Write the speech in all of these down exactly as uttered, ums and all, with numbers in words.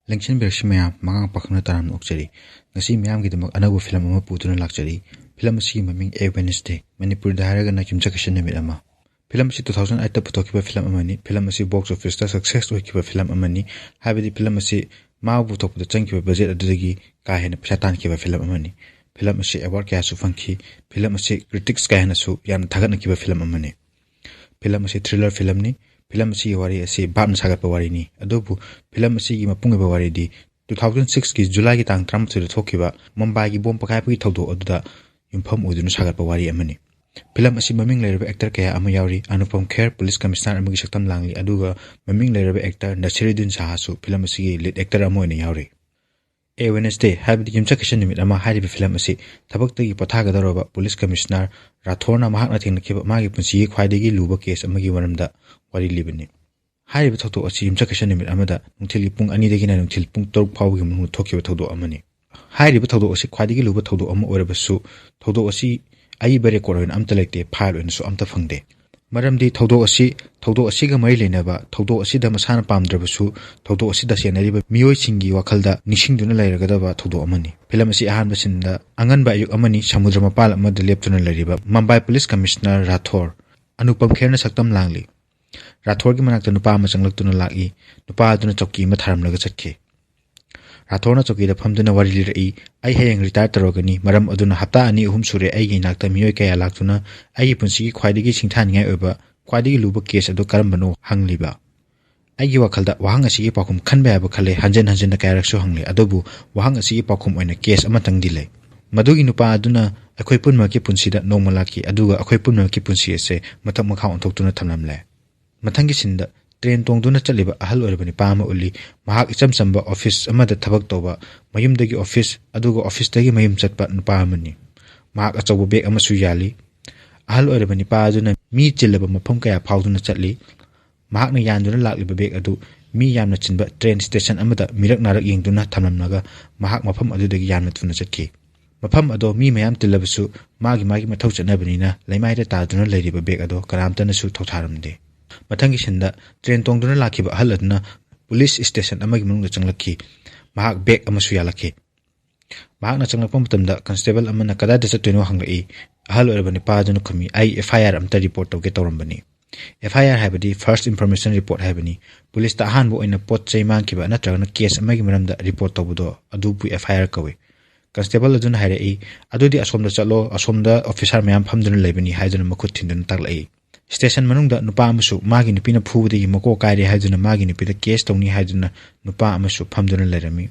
ꯂꯦꯡꯁꯤꯟꯕꯤꯔꯛꯁꯤ ꯃꯌꯥꯝ, ꯃꯉꯥꯡ ꯄꯥꯈꯪꯅ ꯇꯔꯥꯝꯅ ꯑꯣꯛꯆꯔꯤ꯫ ꯉꯁꯤ ꯃꯤꯌꯥꯝꯒꯤꯗꯃꯛ ꯑꯅꯧꯕ ꯐꯤꯂꯝ ꯑꯃ ꯄꯨꯗꯨꯅ ꯂꯥꯛꯆꯔꯤ꯫ ꯐꯤꯂꯝ ꯑꯁꯤꯒꯤ ꯃꯃꯤꯡ A Wednesday, ꯃꯅꯤꯄꯨꯔꯤꯗ ꯍꯥꯏꯔꯒꯅ ꯌꯨꯝꯁꯀꯩꯁ ꯅꯨꯃꯤꯠ ꯑꯃ꯫ ꯐꯤꯂꯝ ꯑꯁꯤ two thousand eight ꯇ ꯄꯨꯊꯣꯛꯈꯤꯕ ꯐꯤꯂꯝ ꯑꯃꯅꯤ꯫ ꯐꯤꯂꯝ ꯑꯁꯤ box office ꯇ success ꯑꯣꯏꯈꯤꯕ ꯐꯤꯂꯝ ꯑꯃꯅꯤ꯫ ꯍꯥꯏꯕꯗꯤ ꯐꯤꯂꯝ ꯑꯁꯤ ꯃꯥ ꯄꯨꯊꯣꯛꯄꯗ ꯆꯪꯈꯤꯕ budget ꯑꯗꯨꯗꯒꯤ ꯀꯥ ꯍꯦꯟꯅ ꯄꯩꯁꯥ ꯇꯥꯟꯈꯤꯕ ꯐꯤꯂꯝ ꯑꯃꯅꯤ꯫ ꯐꯤꯂꯝ ꯑꯁꯤ award ꯀꯌꯥꯁꯨ ꯐꯪꯈꯤ꯫ ꯐꯤꯂꯝ ꯑꯁꯤ critics ꯀꯌꯥꯅꯁꯨ ꯌꯥꯝꯅ ꯊꯥꯒꯠꯅꯈꯤꯕ ꯐꯤꯂꯝ ꯑꯃꯅꯤ꯫ ꯐꯤꯂꯝ ꯑꯁꯤ thriller ꯐꯤꯂꯝꯅꯤ꯫ ꯐꯤꯂꯝ ꯑꯁꯤꯒꯤ ꯋꯥꯔꯤ ꯑꯁꯤ ꯚꯥꯞꯅ ꯁꯥꯒꯠꯄ ꯋꯥꯔꯤꯅꯤ꯫ ꯑꯗꯨꯕꯨ ꯐꯤꯂꯝ ꯑꯁꯤꯒꯤ ꯃꯄꯨꯡ ꯑꯣꯏꯕ ꯋꯥꯔꯤꯗꯤ two thousand six ꯀꯤ ꯖꯨꯂꯥꯏꯒꯤ ꯇꯥꯡ ꯇꯔꯥꯃꯥꯊꯣꯏꯗ ꯊꯣꯛꯈꯤꯕ ꯃꯨꯝꯕꯥꯏꯒꯤ ꯕꯣꯝ ꯄꯣꯈꯥꯏꯕꯒꯤ ꯊꯧꯗꯣꯛ ꯑꯗꯨꯗ ꯌꯨꯝꯐꯝ ꯑꯣꯏꯗꯨꯅ ꯁꯥꯒꯠꯄ ꯋꯥꯔꯤ ꯑꯃꯅꯤ꯫ ꯐꯤꯂꯝ ꯑꯁꯤ ꯃꯃꯤꯡ ꯂꯩꯔꯕ actor ꯀꯌꯥ ꯑꯃ ꯌꯥꯎꯔꯤ꯫ ꯑꯅꯨꯄꯝ ꯈꯦꯔ police commissioner ꯑꯃꯒꯤ ꯁꯛꯇꯝ ꯂꯥꯡꯂꯤ, ꯑꯗꯨꯒ ꯃꯃꯤꯡ ꯂꯩꯔꯕ actor ꯅꯁꯤꯔꯨꯗꯤꯟ ꯁꯍꯥꯁꯨ ꯐꯤꯂꯝ ꯑꯁꯤꯒꯤ lead actor ꯑꯃ ꯑꯣꯏꯅ ꯌꯥꯎꯔꯤ꯫ A Wednesday, ꯍꯥꯏꯕꯗꯤ ꯌꯨꯝꯁꯀꯩꯁ ꯅꯨꯃꯤꯠ ꯑꯃ ꯍꯥꯏꯔꯤꯕ ꯐꯤꯂꯝ ꯑꯁꯤ ꯊꯕꯛꯇꯒꯤ ꯄꯣꯊꯥꯒꯗꯧꯔꯕ police commissioner ꯔꯥꯊꯣꯔꯅ ꯃꯍꯥꯛꯅ ꯊꯦꯡꯅꯈꯤꯕ ꯃꯥꯒꯤ ꯄꯨꯟꯁꯤꯒꯤ ꯈ꯭ꯋꯥꯏꯗꯒꯤ ꯂꯨꯕ case ꯑꯃꯒꯤ ꯃꯔꯝꯗ ꯋꯥꯔꯤ ꯂꯤꯕꯅꯤ꯫ ꯍꯥꯏꯔꯤꯕ ꯊꯧꯗꯣꯛ ꯑꯁꯤ ꯌꯨꯝꯁꯀꯩꯁ ꯅꯨꯃꯤꯠ ꯑꯃꯗ ꯅꯨꯡꯊꯤꯜꯒꯤ ꯄꯨꯡ ꯑꯅꯤꯗꯒꯤꯅ ꯅꯨꯡꯊꯤꯜ ꯄꯨꯡ ꯇꯔꯨꯛ ꯐꯥꯎꯕꯒꯤ ꯃꯅꯨꯡꯗ ꯊꯣꯛꯈꯤꯕ ꯊꯧꯗꯣꯛ ꯑꯃꯅꯤ꯫ ꯍꯥꯏꯔꯤꯕ ꯊꯧꯗꯣꯛ ꯑꯁꯤ ꯈ꯭ꯋꯥꯏꯗꯒꯤ ꯂꯨꯕ ꯊꯧꯗꯣꯛ ꯑꯃ ꯑꯣꯏꯔꯕꯁꯨ, ꯊꯧꯗꯣꯛ ꯑꯁꯤ ꯑꯏꯕ record ꯑꯣꯏꯅ ꯑꯝꯇ ꯂꯩꯇꯦ, file ꯑꯣꯏꯅꯁꯨ ꯑꯝꯇ ꯐꯪꯗꯦ꯫ ꯃꯔꯝꯗꯤ ꯊꯧꯗꯣꯛ ꯑꯁꯤ, ꯊꯧꯗꯣꯛ ꯑꯁꯤꯒ ꯃꯔꯤ ꯂꯩꯅꯕ, ꯊꯧꯗꯣꯛ ꯑꯁꯤꯗ ꯃꯁꯥꯅ ꯄꯥꯝꯗ꯭ꯔꯕꯁꯨ, ꯊꯧꯗꯣꯛ ꯑꯁꯤꯗ ꯆꯦꯟꯅꯔꯤꯕ ꯃꯤꯑꯣꯏꯁꯤꯡꯒꯤ ꯋꯥꯈꯜꯗ ꯅꯤꯡꯁꯤꯡꯗꯨꯅ ꯂꯩꯔꯒꯗꯕ ꯊꯧꯗꯣꯛ ꯑꯃꯅꯤ꯫ ꯐꯤꯂꯝ ꯑꯁꯤ ꯑꯍꯥꯟꯕ ꯁꯤꯟꯗ ꯑꯉꯟꯕ ꯑꯌꯨꯛ ꯑꯃꯅꯤ, ꯁꯃꯨꯗ꯭ꯔ ꯃꯄꯥꯜ ꯑꯃꯗ ꯂꯦꯞꯇꯨꯅ ꯂꯩꯔꯤꯕ ꯃꯨꯝꯕꯥꯏ police commissioner ꯔꯥꯊꯣꯔ, ꯑꯅꯨꯄꯝ ꯈꯦꯔꯅ ꯁꯛꯇꯝ ꯂꯥꯡꯂꯤ, ꯔꯥꯊꯣꯔꯒꯤ ꯃꯅꯥꯛꯇ ꯅꯨꯄꯥ ꯑꯃ ꯆꯪꯂꯛꯇꯨꯅ ꯂꯥꯛꯏ꯫ ꯅꯨꯄꯥ ꯑꯗꯨꯅ ꯆꯧꯀꯤ ꯑꯃ ꯊꯥꯔꯝꯂꯒ ꯆꯠꯈꯤ꯫ ꯔꯥꯊꯣꯔꯅ ꯆꯧꯀꯤꯗ ꯐꯝꯗꯨꯅ ꯋꯥꯔꯤ ꯂꯤꯔꯛꯏ, "ꯑꯩ ꯍꯌꯦꯡ retire ꯇꯧꯔꯒꯅꯤ, ꯃꯔꯝ ꯑꯗꯨꯅ ꯍꯞꯇꯥ ꯑꯅꯤ ꯑꯍꯨꯝ ꯁꯨꯔꯦ ꯑꯩꯒꯤ ꯏꯅꯥꯛꯇ ꯃꯤꯑꯣꯏ ꯀꯌꯥ ꯂꯥꯛꯇꯨꯅ ꯑꯩꯒꯤ ꯄꯨꯟꯁꯤꯒꯤ ꯈ꯭ꯋꯥꯏꯗꯒꯤ ꯁꯤꯡꯊꯥꯅꯤꯡꯉꯥꯏ ꯑꯣꯏꯕ, ꯈ꯭ꯋꯥꯏꯗꯒꯤ ꯂꯨꯕ case ꯑꯗꯨ ꯀꯔꯝꯕꯅꯣ ꯍꯪꯂꯤꯕ꯫ ꯑꯩꯒꯤ ꯋꯥꯈꯜꯗ ꯋꯥꯍꯪ ꯑꯁꯤꯒꯤ ꯄꯥꯎꯈꯨꯝ ꯈꯟꯕ ꯌꯥꯕ ꯈꯜꯂꯦ, ꯍꯟꯖꯤꯟ ꯍꯟꯖꯤꯟꯅ ꯀꯌꯥꯔꯛꯁꯨ ꯍꯪꯂꯦ, ꯑꯗꯨꯕꯨ ꯋꯥꯍꯪ ꯑꯁꯤꯒꯤ ꯄꯥꯎꯈꯨꯝ ꯑꯣꯏꯅ case ꯑꯃꯇꯪꯗꯤ ꯂꯩ꯫ ꯃꯗꯨꯒꯤ ꯅꯨꯄꯥ ꯑꯗꯨꯅ ꯑꯩꯈꯣꯏ ꯄꯨꯝꯅꯃꯛꯀꯤ ꯄꯨꯟꯁꯤꯗ ꯅꯣꯡꯃ ꯂꯥꯛꯈꯤ, ꯑꯗꯨꯒ ꯑꯩꯈꯣꯏ ꯄꯨꯝꯅꯃꯛꯀꯤ ꯄꯨꯟꯁꯤ ꯑꯁꯦ ꯃꯊꯛ ꯃꯈꯥ ꯑꯣꯟꯊꯣꯛꯇꯨꯅ ꯊꯝꯂꯝꯂꯦ꯫" ꯃꯊꯪꯒꯤ ꯁꯤꯟꯗ train ꯇꯣꯡꯗꯨꯅ ꯆꯠꯂꯤꯕ ꯑꯍꯜ ꯑꯣꯏꯔꯕ ꯅꯨꯄꯥ ꯑꯃ ꯎꯠꯂꯤ꯫ ꯃꯍꯥꯛ ꯏꯆꯝ ꯆꯝꯕ office ꯑꯃꯗ ꯊꯕꯛ ꯇꯧꯕ, ꯃꯌꯨꯝꯗꯒꯤ office, ꯑꯗꯨꯒ office ꯇꯒꯤ ꯃꯌꯨꯝ ꯆꯠꯄ ꯅꯨꯄꯥ ꯑꯃꯅꯤ꯫ ꯃꯍꯥꯛ ꯑꯆꯧꯕ bag ꯑꯃꯁꯨ ꯌꯥꯜꯂꯤ꯫ ꯑꯍꯜ ꯑꯣꯏꯔꯕ ꯅꯨꯄꯥ ꯑꯗꯨꯅ ꯃꯤ ꯆꯤꯜꯂꯕ ꯃꯐꯝ ꯀꯌꯥ ꯐꯥꯎꯗꯨꯅ ꯆꯠꯂꯤ꯫ ꯃꯍꯥꯛꯅ ꯌꯥꯟꯗꯨꯅ ꯂꯥꯛꯂꯤꯕ bag ꯑꯗꯨ ꯃꯤ ꯌꯥꯝꯅ ꯆꯤꯟꯕ train station ꯑꯃꯗ ꯃꯤꯔꯛ ꯅꯥꯔꯛ ꯌꯦꯡꯗꯨꯅ ꯊꯝꯂꯝꯂꯒ ꯃꯍꯥꯛ ꯃꯐꯝ ꯑꯗꯨꯗꯒꯤ ꯌꯥꯝꯅ ꯊꯨꯅ ꯆꯠꯈꯤ꯫ ꯃꯐꯝ ꯑꯗꯣ ꯃꯤ ꯃꯌꯥꯝ ꯇꯤꯜꯂꯕꯁꯨ ꯃꯥꯒꯤ ꯃꯥꯒꯤ ꯃꯊꯧ ꯆꯠꯅꯕꯅꯤꯅ ꯂꯩꯃꯥꯏꯗ ꯇꯥꯗꯨꯅ ꯂꯩꯔꯤꯕ bag ꯑꯗꯣ ꯀꯅꯥꯝꯇꯅꯁꯨ ꯊꯧꯁꯥꯔꯝꯗꯦ꯫ ꯃꯊꯪꯒꯤ ꯁꯤꯟꯗ train ꯇꯣꯡꯗꯨꯅ ꯂꯥꯛꯈꯤꯕ ꯑꯍꯜ ꯑꯗꯨꯅ ꯄꯨꯂꯤꯁ ꯁ꯭ꯇꯦꯁꯟ ꯑꯃꯒꯤ ꯃꯅꯨꯡꯗ ꯆꯪꯂꯛꯈꯤ꯫ ꯃꯍꯥꯛ ꯕꯦꯒ ꯑꯃꯁꯨ ꯌꯥꯜꯂꯛꯈꯤ꯫ ꯃꯍꯥꯛꯅ ꯆꯪꯂꯛꯄ ꯃꯇꯝꯗ ꯀꯟꯁꯇꯦꯕꯜ ꯑꯃꯅ "ꯀꯗꯥꯏꯗ ꯆꯠꯇꯣꯏꯅꯣ?" ꯍꯪꯂꯛꯏ꯫ ꯑꯍꯜ ꯑꯣꯏꯔꯕ ꯅꯨꯄꯥ ꯑꯗꯨꯅ ꯈꯨꯝꯃꯤ, "ꯑꯩ FIR ꯑꯝꯇ ꯔꯤꯄꯣꯔꯠ ꯇꯧꯒꯦ ꯇꯧꯔꯝꯕꯅꯤ"꯫ FIR ꯍꯥꯏꯕꯗꯤ First Information Report ꯍꯥꯏꯕꯅꯤ꯫ ꯄꯨꯂꯤꯁꯇ ꯑꯍꯥꯟꯕ ꯑꯣꯏꯅ ꯄꯣꯠ ꯆꯩ ꯃꯥꯡꯈꯤꯕ ꯅꯠꯇ꯭ꯔꯒꯅ ꯀꯦꯁ ꯑꯃꯒꯤ ꯃꯔꯝꯗ ꯔꯤꯄꯣꯔꯠ ꯇꯧꯕꯗꯣ ꯑꯗꯨꯕꯨ FIR ꯀꯧꯏ꯫ ꯀꯟꯁꯇꯦꯕꯜ ꯑꯗꯨꯅ ꯍꯥꯏꯔꯛꯏ, "ꯑꯗꯨꯗꯤ ꯑꯁꯣꯝꯗ ꯆꯠꯂꯣ, ꯑꯁꯣꯝꯗ ꯑꯣꯐꯤꯁꯥꯔ ꯃꯌꯥꯝ ꯐꯝꯗꯨꯅ ꯂꯩꯕꯅꯤ" ꯍꯥꯏꯗꯨꯅ ꯃꯈꯨꯠ ꯊꯤꯟꯗꯨꯅ ꯇꯥꯛꯂꯛꯏ꯫ ꯁ꯭ꯇꯦꯁꯟ ꯃꯅꯨꯡꯗ ꯅꯨꯄꯥ ꯑꯃꯁꯨ ꯃꯥꯒꯤ ꯅꯨꯄꯤꯅ ꯐꯨꯕꯗꯒꯤ ꯃꯀꯣꯛ ꯀꯥꯏꯔꯦ ꯍꯥꯏꯗꯨꯅ ꯃꯥꯒꯤ ꯅꯨꯄꯤꯗ ꯀꯦꯁ ꯇꯧꯅꯤ ꯍꯥꯏꯗꯨꯅ ꯅꯨꯄꯥ ꯑꯃꯁꯨ ꯐꯝꯗꯨꯅ ꯂꯩꯔꯝꯃꯤ꯫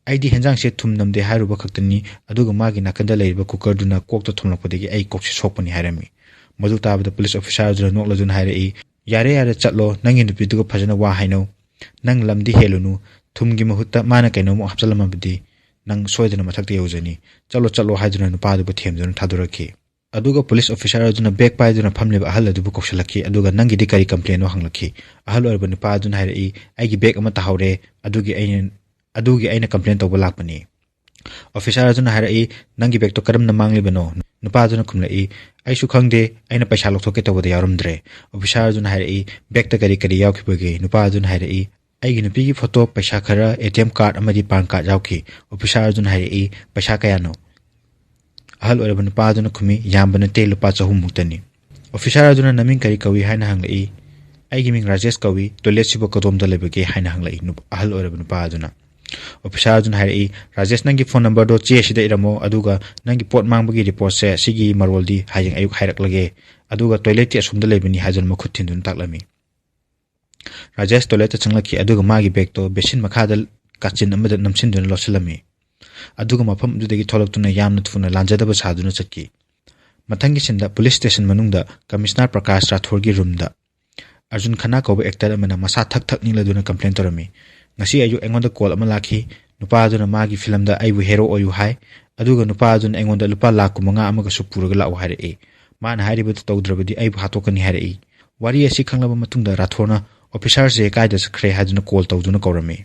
"ꯑꯩꯗꯤ ꯍꯦꯟꯖꯥꯡꯁꯦ ꯊꯨꯝ ꯅꯝꯗꯦ ꯍꯥꯏꯔꯨꯕ ꯈꯛꯇꯅꯤ, ꯑꯗꯨꯒ ꯃꯥꯒꯤ ꯅꯥꯀꯟꯗ ꯂꯩꯔꯤꯕ ꯀꯨꯀꯔꯗꯨꯅ ꯀꯣꯛꯇ ꯊꯣꯝꯂꯛꯄꯗꯒꯤ ꯑꯩ ꯀꯣꯛꯁꯦ ꯁꯣꯛꯄꯅꯤ" ꯍꯥꯏꯔꯝꯃꯤ꯫ ꯃꯗꯨ ꯇꯥꯕꯗ ꯄꯨꯂꯤꯁ ꯑꯣꯐꯤꯁꯥꯔ ꯑꯗꯨꯅ ꯅꯣꯛꯂꯗꯨꯅ ꯍꯥꯏꯔꯛꯏ, "ꯌꯥꯔꯦ, ꯌꯥꯔꯦ, ꯆꯠꯂꯣ, ꯅꯪꯒꯤ ꯅꯨꯄꯤꯗꯨꯒ ꯐꯖꯅ ꯋꯥ ꯍꯥꯏꯅꯧ꯫ ꯅꯪ ꯂꯝꯗꯤ ꯍꯦꯜꯂꯨꯅꯨ꯫ ꯊꯨꯝꯒꯤ ꯃꯍꯨꯠꯇ ꯃꯥꯅ ꯀꯩꯅꯣꯝꯃ ꯍꯥꯞꯆꯜꯂꯝꯃꯕꯗꯤ ꯅꯪ ꯁꯣꯏꯗꯅ ꯃꯊꯛꯇ ꯌꯧꯖꯅꯤ꯫ ꯆꯠꯂꯣ, ꯆꯠꯂꯣ" ꯍꯥꯏꯗꯨꯅ ꯅꯨꯄꯥꯗꯨꯕꯨ ꯊꯦꯝꯗꯨꯅ ꯊꯥꯗꯣꯔꯛꯈꯤ꯫ ꯑꯗꯨꯒ ꯄꯨꯂꯤꯁ ꯑꯣꯐꯤꯁꯥꯔ ꯑꯗꯨꯅ ꯕꯦꯒ ꯄꯥꯏꯗꯨꯅ ꯐꯝꯂꯤꯕ ꯑꯍꯜ ꯑꯗꯨꯕꯨ ꯀꯧꯁꯤꯜꯂꯛꯈꯤ, ꯑꯗꯨꯒ "ꯅꯪꯒꯤꯗꯤ ꯀꯔꯤ ꯀꯝꯄ꯭ꯂꯦꯟꯅꯣ?" ꯍꯪꯂꯛꯈꯤ꯫ ꯑꯍꯜ ꯑꯣꯏꯔꯕ ꯅꯨꯄꯥ ꯑꯗꯨꯅ ꯍꯥꯏꯔꯛꯏ, "ꯑꯩꯒꯤ ꯕꯦꯒ ꯑꯃ ꯇꯥꯍꯧꯔꯦ, ꯑꯗꯨꯒꯤ ꯑꯩꯅ, ꯑꯗꯨꯒꯤ ꯑꯩꯅ ꯀꯝꯄ꯭ꯂꯦꯟ ꯇꯧꯕ ꯂꯥꯛꯄꯅꯤ"꯫ ꯑꯣꯐꯤꯁꯥꯔ ꯑꯗꯨꯅ ꯍꯥꯏꯔꯛꯏ, "ꯅꯪꯒꯤ ꯕꯦꯒꯇꯣ ꯀꯔꯝꯅ ꯃꯥꯡꯂꯤꯕꯅꯣ?" ꯅꯨꯄꯥ ꯑꯗꯨꯅ ꯈꯨꯝꯂꯛꯏ, "ꯑꯩꯁꯨ ꯈꯪꯗꯦ, ꯑꯩꯅ ꯄꯩꯁꯥ ꯂꯧꯊꯣꯛꯀꯦ ꯇꯧꯕꯗ ꯌꯥꯎꯔꯝꯗ꯭ꯔꯦ"꯫ ꯑꯣꯐꯤꯁꯥꯔ ꯑꯗꯨꯅ ꯍꯥꯏꯔꯛꯏ, "ꯕꯦꯒꯇ ꯀꯔꯤ ꯀꯔꯤ ꯌꯥꯎꯈꯤꯕꯒꯦ?" ꯅꯨꯄꯥ ꯑꯗꯨꯅ ꯍꯥꯏꯔꯛꯏ, "ꯑꯩꯒꯤ ꯅꯨꯄꯤꯒꯤ ꯐꯣꯇꯣ, ꯄꯩꯁꯥ ꯈꯔ, ATM card ꯑꯃꯗꯤ PAN card ꯌꯥꯎꯈꯤ"꯫ ꯑꯣꯐꯤꯁꯥꯔ ꯑꯗꯨꯅ ꯍꯥꯏꯔꯛꯏ, "ꯄꯩꯁꯥ ꯀꯌꯥꯅꯣ?" ꯑꯍꯜ ꯑꯣꯏꯔꯕ ꯅꯨꯄꯥ ꯑꯗꯨꯅ ꯈꯨꯝꯃꯤ, "ꯌꯥꯝꯕ ꯅꯠꯇꯦ, ꯂꯨꯄꯥ ꯆꯍꯨꯝ ꯃꯨꯛꯇꯅꯤ"꯫ ꯑꯣꯐꯤꯁꯥꯔ ꯑꯗꯨꯅ, "ꯅꯃꯤꯡ ꯀꯔꯤ ꯀꯧꯏ?" ꯍꯥꯏꯅ ꯍꯪꯂꯛꯏ꯫ "ꯑꯩꯒꯤ ꯃꯤꯡ ꯔꯥꯖꯦꯁ ꯀꯧꯏ, ꯇꯣꯏꯂꯦꯠꯁꯤꯕꯨ ꯀꯗꯣꯝꯗ ꯂꯩꯕꯒꯦ?" ꯍꯥꯏꯅ ꯍꯪꯂꯛꯏ ꯅꯨꯞ-, ꯑꯍꯜ ꯑꯣꯏꯔꯕ ꯅꯨꯄꯥ ꯑꯗꯨꯅ꯫ ꯑꯣꯐꯤꯁꯥꯔ ꯑꯗꯨꯅ ꯍꯥꯏꯔꯛꯏ, "ꯔꯥꯖꯦꯁ, ꯅꯪꯒꯤ ꯐꯣꯟ ꯅꯝꯕꯔꯗꯣ ꯆꯦ ꯑꯁꯤꯗ ꯏꯔꯝꯃꯣ, ꯑꯗꯨꯒ ꯅꯪꯒꯤ ꯄꯣꯠ ꯃꯥꯡꯕꯒꯤ ꯔꯤꯄꯣꯔꯠꯁꯦ ꯁꯤꯒꯤ ꯃꯔꯣꯜꯗꯤ ꯍꯌꯦꯡ ꯑꯌꯨꯛ ꯍꯥꯏꯔꯛꯂꯒꯦ, ꯑꯗꯨꯒ ꯇꯣꯏꯂꯦꯠꯇꯤ ꯑꯁꯣꯝꯗ ꯂꯩꯕꯅꯤ" ꯍꯥꯏꯗꯨꯅ ꯃꯈꯨꯠ ꯊꯤꯟꯗꯨꯅ ꯇꯥꯛꯂꯝꯃꯤ꯫ ꯔꯥꯖꯦꯁ ꯇꯣꯏꯂꯦꯠꯇ ꯆꯪꯂꯛꯈꯤ, ꯑꯗꯨꯒ ꯃꯥꯒꯤ ꯕꯦꯒꯇꯣ ꯕꯦꯁꯤꯟ ꯃꯈꯥꯗ ꯀꯥꯆꯤꯟ ꯑꯃꯗ ꯅꯝꯁꯤꯟꯗꯨꯅ ꯂꯣꯠꯁꯤꯜꯂꯝꯃꯤ꯫ ꯑꯗꯨꯒ ꯃꯐꯝ ꯑꯗꯨꯗꯒꯤ ꯊꯣꯛꯂꯛꯇꯨꯅ ꯌꯥꯝꯅ ꯊꯨꯅ ꯂꯥꯟꯖꯗꯕ ꯁꯥꯗꯨꯅ ꯆꯠꯈꯤ꯫ ꯃꯊꯪꯒꯤ ꯁꯤꯟꯗ ꯄꯨꯂꯤꯁ ꯁ꯭ꯇꯦꯁꯟ ꯃꯅꯨꯡꯗ ꯀꯃꯤꯁꯅꯔ ꯄ꯭ꯔꯀꯥꯁ ꯔꯥꯊꯣꯔꯒꯤ ꯔꯨꯝꯗ ꯑꯔꯖꯨꯟ ꯈꯟꯅꯥ ꯀꯧꯕ ꯑꯦꯛꯇꯔ ꯑꯃꯅ ꯃꯁꯥ ꯊꯛ ꯊꯛ ꯅꯤꯛꯂꯗꯨꯅ ꯀꯝꯄ꯭ꯂꯦꯟ ꯇꯧꯔꯝꯃꯤ꯫ "ꯉꯁꯤ ꯑꯌꯨꯛ ꯑꯩꯉꯣꯟꯗ ꯀꯣꯜ ꯑꯃ ꯂꯥꯛꯈꯤ꯫ ꯅꯨꯄꯥ ꯑꯗꯨꯅ ꯃꯥꯒꯤ ꯐꯤꯂꯝꯗ ꯑꯩꯕꯨ ꯍꯦꯔꯣ ꯑꯣꯏꯌꯨ ꯍꯥꯏ, ꯑꯗꯨꯒ ꯅꯨꯄꯥ ꯑꯗꯨꯅ ꯑꯩꯉꯣꯟꯗ ꯂꯨꯄꯥ ꯂꯥꯈ ꯀꯨꯟꯃꯉꯥ ꯑꯃꯒꯁꯨ ꯄꯨꯔꯒ ꯂꯥꯛꯎ ꯍꯥꯏꯔꯛꯏ꯫ ꯃꯥꯅ ꯍꯥꯏꯔꯤꯕꯗꯨ ꯇꯧꯗ꯭ꯔꯕꯗꯤ ꯑꯩꯕꯨ ꯍꯥꯠꯇꯣꯛꯀꯅꯤ ꯍꯥꯏꯔꯛꯏ"꯫ ꯋꯥꯔꯤ ꯑꯁꯤ ꯈꯪꯂꯕ ꯃꯇꯨꯡꯗ ꯔꯥꯊꯣꯔꯅ "ꯑꯣꯐꯤꯁꯥꯔꯁꯦ ꯀꯥꯏꯗ ꯆꯠꯈ꯭ꯔꯦ?" ꯍꯥꯏꯗꯨꯅ ꯀꯣꯜ ꯇꯧꯗꯨꯅ ꯀꯧꯔꯝꯃꯤ꯫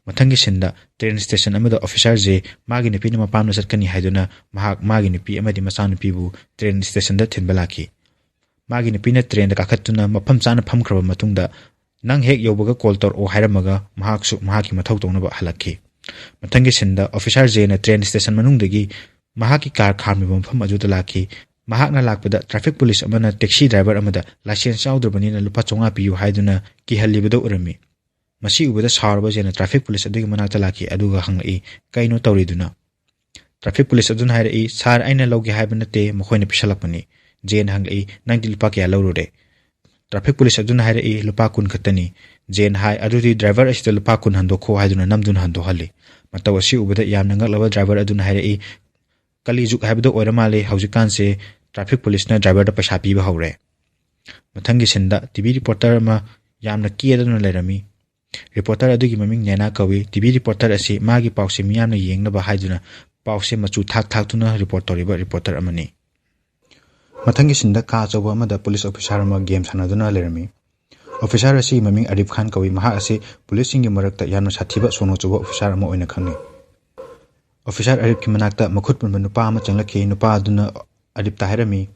ꯃꯊꯪꯒꯤ ꯁꯤꯟꯗ ꯇ꯭ꯔꯦꯟ ꯁ꯭ꯇꯦꯁꯟ ꯑꯃꯗ ꯑꯣꯐꯤꯁꯥꯔꯁꯦ ꯃꯥꯒꯤ ꯅꯨꯄꯤꯅ ꯃꯄꯥꯝꯗ ꯆꯠꯀꯅꯤ ꯍꯥꯏꯗꯨꯅ ꯃꯍꯥꯛ ꯃꯥꯒꯤ ꯅꯨꯄꯤ ꯑꯃꯗꯤ ꯃꯆꯥꯅꯨꯄꯤꯕꯨ ꯇ꯭ꯔꯦꯟ ꯁ꯭ꯇꯦꯁꯟꯗ ꯊꯤꯟꯕ ꯂꯥꯛꯈꯤ꯫ ꯃꯥꯒꯤ ꯅꯨꯄꯤꯅ ꯇ꯭ꯔꯦꯟꯗ ꯀꯥꯈꯠꯇꯨꯅ ꯃꯐꯝ ꯆꯥꯅ ꯐꯝꯈ꯭ꯔꯕ ꯃꯇꯨꯡꯗ ꯅꯪ ꯍꯦꯛ ꯌꯧꯕꯒ ꯀꯣꯜ ꯇꯧꯔꯛꯑꯣ ꯍꯥꯏꯔꯝꯃꯒ ꯃꯍꯥꯛꯁꯨ ꯃꯍꯥꯛꯀꯤ ꯃꯊꯧ ꯇꯧꯅꯕ ꯍꯜꯂꯛꯈꯤ꯫ ꯃꯊꯪꯒꯤ ꯁꯤꯟꯗ ꯑꯣꯐꯤꯁꯥꯔ ꯖꯦꯅ ꯇ꯭ꯔꯦꯟ ꯁ꯭ꯇꯦꯁꯟ ꯃꯅꯨꯡꯗꯒꯤ ꯃꯍꯥꯛꯀꯤ ꯀꯥꯔ ꯈꯥꯝꯂꯤꯕ ꯃꯐꯝ ꯑꯗꯨꯗ ꯂꯥꯛꯈꯤ꯫ ꯃꯍꯥꯛꯅ ꯂꯥꯛꯄꯗ ꯇ꯭ꯔꯥꯐꯤꯛ ꯄꯨꯂꯤꯁ ꯑꯃꯅ ꯇꯦꯛꯁꯤ ꯗ꯭ꯔꯥꯏꯚꯔ ꯑꯃꯗ ꯂꯥꯏꯁꯦꯟꯁ ꯌꯥꯎꯗ꯭ꯔꯕꯅꯤꯅ ꯂꯨꯄꯥ ꯆꯥꯝꯃꯉꯥ ꯄꯤꯌꯨ ꯍꯥꯏꯗꯨꯅ ꯀꯤꯍꯜꯂꯤꯕꯗꯨ ꯎꯔꯝꯃꯤ꯫ ꯃꯁꯤ ꯎꯕꯗ ꯁꯥꯎꯔꯕ ꯖꯦꯅ ꯇ꯭ꯔꯥꯐꯤꯛ ꯄꯨꯂꯤꯁ ꯑꯗꯨꯒꯤ ꯃꯅꯥꯛꯇ ꯂꯥꯛꯈꯤ, ꯑꯗꯨꯒ ꯍꯪꯂꯛꯏ, "ꯀꯩꯅꯣ ꯇꯧꯔꯤꯗꯨꯅ?" ꯇ꯭ꯔꯥꯐꯤꯛ ꯄꯨꯂꯤꯁ ꯑꯗꯨꯅ ꯍꯥꯏꯔꯛꯏ, "ꯁꯥꯔ, ꯑꯩꯅ ꯂꯧꯒꯦ ꯍꯥꯏꯕ ꯅꯠꯇꯦ, ꯃꯈꯣꯏꯅ ꯄꯤꯁꯜꯂꯛꯄꯅꯤ꯫" ꯖꯦꯅ ꯍꯪꯂꯛꯏ, "ꯅꯪꯗꯤ ꯂꯨꯄꯥ ꯀꯌꯥ ꯂꯧꯔꯨꯔꯦ?" ꯇ꯭ꯔꯥꯐꯤꯛ ꯄꯨꯂꯤꯁ ꯑꯗꯨꯅ ꯍꯥꯏꯔꯛꯏ, "ꯂꯨꯄꯥ ꯀꯨꯟ ꯈꯛꯇꯅꯤ꯫" ꯖꯦꯅ ꯍꯥꯏ, "ꯑꯗꯨꯗꯤ ꯗ꯭ꯔꯥꯏꯚꯔ ꯑꯁꯤꯗ ꯂꯨꯄꯥ ꯀꯨꯟ ꯍꯟꯗꯣꯛꯈꯣ" ꯍꯥꯏꯗꯨꯅ ꯅꯝꯗꯨꯅ ꯍꯟꯗꯣꯛꯍꯜꯂꯤ꯫ ꯃꯇꯧ ꯑꯁꯤ ꯎꯕꯗ ꯌꯥꯝꯅ ꯉꯛꯂꯕ ꯗ꯭ꯔꯥꯏꯚꯔ ꯑꯗꯨꯅ ꯍꯥꯏꯔꯛꯏ, "ꯀꯂꯤ ꯖꯨꯒ ꯍꯥꯏꯕꯗꯣ ꯑꯣꯏꯔ ꯃꯥꯜꯂꯦ, ꯍꯧꯖꯤꯛꯀꯥꯟꯁꯦ ꯇ꯭ꯔꯥꯐꯤꯛ ꯄꯨꯂꯤꯁꯅ ꯗ꯭ꯔꯥꯏꯚꯔꯗ ꯄꯩꯁꯥ ꯄꯤꯕ ꯍꯧꯔꯦ꯫" ꯃꯊꯪꯒꯤ ꯁꯤꯟꯗ ꯇꯤ ꯚꯤ ꯔꯤꯄꯣꯔꯇꯔ ꯑꯃ ꯌꯥꯝꯅ ꯀꯦꯗꯨꯅ ꯂꯩꯔꯝꯃꯤ꯫ ꯔꯤꯄꯣꯔꯇꯔ ꯑꯗꯨꯒꯤ ꯃꯃꯤꯡ ꯅꯦꯅꯥ ꯀꯧꯏ꯫ ꯇꯤ ꯚꯤ ꯔꯤꯄꯣꯔꯇꯔ ꯑꯁꯤ ꯃꯥꯒꯤ ꯄꯥꯎꯁꯦ ꯃꯤꯌꯥꯝꯅ ꯌꯦꯡꯅꯕ ꯍꯥꯏꯗꯨꯅ ꯄꯥꯎꯁꯦ ꯃꯆꯨ ꯊꯥꯛ ꯊꯥꯛꯇꯨꯅ ꯔꯤꯄꯣꯔꯠ ꯇꯧꯔꯤꯕ ꯔꯤꯄꯣꯔꯇꯔ ꯑꯃꯅꯤ꯫ ꯃꯊꯪꯒꯤ ꯁꯤꯟꯗ ꯀꯥ ꯑꯆꯧꯕ ꯑꯃꯗ ꯄꯨꯂꯤꯁ ꯑꯣꯐꯤꯁꯥꯔ ꯑꯃ ꯒꯦꯝ ꯁꯥꯟꯅꯗꯨꯅ ꯂꯩꯔꯝꯃꯤ꯫ ꯑꯣꯐꯤꯁꯥꯔ ꯑꯁꯤꯒꯤ ꯃꯃꯤꯡ ꯑꯔꯤꯐ ꯈꯥꯟ ꯀꯧꯏ꯫ ꯃꯍꯥꯛ ꯑꯁꯤ ꯄꯨꯂꯤꯁꯁꯤꯡꯒꯤ ꯃꯔꯛꯇ ꯌꯥꯝꯅ ꯁꯥꯊꯤꯕ ꯁꯣꯅꯣ ꯆꯨꯕ ꯑꯣꯐꯤꯁꯥꯔ ꯑꯃ ꯑꯣꯏꯅ ꯈꯪꯅꯩ꯫ ꯑꯣꯐꯤꯁꯥꯔ ꯑꯔꯤꯐꯀꯤ ꯃꯅꯥꯛꯇ ꯃꯈꯨꯠ ꯄꯨꯟꯕ ꯅꯨꯄꯥ ꯑꯃ ꯆꯪꯂꯛꯈꯤ꯫ ꯅꯨꯄꯥ ꯑꯗꯨꯅ ꯑꯔꯤꯐꯇ ꯍꯥꯏꯔꯝꯃꯤ,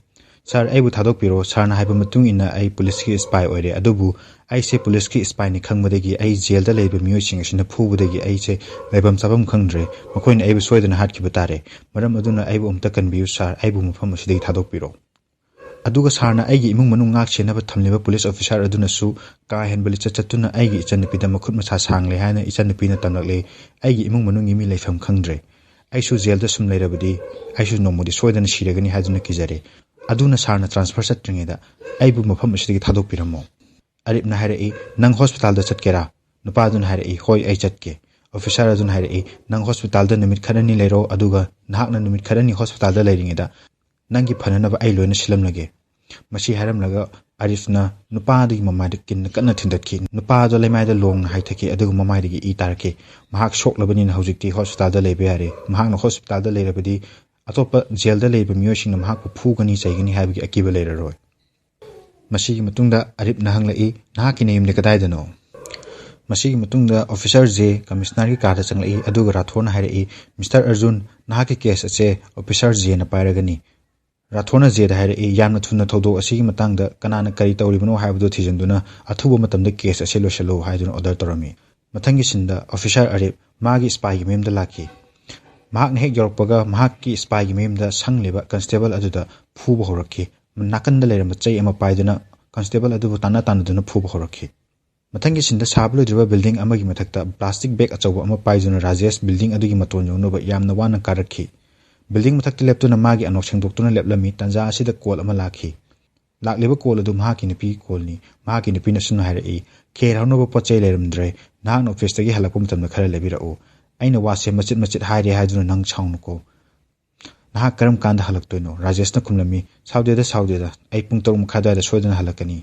"ꯁꯥꯔ, ꯑꯩꯕꯨ ꯊꯥꯗꯣꯛꯄꯤꯔꯣ꯫ ꯁꯥꯔꯅ ꯍꯥꯏꯕ ꯃꯇꯨꯡ ꯏꯟꯅ ꯑꯩ ꯄꯨꯂꯤꯁꯀꯤ ꯁ꯭ꯄꯥꯏ ꯑꯣꯏꯔꯦ, ꯑꯗꯨꯕꯨ ꯑꯩꯁꯦ ꯄꯨꯂꯤꯁꯀꯤ ꯁ꯭ꯄꯥꯏꯅꯤ ꯈꯪꯕꯗꯒꯤ ꯑꯩ ꯖꯦꯜꯗ ꯂꯩꯕ ꯃꯤꯑꯣꯏꯁꯤꯡ ꯑꯁꯤꯅ ꯐꯨꯕꯗꯒꯤ ꯑꯩꯁꯦ ꯂꯩꯐꯝ ꯆꯥꯐꯝ ꯈꯪꯗ꯭ꯔꯦ꯫ ꯃꯈꯣꯏꯅ ꯑꯩꯕꯨ ꯁꯣꯏꯗꯅ ꯍꯥꯠꯈꯤꯕ ꯇꯥꯔꯦ꯫ ꯃꯔꯝ ꯑꯗꯨꯅ ꯑꯩꯕꯨ ꯑꯃꯨꯛꯇ ꯀꯟꯕꯤꯌꯨ ꯁꯥꯔ, ꯑꯩꯕꯨ ꯃꯐꯝ ꯑꯁꯤꯗꯒꯤ ꯊꯥꯗꯣꯛꯄꯤꯔꯣ꯫ ꯑꯗꯨꯒ ꯁꯥꯔꯅ ꯑꯩꯒꯤ ꯏꯃꯨꯡ ꯃꯅꯨꯡ ꯉꯥꯛ ꯁꯦꯟꯅꯕ ꯊꯝꯂꯤꯕ ꯄꯨꯂꯤꯁ ꯑꯣꯐꯤꯁꯥꯔ ꯑꯗꯨꯅꯁꯨ ꯀꯥ ꯍꯦꯟꯕ ꯂꯤꯆꯠ ꯆꯠꯇꯨꯅ ꯑꯩꯒꯤ ꯏꯆꯟꯅꯨꯄꯤꯗ ꯃꯈꯨꯠ ꯃꯁꯥ ꯁꯥꯡꯂꯦ ꯍꯥꯏꯅ ꯏꯆꯟꯅꯨꯄꯤꯅ ꯇꯝꯂꯛꯂꯦ꯫ ꯑꯩꯒꯤ ꯏꯃꯨꯡ ꯃꯅꯨꯡꯒꯤ ꯃꯤ ꯂꯩꯐꯝ ꯈꯪꯗ꯭ꯔꯦ꯫ ꯑꯩꯁꯨ ꯖꯦꯜꯗ ꯁꯨꯝ ꯂꯩꯔꯕꯗꯤ ꯑꯩꯁꯨ ꯅꯣꯡꯃꯗꯤ ꯁꯣꯏꯗꯅ ꯁꯤꯔꯒꯅꯤ ꯍꯥꯏꯗꯨꯅ ꯀꯤꯖꯔꯦ꯫ ꯑꯗꯨꯅ ꯁꯥꯔꯅ ꯇ꯭ꯔꯥꯟꯁꯐꯔ ꯆꯠꯇ꯭ꯔꯤꯉꯩꯗ ꯑꯩꯕꯨ ꯃꯐꯝ ꯑꯁꯤꯗꯒꯤ ꯊꯥꯗꯣꯛꯄꯤꯔꯝꯃꯣ꯫" ꯑꯔꯤꯞꯅ ꯍꯥꯏꯔꯛꯏ, "ꯅꯪ ꯍꯣꯁꯄꯤꯇꯥꯜꯗ ꯆꯠꯀꯦꯔꯥ?" ꯅꯨꯄꯥ ꯑꯗꯨꯅ ꯍꯥꯏꯔꯛꯏ, "ꯍꯣꯏ, ꯑꯩ ꯆꯠꯀꯦ꯫" ꯑꯣꯐꯤꯁꯥꯔ ꯑꯗꯨꯅ ꯍꯥꯏꯔꯛꯏ, "ꯅꯪ ꯍꯣꯁꯄꯤꯇꯥꯜꯗ ꯅꯨꯃꯤꯠ ꯈꯔꯅꯤ ꯂꯩꯔꯣ, ꯑꯗꯨꯒ ꯅꯍꯥꯛꯅ ꯅꯨꯃꯤꯠ ꯈꯔꯅꯤ ꯍꯣꯁꯄꯤꯇꯥꯜꯗ ꯂꯩꯔꯤꯉꯩꯗ ꯅꯪꯒꯤ ꯐꯅꯅꯕ ꯑꯩ ꯂꯣꯏꯅ ꯁꯤꯜꯂꯝꯂꯒꯦ꯫" ꯃꯁꯤ ꯍꯥꯏꯔꯝꯂꯒ ꯑꯔꯤꯐꯅ ꯅꯨꯄꯥ ꯑꯗꯨꯒꯤ ꯃꯃꯥꯏꯗ ꯀꯤꯟꯅ ꯀꯟꯅ ꯊꯤꯟꯗꯠꯈꯤ꯫ ꯅꯨꯄꯥ ꯑꯗꯨ ꯂꯩꯃꯥꯏꯗ ꯂꯣꯡꯅ ꯍꯥꯏꯊꯈꯤ, ꯑꯗꯨꯒ ꯃꯃꯥꯏꯗꯒꯤ ꯏ ꯇꯥꯔꯛꯈꯤ꯫ ꯃꯍꯥꯛ ꯁꯣꯛꯂꯕꯅꯤꯅ ꯍꯧꯖꯤꯛꯇꯤ ꯍꯣꯁꯄꯤꯇꯥꯜꯗ ꯂꯩꯕ ꯌꯥꯔꯦ꯫ ꯃꯍꯥꯛꯅ ꯍꯣꯁꯄꯤꯇꯥꯜꯗ ꯂꯩꯔꯕꯗꯤ ꯑꯇꯣꯞꯄ ꯖꯦꯜꯗ ꯂꯩꯕ ꯃꯤꯑꯣꯏꯁꯤꯡꯅ ꯃꯍꯥꯛꯄꯨ ꯐꯨꯒꯅꯤ, ꯆꯩꯒꯅꯤ ꯍꯥꯏꯕꯒꯤ ꯑꯀꯤꯕ ꯂꯩꯔꯔꯣꯏ꯫ ꯃꯁꯤꯒꯤ ꯃꯇꯨꯡꯗ ꯑꯔꯤꯞꯅ ꯍꯪꯂꯛꯏ, "ꯅꯍꯥꯛꯀꯤ ꯅꯌꯨꯝꯗꯤ ꯀꯗꯥꯏꯗꯅꯣ?" ꯃꯁꯤꯒꯤ ꯃꯇꯨꯡꯗ ꯑꯣꯐꯤꯁꯥꯔ ꯖꯦ ꯀꯃꯤꯁꯅꯔꯒꯤ ꯀꯥꯗ ꯆꯪꯂꯛꯏ, ꯑꯗꯨꯒ ꯔꯥꯊꯣꯔꯅ ꯍꯥꯏꯔꯛꯏ, "ꯃꯤꯁꯇꯔ ꯑꯔꯖꯨꯟ, ꯅꯍꯥꯛꯀꯤ ꯀꯦꯁ ꯑꯁꯦ ꯑꯣꯐꯤꯁꯥꯔ ꯖꯦꯅ ꯄꯥꯏꯔꯒꯅꯤ꯫" ꯔꯥꯊꯣꯔꯅ ꯖꯦꯗ ꯍꯥꯏꯔꯛꯏ, "ꯌꯥꯝꯅ ꯊꯨꯅ ꯊꯧꯗꯣꯛ ꯑꯁꯤꯒꯤ ꯃꯇꯥꯡꯗ ꯀꯅꯥꯅ ꯀꯔꯤ ꯇꯧꯔꯤꯕꯅꯣ ꯍꯥꯏꯕꯗꯨ ꯊꯤꯖꯤꯟꯗꯨꯅ ꯑꯊꯨꯕ ꯃꯇꯝꯗ ꯀꯦꯁ ꯑꯁꯤ ꯂꯣꯏꯁꯤꯜꯂꯨ" ꯍꯥꯏꯗꯨꯅ ꯑꯣꯔꯗꯔ ꯇꯧꯔꯝꯃꯤ꯫ ꯃꯊꯪꯒꯤ ꯁꯤꯟꯗ ꯑꯣꯐꯤꯁꯥꯔ ꯑꯔꯤꯞ ꯃꯥꯒꯤ ꯁ꯭ꯄꯥꯏꯒꯤ ꯃꯌꯨꯝꯗ ꯂꯥꯛꯈꯤ꯫ ꯃꯍꯥꯛꯅ ꯍꯦꯛ ꯌꯧꯔꯛꯄꯒ ꯃꯍꯥꯛꯀꯤ ꯁ꯭ꯄꯥꯏꯒꯤ ꯃꯌꯨꯝꯗ ꯁꯪꯂꯤꯕ ꯀꯟꯁꯇꯦꯕꯜ ꯑꯗꯨꯗ ꯐꯨꯕ ꯍꯧꯔꯛꯈꯤ꯫ ꯅꯥꯀꯟꯗ ꯂꯩꯔꯝꯕ ꯆꯩ ꯑꯃ ꯄꯥꯏꯗꯨꯅ ꯀꯟꯁꯇꯦꯕꯜ ꯑꯗꯨꯕꯨ ꯇꯥꯟꯅ ꯇꯥꯟꯅꯗꯨꯅ ꯐꯨꯕ ꯍꯧꯔꯛꯈꯤ꯫ ꯃꯊꯪꯒꯤ ꯁꯤꯟꯗ ꯁꯥꯕ ꯂꯣꯏꯗ꯭ꯔꯤꯕ ꯕꯤꯜꯗꯤꯡ ꯑꯃꯒꯤ ꯃꯊꯛꯇ ꯄ꯭ꯂꯥꯁꯇꯤꯛ ꯕꯦꯒ ꯑꯆꯧꯕ ꯑꯃ ꯄꯥꯏꯗꯨꯅ ꯔꯥꯖꯦꯁ ꯕꯤꯜꯗꯤꯡ ꯑꯗꯨꯒꯤ ꯃꯇꯣꯟ ꯌꯧꯅꯕ ꯌꯥꯝꯅ ꯋꯥꯅ ꯀꯥꯔꯛꯈꯤ꯫ ꯕꯤꯜꯗꯤꯡ ꯃꯊꯛꯇ ꯂꯦꯞꯇꯨꯅ ꯃꯥꯒꯤ ꯑꯅꯣꯛ ꯁꯦꯡꯗꯣꯛꯇꯨꯅ ꯂꯦꯞꯂꯝꯃꯤ꯫ ꯇꯥꯟꯖꯥ ꯑꯁꯤꯗ ꯀꯣꯜ ꯑꯃ ꯂꯥꯛꯈꯤ꯫ ꯂꯥꯛꯂꯤꯕ ꯀꯣꯜ ꯑꯗꯨ ꯃꯍꯥꯛꯀꯤ ꯅꯨꯄꯤꯒꯤ ꯀꯣꯜꯅꯤ꯫ ꯃꯍꯥꯛꯀꯤ ꯅꯨꯄꯤꯅ ꯑꯁꯨꯝꯅ ꯍꯥꯏꯔꯛꯏ, "ꯈꯦꯔ ꯍꯧꯅꯕ ꯄꯣꯠ ꯆꯩ ꯂꯩꯔꯝꯗ꯭ꯔꯦ꯫ ꯅꯍꯥꯛꯅ ꯑꯣꯐꯤꯁꯇꯒꯤ ꯍꯜꯂꯛꯄ ꯃꯇꯝꯗ ꯈꯔ ꯂꯩꯕꯤꯔꯛꯎ꯫ ꯑꯩꯅ ꯋꯥꯁꯦ ꯃꯆꯤꯠ ꯃꯆꯤꯠ ꯍꯥꯏꯔꯦ ꯍꯥꯏꯗꯨꯅ ꯅꯪ ꯁꯥꯎꯅꯨꯀꯣ꯫ ꯅꯍꯥꯛ ꯀꯔꯝ ꯀꯥꯟꯗ ꯍꯜꯂꯛꯇꯣꯏꯅꯣ?" ꯔꯥꯖꯦꯁꯅ ꯈꯨꯝꯂꯝꯃꯤ, "ꯁꯥꯎꯗꯦꯗ, ꯁꯥꯎꯗꯦꯗ꯫ ꯑꯩ ꯄꯨꯡ ꯇꯔꯨꯛ ꯃꯈꯥꯏ ꯑꯗꯨꯋꯥꯏꯗ ꯁꯣꯏꯗꯅ ꯍꯜꯂꯛꯀꯅꯤ"꯫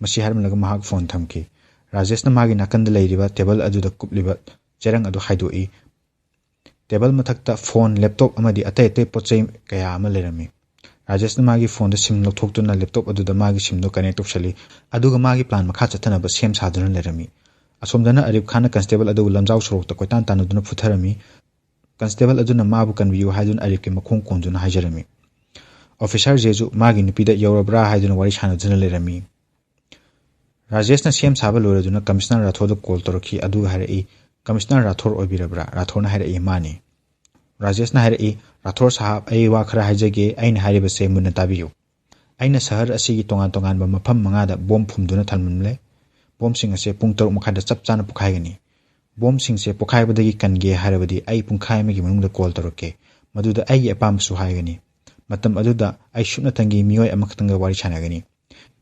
ꯃꯁꯤ ꯍꯥꯏꯔꯝꯂꯒ ꯃꯍꯥꯛ ꯐꯣꯟ ꯊꯝꯈꯤ꯫ ꯔꯥꯖꯦꯁꯅ ꯃꯥꯒꯤ ꯅꯥꯀꯟꯗ ꯂꯩꯔꯤꯕ ꯇꯦꯕꯜ ꯑꯗꯨꯗ ꯀꯨꯞꯂꯤꯕ ꯆꯦꯔꯪ ꯑꯗꯨ ꯍꯥꯏꯗꯣꯛꯏ꯫ ꯇꯦꯕꯜ ꯃꯊꯛꯇ ꯐꯣꯟ, ꯂꯦꯞꯇꯣꯞ ꯑꯃꯗꯤ ꯑꯇꯩ ꯑꯇꯩ ꯄꯣꯠ ꯆꯩ ꯀꯌꯥ ꯑꯃ ꯂꯩꯔꯝꯃꯤ꯫ ꯔꯥꯖꯦꯁꯅ ꯃꯥꯒꯤ ꯐꯣꯟꯗ ꯁꯤꯝ ꯂꯧꯊꯣꯛꯇꯨꯅ ꯂꯦꯞꯇꯣꯞ ꯑꯗꯨꯗ ꯃꯥꯒꯤ ꯁꯤꯝꯗꯨ ꯀꯅꯦꯛ ꯇꯧꯁꯜꯂꯤ, ꯑꯗꯨꯒ ꯃꯥꯒꯤ ꯄ꯭ꯂꯥꯟ ꯃꯈꯥ ꯆꯠꯊꯅꯕ ꯁꯦꯝ ꯁꯥꯗꯨꯅ ꯂꯩꯔꯝꯃꯤ꯫ ꯑꯁꯣꯝꯗꯅ ꯑꯔꯤꯞ ꯈꯥꯟꯅ ꯀꯟꯁꯇꯦꯕꯜ ꯑꯗꯨꯕꯨ ꯂꯝꯖꯥꯎ ꯁꯣꯔꯣꯛꯇ ꯀꯣꯏꯇꯥꯟ ꯇꯥꯟꯅꯗꯨꯅ ꯐꯨꯊꯔꯝꯃꯤ꯫ ꯀꯟꯁꯇꯦꯕꯜ ꯑꯗꯨꯅ ꯃꯥꯕꯨ ꯀꯟꯕꯤꯌꯨ ꯍꯥꯏꯗꯨꯅ ꯑꯔꯤꯞꯀꯤ ꯃꯈꯣꯡ ꯀꯣꯟꯗꯨꯅ ꯍꯥꯏꯖꯔꯝꯃꯤ꯫ ꯑꯣꯐꯤꯁꯥꯔ ꯖꯦꯁꯨ ꯃꯥꯒꯤ ꯅꯨꯄꯤꯗ "ꯌꯧꯔꯕ꯭ꯔꯥ?" ꯍꯥꯏꯗꯨꯅ ꯋꯥꯔꯤ ꯁꯥꯟꯅꯗꯨꯅ ꯂꯩꯔꯝꯃꯤ꯫ ꯔꯥꯖꯦꯁꯅ ꯁꯦꯝ ꯁꯥꯕ ꯂꯣꯏꯔꯗꯨꯅ ꯀꯃꯤꯁꯅꯔ ꯔꯥꯊꯣꯔꯗ ꯀꯣꯜ ꯇꯧꯔꯛꯈꯤ, ꯑꯗꯨꯒ ꯍꯥꯏꯔꯛꯏ, "ꯀꯃꯤꯁꯅꯔ ꯔꯥꯊꯣꯔ ꯑꯣꯏꯕꯤꯔꯕ꯭ꯔꯥ?" ꯔꯥꯊꯣꯔꯅ ꯍꯥꯏꯔꯛꯏ, "ꯃꯥꯅꯤ"꯫ ꯔꯥꯖꯦꯁꯅ ꯍꯥꯏꯔꯛꯏ, "ꯔꯥꯊꯣꯔ ꯁꯥꯍꯥꯕ, ꯑꯩ ꯋꯥ ꯈꯔ ꯍꯥꯏꯖꯒꯦ, ꯑꯩꯅ ꯍꯥꯏꯔꯤꯕꯁꯦ ꯃꯨꯟꯅ ꯇꯥꯕꯤꯌꯨ꯫ ꯑꯩꯅ ꯁꯍꯔ ꯑꯁꯤꯒꯤ ꯇꯣꯉꯥꯟ ꯇꯣꯉꯥꯟꯕ ꯃꯐꯝ ꯃꯉꯥꯗ ꯕꯣꯝ ꯐꯨꯝꯗꯨꯅ ꯊꯝꯂꯝꯂꯦ꯫ ꯕꯣꯝꯁꯤꯡ ꯑꯁꯦ ꯄꯨꯡ ꯇꯔꯨꯛ ꯃꯈꯥꯏꯗ ꯆꯞ ꯆꯥꯅ ꯄꯣꯈꯥꯏꯒꯅꯤ꯫ ꯕꯣꯝꯁꯤꯡꯁꯦ ꯄꯣꯈꯥꯏꯕꯗꯒꯤ ꯀꯟꯒꯦ ꯍꯥꯏꯔꯕꯗꯤ ꯑꯩ ꯄꯨꯡꯈꯥꯏ ꯑꯃꯒꯤ ꯃꯅꯨꯡꯗ ꯀꯣꯜ ꯇꯧꯔꯛꯀꯦ꯫ ꯃꯗꯨꯗ ꯑꯩꯒꯤ ꯑꯄꯥꯝꯕꯁꯨ ꯍꯥꯏꯒꯅꯤ꯫ ꯃꯇꯝ ꯑꯗꯨꯗ ꯑꯩ ꯁꯨꯞꯅꯇꯪꯒꯤ ꯃꯤꯑꯣꯏ ꯑꯃꯈꯛꯇꯪꯒ ꯋꯥꯔꯤ ꯁꯥꯟꯅꯒꯅꯤ꯫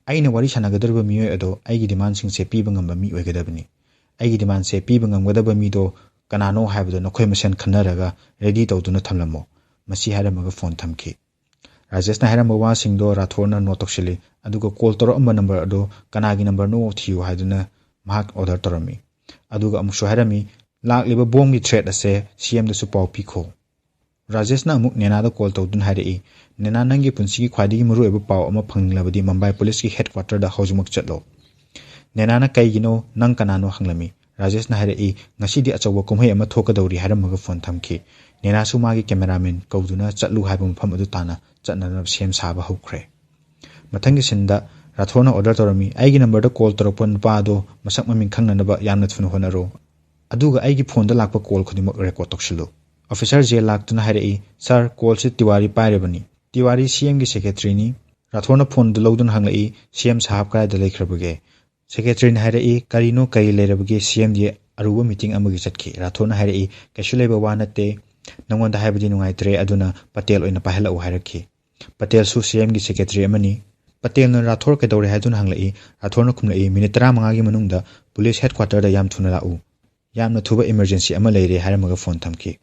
ꯑꯩꯅ ꯋꯥꯔꯤ ꯁꯥꯟꯅꯒꯗꯧꯔꯤꯕ ꯃꯤꯑꯣꯏ ꯑꯗꯣ ꯑꯩꯒꯤ ꯗꯤꯃꯥꯟꯁꯤꯡꯁꯦ ꯄꯤꯕ ꯉꯝꯕ ꯃꯤ ꯑꯣꯏꯒꯗꯕꯅꯤ꯫ ꯑꯩꯒꯤ ꯗꯤꯃꯥꯟꯁꯦ ꯄꯤꯕ ꯉꯝꯒꯗꯕ ꯃꯤꯗꯣ ꯀꯅꯥꯅꯣ ꯍꯥꯏꯕꯗꯣ ꯅꯈꯣꯏ ꯃꯁꯦꯟ ꯈꯟꯅꯔꯒ ꯔꯦꯗꯤ ꯇꯧꯗꯨꯅ ꯊꯝꯂꯝꯃꯣ"꯫ ꯃꯁꯤ ꯍꯥꯏꯔꯝꯃꯒ ꯐꯣꯟ ꯊꯝꯈꯤ꯫ ꯔꯥꯖꯦꯁꯅ ꯍꯥꯏꯔꯝꯕ ꯋꯥꯁꯤꯡꯗꯣ ꯔꯥꯊꯣꯔꯅ ꯅꯣꯠ ꯇꯧꯁꯤꯜꯂꯤ, ꯑꯗꯨꯒ ꯀꯣꯜ ꯇꯧꯔꯛꯑꯝꯕ ꯅꯝꯕꯔ ꯑꯗꯣ ꯀꯅꯥꯒꯤ ꯅꯝꯕꯔꯅꯣ ꯊꯤꯌꯨ ꯍꯥꯏꯗꯨꯅ ꯃꯍꯥꯛ ꯑꯣꯔꯗꯔ ꯇꯧꯔꯝꯃꯤ꯫ ꯑꯗꯨꯒ ꯑꯃꯨꯛꯁꯨ ꯍꯥꯏꯔꯝꯃꯤ, "ꯂꯥꯛꯂꯤꯕ ꯕꯣꯝꯒꯤ ꯊ꯭ꯔꯦꯠ ꯑꯁꯦ ꯁꯤ ꯑꯦꯝꯗꯁꯨ ꯄꯥꯎ ꯄꯤꯈꯣ"꯫ ꯔꯥꯖꯦꯁꯅ ꯑꯃꯨꯛ ꯅꯦꯅꯥꯗ ꯀꯣꯜ ꯇꯧꯗꯨꯅ ꯍꯥꯏꯔꯛꯏ, "ꯅꯦꯅꯥ, ꯅꯪꯒꯤ ꯄꯨꯟꯁꯤꯒꯤ ꯈ꯭ꯋꯥꯏꯗꯒꯤ ꯃꯔꯨꯑꯣꯏꯕ ꯄꯥꯎ ꯑꯃ ꯐꯪꯂꯕꯗꯤ ꯃꯨꯝꯕꯥꯏ ꯄꯨꯂꯤꯁꯀꯤ ꯍꯦꯗ ꯀ꯭ꯋꯥꯔꯇꯔꯗ ꯍꯧꯖꯤꯛꯃꯛ ꯆꯠꯂꯣ"꯫ ꯅꯦꯅꯥꯅ "ꯀꯩꯒꯤꯅꯣ? ꯅꯪ ꯀꯅꯥꯅꯣ?" ꯍꯪꯂꯝꯃꯤ꯫ ꯔꯥꯖꯦꯁꯅ ꯍꯥꯏꯔꯛꯏ, "ꯉꯁꯤꯗꯤ ꯑꯆꯧꯕ ꯀꯨꯝꯍꯩ ꯑꯃ ꯊꯣꯛꯀꯗꯧꯔꯤ" ꯍꯥꯏꯔꯝꯃꯒ ꯐꯣꯟ ꯊꯝꯈꯤ꯫ ꯅꯦꯅꯥꯁꯨ ꯃꯥꯒꯤ ꯀꯦꯃꯦꯔꯥꯃꯦꯟ ꯀꯧꯗꯨꯅ ꯆꯠꯂꯨ ꯍꯥꯏꯕ ꯃꯐꯝ ꯑꯗꯨ ꯇꯥꯟꯅ ꯆꯠꯅꯅꯕ ꯁꯦꯝ ꯁꯥꯕ ꯍꯧꯈ꯭ꯔꯦ꯫ ꯃꯊꯪꯒꯤ ꯁꯤꯟꯗ ꯔꯥꯊꯣꯔꯅ ꯑꯣꯔꯗꯔ ꯇꯧꯔꯝꯃꯤ, "ꯑꯩꯒꯤ ꯅꯝꯕꯔꯗ ꯀꯣꯜ ꯇꯧꯔꯛꯄ ꯅꯨꯄꯥ ꯑꯗꯣ ꯃꯁꯛ ꯃꯃꯤꯡ ꯈꯪꯅꯅꯕ ꯌꯥꯝꯅ ꯊꯨꯅ ꯍꯣꯠꯅꯔꯣ꯫ ꯑꯗꯨꯒ ꯑꯩꯒꯤ ꯐꯣꯟꯗ ꯂꯥꯛꯄ ꯀꯣꯜ ꯈꯨꯗꯤꯡꯃꯛ ꯔꯦꯀꯣꯔꯗ ꯇꯧꯁꯤꯜꯂꯨ"꯫ ꯑꯣꯐꯤꯁꯔ ꯖꯦ ꯂꯥꯛꯇꯨꯅ ꯍꯥꯏꯔꯛꯏ, "ꯁꯥꯔ, ꯀꯣꯜꯁꯤ ꯇꯤꯋꯥꯔꯤ ꯄꯥꯏꯔꯤꯕꯅꯤ"꯫ ꯇꯤꯋꯥꯔꯤ ꯁꯤ ꯑꯦꯝꯒꯤ ꯁꯦꯀ꯭ꯔꯦꯇꯔꯤꯅꯤ꯫ ꯔꯥꯊꯣꯔꯅ ꯐꯣꯟꯗꯨ ꯂꯧꯗꯨꯅ ꯍꯪꯂꯛꯏ, "ꯁꯤ ꯑꯦꯝ ꯁꯥꯍꯕ ꯀꯗꯥꯏꯗ ꯂꯩꯈ꯭ꯔꯕꯒꯦ?" ꯁꯦꯀ꯭ꯔꯦꯇꯔꯤꯅ ꯍꯥꯏꯔꯛꯏ, "ꯀꯔꯤꯅꯣ, ꯀꯔꯤ ꯂꯩꯔꯕꯒꯦ? ꯁꯤ ꯑꯦꯝꯗꯤ ꯑꯔꯨꯕ ꯃꯤꯇꯤꯡ ꯑꯃꯒꯤ ꯆꯠꯈꯤ"꯫ ꯔꯥꯊꯣꯔꯅ ꯍꯥꯏꯔꯛꯏ, "ꯀꯩꯁꯨ ꯂꯩꯕ ꯋꯥ ꯅꯠꯇꯦ꯫ ꯅꯉꯣꯟꯗ ꯍꯥꯏꯕꯗꯤ ꯅꯨꯡꯉꯥꯏꯇ꯭ꯔꯦ, ꯑꯗꯨꯅ ꯄꯇꯦꯜ ꯑꯣꯏꯅ ꯄꯥꯏꯍꯜꯂꯛꯎ" ꯍꯥꯏꯔꯛꯈꯤ꯫ ꯄꯇꯦꯜꯁꯨ ꯁꯤ ꯑꯦꯝꯒꯤ ꯁꯦꯀ꯭ꯔꯦꯇꯔꯤ ꯑꯃꯅꯤ꯫ ꯄꯇꯦꯜꯅ ꯔꯥꯊꯣꯔ ꯀꯩꯗꯧꯔꯦ ꯍꯥꯏꯗꯨꯅ ꯍꯪꯂꯛꯏ꯫ ꯔꯥꯊꯣꯔꯅ ꯈꯨꯝꯂꯛꯏ, "ꯃꯤꯅꯤꯠ ꯇꯔꯥꯃꯉꯥꯒꯤ ꯃꯅꯨꯡꯗ ꯄꯨꯂꯤꯁ ꯍꯦꯗꯀ꯭ꯋꯥꯇꯔꯗ ꯌꯥꯝ ꯊꯨꯅ ꯂꯥꯛꯎ꯫ ꯌꯥꯝꯅ ꯊꯨꯕ ꯏꯃꯔꯖꯦꯟꯁꯤ ꯑꯃ ꯂꯩꯔꯦ" ꯍꯥꯏꯔꯝꯃꯒ ꯐꯣꯟ ꯊꯝꯈꯤ꯫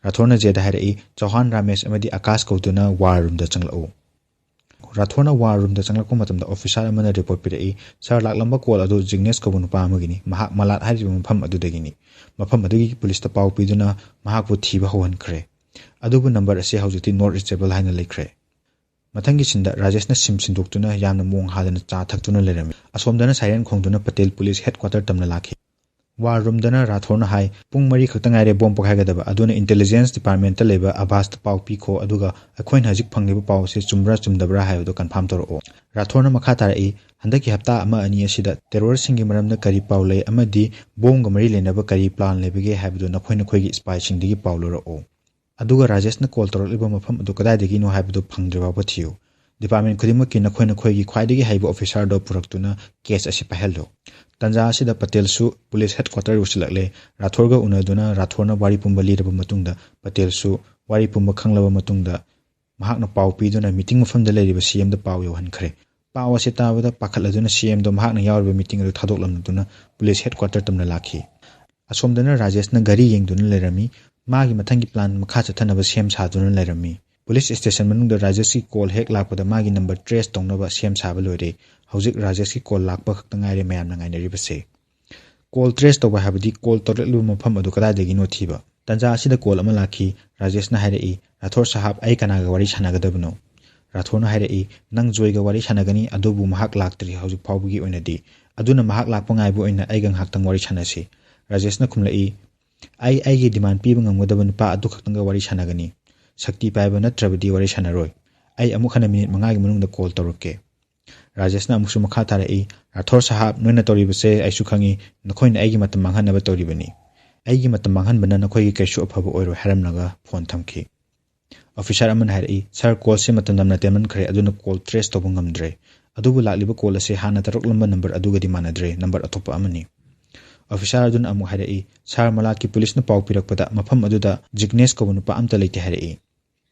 ꯔꯥꯊꯣꯔꯅ ꯖꯦꯗ ꯍꯥꯏꯔꯛꯏ, "ꯆꯧꯍꯥꯟ, ꯔꯥꯃꯦꯁ ꯑꯃꯗꯤ ꯑꯀꯥꯁ ꯀꯧꯗꯨꯅ ꯋꯥꯔ ꯔꯨꯝꯗ ꯆꯪꯂꯛꯎ"꯫ ꯔꯥꯊꯣꯔꯅ ꯋꯥꯔ ꯔꯨꯝꯗ ꯆꯪꯂꯛꯄ ꯃꯇꯝꯗ ꯑꯣꯐꯤꯁꯥꯔ ꯑꯃꯅ ꯔꯤꯄꯣꯔꯠ ꯄꯤꯔꯛꯏ, "ꯁꯥꯔ, ꯂꯥꯛꯂꯝꯕ ꯀꯣꯜ ꯑꯗꯨ ꯖꯤꯒꯅꯦꯁ ꯀꯧꯕ ꯅꯨꯄꯥ ꯑꯃꯒꯤꯅꯤ꯫ ꯃꯍꯥꯛ ꯃꯂꯥꯠ ꯍꯥꯏꯔꯤꯕ ꯃꯐꯝ ꯑꯗꯨꯗꯒꯤꯅꯤ꯫ ꯃꯐꯝ ꯑꯗꯨꯒꯤ ꯄꯨꯂꯤꯁꯇ ꯄꯥꯎ ꯄꯤꯗꯨꯅ ꯃꯍꯥꯛꯄꯨ ꯊꯤꯕ ꯍꯧꯍꯟꯈ꯭ꯔꯦ꯫ ꯑꯗꯨꯕꯨ ꯅꯝꯕꯔ ꯑꯁꯤ ꯍꯧꯖꯤꯛꯇꯤ not reachable ꯍꯥꯏꯅ ꯂꯩꯈ꯭ꯔꯦ"꯫ ꯃꯊꯪꯒꯤ ꯁꯤꯟꯗ ꯔꯥꯖꯦꯁꯅ ꯁꯤꯝ ꯁꯤꯟꯗꯣꯛꯇꯨꯅ ꯌꯥꯝꯅ ꯃꯣꯡ ꯍꯥꯗꯅ ꯆꯥ ꯊꯛꯇꯨꯅ ꯂꯩꯔꯝꯃꯤ꯫ ꯑꯁꯣꯝꯗꯅ ꯁꯥꯏꯔꯦꯟ ꯈꯣꯡꯗꯨꯅ ꯄꯇꯦꯜ ꯄꯨꯂꯤꯁ ꯍꯦꯗꯀ꯭ꯋꯥꯇꯔ ꯇꯝꯅ ꯂꯥꯛꯈꯤ꯫ ꯋꯥꯔ ꯔꯨꯝꯗꯅ ꯔꯥꯊꯣꯔꯅ ꯍꯥꯏ, "ꯄꯨꯡ ꯃꯔꯤ ꯈꯛꯇ ꯉꯥꯏꯔꯦ ꯕꯣꯝ ꯄꯣꯈꯥꯏꯒꯗꯕ, ꯑꯗꯨꯅ ꯏꯟꯇꯦꯂꯤꯖꯦꯟꯁ ꯗꯤꯄꯥꯔꯠꯃꯦꯟꯇ ꯂꯩꯕ ꯑꯕꯥꯁꯇ ꯄꯥꯎ ꯄꯤꯈꯣ, ꯑꯗꯨꯒ ꯑꯩꯈꯣꯏꯅ ꯍꯧꯖꯤꯛ ꯐꯪꯂꯤꯕ ꯄꯥꯎ ꯑꯁꯤ ꯆꯨꯝꯕ꯭ꯔꯥ ꯆꯨꯝꯗꯕ꯭ꯔꯥ ꯍꯥꯏꯕꯗꯨ ꯀꯟꯐꯥꯔꯝ ꯇꯧꯔꯛꯑꯣ"꯫ ꯔꯥꯊꯣꯔꯅ ꯃꯈꯥ ꯇꯥꯔꯛꯏ, "ꯍꯟꯗꯛꯀꯤ ꯍꯞꯇꯥ ꯑꯃ ꯑꯅꯤ ꯑꯁꯤꯗ ꯇꯦꯔꯣꯔꯁꯤꯡꯒꯤ ꯃꯔꯝꯗ ꯀꯔꯤ ꯄꯥꯎ ꯂꯩ ꯑꯃꯗꯤ ꯕꯣꯝꯒ ꯃꯔꯤ ꯂꯩꯅꯕ ꯀꯔꯤ ꯄ꯭ꯂꯥꯟ ꯂꯩꯕꯒꯦ ꯍꯥꯏꯕꯗꯨ ꯅꯈꯣꯏ ꯅꯈꯣꯏꯒꯤ ꯏꯁꯄꯥꯏꯁꯤꯡꯗꯒꯤ ꯄꯥꯎ ꯂꯧꯔꯛꯑꯣ꯫ ꯑꯗꯨꯒ ꯔꯥꯖꯦꯁꯅ ꯀꯣꯜ ꯇꯧꯔꯛꯂꯤꯕ ꯃꯐꯝ ꯑꯗꯨ ꯀꯗꯥꯏꯗꯒꯤꯅꯣ ꯍꯥꯏꯕꯗꯨ ꯐꯪꯗ꯭ꯔꯤꯐꯥꯎꯕ ꯊꯤꯌꯨ꯫ ꯗꯤꯄꯥꯔꯠꯃꯦꯟ ꯈꯨꯗꯤꯡꯃꯛꯀꯤ ꯅꯈꯣꯏ ꯅꯈꯣꯏꯒꯤ ꯈ꯭ꯋꯥꯏꯗꯒꯤ ꯍꯩꯕ ꯑꯣꯐꯤꯁꯥꯔꯗꯣ ꯄꯨꯔꯛꯇꯨꯅ ꯀꯦꯁ ꯑꯁꯤ ꯄꯥꯏꯍꯜꯂꯨ"꯫ ꯇꯥꯟꯖꯥ ꯑꯁꯤꯗ ꯄꯇꯦꯜꯁꯨ ꯄꯨꯂꯤꯁ ꯍꯦꯗꯀ꯭ꯋꯥꯇꯔ ꯌꯧꯁꯤꯜꯂꯛꯂꯦ꯫ ꯔꯥꯊꯣꯔꯒ ꯎꯅꯗꯨꯅ ꯔꯥꯊꯣꯔꯅ ꯋꯥꯔꯤ ꯄꯨꯝꯕ ꯂꯤꯔꯕ ꯃꯇꯨꯡꯗ ꯄꯇꯦꯜꯁꯨ ꯋꯥꯔꯤ ꯄꯨꯝꯕ ꯈꯪꯂꯕ ꯃꯇꯨꯡꯗ ꯃꯍꯥꯛꯅ ꯄꯥꯎ ꯄꯤꯗꯨꯅ ꯃꯤꯇꯤꯡ ꯃꯐꯝꯗ ꯂꯩꯔꯤꯕ ꯁꯤ ꯑꯦꯝꯗ ꯄꯥꯎ ꯌꯧꯍꯟꯈ꯭ꯔꯦ꯫ ꯄꯥꯎ ꯑꯁꯤ ꯇꯥꯕꯗ ꯄꯥꯈꯠꯂꯗꯨꯅ ꯁꯤ ꯑꯦꯝꯗꯣ ꯃꯍꯥꯛꯅ ꯌꯥꯎꯔꯤꯕ ꯃꯤꯇꯤꯡ ꯑꯗꯨ ꯊꯥꯗꯣꯛꯂꯝꯂꯗꯨꯅ ꯄꯨꯂꯤꯁ ꯍꯦꯗꯀ꯭ꯋꯥꯇꯔ ꯇꯝꯅ ꯂꯥꯛꯈꯤ꯫ ꯑꯁꯣꯝꯗꯅ ꯔꯥꯖꯦꯁꯅ ꯘꯔꯤ ꯌꯦꯡꯗꯨꯅ ꯂꯩꯔꯝꯃꯤ꯫ ꯃꯥꯒꯤ ꯃꯊꯪꯒꯤ ꯄ꯭ꯂꯥꯟ ꯃꯈꯥ ꯆꯠꯊꯅꯕ ꯁꯦꯝ ꯁꯥꯗꯨꯅ ꯂꯩꯔꯝꯃꯤ꯫ ꯄꯨꯂꯤꯁ ꯁ꯭ꯇꯦꯁꯟ ꯃꯅꯨꯡꯗ ꯔꯥꯖꯦꯁꯀꯤ ꯀꯣꯜ ꯍꯦꯛ ꯂꯥꯛꯄꯗ ꯃꯥꯒꯤ ꯅꯝꯕꯔ ꯇ꯭ꯔꯦꯁ ꯇꯧꯅꯕ ꯁꯦꯝ ꯁꯥꯕ ꯂꯣꯏꯔꯦ꯫ ꯍꯧꯖꯤꯛ ꯔꯥꯖꯦꯁꯀꯤ ꯀꯣꯜ ꯂꯥꯛꯄ ꯈꯛꯇ ꯉꯥꯏꯔꯦ ꯃꯌꯥꯝꯅ ꯉꯥꯏꯅꯔꯤꯕꯁꯦ꯫ ꯀꯣꯜ ꯇ꯭ꯔꯦꯁ ꯇꯧꯕ ꯍꯥꯏꯕꯗꯤ ꯀꯣꯜ ꯇꯧꯔꯛꯂꯤꯕ ꯃꯐꯝ ꯑꯗꯨ ꯀꯗꯥꯏꯗꯒꯤꯅꯣ ꯊꯤꯕ꯫ ꯇꯥꯟꯖꯥ ꯑꯁꯤꯗ ꯀꯣꯜ ꯑꯃ ꯂꯥꯛꯈꯤ꯫ ꯔꯥꯖꯦꯁꯅ ꯍꯥꯏꯔꯛꯏ, "ꯔꯥꯊꯣꯔ ꯁꯥꯍꯥꯕ, ꯑꯩ ꯀꯅꯥꯒ ꯋꯥꯔꯤ ꯁꯥꯟꯅꯒꯗꯕꯅꯣ?" ꯔꯥꯊꯣꯔꯅ ꯍꯥꯏꯔꯛꯏ, "ꯅꯪ ꯖꯣꯏꯒ ꯋꯥꯔꯤ ꯁꯥꯟꯅꯒꯅꯤ, ꯑꯗꯨꯕꯨ ꯃꯍꯥꯛ ꯂꯥꯛꯇ꯭ꯔꯤ ꯍꯧꯖꯤꯛ ꯐꯥꯎꯕꯒꯤ ꯑꯣꯏꯅꯗꯤ꯫ ꯑꯗꯨꯅ ꯃꯍꯥꯛ ꯂꯥꯛꯄ ꯉꯥꯏꯕ ꯑꯣꯏꯅ ꯑꯩꯒ ꯉꯥꯏꯍꯥꯛꯇꯪ ꯋꯥꯔꯤ ꯁꯥꯟꯅꯁꯤ"꯫ ꯔꯥꯖꯦꯁꯅ ꯈꯨꯝꯂꯛꯏ, ꯑꯩ ꯑꯩꯒꯤ ꯗꯤꯃꯥꯟ ꯄꯤꯕ ꯉꯝꯒꯗꯕ ꯅꯨꯄꯥ ꯑꯗꯨ ꯈꯛꯇꯪꯒ ꯋꯥꯔꯤ ꯁꯥꯟꯅꯒꯅꯤ꯫ ꯁꯛꯇꯤ ꯄꯥꯏꯕ ꯅꯠꯇ꯭ꯔꯕꯗꯤ ꯋꯥꯔꯤ ꯁꯥꯟꯅꯔꯣꯏ꯫ ꯑꯩ ꯑꯃꯨꯛ ꯍꯟꯅ ꯃꯤꯅꯤꯠ ꯃꯉꯥꯒꯤ ꯃꯅꯨꯡꯗ ꯀꯣꯜ ꯇꯧꯔꯛꯀꯦ꯫ ꯔꯥꯖꯦꯁꯅ ꯑꯃꯨꯛꯁꯨ ꯃꯈꯥ ꯇꯥꯔꯛꯏ, "ꯔꯥꯊꯣꯔ ꯁꯥꯍꯥꯕ, ꯅꯣꯏꯅ ꯇꯧꯔꯤꯕꯁꯦ ꯑꯩꯁꯨ ꯈꯪꯏ, ꯅꯈꯣꯏꯅ ꯑꯩꯒꯤ ꯃꯇꯝ ꯃꯥꯡꯍꯟꯅꯕ ꯇꯧꯔꯤꯕꯅꯤ꯫ ꯑꯩꯒꯤ ꯃꯇꯝ ꯃꯥꯡꯍꯟꯕꯅ ꯅꯈꯣꯏꯒꯤ ꯀꯔꯤꯁꯨ ꯑꯐꯕ ꯑꯣꯏꯔꯣꯏ" ꯍꯥꯏꯔꯝꯂꯒ ꯐꯣꯟ ꯊꯝꯈꯤ꯫ ꯑꯣꯐꯤꯁꯥꯔ ꯑꯃꯅ ꯍꯥꯏꯔꯛꯏ, "ꯁꯥꯔ, ꯀꯣꯜꯁꯦ ꯃꯇꯝ ꯌꯥꯝꯅ ꯇꯦꯟꯃꯟꯈ꯭ꯔꯦ, ꯑꯗꯨꯅ ꯀꯣꯜ ꯇ꯭ꯔꯦꯁ ꯇꯧꯕ ꯉꯝꯗ꯭ꯔꯦ꯫ ꯑꯗꯨꯕꯨ ꯂꯥꯛꯂꯤꯕ ꯀꯣꯜ ꯑꯁꯦ ꯍꯥꯟꯅ ꯇꯧꯔꯛꯂꯝꯕ ꯅꯝꯕꯔ ꯑꯗꯨꯒꯗꯤ ꯃꯥꯟꯅꯗ꯭ꯔꯦ, ꯅꯝꯕꯔ ꯑꯇꯣꯞꯄ ꯑꯃꯅꯤ"꯫ ꯑꯣꯐꯤꯁꯥꯔ ꯑꯗꯨꯅ ꯑꯃꯨꯛ ꯍꯥꯏꯔꯛꯏ, "ꯁꯥꯔ, ꯃꯂꯥꯠꯀꯤ ꯄꯨꯂꯤꯁꯅ ꯄꯥꯎ ꯄꯤꯔꯛꯄꯗ ꯃꯐꯝ ꯑꯗꯨꯗ ꯖꯤꯒꯅꯦꯁ ꯀꯧꯕ ꯅꯨꯄꯥ ꯑꯝꯇ ꯂꯩꯇꯦ" ꯍꯥꯏꯔꯛꯏ꯫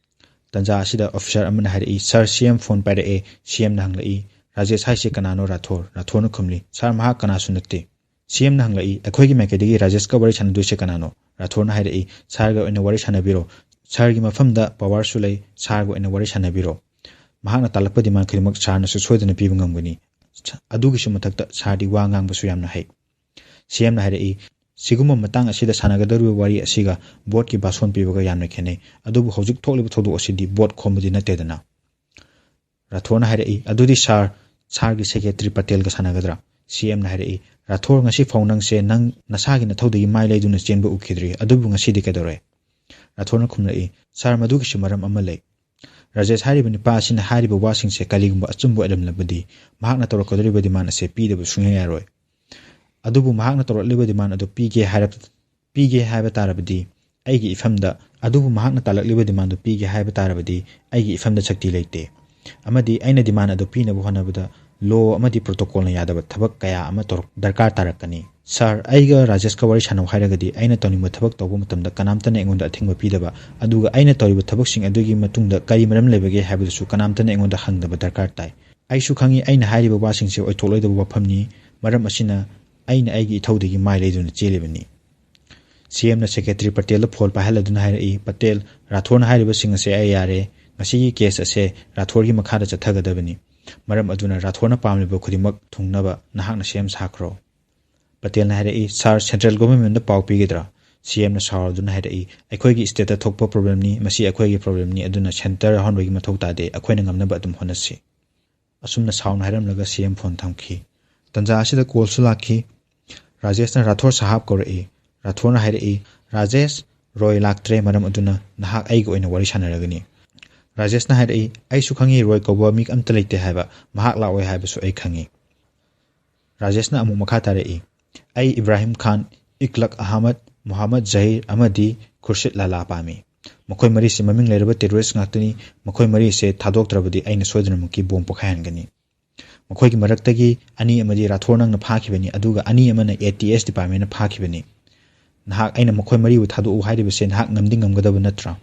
ꯇꯟꯖꯥ ꯑꯁꯤꯗ ꯑꯣꯐꯤꯁꯥꯔ ꯑꯃꯅ ꯍꯥꯏꯔꯛꯏ, "ꯁꯥꯔ, ꯁꯤ ꯑꯦꯝ ꯐꯣꯟ ꯄꯥꯏꯔꯛꯑꯦ"꯫ ꯁꯤ ꯑꯦꯝꯅ ꯍꯪꯂꯛꯏ, "ꯔꯥꯖꯦꯁ ꯍꯥꯏꯁꯦ ꯀꯅꯥꯅꯣ, ꯔꯥꯊꯣꯔ?" ꯔꯥꯊꯣꯔꯅ ꯈꯨꯝꯂꯤ, "ꯁꯥꯔ, ꯃꯍꯥꯛ ꯀꯅꯥꯁꯨ ꯅꯠꯇꯦ"꯫ ꯁꯤ ꯑꯦꯝꯅ ꯍꯪꯂꯛꯏ, "ꯑꯩꯈꯣꯏꯒꯤ ꯃꯥꯏꯀꯩꯗꯒꯤ ꯔꯥꯖꯦꯁꯀ ꯋꯥꯔꯤ ꯁꯥꯟꯅꯗꯣꯏꯁꯦ ꯀꯅꯥꯅꯣ?" ꯔꯥꯊꯣꯔꯅ ꯍꯥꯏꯔꯛꯏ, "ꯁꯥꯔꯒ ꯑꯣꯏꯅ ꯋꯥꯔꯤ ꯁꯥꯟꯅꯕꯤꯔꯣ꯫ ꯁꯥꯔꯒꯤ ꯃꯐꯝꯗ ꯄꯋꯥꯔꯁꯨ ꯂꯩ, ꯁꯥꯔꯒ ꯑꯣꯏꯅ ꯋꯥꯔꯤ ꯁꯥꯟꯅꯕꯤꯔꯣ꯫ ꯃꯍꯥꯛꯅ ꯇꯥꯜꯂꯛꯄ ꯗꯤꯃꯥꯟ ꯈꯨꯗꯤꯡꯃꯛ ꯁꯥꯔꯅꯁꯨ ꯁꯣꯏꯗꯅ ꯄꯤꯕ ꯉꯝꯒꯅꯤ꯫ ꯑꯗꯨꯒꯤꯁꯨ ꯃꯊꯛꯇ ꯁꯥꯔꯗꯤ ꯋꯥ ꯉꯥꯡꯕꯁꯨ ꯌꯥꯝꯅ ꯍꯩ"꯫ ꯁꯤ ꯑꯦꯝꯅ ꯍꯥꯏꯔꯛꯏ, "ꯁꯤꯒꯨꯝꯕ ꯃꯇꯥꯡ ꯑꯁꯤꯗ ꯁꯥꯟꯅꯒꯗꯧꯔꯤꯕ ꯋꯥꯔꯤ ꯑꯁꯤꯒ ꯚꯣꯠꯀꯤ ꯚꯥꯁꯣꯟ ꯄꯤꯕꯒ ꯌꯥꯝꯅ ꯈꯦꯠꯅꯩ꯫ ꯑꯗꯨꯕꯨ ꯍꯧꯖꯤꯛ ꯊꯣꯛꯂꯤꯕ ꯊꯧꯗꯣꯛ ꯑꯁꯤꯗꯤ ꯚꯣꯠ ꯈꯣꯝꯕꯗꯤ ꯅꯠꯇꯦꯗꯅ"꯫ ꯔꯥꯊꯣꯔꯅ ꯍꯥꯏꯔꯛꯏ, "ꯑꯗꯨꯗꯤ ꯁꯥꯔ, ꯁꯥꯔꯒꯤ ꯁꯦꯀ꯭ꯔꯦꯇꯔꯤ ꯄꯇꯦꯜꯒ ꯁꯥꯟꯅꯒꯗ꯭ꯔꯥ?" ꯁꯤ ꯑꯦꯝꯅ ꯍꯥꯏꯔꯛꯏ, "ꯔꯥꯊꯣꯔ, ꯉꯁꯤ ꯐꯥꯎ ꯅꯪꯁꯦ ꯅꯪ ꯅꯁꯥꯒꯤ ꯅꯊꯧꯗꯒꯤ ꯃꯥꯏ ꯂꯩꯗꯨꯅ ꯆꯦꯟꯕ ꯎꯈꯤꯗ꯭ꯔꯤ, ꯑꯗꯨꯕꯨ ꯉꯁꯤꯗꯤ ꯀꯩꯗꯧꯔꯦ?" ꯔꯥꯊꯣꯔꯅ ꯈꯨꯝꯂꯛꯏ, "ꯁꯥꯔ, ꯃꯗꯨꯒꯤꯁꯨ ꯃꯔꯝ ꯑꯃ ꯂꯩ"꯫ ꯔꯥꯖꯦꯁ ꯍꯥꯏꯔꯤꯕ ꯅꯨꯄꯥ ꯑꯁꯤꯅ ꯍꯥꯏꯔꯤꯕ ꯋꯥꯁꯤꯡꯁꯦ ꯀꯔꯤꯒꯨꯝꯕ ꯑꯆꯨꯝꯕ ꯑꯣꯏꯔꯝꯂꯕꯗꯤ, ꯃꯍꯥꯛꯅ ꯇꯧꯔꯛꯀꯗꯧꯔꯤꯕ ꯗꯤꯃꯥꯟ ꯑꯁꯦ ꯄꯤꯗꯕ ꯁꯨꯡꯌꯥ ꯌꯥꯔꯣꯏ꯫ ꯑꯗꯨꯕꯨ ꯃꯍꯥꯛꯅ ꯇꯧꯔꯛꯂꯤꯕ ꯗꯤꯃꯥꯟ ꯑꯗꯨ ꯄꯤꯒꯦ ꯍꯥꯏꯔꯕ ꯄꯤꯒꯦ ꯍꯥꯏꯕ ꯇꯥꯔꯕꯗꯤ ꯑꯩꯒꯤ ꯏꯐꯝꯗ, ꯑꯗꯨꯕꯨ ꯃꯍꯥꯛꯅ ꯇꯥꯜꯂꯛꯂꯤꯕ ꯗꯤꯃꯥꯟꯗꯨ ꯄꯤꯒꯦ ꯍꯥꯏꯕ ꯇꯥꯔꯕꯗꯤ ꯑꯩꯒꯤ ꯏꯐꯝꯗ ꯁꯛꯇꯤ ꯂꯩꯇꯦ꯫ ꯑꯃꯗꯤ ꯑꯩꯅ ꯗꯤꯃꯥꯟ ꯑꯗꯨ ꯄꯤꯅꯕ ꯍꯣꯠꯅꯕꯗ ꯂꯣ ꯑꯃꯗꯤ ꯄ꯭ꯔꯣꯇꯣꯀꯣꯜꯅ ꯌꯥꯗꯕ ꯊꯕꯛ ꯀꯌꯥ ꯑꯃ ꯇꯧꯔꯛ-, ꯗꯔꯀꯥꯔ ꯇꯥꯔꯛꯀꯅꯤ꯫ ꯁꯥꯔ, ꯑꯩꯒ ꯔꯥꯖꯦꯁꯀ ꯋꯥꯔꯤ ꯁꯥꯟꯅꯧ ꯍꯥꯏꯔꯒꯗꯤ ꯑꯩꯅ ꯇꯧꯅꯤꯡꯕ ꯊꯕꯛ ꯇꯧꯕ ꯃꯇꯝꯗ ꯀꯅꯥꯝꯇꯅ ꯑꯩꯉꯣꯟꯗ ꯑꯊꯤꯡꯕ ꯄꯤꯗꯕ, ꯑꯗꯨꯒ ꯑꯩꯅ ꯇꯧꯔꯤꯕ ꯊꯕꯛꯁꯤꯡ ꯑꯗꯨꯒꯤ ꯃꯇꯨꯡꯗ ꯀꯔꯤ ꯃꯔꯝ ꯂꯩꯕꯒꯦ ꯍꯥꯏꯕꯗꯨꯁꯨ ꯀꯅꯥꯝꯇꯅ ꯑꯩꯉꯣꯟꯗ ꯍꯪꯗꯕ ꯗꯔꯀꯥꯔ ꯇꯥꯏ꯫ ꯑꯩꯁꯨ ꯈꯪꯏ ꯑꯩꯅ ꯍꯥꯏꯔꯤꯕ ꯋꯥꯁꯤꯡꯁꯦ ꯑꯣꯏꯊꯣꯛꯂꯣꯏꯗꯕ ꯋꯥꯐꯝꯅꯤ, ꯃꯔꯝ ꯑꯁꯤꯅ ꯑꯩꯅ ꯑꯩꯒꯤ ꯏꯊꯧꯗꯒꯤ ꯃꯥꯏ ꯂꯩꯗꯨꯅ ꯆꯦꯜꯂꯤꯕꯅꯤ꯫ ꯁꯤ ꯑꯦꯝꯅ ꯁꯦꯀ꯭ꯔꯦꯇꯔꯤ ꯄꯇꯦꯜꯗ ꯐꯣꯟ ꯄꯥꯏꯍꯜꯂꯗꯨꯅ ꯍꯥꯏꯔꯛꯏ, "ꯄꯇꯦꯜ, ꯔꯥꯊꯣꯔꯅ ꯍꯥꯏꯔꯤꯕꯁꯤꯡ ꯑꯁꯦ ꯑꯩ ꯌꯥꯔꯦ꯫ ꯉꯁꯤꯒꯤ ꯀꯦꯁ ꯑꯁꯦ ꯔꯥꯊꯣꯔꯒꯤ ꯃꯈꯥꯗ ꯆꯠꯊꯒꯗꯕꯅꯤ꯫ ꯃꯔꯝ ꯑꯗꯨꯅ ꯔꯥꯊꯣꯔꯅ ꯄꯥꯝꯂꯤꯕ ꯈꯨꯗꯤꯡꯃꯛ ꯊꯨꯡꯅꯕ ꯅꯍꯥꯛꯅ ꯁꯤ ꯑꯦꯝ ꯁꯥꯈ꯭ꯔꯣ"꯫ ꯄꯇꯦꯜꯅ ꯍꯥꯏꯔꯛꯏ, "ꯁꯥꯔ, ꯁꯦꯟꯇ꯭ꯔꯦꯜ ꯒꯣꯚꯔꯟꯃꯦꯟꯗ ꯄꯥꯎ ꯄꯤꯒꯗ꯭ꯔꯥ?" ꯁꯤ ꯑꯦꯝꯅ ꯁꯥꯎꯔꯗꯨꯅ ꯍꯥꯏꯔꯛꯏ, "ꯑꯩꯈꯣꯏꯒꯤ ꯁ꯭ꯇꯦꯠꯇ ꯊꯣꯛꯄ ꯄ꯭ꯔꯣꯕ꯭ꯂꯦꯝꯅꯤ, ꯃꯁꯤ ꯑꯩꯈꯣꯏꯒꯤ ꯄ꯭ꯔꯣꯕ꯭ꯂꯦꯝꯅꯤ, ꯑꯗꯨꯅ ꯁꯦꯟꯇꯔ ꯌꯥꯎꯍꯟꯕꯒꯤ ꯃꯊꯧ ꯇꯥꯗꯦ, ꯑꯩꯈꯣꯏꯅ ꯉꯝꯅꯕ ꯑꯗꯨꯝ ꯍꯣꯠꯅꯁꯤ"꯫ ꯑꯁꯨꯝꯅ ꯁꯥꯎꯅ ꯍꯥꯏꯔꯝꯂꯒ ꯁꯤ ꯑꯦꯝ ꯐꯣꯟ ꯊꯝꯈꯤ꯫ ꯇꯟꯖꯥ ꯑꯁꯤꯗ ꯀꯣꯜꯁꯨ ꯂꯥꯛꯈꯤ꯫ ꯔꯥꯖꯦꯁꯅ ꯔꯥꯊꯣꯔ ꯁꯥꯍꯥꯕ ꯀꯧꯔꯛꯏ꯫ ꯔꯥꯊꯣꯔꯅ ꯍꯥꯏꯔꯛꯏ, "ꯔꯥꯖꯦꯁ, ꯔꯣꯏ ꯂꯥꯛꯇ꯭ꯔꯦ, ꯃꯔꯝ ꯑꯗꯨꯅ ꯅꯍꯥꯛ ꯑꯩꯒ ꯑꯣꯏꯅ ꯋꯥꯔꯤ ꯁꯥꯟꯅꯔꯒꯅꯤ"꯫ ꯔꯥꯖꯦꯁꯅ ꯍꯥꯏꯔꯛꯏ, "ꯑꯩꯁꯨ ꯈꯪꯉꯤ, ꯔꯣꯏ ꯀꯧꯕ ꯃꯤ ꯑꯝꯇ ꯂꯩꯇꯦ ꯍꯥꯏꯕ, ꯃꯍꯥꯛ ꯂꯥꯛꯑꯣꯏ ꯍꯥꯏꯕꯁꯨ ꯑꯩ ꯈꯪꯉꯤ"꯫ ꯔꯥꯖꯦꯁꯅ ꯑꯃꯨꯛ ꯃꯈꯥ ꯇꯥꯔꯛꯏ, "ꯑꯩ ꯏꯕ꯭ꯔꯥꯍꯤꯝ ꯈꯥꯟ, ꯏꯛꯂꯛ ꯑꯍꯃꯗ, ꯃꯨꯍꯝꯃꯗ ꯖꯍꯤꯔ ꯑꯃꯗꯤ ꯈꯨꯔꯁꯤꯗ ꯂꯥꯂꯥ ꯄꯥꯝꯃꯤ꯫ ꯃꯈꯣꯏ ꯃꯔꯤꯁꯤ ꯃꯃꯤꯡ ꯂꯩꯔꯕ ꯇꯦꯔꯣꯔꯤꯁ ꯉꯥꯛꯇꯅꯤ꯫ ꯃꯈꯣꯏ ꯃꯔꯤꯁꯦ ꯊꯥꯗꯣꯛꯇ꯭ꯔꯕꯗꯤ ꯑꯩꯅ ꯁꯣꯏꯗꯅꯃꯛꯀꯤ ꯕꯣꯝ ꯄꯣꯈꯥꯏꯍꯟꯒꯅꯤ꯫ ꯃꯈꯣꯏꯒꯤ ꯃꯔꯛꯇꯒꯤ ꯑꯅꯤ ꯑꯃꯗꯤ ꯔꯥꯊꯣꯔ ꯅꯪꯅ ꯐꯥꯈꯤꯕꯅꯤ, ꯑꯗꯨꯒ ꯑꯅꯤ ꯑꯃꯅ ꯑꯦ ꯇꯤ ꯑꯦꯁ ꯗꯤꯄꯥꯔꯠꯃꯦꯟꯅ ꯐꯥꯈꯤꯕꯅꯤ꯫ ꯅꯍꯥꯛ ꯑꯩꯅ ꯃꯈꯣꯏ ꯃꯔꯤꯕꯨ ꯊꯥꯗꯣꯛꯎ ꯍꯥꯏꯔꯤꯕꯁꯦ ꯅꯍꯥꯛ ꯉꯝꯗꯤ ꯉꯝꯒꯗꯕ ꯅꯠꯇ꯭ꯔꯥ?"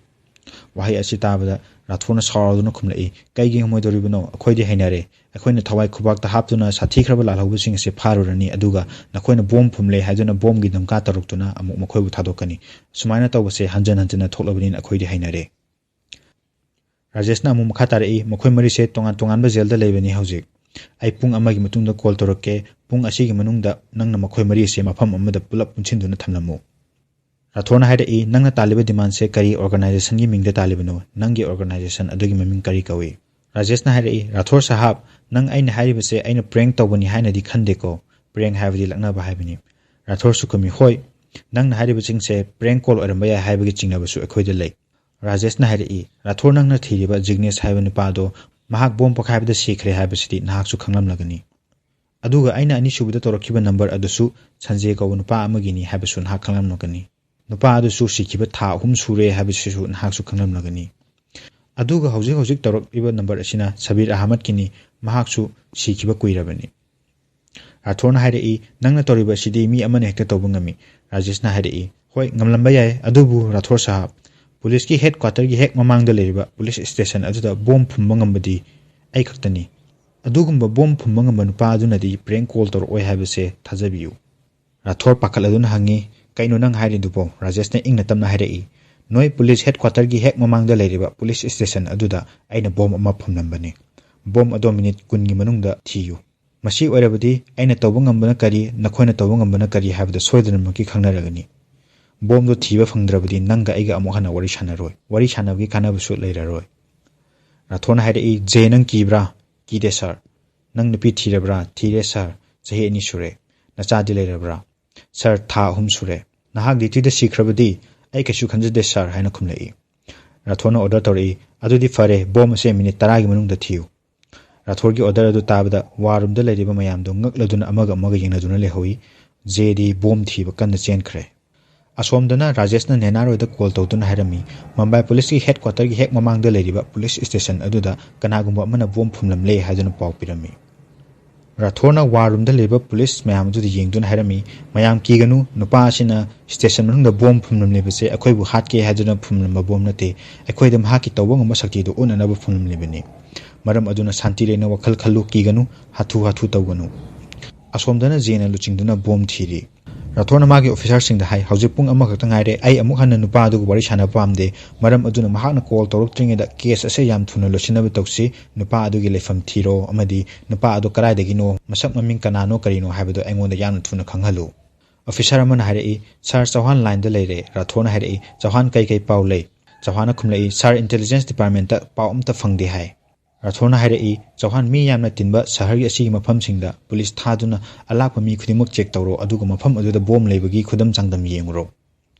ꯋꯥꯍꯩ ꯑꯁꯤ ꯇꯥꯕꯗ ꯔꯥꯊꯣꯔꯅ ꯁꯥꯎꯔꯗꯨꯅ ꯈꯨꯝꯂꯛꯏ, "ꯀꯩꯒꯤ ꯉꯝꯃꯣꯏꯗꯧꯔꯤꯕꯅꯣ? ꯑꯩꯈꯣꯏꯗꯤ ꯍꯩꯅꯔꯦ꯫ ꯑꯩꯈꯣꯏꯅ ꯊꯋꯥꯏ ꯈꯨꯕꯥꯛꯇ ꯍꯥꯞꯇꯨꯅ ꯁꯥꯊꯤꯈ꯭ꯔꯕ ꯂꯥꯜꯍꯧꯕꯁꯤꯡ ꯑꯁꯤ ꯐꯥꯔꯨꯔꯅꯤ, ꯑꯗꯨꯒ ꯅꯈꯣꯏꯅ ꯕꯣꯝ ꯐꯨꯝꯂꯦ ꯍꯥꯏꯗꯨꯅ ꯕꯣꯝꯒꯤ ꯗꯝꯀꯥ ꯇꯧꯔꯛꯇꯨꯅ ꯑꯃꯨꯛ ꯃꯈꯣꯏꯕꯨ ꯊꯥꯗꯣꯛꯀꯅꯤ꯫ ꯁꯨꯃꯥꯏꯅ ꯇꯧꯕꯁꯦ ꯍꯟꯖꯟ ꯍꯟꯖꯟꯅ ꯊꯣꯛꯂꯕꯅꯤꯅ ꯑꯩꯈꯣꯏꯗꯤ ꯍꯩꯅꯔꯦ"꯫ ꯔꯥꯖꯦꯁꯅ ꯑꯃꯨꯛ ꯃꯈꯥ ꯇꯥꯔꯛꯏ, "ꯃꯈꯣꯏ ꯃꯔꯤꯁꯦ ꯇꯣꯉꯥꯟ ꯇꯣꯉꯥꯟꯕ ꯖꯦꯜꯗ ꯂꯩꯕꯅꯤ ꯍꯧꯖꯤꯛ꯫ ꯑꯩ ꯄꯨꯡ ꯑꯃꯒꯤ ꯃꯇꯨꯡꯗ ꯀꯣꯜ ꯇꯧꯔꯛꯀꯦ꯫ ꯄꯨꯡ ꯑꯁꯤꯒꯤ ꯃꯅꯨꯡꯗ ꯅꯪꯅ ꯃꯈꯣꯏ ꯃꯔꯤꯁꯦ ꯃꯐꯝ ꯑꯃꯗ ꯄꯨꯂꯞ ꯄꯨꯟꯁꯤꯟꯗꯨꯅ ꯊꯝꯂꯝꯃꯨ"꯫ ꯔꯥꯊꯣꯔꯅ ꯍꯥꯏꯔꯛꯏ, "ꯅꯪꯅ ꯇꯥꯜꯂꯤꯕ ꯗꯤꯃꯥꯟꯁꯦ ꯀꯔꯤ ꯑꯣꯔꯒꯅꯥꯏꯖꯦꯁꯟꯒꯤ ꯃꯤꯡꯗ ꯇꯥꯜꯂꯤꯕꯅꯣ? ꯅꯪꯒꯤ ꯑꯣꯔꯒꯅꯥꯏꯖꯦꯁꯟ ꯑꯗꯨꯒꯤ ꯃꯃꯤꯡ ꯀꯔꯤ ꯀꯧꯏ?" ꯔꯥꯖꯦꯁꯅ ꯍꯥꯏꯔꯛꯏ, "ꯔꯥꯊꯣꯔ ꯁꯥꯍꯥꯕ, ꯅꯪ ꯑꯩꯅ ꯍꯥꯏꯔꯤꯕꯁꯦ ꯑꯩꯅ ꯄ꯭ꯔꯦꯡ ꯇꯧꯕꯅꯤ ꯍꯥꯏꯅꯗꯤ ꯈꯟꯗꯦꯀꯣ? ꯄ꯭ꯔꯦꯡ ꯍꯥꯏꯕꯗꯤ ꯂꯛꯅꯕ ꯍꯥꯏꯕꯅꯤ"꯫ ꯔꯥꯊꯣꯔꯁꯨ ꯈꯨꯝꯃꯤ, "ꯍꯣꯏ, ꯅꯪꯅ ꯍꯥꯏꯔꯤꯕꯁꯤꯡꯁꯦ ꯄ꯭ꯔꯦꯡ ꯀꯣꯜ ꯑꯣꯏꯔꯝꯕ ꯌꯥꯏ ꯍꯥꯏꯕꯒꯤ ꯆꯤꯡꯅꯕꯁꯨ ꯑꯩꯈꯣꯏꯗ ꯂꯩ"꯫ ꯔꯥꯖꯦꯁꯅ ꯍꯥꯏꯔꯛꯏ, "ꯔꯥꯊꯣꯔ, ꯅꯪꯅ ꯊꯤꯔꯤꯕ ꯖꯤꯒꯅꯦꯁ ꯍꯥꯏꯕ ꯅꯨꯄꯥꯗꯣ ꯃꯍꯥꯛ ꯕꯣꯝ ꯄꯣꯈꯥꯏꯕꯗ ꯁꯤꯈ꯭ꯔꯦ ꯍꯥꯏꯕꯁꯤꯗꯤ ꯅꯍꯥꯛꯁꯨ ꯈꯪꯂꯝꯂꯒꯅꯤ꯫ ꯑꯗꯨꯒ ꯑꯩꯅ ꯑꯅꯤꯁꯨꯕꯗ ꯇꯧꯔꯛꯈꯤꯕ ꯅꯝꯕꯔ ꯑꯗꯨꯁꯨ ꯁꯟꯖꯦ ꯀꯧꯕ ꯅꯨꯄꯥ ꯑꯃꯒꯤꯅꯤ ꯍꯥꯏꯕꯁꯨ ꯅꯍꯥꯛ ꯈꯪꯂꯝꯂꯒꯅꯤ꯫ ꯅꯨꯄꯥ ꯑꯗꯨꯁꯨ ꯁꯤꯈꯤꯕ ꯊꯥ ꯑꯍꯨꯝ ꯁꯨꯔꯦ ꯍꯥꯏꯕꯁꯤꯁꯨ ꯅꯍꯥꯛꯁꯨ ꯈꯪꯂꯝꯂꯒꯅꯤ꯫ ꯑꯗꯨꯒ ꯍꯧꯖꯤꯛ ꯍꯧꯖꯤꯛ ꯇꯧꯔꯛꯂꯤꯕ ꯅꯝꯕꯔ ꯑꯁꯤꯅ ꯁꯕꯤꯔ ꯑꯍꯃꯗꯀꯤꯅꯤ, ꯃꯍꯥꯛꯁꯨ ꯁꯤꯈꯤꯕ ꯀꯨꯏꯔꯕꯅꯤ"꯫ ꯔꯥꯊꯣꯔꯅ ꯍꯥꯏꯔꯛꯏ, "ꯅꯪꯅ ꯇꯧꯔꯤꯕ ꯑꯁꯤꯗꯤ ꯃꯤ ꯑꯃꯅ ꯍꯦꯛꯇ ꯇꯧꯕ ꯉꯝꯃꯤ"꯫ ꯔꯥꯖꯦꯁꯅ ꯍꯥꯏꯔꯛꯏ, "ꯍꯣꯏ, ꯉꯝꯂꯝꯕ ꯌꯥꯏ, ꯑꯗꯨꯕꯨ ꯔꯥꯊꯣꯔ ꯁꯥꯍꯥꯕ, ꯄꯨꯂꯤꯁꯀꯤ ꯍꯦꯗ ꯀ꯭ꯋꯥꯇꯔꯒꯤ ꯍꯦꯛ ꯃꯃꯥꯡꯗ ꯂꯩꯔꯤꯕ ꯄꯨꯂꯤꯁ ꯁ꯭ꯇꯦꯁꯟ ꯑꯗꯨꯗ ꯕꯣꯝ ꯐꯨꯝꯕ ꯉꯝꯕꯗꯤ ꯑꯩ ꯈꯛꯇꯅꯤ꯫ ꯑꯗꯨꯒꯨꯝꯕ ꯕꯣꯝ ꯐꯨꯝꯕ ꯉꯝꯕ ꯅꯨꯄꯥ ꯑꯗꯨꯅꯗꯤ ꯄ꯭ꯔꯦꯡ ꯀꯣꯜ ꯇꯧꯔꯛꯑꯣꯏ ꯍꯥꯏꯕꯁꯦ ꯊꯥꯖꯕꯤꯌꯨ"꯫ ꯔꯥꯊꯣꯔ ꯄꯥꯈꯠꯂꯗꯨꯅ ꯍꯪꯉꯤ, "ꯀꯩꯅꯣ ꯅꯪ ꯍꯥꯏꯔꯤꯗꯨꯕꯣ?" ꯔꯥꯖꯦꯁꯅ ꯏꯪꯅ ꯇꯞꯅ ꯍꯥꯏꯔꯛꯏ, "ꯅꯣꯏ ꯄꯨꯂꯤꯁ ꯍꯦꯗ ꯀ꯭ꯋꯥꯇꯔꯒꯤ ꯍꯦꯛ ꯃꯃꯥꯡꯗ ꯂꯩꯔꯤꯕ ꯄꯨꯂꯤꯁ ꯁ꯭ꯇꯦꯁꯟ ꯑꯗꯨꯗ ꯑꯩꯅ ꯕꯣꯝ ꯑꯃ ꯐꯨꯝꯂꯝꯕꯅꯤ꯫ ꯕꯣꯝ ꯑꯗꯣ ꯃꯤꯅꯤꯠ ꯀꯨꯟꯒꯤ ꯃꯅꯨꯡꯗ ꯊꯤꯌꯨ꯫ ꯃꯁꯤ ꯑꯣꯏꯔꯕꯗꯤ ꯑꯩꯅ ꯇꯧꯕ ꯉꯝꯕꯅ ꯀꯔꯤ, ꯅꯈꯣꯏꯅ ꯇꯧꯕ ꯉꯝꯕꯅ ꯀꯔꯤ ꯍꯥꯏꯕꯗꯨ ꯁꯣꯏꯗꯅꯃꯛꯀꯤ ꯈꯪꯅꯔꯒꯅꯤ꯫ ꯕꯣꯝꯗꯣ ꯊꯤꯕ ꯐꯪꯗ꯭ꯔꯕꯗꯤ ꯅꯪꯒ ꯑꯩꯒ ꯑꯃꯨꯛ ꯍꯟꯅ ꯋꯥꯔꯤ ꯁꯥꯟꯅꯔꯣꯏ꯫ ꯋꯥꯔꯤ ꯁꯥꯟꯅꯕꯒꯤ ꯀꯥꯟꯅꯕꯁꯨ ꯂꯩꯔꯔꯣꯏ"꯫ ꯔꯥꯊꯣꯔꯅ ꯍꯥꯏꯔꯛꯏ, "ꯖꯦ, ꯅꯪ ꯀꯤꯕ꯭ꯔꯥ?" "ꯀꯤꯗꯦ ꯁꯥꯔ"꯫ "ꯅꯪ ꯅꯨꯄꯤ ꯊꯤꯔꯕ꯭ꯔꯥ?" "ꯊꯤꯔꯦ ꯁꯥꯔ꯫ ꯆꯍꯤ ꯑꯅꯤ ꯁꯨꯔꯦ"꯫ "ꯅꯆꯥꯗꯤ ꯂꯩꯔꯕ꯭ꯔꯥ?" "ꯁꯥꯔ, ꯊꯥ ꯑꯍꯨꯝ ꯁꯨꯔꯦ"꯫ "ꯅꯍꯥꯛ ꯗ꯭ꯌꯨꯇꯤꯗ ꯁꯤꯈ꯭ꯔꯕꯗꯤ?" "ꯑꯩ ꯀꯩꯁꯨ ꯈꯟꯖꯗꯦ ꯁꯥꯔ" ꯍꯥꯏꯅ ꯈꯨꯝꯂꯛꯏ꯫ ꯔꯥꯊꯣꯔꯅ ꯑꯣꯔꯗꯔ ꯇꯧꯔꯛꯏ, "ꯑꯗꯨꯗꯤ ꯐꯔꯦ, ꯕꯣꯝ ꯑꯁꯦ ꯃꯤꯅꯤꯠ ꯇꯔꯥꯒꯤ ꯃꯅꯨꯡꯗ ꯊꯤꯌꯨ"꯫ ꯔꯥꯊꯣꯔꯒꯤ ꯑꯣꯔꯗꯔ ꯑꯗꯨ ꯇꯥꯕꯗ ꯋꯥꯔ ꯔꯨꯝꯗ ꯂꯩꯔꯤꯕ ꯃꯌꯥꯝꯗꯨ ꯉꯛꯂꯗꯨꯅ ꯑꯃꯒ ꯑꯃꯒ ꯌꯦꯡꯅꯗꯨꯅ ꯂꯩꯍꯧꯏ꯫ ꯖꯦꯗꯤ ꯕꯣꯝ ꯊꯤꯕ ꯀꯟꯅ ꯆꯦꯟꯈ꯭ꯔꯦ꯫ ꯑꯁꯣꯝꯗꯅ ꯔꯥꯖꯦꯁꯅ ꯅꯦꯅꯥꯔꯣꯏꯗ ꯀꯣꯜ ꯇꯧꯗꯨꯅ ꯍꯥꯏꯔꯝꯃꯤ, "ꯃꯨꯝꯕꯥꯏ ꯄꯨꯂꯤꯁꯀꯤ ꯍꯦꯗ ꯀ꯭ꯋꯥꯇꯔꯒꯤ ꯍꯦꯛ ꯃꯃꯥꯡꯗ ꯂꯩꯔꯤꯕ ꯄꯨꯂꯤꯁ ꯁ꯭ꯇꯦꯁꯟ ꯑꯗꯨꯗ ꯀꯅꯥꯒꯨꯝꯕ ꯑꯃꯅ ꯕꯣꯝ ꯐꯨꯝꯂꯝꯂꯦ" ꯍꯥꯏꯗꯨꯅ ꯄꯥꯎ ꯄꯤꯔꯝꯃꯤ꯫ ꯔꯥꯊꯣꯔꯅ ꯋꯥꯔ ꯔꯨꯝꯗ ꯂꯩꯔꯤꯕ ꯄꯨꯂꯤꯁ ꯃꯌꯥꯝ ꯑꯗꯨꯗ ꯌꯦꯡꯗꯨꯅ ꯍꯥꯏꯔꯝꯃꯤ, "ꯃꯌꯥꯝ ꯀꯤꯒꯅꯨ, ꯅꯨꯄꯥ ꯑꯁꯤꯅ ꯁ꯭ꯇꯦꯁꯟ ꯃꯅꯨꯡꯗ ꯕꯣꯝ ꯐꯨꯝꯂꯝꯂꯤꯕꯁꯦ ꯑꯩꯈꯣꯏꯕꯨ ꯍꯥꯠꯀꯦ ꯍꯥꯏꯗꯨꯅ ꯐꯨꯝꯂꯝꯕ ꯕꯣꯝ ꯅꯠꯇꯦ, ꯑꯩꯈꯣꯏꯗ ꯃꯍꯥꯛꯀꯤ ꯇꯧꯕ ꯉꯝꯕ ꯁꯛꯇꯤꯗꯨ ꯎꯠꯅꯅꯕ ꯐꯨꯝꯂꯝꯂꯤꯕꯅꯤ꯫ ꯃꯔꯝ ꯑꯗꯨꯅ ꯁꯥꯟꯇꯤ ꯂꯩꯅ ꯋꯥꯈꯜ ꯈꯜꯂꯨ, ꯀꯤꯒꯅꯨ, ꯍꯥꯊꯨ ꯍꯥꯊꯨ ꯇꯧꯒꯅꯨ"꯫ ꯑꯁꯣꯝꯗꯅ ꯖꯦꯅ ꯂꯨꯆꯤꯡꯗꯨꯅ ꯕꯣꯝ ꯊꯤꯔꯤ꯫ ꯔꯥꯊꯣꯔꯅ ꯃꯥꯒꯤ ꯑꯣꯐꯤꯁꯥꯔꯁꯤꯡꯗ ꯍꯥꯏ, "ꯍꯧꯖꯤꯛ ꯄꯨꯡ ꯑꯃꯈꯛꯇ ꯉꯥꯏꯔꯦ, ꯑꯩ ꯑꯃꯨꯛ ꯍꯟꯅ ꯅꯨꯄꯥ ꯑꯗꯨꯒ ꯋꯥꯔꯤ ꯁꯥꯟꯅꯕ ꯄꯥꯝꯗꯦ, ꯃꯔꯝ ꯑꯗꯨꯅ ꯃꯍꯥꯛꯅ ꯀꯣꯜ ꯇꯧꯔꯛꯇ꯭ꯔꯤꯉꯩꯗ ꯀꯦꯁ ꯑꯁꯦ ꯌꯥꯝ ꯊꯨꯅ ꯂꯣꯏꯁꯤꯟꯅꯕ ꯇꯧꯁꯤ, ꯅꯨꯄꯥ ꯑꯗꯨꯒꯤ ꯂꯩꯐꯝ ꯊꯤꯔꯣ ꯑꯃꯗꯤ ꯅꯨꯄꯥ ꯑꯗꯨ ꯀꯗꯥꯏꯗꯒꯤꯅꯣ, ꯃꯁꯛ ꯃꯃꯤꯡ ꯀꯅꯥꯅꯣ ꯀꯔꯤꯅꯣ ꯍꯥꯏꯕꯗꯨ ꯑꯩꯉꯣꯟꯗ ꯌꯥꯝꯅ ꯊꯨꯅ ꯈꯪꯍꯜꯂꯨ"꯫ ꯑꯣꯐꯤꯁꯥꯔ ꯑꯃꯅ ꯍꯥꯏꯔꯛꯏ, "ꯁꯥꯔ, ꯆꯧꯍꯥꯟ ꯂꯥꯏꯟꯗ ꯂꯩꯔꯦ"꯫ ꯔꯥꯊꯣꯔꯅ ꯍꯥꯏꯔꯛꯏ, "ꯆꯧꯍꯥꯟ, ꯀꯩ ꯀꯩ ꯄꯥꯎ ꯂꯩ?" ꯆꯧꯍꯥꯟꯅ ꯈꯨꯝꯂꯛꯏ, "ꯁꯥꯔ, ꯏꯟꯇꯦꯂꯤꯖꯦꯟꯁ ꯗꯤꯄꯥꯔꯠꯃꯦꯟꯇ ꯄꯥꯎ ꯑꯝꯇ ꯐꯪꯗꯦ" ꯍꯥꯏ꯫ ꯔꯥꯊꯣꯔꯅ ꯍꯥꯏꯔꯛꯏ, "ꯆꯧꯍꯥꯟ, ꯃꯤ ꯌꯥꯝꯅ ꯇꯤꯟꯕ ꯁꯍꯔꯒꯤ ꯑꯁꯤꯒꯤ ꯃꯐꯝꯁꯤꯡꯗ ꯄꯨꯂꯤꯁ ꯊꯥꯗꯨꯅ ꯑꯂꯥꯛꯄ ꯃꯤ ꯈꯨꯗꯤꯡꯃꯛ ꯆꯦꯛ ꯇꯧꯔꯣ, ꯑꯗꯨꯒ ꯃꯐꯝ ꯑꯗꯨꯗ ꯕꯣꯝ ꯂꯩꯕꯒꯤ ꯈꯨꯗꯝ ꯆꯥꯡꯗꯝ ꯌꯦꯡꯉꯨꯔꯣ꯫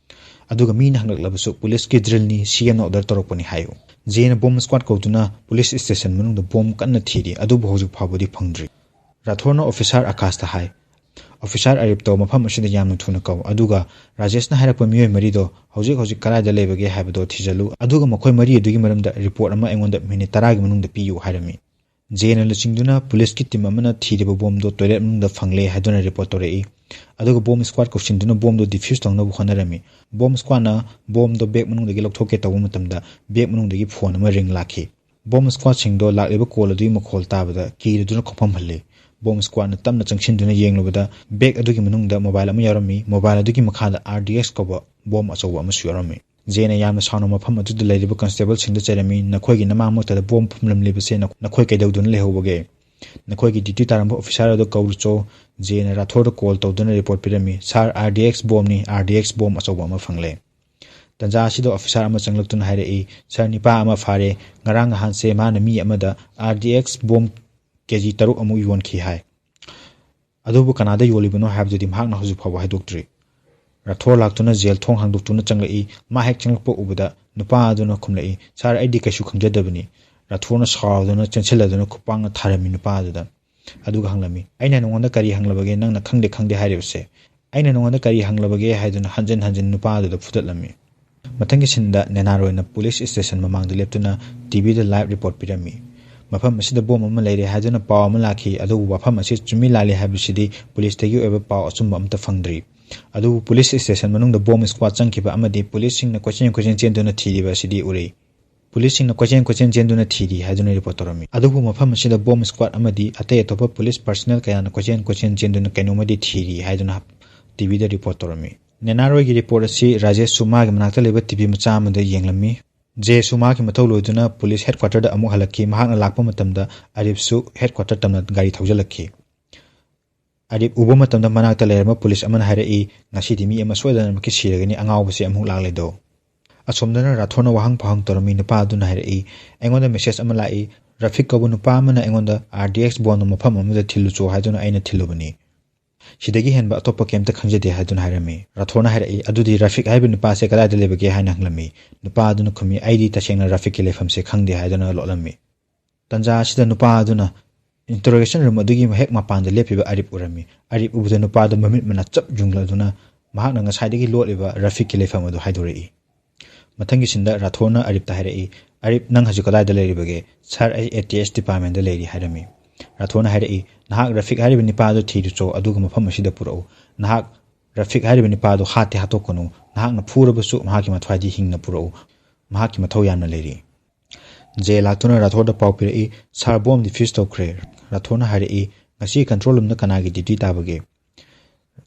ꯑꯗꯨꯒ ꯃꯤꯅ ꯍꯪꯂꯛꯂꯕꯁꯨ ꯄꯨꯂꯤꯁꯀꯤ ꯗ꯭ꯔꯤꯜꯅꯤ, ꯁꯤ ꯑꯦꯝꯅ ꯑꯣꯔꯗꯔ ꯇꯧꯔꯛꯄꯅꯤ ꯍꯥꯏꯌꯨ"꯫ ꯖꯦꯅ ꯕꯣꯝ ꯁ꯭ꯀ꯭ꯋꯥꯗ ꯀꯧꯗꯨꯅ ꯄꯨꯂꯤꯁ ꯁ꯭ꯇꯦꯁꯟ ꯃꯅꯨꯡꯗ ꯕꯣꯝ ꯀꯟꯅ ꯊꯤꯔꯤ, ꯑꯗꯨꯕꯨ ꯍꯧꯖꯤꯛ ꯐꯥꯎꯕꯗꯤ ꯐꯪꯗ꯭ꯔꯤ꯫ ꯔꯥꯊꯣꯔꯅ ꯑꯣꯐꯤꯁꯥꯔ ꯑꯀꯥꯁꯇ ꯍꯥꯏ, "ꯑꯣꯐꯤꯁꯥꯔ ꯑꯔꯤꯞꯇꯣ ꯃꯐꯝ ꯑꯁꯤꯗ ꯌꯥꯝꯅ ꯊꯨꯅ ꯀꯧ, ꯑꯗꯨꯒ ꯔꯥꯖꯦꯁꯅ ꯍꯥꯏꯔꯛꯄ ꯃꯤꯑꯣꯏ ꯃꯔꯤꯗꯣ ꯍꯧꯖꯤꯛ ꯍꯧꯖꯤꯛ ꯀꯗꯥꯏꯗ ꯂꯩꯕꯒꯦ ꯍꯥꯏꯕꯗꯣ ꯊꯤꯖꯤꯜꯂꯨ, ꯑꯗꯨꯒ ꯃꯈꯣꯏ ꯃꯔꯤ ꯑꯗꯨꯒꯤ ꯃꯔꯝꯗ ꯔꯤꯄꯣꯔꯠ ꯑꯃ ꯑꯩꯉꯣꯟꯗ ꯃꯤꯅꯤꯠ ꯇꯔꯥꯒꯤ ꯃꯅꯨꯡꯗ ꯄꯤꯌꯨ" ꯍꯥꯏꯔꯝꯃꯤ꯫ ꯖꯦꯅ ꯂꯨꯆꯤꯡꯗꯨꯅ ꯄꯨꯂꯤꯁꯀꯤ ꯇꯤꯝ ꯑꯃꯅ ꯊꯤꯔꯤꯕ ꯕꯣꯝꯗꯣ ꯇꯣꯏꯂꯦꯠ ꯃꯅꯨꯡꯗ ꯐꯪꯂꯦ ꯍꯥꯏꯗꯨꯅ ꯔꯤꯄꯣꯔꯠ ꯇꯧꯔꯛꯏ꯫ ꯑꯗꯨꯒ ꯕꯣꯝ ꯁ꯭ꯀ꯭ꯋꯥꯗ ꯀꯧꯁꯤꯟꯗꯨꯅ ꯕꯣꯝꯗꯣ ꯗꯤꯐ꯭ꯌꯨꯁ ꯇꯧꯅꯕ ꯍꯣꯠꯅꯔꯝꯃꯤ꯫ ꯕꯣꯝ ꯁ꯭ꯀ꯭ꯋꯥꯗꯅ ꯕꯣꯝꯗꯣ ꯕꯦꯒ ꯃꯅꯨꯡꯗꯒꯤ ꯂꯧꯊꯣꯛꯀꯦ ꯇꯧꯕ ꯃꯇꯝꯗ ꯕꯦꯒ ꯃꯅꯨꯡꯗꯒꯤ ꯐꯣꯟ ꯑꯃ ꯔꯤꯡ ꯂꯥꯛꯈꯤ꯫ ꯕꯣꯝ ꯁ꯭ꯀ꯭ꯋꯥꯗꯁꯤꯡꯗꯣ ꯂꯥꯛꯂꯤꯕ ꯀꯣꯜ ꯑꯗꯨꯒꯤ ꯃꯈꯣꯜ ꯇꯥꯕꯗ ꯀꯤꯔꯗꯨꯅ ꯈꯣꯡꯐꯝ ꯍꯜꯂꯤ꯫ ꯕꯣꯝ ꯁ꯭ꯀ꯭ꯋꯥꯗꯅ ꯇꯞꯅ ꯆꯪꯁꯤꯟꯗꯨꯅ ꯌꯦꯡꯂꯨꯕꯗ ꯕꯦꯒ ꯑꯗꯨꯒꯤ ꯃꯅꯨꯡꯗ ꯃꯣꯕꯥꯏꯜ ꯑꯃ ꯌꯥꯎꯔꯝꯃꯤ꯫ ꯃꯣꯕꯥꯏꯜ ꯑꯗꯨꯒꯤ ꯃꯈꯥꯗ ꯑꯥꯔ ꯗꯤ ꯑꯦꯛꯁ ꯀꯧꯕ ꯕꯣꯝ ꯑꯆꯧꯕ ꯑꯃꯁꯨ ꯌꯥꯎꯔꯝꯃꯤ꯫ ꯖꯦꯅ ꯌꯥꯝꯅ ꯁꯥꯎꯅ ꯃꯐꯝ ꯑꯗꯨꯗ ꯂꯩꯔꯤꯕ ꯀꯟꯁꯇꯦꯕꯜꯁꯤꯡꯗ ꯆꯩꯔꯝꯃꯤ, "ꯅꯈꯣꯏꯒꯤ ꯅꯃꯥꯡꯃꯛꯇꯗ ꯕꯣꯝ ꯐꯨꯝꯂꯝꯂꯤꯕꯁꯦ ꯅꯈꯣꯏ ꯀꯩꯗꯧꯗꯨꯅ ꯂꯩꯍꯧꯕꯒꯦ? ꯅꯈꯣꯏꯒꯤ ꯗ꯭ꯌꯨꯇꯤ ꯇꯥꯔꯝꯕ ꯑꯣꯐꯤꯁꯥꯔ ꯑꯗꯨ ꯀꯧꯔꯨꯆꯣ"꯫ ꯖꯦꯅ ꯔꯥꯊꯣꯔꯗ ꯀꯣꯜ ꯇꯧꯗꯨꯅ ꯔꯤꯄꯣꯔꯠ ꯄꯤꯔꯝꯃꯤ, "ꯁꯥꯔ, ꯑꯥꯔ ꯗꯤ ꯑꯦꯛꯁ ꯕꯣꯝꯅꯤ, ꯑꯥꯔ ꯗꯤ ꯑꯦꯛꯁ ꯕꯣꯝ ꯑꯆꯧꯕ ꯑꯃ ꯐꯪꯂꯦ"꯫ ꯇꯟꯖꯥ ꯑꯁꯤꯗ ꯑꯣꯐꯤꯁꯥꯔ ꯑꯃ ꯆꯪꯂꯛꯇꯨꯅ ꯍꯥꯏꯔꯛꯏ, "ꯁꯥꯔ, ꯅꯤꯄꯥ ꯑꯃ ꯐꯥꯔꯦ꯫ ꯉꯔꯥꯡ ꯅꯍꯥꯟꯁꯦ ꯃꯥꯅ ꯃꯤ ꯑꯃꯗ ꯑꯥꯔ ꯗꯤ ꯑꯦꯛꯁ ꯕꯣꯝ ꯀꯦ ꯖꯤ ꯇꯔꯨꯛ ꯑꯃꯨꯛ ꯌꯣꯟꯈꯤ" ꯍꯥꯏ꯫ ꯑꯗꯨꯕꯨ ꯀꯅꯥꯗ ꯌꯣꯜꯂꯤꯕꯅꯣ ꯍꯥꯏꯕꯗꯨꯗꯤ ꯃꯍꯥꯛꯅ ꯍꯧꯖꯤꯛ ꯐꯥꯎꯕ ꯍꯥꯏꯗꯣꯛꯇ꯭ꯔꯤ꯫ ꯔꯥꯊꯣꯔ ꯂꯥꯛꯇꯨꯅ ꯖꯦꯜ ꯊꯣꯡ ꯍꯥꯡꯗꯣꯛꯇꯨꯅ ꯆꯪꯂꯛꯏ꯫ ꯃꯥ ꯍꯦꯛ ꯆꯪꯂꯛꯄ ꯎꯕꯗ ꯅꯨꯄꯥ ꯑꯗꯨꯅ ꯈꯨꯝꯂꯛꯏ, "ꯁꯥꯔ, ꯑꯩꯗꯤ ꯀꯩꯁꯨ ꯈꯪꯖꯗꯕꯅꯤ"꯫ ꯔꯥꯊꯣꯔꯅ ꯁꯥꯎꯗꯨꯅ ꯆꯦꯟꯁꯤꯜꯂꯗꯨꯅ ꯈꯨꯄꯥꯛꯅ ꯊꯥꯔꯝꯃꯤ ꯅꯨꯄꯥ ꯑꯗꯨꯗ꯫ ꯑꯗꯨꯒ ꯍꯪꯂꯝꯃꯤ, "ꯑꯩꯅ ꯅꯉꯣꯟꯗ ꯀꯔꯤ ꯍꯪꯂꯕꯒꯦ, ꯅꯪꯅ ꯈꯪꯗꯦ ꯈꯪꯗꯦ ꯍꯥꯏꯔꯤꯕꯁꯦ? ꯑꯩꯅ ꯅꯉꯣꯟꯗ ꯀꯔꯤ ꯍꯪꯂꯕꯒꯦ?" ꯍꯥꯏꯗꯨꯅ ꯍꯟꯖꯤꯟ ꯍꯟꯖꯤꯟ ꯅꯨꯄꯥ ꯑꯗꯨꯗ ꯐꯨꯗꯠꯂꯝꯃꯤ꯫ ꯃꯊꯪꯒꯤ ꯁꯤꯟꯗ ꯅꯦꯅꯥꯔꯣꯏꯅ ꯄꯨꯂꯤꯁ ꯁ꯭ꯇꯦꯁꯟ ꯃꯃꯥꯡꯗ ꯂꯦꯞꯇꯨꯅ ꯇꯤꯚꯤꯗ ꯂꯥꯏꯚ ꯔꯤꯄꯣꯔꯠ ꯄꯤꯔꯝꯃꯤ꯫ ꯃꯐꯝ ꯑꯁꯤꯗ ꯕꯣꯝ ꯑꯃ ꯂꯩꯔꯦ ꯍꯥꯏꯗꯨꯅ ꯄꯥꯎ ꯑꯃ ꯂꯥꯛꯈꯤ, ꯑꯗꯨꯕꯨ ꯋꯥꯐꯝ ꯑꯁꯤ ꯆꯨꯝꯃꯤ ꯂꯥꯜꯂꯤ ꯍꯥꯏꯕꯁꯤꯗꯤ ꯄꯨꯂꯤꯁꯇꯒꯤ ꯑꯣꯏꯕ ꯄꯥꯎ ꯑꯆꯨꯝꯕ ꯑꯃꯠꯇ ꯐꯪꯗ꯭ꯔꯤ꯫ ꯑꯗꯨꯕꯨ ꯄꯨꯂꯤꯁ ꯁ꯭ꯇꯦꯁꯟ ꯃꯅꯨꯡꯗ ꯕꯣꯝ ꯁ꯭ꯀ꯭ꯋꯥꯗ ꯆꯪꯈꯤꯕ ꯑꯃꯗꯤ ꯄꯨꯂꯤꯁꯁꯤꯡꯅ ꯀꯣꯏꯆꯦꯟ ꯀꯣꯏꯆꯦꯟ ꯆꯦꯟꯗꯨꯅ ꯊꯤꯔꯤꯕ ꯑꯁꯤꯗꯤ ꯎꯔꯤ꯫ ꯄꯨꯂꯤꯁꯁꯤꯡꯅ ꯀꯣꯏꯆꯦꯟ ꯀꯣꯏꯆꯦꯟ ꯆꯦꯟꯗꯨꯅ ꯊꯤꯔꯤ ꯍꯥꯏꯗꯨꯅ ꯔꯤꯄꯣꯔꯠ ꯇꯧꯔꯝꯃꯤ꯫ ꯑꯗꯨꯕꯨ ꯃꯐꯝ ꯑꯁꯤꯗ ꯕꯣꯝ ꯁ꯭ꯀ꯭ꯋꯥꯗ ꯑꯃꯗꯤ ꯑꯇꯩ ꯑꯇꯣꯞꯄ ꯄꯨꯂꯤꯁ ꯄꯔꯁꯅꯦꯜ ꯀꯌꯥꯅ ꯀꯣꯏꯆꯦꯟ ꯀꯣꯏꯆꯦꯟ ꯆꯦꯟꯗꯨꯅ ꯀꯩꯅꯣꯝꯃꯗꯤ ꯊꯤꯔꯤ ꯍꯥꯏꯗꯨꯅ ꯇꯤꯚꯤꯗ ꯔꯤꯄꯣꯔꯠ ꯇꯧꯔꯝꯃꯤ꯫ ꯅꯦꯅꯥꯔꯣꯏꯒꯤ ꯔꯤꯄꯣꯔꯠ ꯑꯁꯤ ꯔꯥꯖꯦꯁꯁꯨ ꯃꯥꯒꯤ ꯃꯅꯥꯛꯇ ꯂꯩꯕ ꯇꯤꯚꯤ ꯃꯆꯥ ꯑꯃꯗ ꯌꯦꯡꯂꯝꯃꯤ꯫ ꯖꯦꯁꯨ ꯃꯍꯥꯛꯀꯤ ꯃꯊꯧ ꯂꯣꯏꯗꯨꯅ ꯄꯨꯂꯤꯁ ꯍꯦꯗꯀ꯭ꯋꯥꯇꯔꯗ ꯑꯃꯨꯛ ꯍꯜꯂꯛꯈꯤ꯫ ꯃꯍꯥꯛꯅ ꯂꯥꯛꯄ ꯃꯇꯝꯗ ꯑꯔꯤꯞꯁꯨ ꯍꯦꯗꯀ꯭ꯋꯥꯇꯔ ꯇꯝꯅ ꯒꯥꯔꯤ ꯊꯧꯖꯤꯜꯂꯛꯈꯤ꯫ ꯑꯔꯤꯞ ꯎꯕ ꯃꯇꯝꯗ ꯃꯅꯥꯛꯇ ꯂꯩꯔꯝꯕ ꯄꯨꯂꯤꯁ ꯑꯃꯅ ꯍꯥꯏꯔꯛꯏ, "ꯉꯁꯤꯗꯤ ꯃꯤ ꯑꯃ ꯁꯣꯏꯗꯅꯃꯛꯀꯤ ꯁꯤꯔꯒꯅꯤ, ꯑꯉꯥꯎꯕꯁꯦ ꯑꯃꯨꯛ ꯂꯥꯛꯂꯦꯗꯣ"꯫ ꯑꯁꯣꯝꯗꯅ ꯔꯥꯊꯣꯔꯅ ꯋꯥꯍꯪ ꯐꯥꯍꯪ ꯇꯧꯔꯝꯃꯤ ꯅꯨꯄꯥ ꯑꯗꯨꯅ ꯍꯥꯏꯔꯛꯏ, "ꯑꯩꯉꯣꯟꯗ ꯃꯦꯁꯦꯖ ꯑꯃ ꯂꯥꯛꯏ, ꯔꯐꯤꯛ ꯀꯧꯕ ꯅꯨꯄꯥ ꯑꯃꯅ ꯑꯩꯉꯣꯟꯗ ꯑꯥꯔ ꯗꯤ ꯑꯦꯛꯁ ꯕꯣꯟꯗ ꯃꯐꯝ ꯑꯃꯗ ꯊꯤꯜꯂꯨꯆꯣ ꯍꯥꯏꯗꯨꯅ ꯑꯩꯅ ꯊꯤꯜꯂꯨꯕꯅꯤ꯫ ꯁꯤꯗꯒꯤ ꯍꯦꯟꯕ ꯑꯇꯣꯞꯄ ꯀꯩꯝꯇ ꯈꯪꯖꯗꯦ" ꯍꯥꯏꯗꯨꯅ ꯍꯥꯏꯔꯝꯃꯤ꯫ ꯔꯥꯊꯣꯔꯅ ꯍꯥꯏꯔꯛꯏ, "ꯑꯗꯨꯗꯤ ꯔꯐꯤꯛ ꯍꯥꯏꯔꯤꯕ ꯅꯨꯄꯥꯁꯦ ꯀꯗꯥꯏꯗ ꯂꯩꯕꯒꯦ?" ꯍꯥꯏꯅ ꯍꯪꯂꯝꯃꯤ꯫ ꯅꯨꯄꯥ ꯑꯗꯨꯅ ꯈꯨꯝꯃꯤ, "ꯑꯩꯗꯤ ꯇꯁꯦꯡꯅ ꯔꯐꯤꯛꯀꯤ ꯂꯩꯐꯝꯁꯦ ꯈꯪꯗꯦ" ꯍꯥꯏꯗꯨꯅ ꯂꯣꯠꯂꯝꯃꯤ꯫ ꯇꯟꯖꯥ ꯑꯁꯤꯗ ꯅꯨꯄꯥ ꯑꯗꯨꯅ ꯏꯟꯇꯔꯣꯒꯦꯁꯟ ꯔꯨꯝ ꯑꯗꯨꯒꯤ ꯍꯦꯛ ꯃꯄꯥꯟꯗ ꯂꯦꯞꯄꯤꯕ ꯑꯔꯤꯞ ꯎꯔꯝꯃꯤ꯫ ꯑꯔꯤꯞ ꯎꯕꯗ ꯅꯨꯄꯥ ꯑꯗꯨ ꯃꯃꯤꯠ ꯃꯅꯥ ꯆꯞ ꯌꯨꯡꯂꯗꯨꯅ ꯃꯍꯥꯛꯅ ꯉꯁꯥꯏꯗꯒꯤ ꯂꯣꯠꯂꯤꯕ ꯔꯐꯤꯛꯀꯤ ꯂꯩꯐꯝ ꯑꯗꯨ ꯍꯥꯏꯗꯣꯔꯛꯏ꯫ ꯃꯊꯪꯒꯤ ꯁꯤꯟꯗ ꯔꯥꯊꯣꯔꯅ ꯑꯔꯤꯞꯇ ꯍꯥꯏꯔꯛꯏ, "ꯑꯔꯤꯞ, ꯅꯪ ꯍꯧꯖꯤꯛ ꯀꯗꯥꯏꯗ ꯂꯩꯔꯤꯕꯒꯦ?" "ꯁꯥꯔ, ꯑꯩ ꯑꯦ ꯇꯤ ꯑꯦꯁ ꯗꯤꯄꯥꯔꯠꯃꯦꯟꯗ ꯂꯩꯔꯤ" ꯍꯥꯏꯔꯝꯃꯤ꯫ ꯔꯥꯊꯣꯔꯅ ꯍꯥꯏꯔꯛꯏ, "ꯅꯍꯥꯛ ꯔꯐꯤꯛ ꯍꯥꯏꯔꯤꯕ ꯅꯨꯄꯥ ꯑꯗꯨ ꯊꯤꯔꯨꯆꯣ, ꯑꯗꯨꯒ ꯃꯐꯝ ꯑꯁꯤꯗ ꯄꯨꯔꯛꯎ꯫ ꯅꯍꯥꯛ ꯔꯐꯤꯛ ꯍꯥꯏꯔꯤꯕ ꯅꯨꯄꯥ ꯑꯗꯨ ꯍꯥꯠꯇꯤ ꯍꯥꯠꯇꯣꯛꯀꯅꯨ, ꯅꯍꯥꯛꯅ ꯐꯨꯔꯕꯁꯨ ꯃꯍꯥꯛꯀꯤ ꯃꯊ꯭ꯋꯥꯏꯗꯤ ꯍꯤꯡꯅ ꯄꯨꯔꯛꯎ꯫ ꯃꯍꯥꯛꯀꯤ ꯃꯊꯧ ꯌꯥꯝꯅ ꯂꯩꯔꯤ"꯫ ꯖꯦ ꯂꯥꯛꯇꯨꯅ ꯔꯥꯊꯣꯔꯗ ꯄꯥꯎ ꯄꯤꯔꯛꯏ, "ꯁꯥꯔ, ꯕꯣꯝ ꯗꯤꯐ꯭ꯌꯨꯁ ꯇꯧꯈ꯭ꯔꯦ"꯫ ꯔꯥꯊꯣꯔꯅ ꯍꯥꯏꯔꯛꯏ, "ꯉꯁꯤ ꯀꯟꯇ꯭ꯔꯣꯜ ꯔꯨꯝꯗ ꯀꯅꯥꯒꯤ ꯗ꯭ꯌꯨꯇꯤ ꯇꯥꯕꯒꯦ?"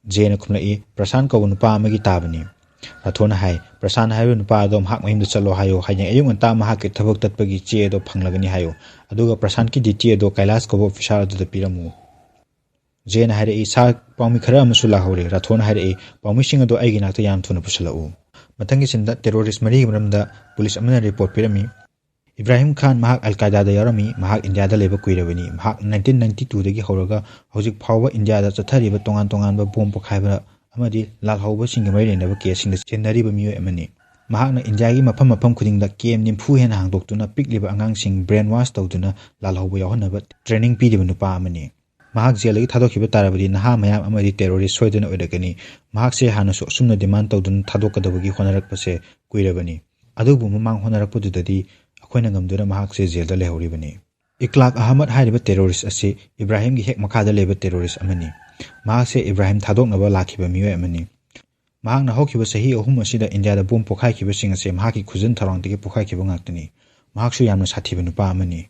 ꯖꯦꯅ ꯈꯨꯝꯂꯛꯏ, "ꯄ꯭ꯔꯁꯥꯟ ꯀꯧꯕ ꯅꯨꯄꯥ ꯑꯃꯒꯤ ꯇꯥꯕꯅꯤ"꯫ ꯔꯥꯊꯣꯔꯅ ꯍꯥꯏ, "ꯄ꯭ꯔꯁꯥꯟ ꯍꯥꯏꯔꯤꯕ ꯅꯨꯄꯥ ꯑꯗꯣ ꯃꯍꯥꯛ ꯃꯌꯨꯝꯗ ꯆꯠꯂꯣ ꯍꯥꯏꯌꯨ, ꯍꯌꯦꯡ ꯑꯌꯨꯛ ꯉꯟꯇꯥ ꯃꯍꯥꯛꯀꯤ ꯊꯕꯛ ꯇꯠꯄꯒꯤ ꯆꯦ ꯑꯗꯣ ꯐꯪꯂꯒꯅꯤ ꯍꯥꯏꯌꯨ, ꯑꯗꯨꯒ ꯄ꯭ꯔꯁꯥꯟꯀꯤ ꯗ꯭ꯌꯨꯇꯤ ꯑꯗꯣ ꯀꯩꯂꯥꯁ ꯀꯧꯕ ꯑꯣꯐꯤꯁꯥꯔ ꯑꯗꯨꯗ ꯄꯤꯔꯝꯃꯨ"꯫ ꯖꯦꯅ ꯍꯥꯏꯔꯛꯏ, "ꯁꯥꯔ, ꯄꯥꯎꯃꯤ ꯈꯔ ꯑꯃꯁꯨ ꯂꯥꯛꯍꯧꯔꯦ"꯫ ꯔꯥꯊꯣꯔꯅ ꯍꯥꯏꯔꯛꯏ, "ꯄꯥꯎꯃꯤꯁꯤꯡ ꯑꯗꯣ ꯑꯩꯒꯤ ꯅꯥꯛꯇ ꯌꯥꯝ ꯊꯨꯅ ꯄꯨꯁꯤꯜꯂꯛꯎ"꯫ ꯃꯊꯪꯒꯤ ꯁꯤꯟꯗ ꯇꯦꯔꯣꯔꯤꯁ ꯃꯔꯤꯒꯤ ꯃꯔꯝꯗ ꯄꯨꯂꯤꯁ ꯑꯃꯅ ꯔꯤꯄꯣꯔꯠ ꯄꯤꯔꯝꯃꯤ꯫ ꯏꯕ꯭ꯔꯥꯍꯤꯝ ꯈꯥꯟ, ꯃꯍꯥꯛ ꯑꯜ ꯀꯥꯏꯗꯥꯗ ꯌꯥꯎꯔꯝꯃꯤ꯫ ꯃꯍꯥꯛ ꯏꯟꯗꯤꯌꯥꯗ ꯂꯩꯕ ꯀꯨꯏꯔꯕꯅꯤ꯫ ꯃꯍꯥꯛ ꯅꯥꯏꯟꯇꯤꯟ ꯅꯥꯏꯟꯇꯤ ꯇꯨꯗꯒꯤ ꯍꯧꯔꯒ ꯍꯧꯖꯤꯛ ꯐꯥꯎꯕ ꯏꯟꯗꯤꯌꯥꯗ ꯆꯠꯊꯔꯤꯕ ꯇꯣꯉꯥꯟ ꯇꯣꯉꯥꯟꯕ ꯕꯣꯝ ꯄꯣꯈꯥꯏꯕ ꯑꯃꯗꯤ ꯂꯥꯜꯍꯧꯕꯁꯤꯡꯒ ꯃꯔꯤ ꯂꯩꯅꯕ ꯀꯦꯁꯁꯤꯡꯗ ꯆꯦꯟꯅꯔꯤꯕ ꯃꯤꯑꯣꯏ ꯑꯃꯅꯤ꯫ ꯃꯍꯥꯛꯅ ꯏꯟꯗꯤꯌꯥꯒꯤ ꯃꯐꯝ ꯃꯐꯝ ꯈꯨꯗꯤꯡꯗ ꯀꯦꯝ ꯅꯤꯐꯨ ꯍꯦꯟꯅ ꯍꯥꯡꯗꯣꯛꯇꯨꯅ ꯄꯤꯛꯂꯤꯕ ꯑꯉꯥꯡꯁꯤꯡ ꯕ꯭ꯔꯦꯟ ꯋꯥꯁ ꯇꯧꯗꯨꯅ ꯂꯥꯜꯍꯧꯕ ꯌꯥꯎꯍꯟꯅꯕ ꯇ꯭ꯔꯦꯅꯤꯡ ꯄꯤꯔꯤꯕ ꯅꯨꯄꯥ ꯑꯃꯅꯤ꯫ ꯃꯍꯥꯛ ꯖꯦꯜꯗꯒꯤ ꯊꯥꯗꯣꯛꯈꯤꯕ ꯇꯥꯔꯕꯗꯤ ꯅꯍꯥ ꯃꯌꯥꯝ ꯑꯃꯗꯤ ꯇꯦꯔꯣꯔꯤꯁ ꯁꯣꯏꯗꯅ ꯑꯣꯏꯔꯛꯀꯅꯤ꯫ ꯃꯍꯥꯛꯁꯦ ꯍꯥꯟꯅꯁꯨ ꯑꯁꯨꯝꯅ ꯗꯤꯃꯥꯟ ꯇꯧꯗꯨꯅ ꯊꯥꯗꯣꯛꯀꯗꯕꯒꯤ ꯍꯣꯠꯅꯔꯛꯄꯁꯦ ꯀꯨꯏꯔꯕꯅꯤ꯫ ꯑꯗꯨꯕꯨ ꯃꯃꯥꯡ ꯍꯣꯠꯅꯔꯛꯄꯗꯨꯗꯗꯤ ꯑꯩꯈꯣꯏꯅ ꯉꯝꯗꯨꯅ ꯃꯍꯥꯛꯁꯦ ꯖꯦꯜꯗ ꯂꯩꯍꯧꯔꯤꯕꯅꯤ꯫ ꯏꯛꯂꯥꯛ ꯑꯍꯃꯗ ꯍꯥꯏꯔꯤꯕ ꯇꯦꯔꯣꯔꯤꯁ ꯑꯁꯤ ꯏꯕ꯭ꯔꯥꯍꯤꯝꯒꯤ ꯍꯦꯛ ꯃꯈꯥꯗ ꯂꯩꯕ ꯇꯦꯔꯣꯔꯤꯁ ꯑꯃꯅꯤ꯫ ꯃꯍꯥꯛꯁꯦ ꯏꯕ꯭ꯔꯥꯍꯤꯝ ꯊꯥꯗꯣꯛꯅꯕ ꯂꯥꯛꯈꯤꯕ ꯃꯤꯑꯣꯏ ꯑꯃꯅꯤ꯫ ꯃꯍꯥꯛꯅ ꯍꯧꯈꯤꯕ ꯆꯍꯤ ꯑꯍꯨꯝ ꯑꯁꯤꯗ ꯏꯟꯗꯤꯌꯥꯗ ꯕꯣꯝ ꯄꯣꯈꯥꯏꯈꯤꯕꯁꯤꯡ ꯑꯁꯦ ꯃꯍꯥꯛꯀꯤ ꯈꯨꯖꯤꯟ ꯊꯧꯔꯥꯡꯗꯒꯤ ꯄꯣꯈꯥꯏꯈꯤꯕ ꯉꯥꯛꯇꯅꯤ꯫ ꯃꯍꯥꯛꯁꯨ ꯌꯥꯝꯅ ꯁꯥꯊꯤꯕ ꯅꯨꯄꯥ ꯑꯃꯅꯤ꯫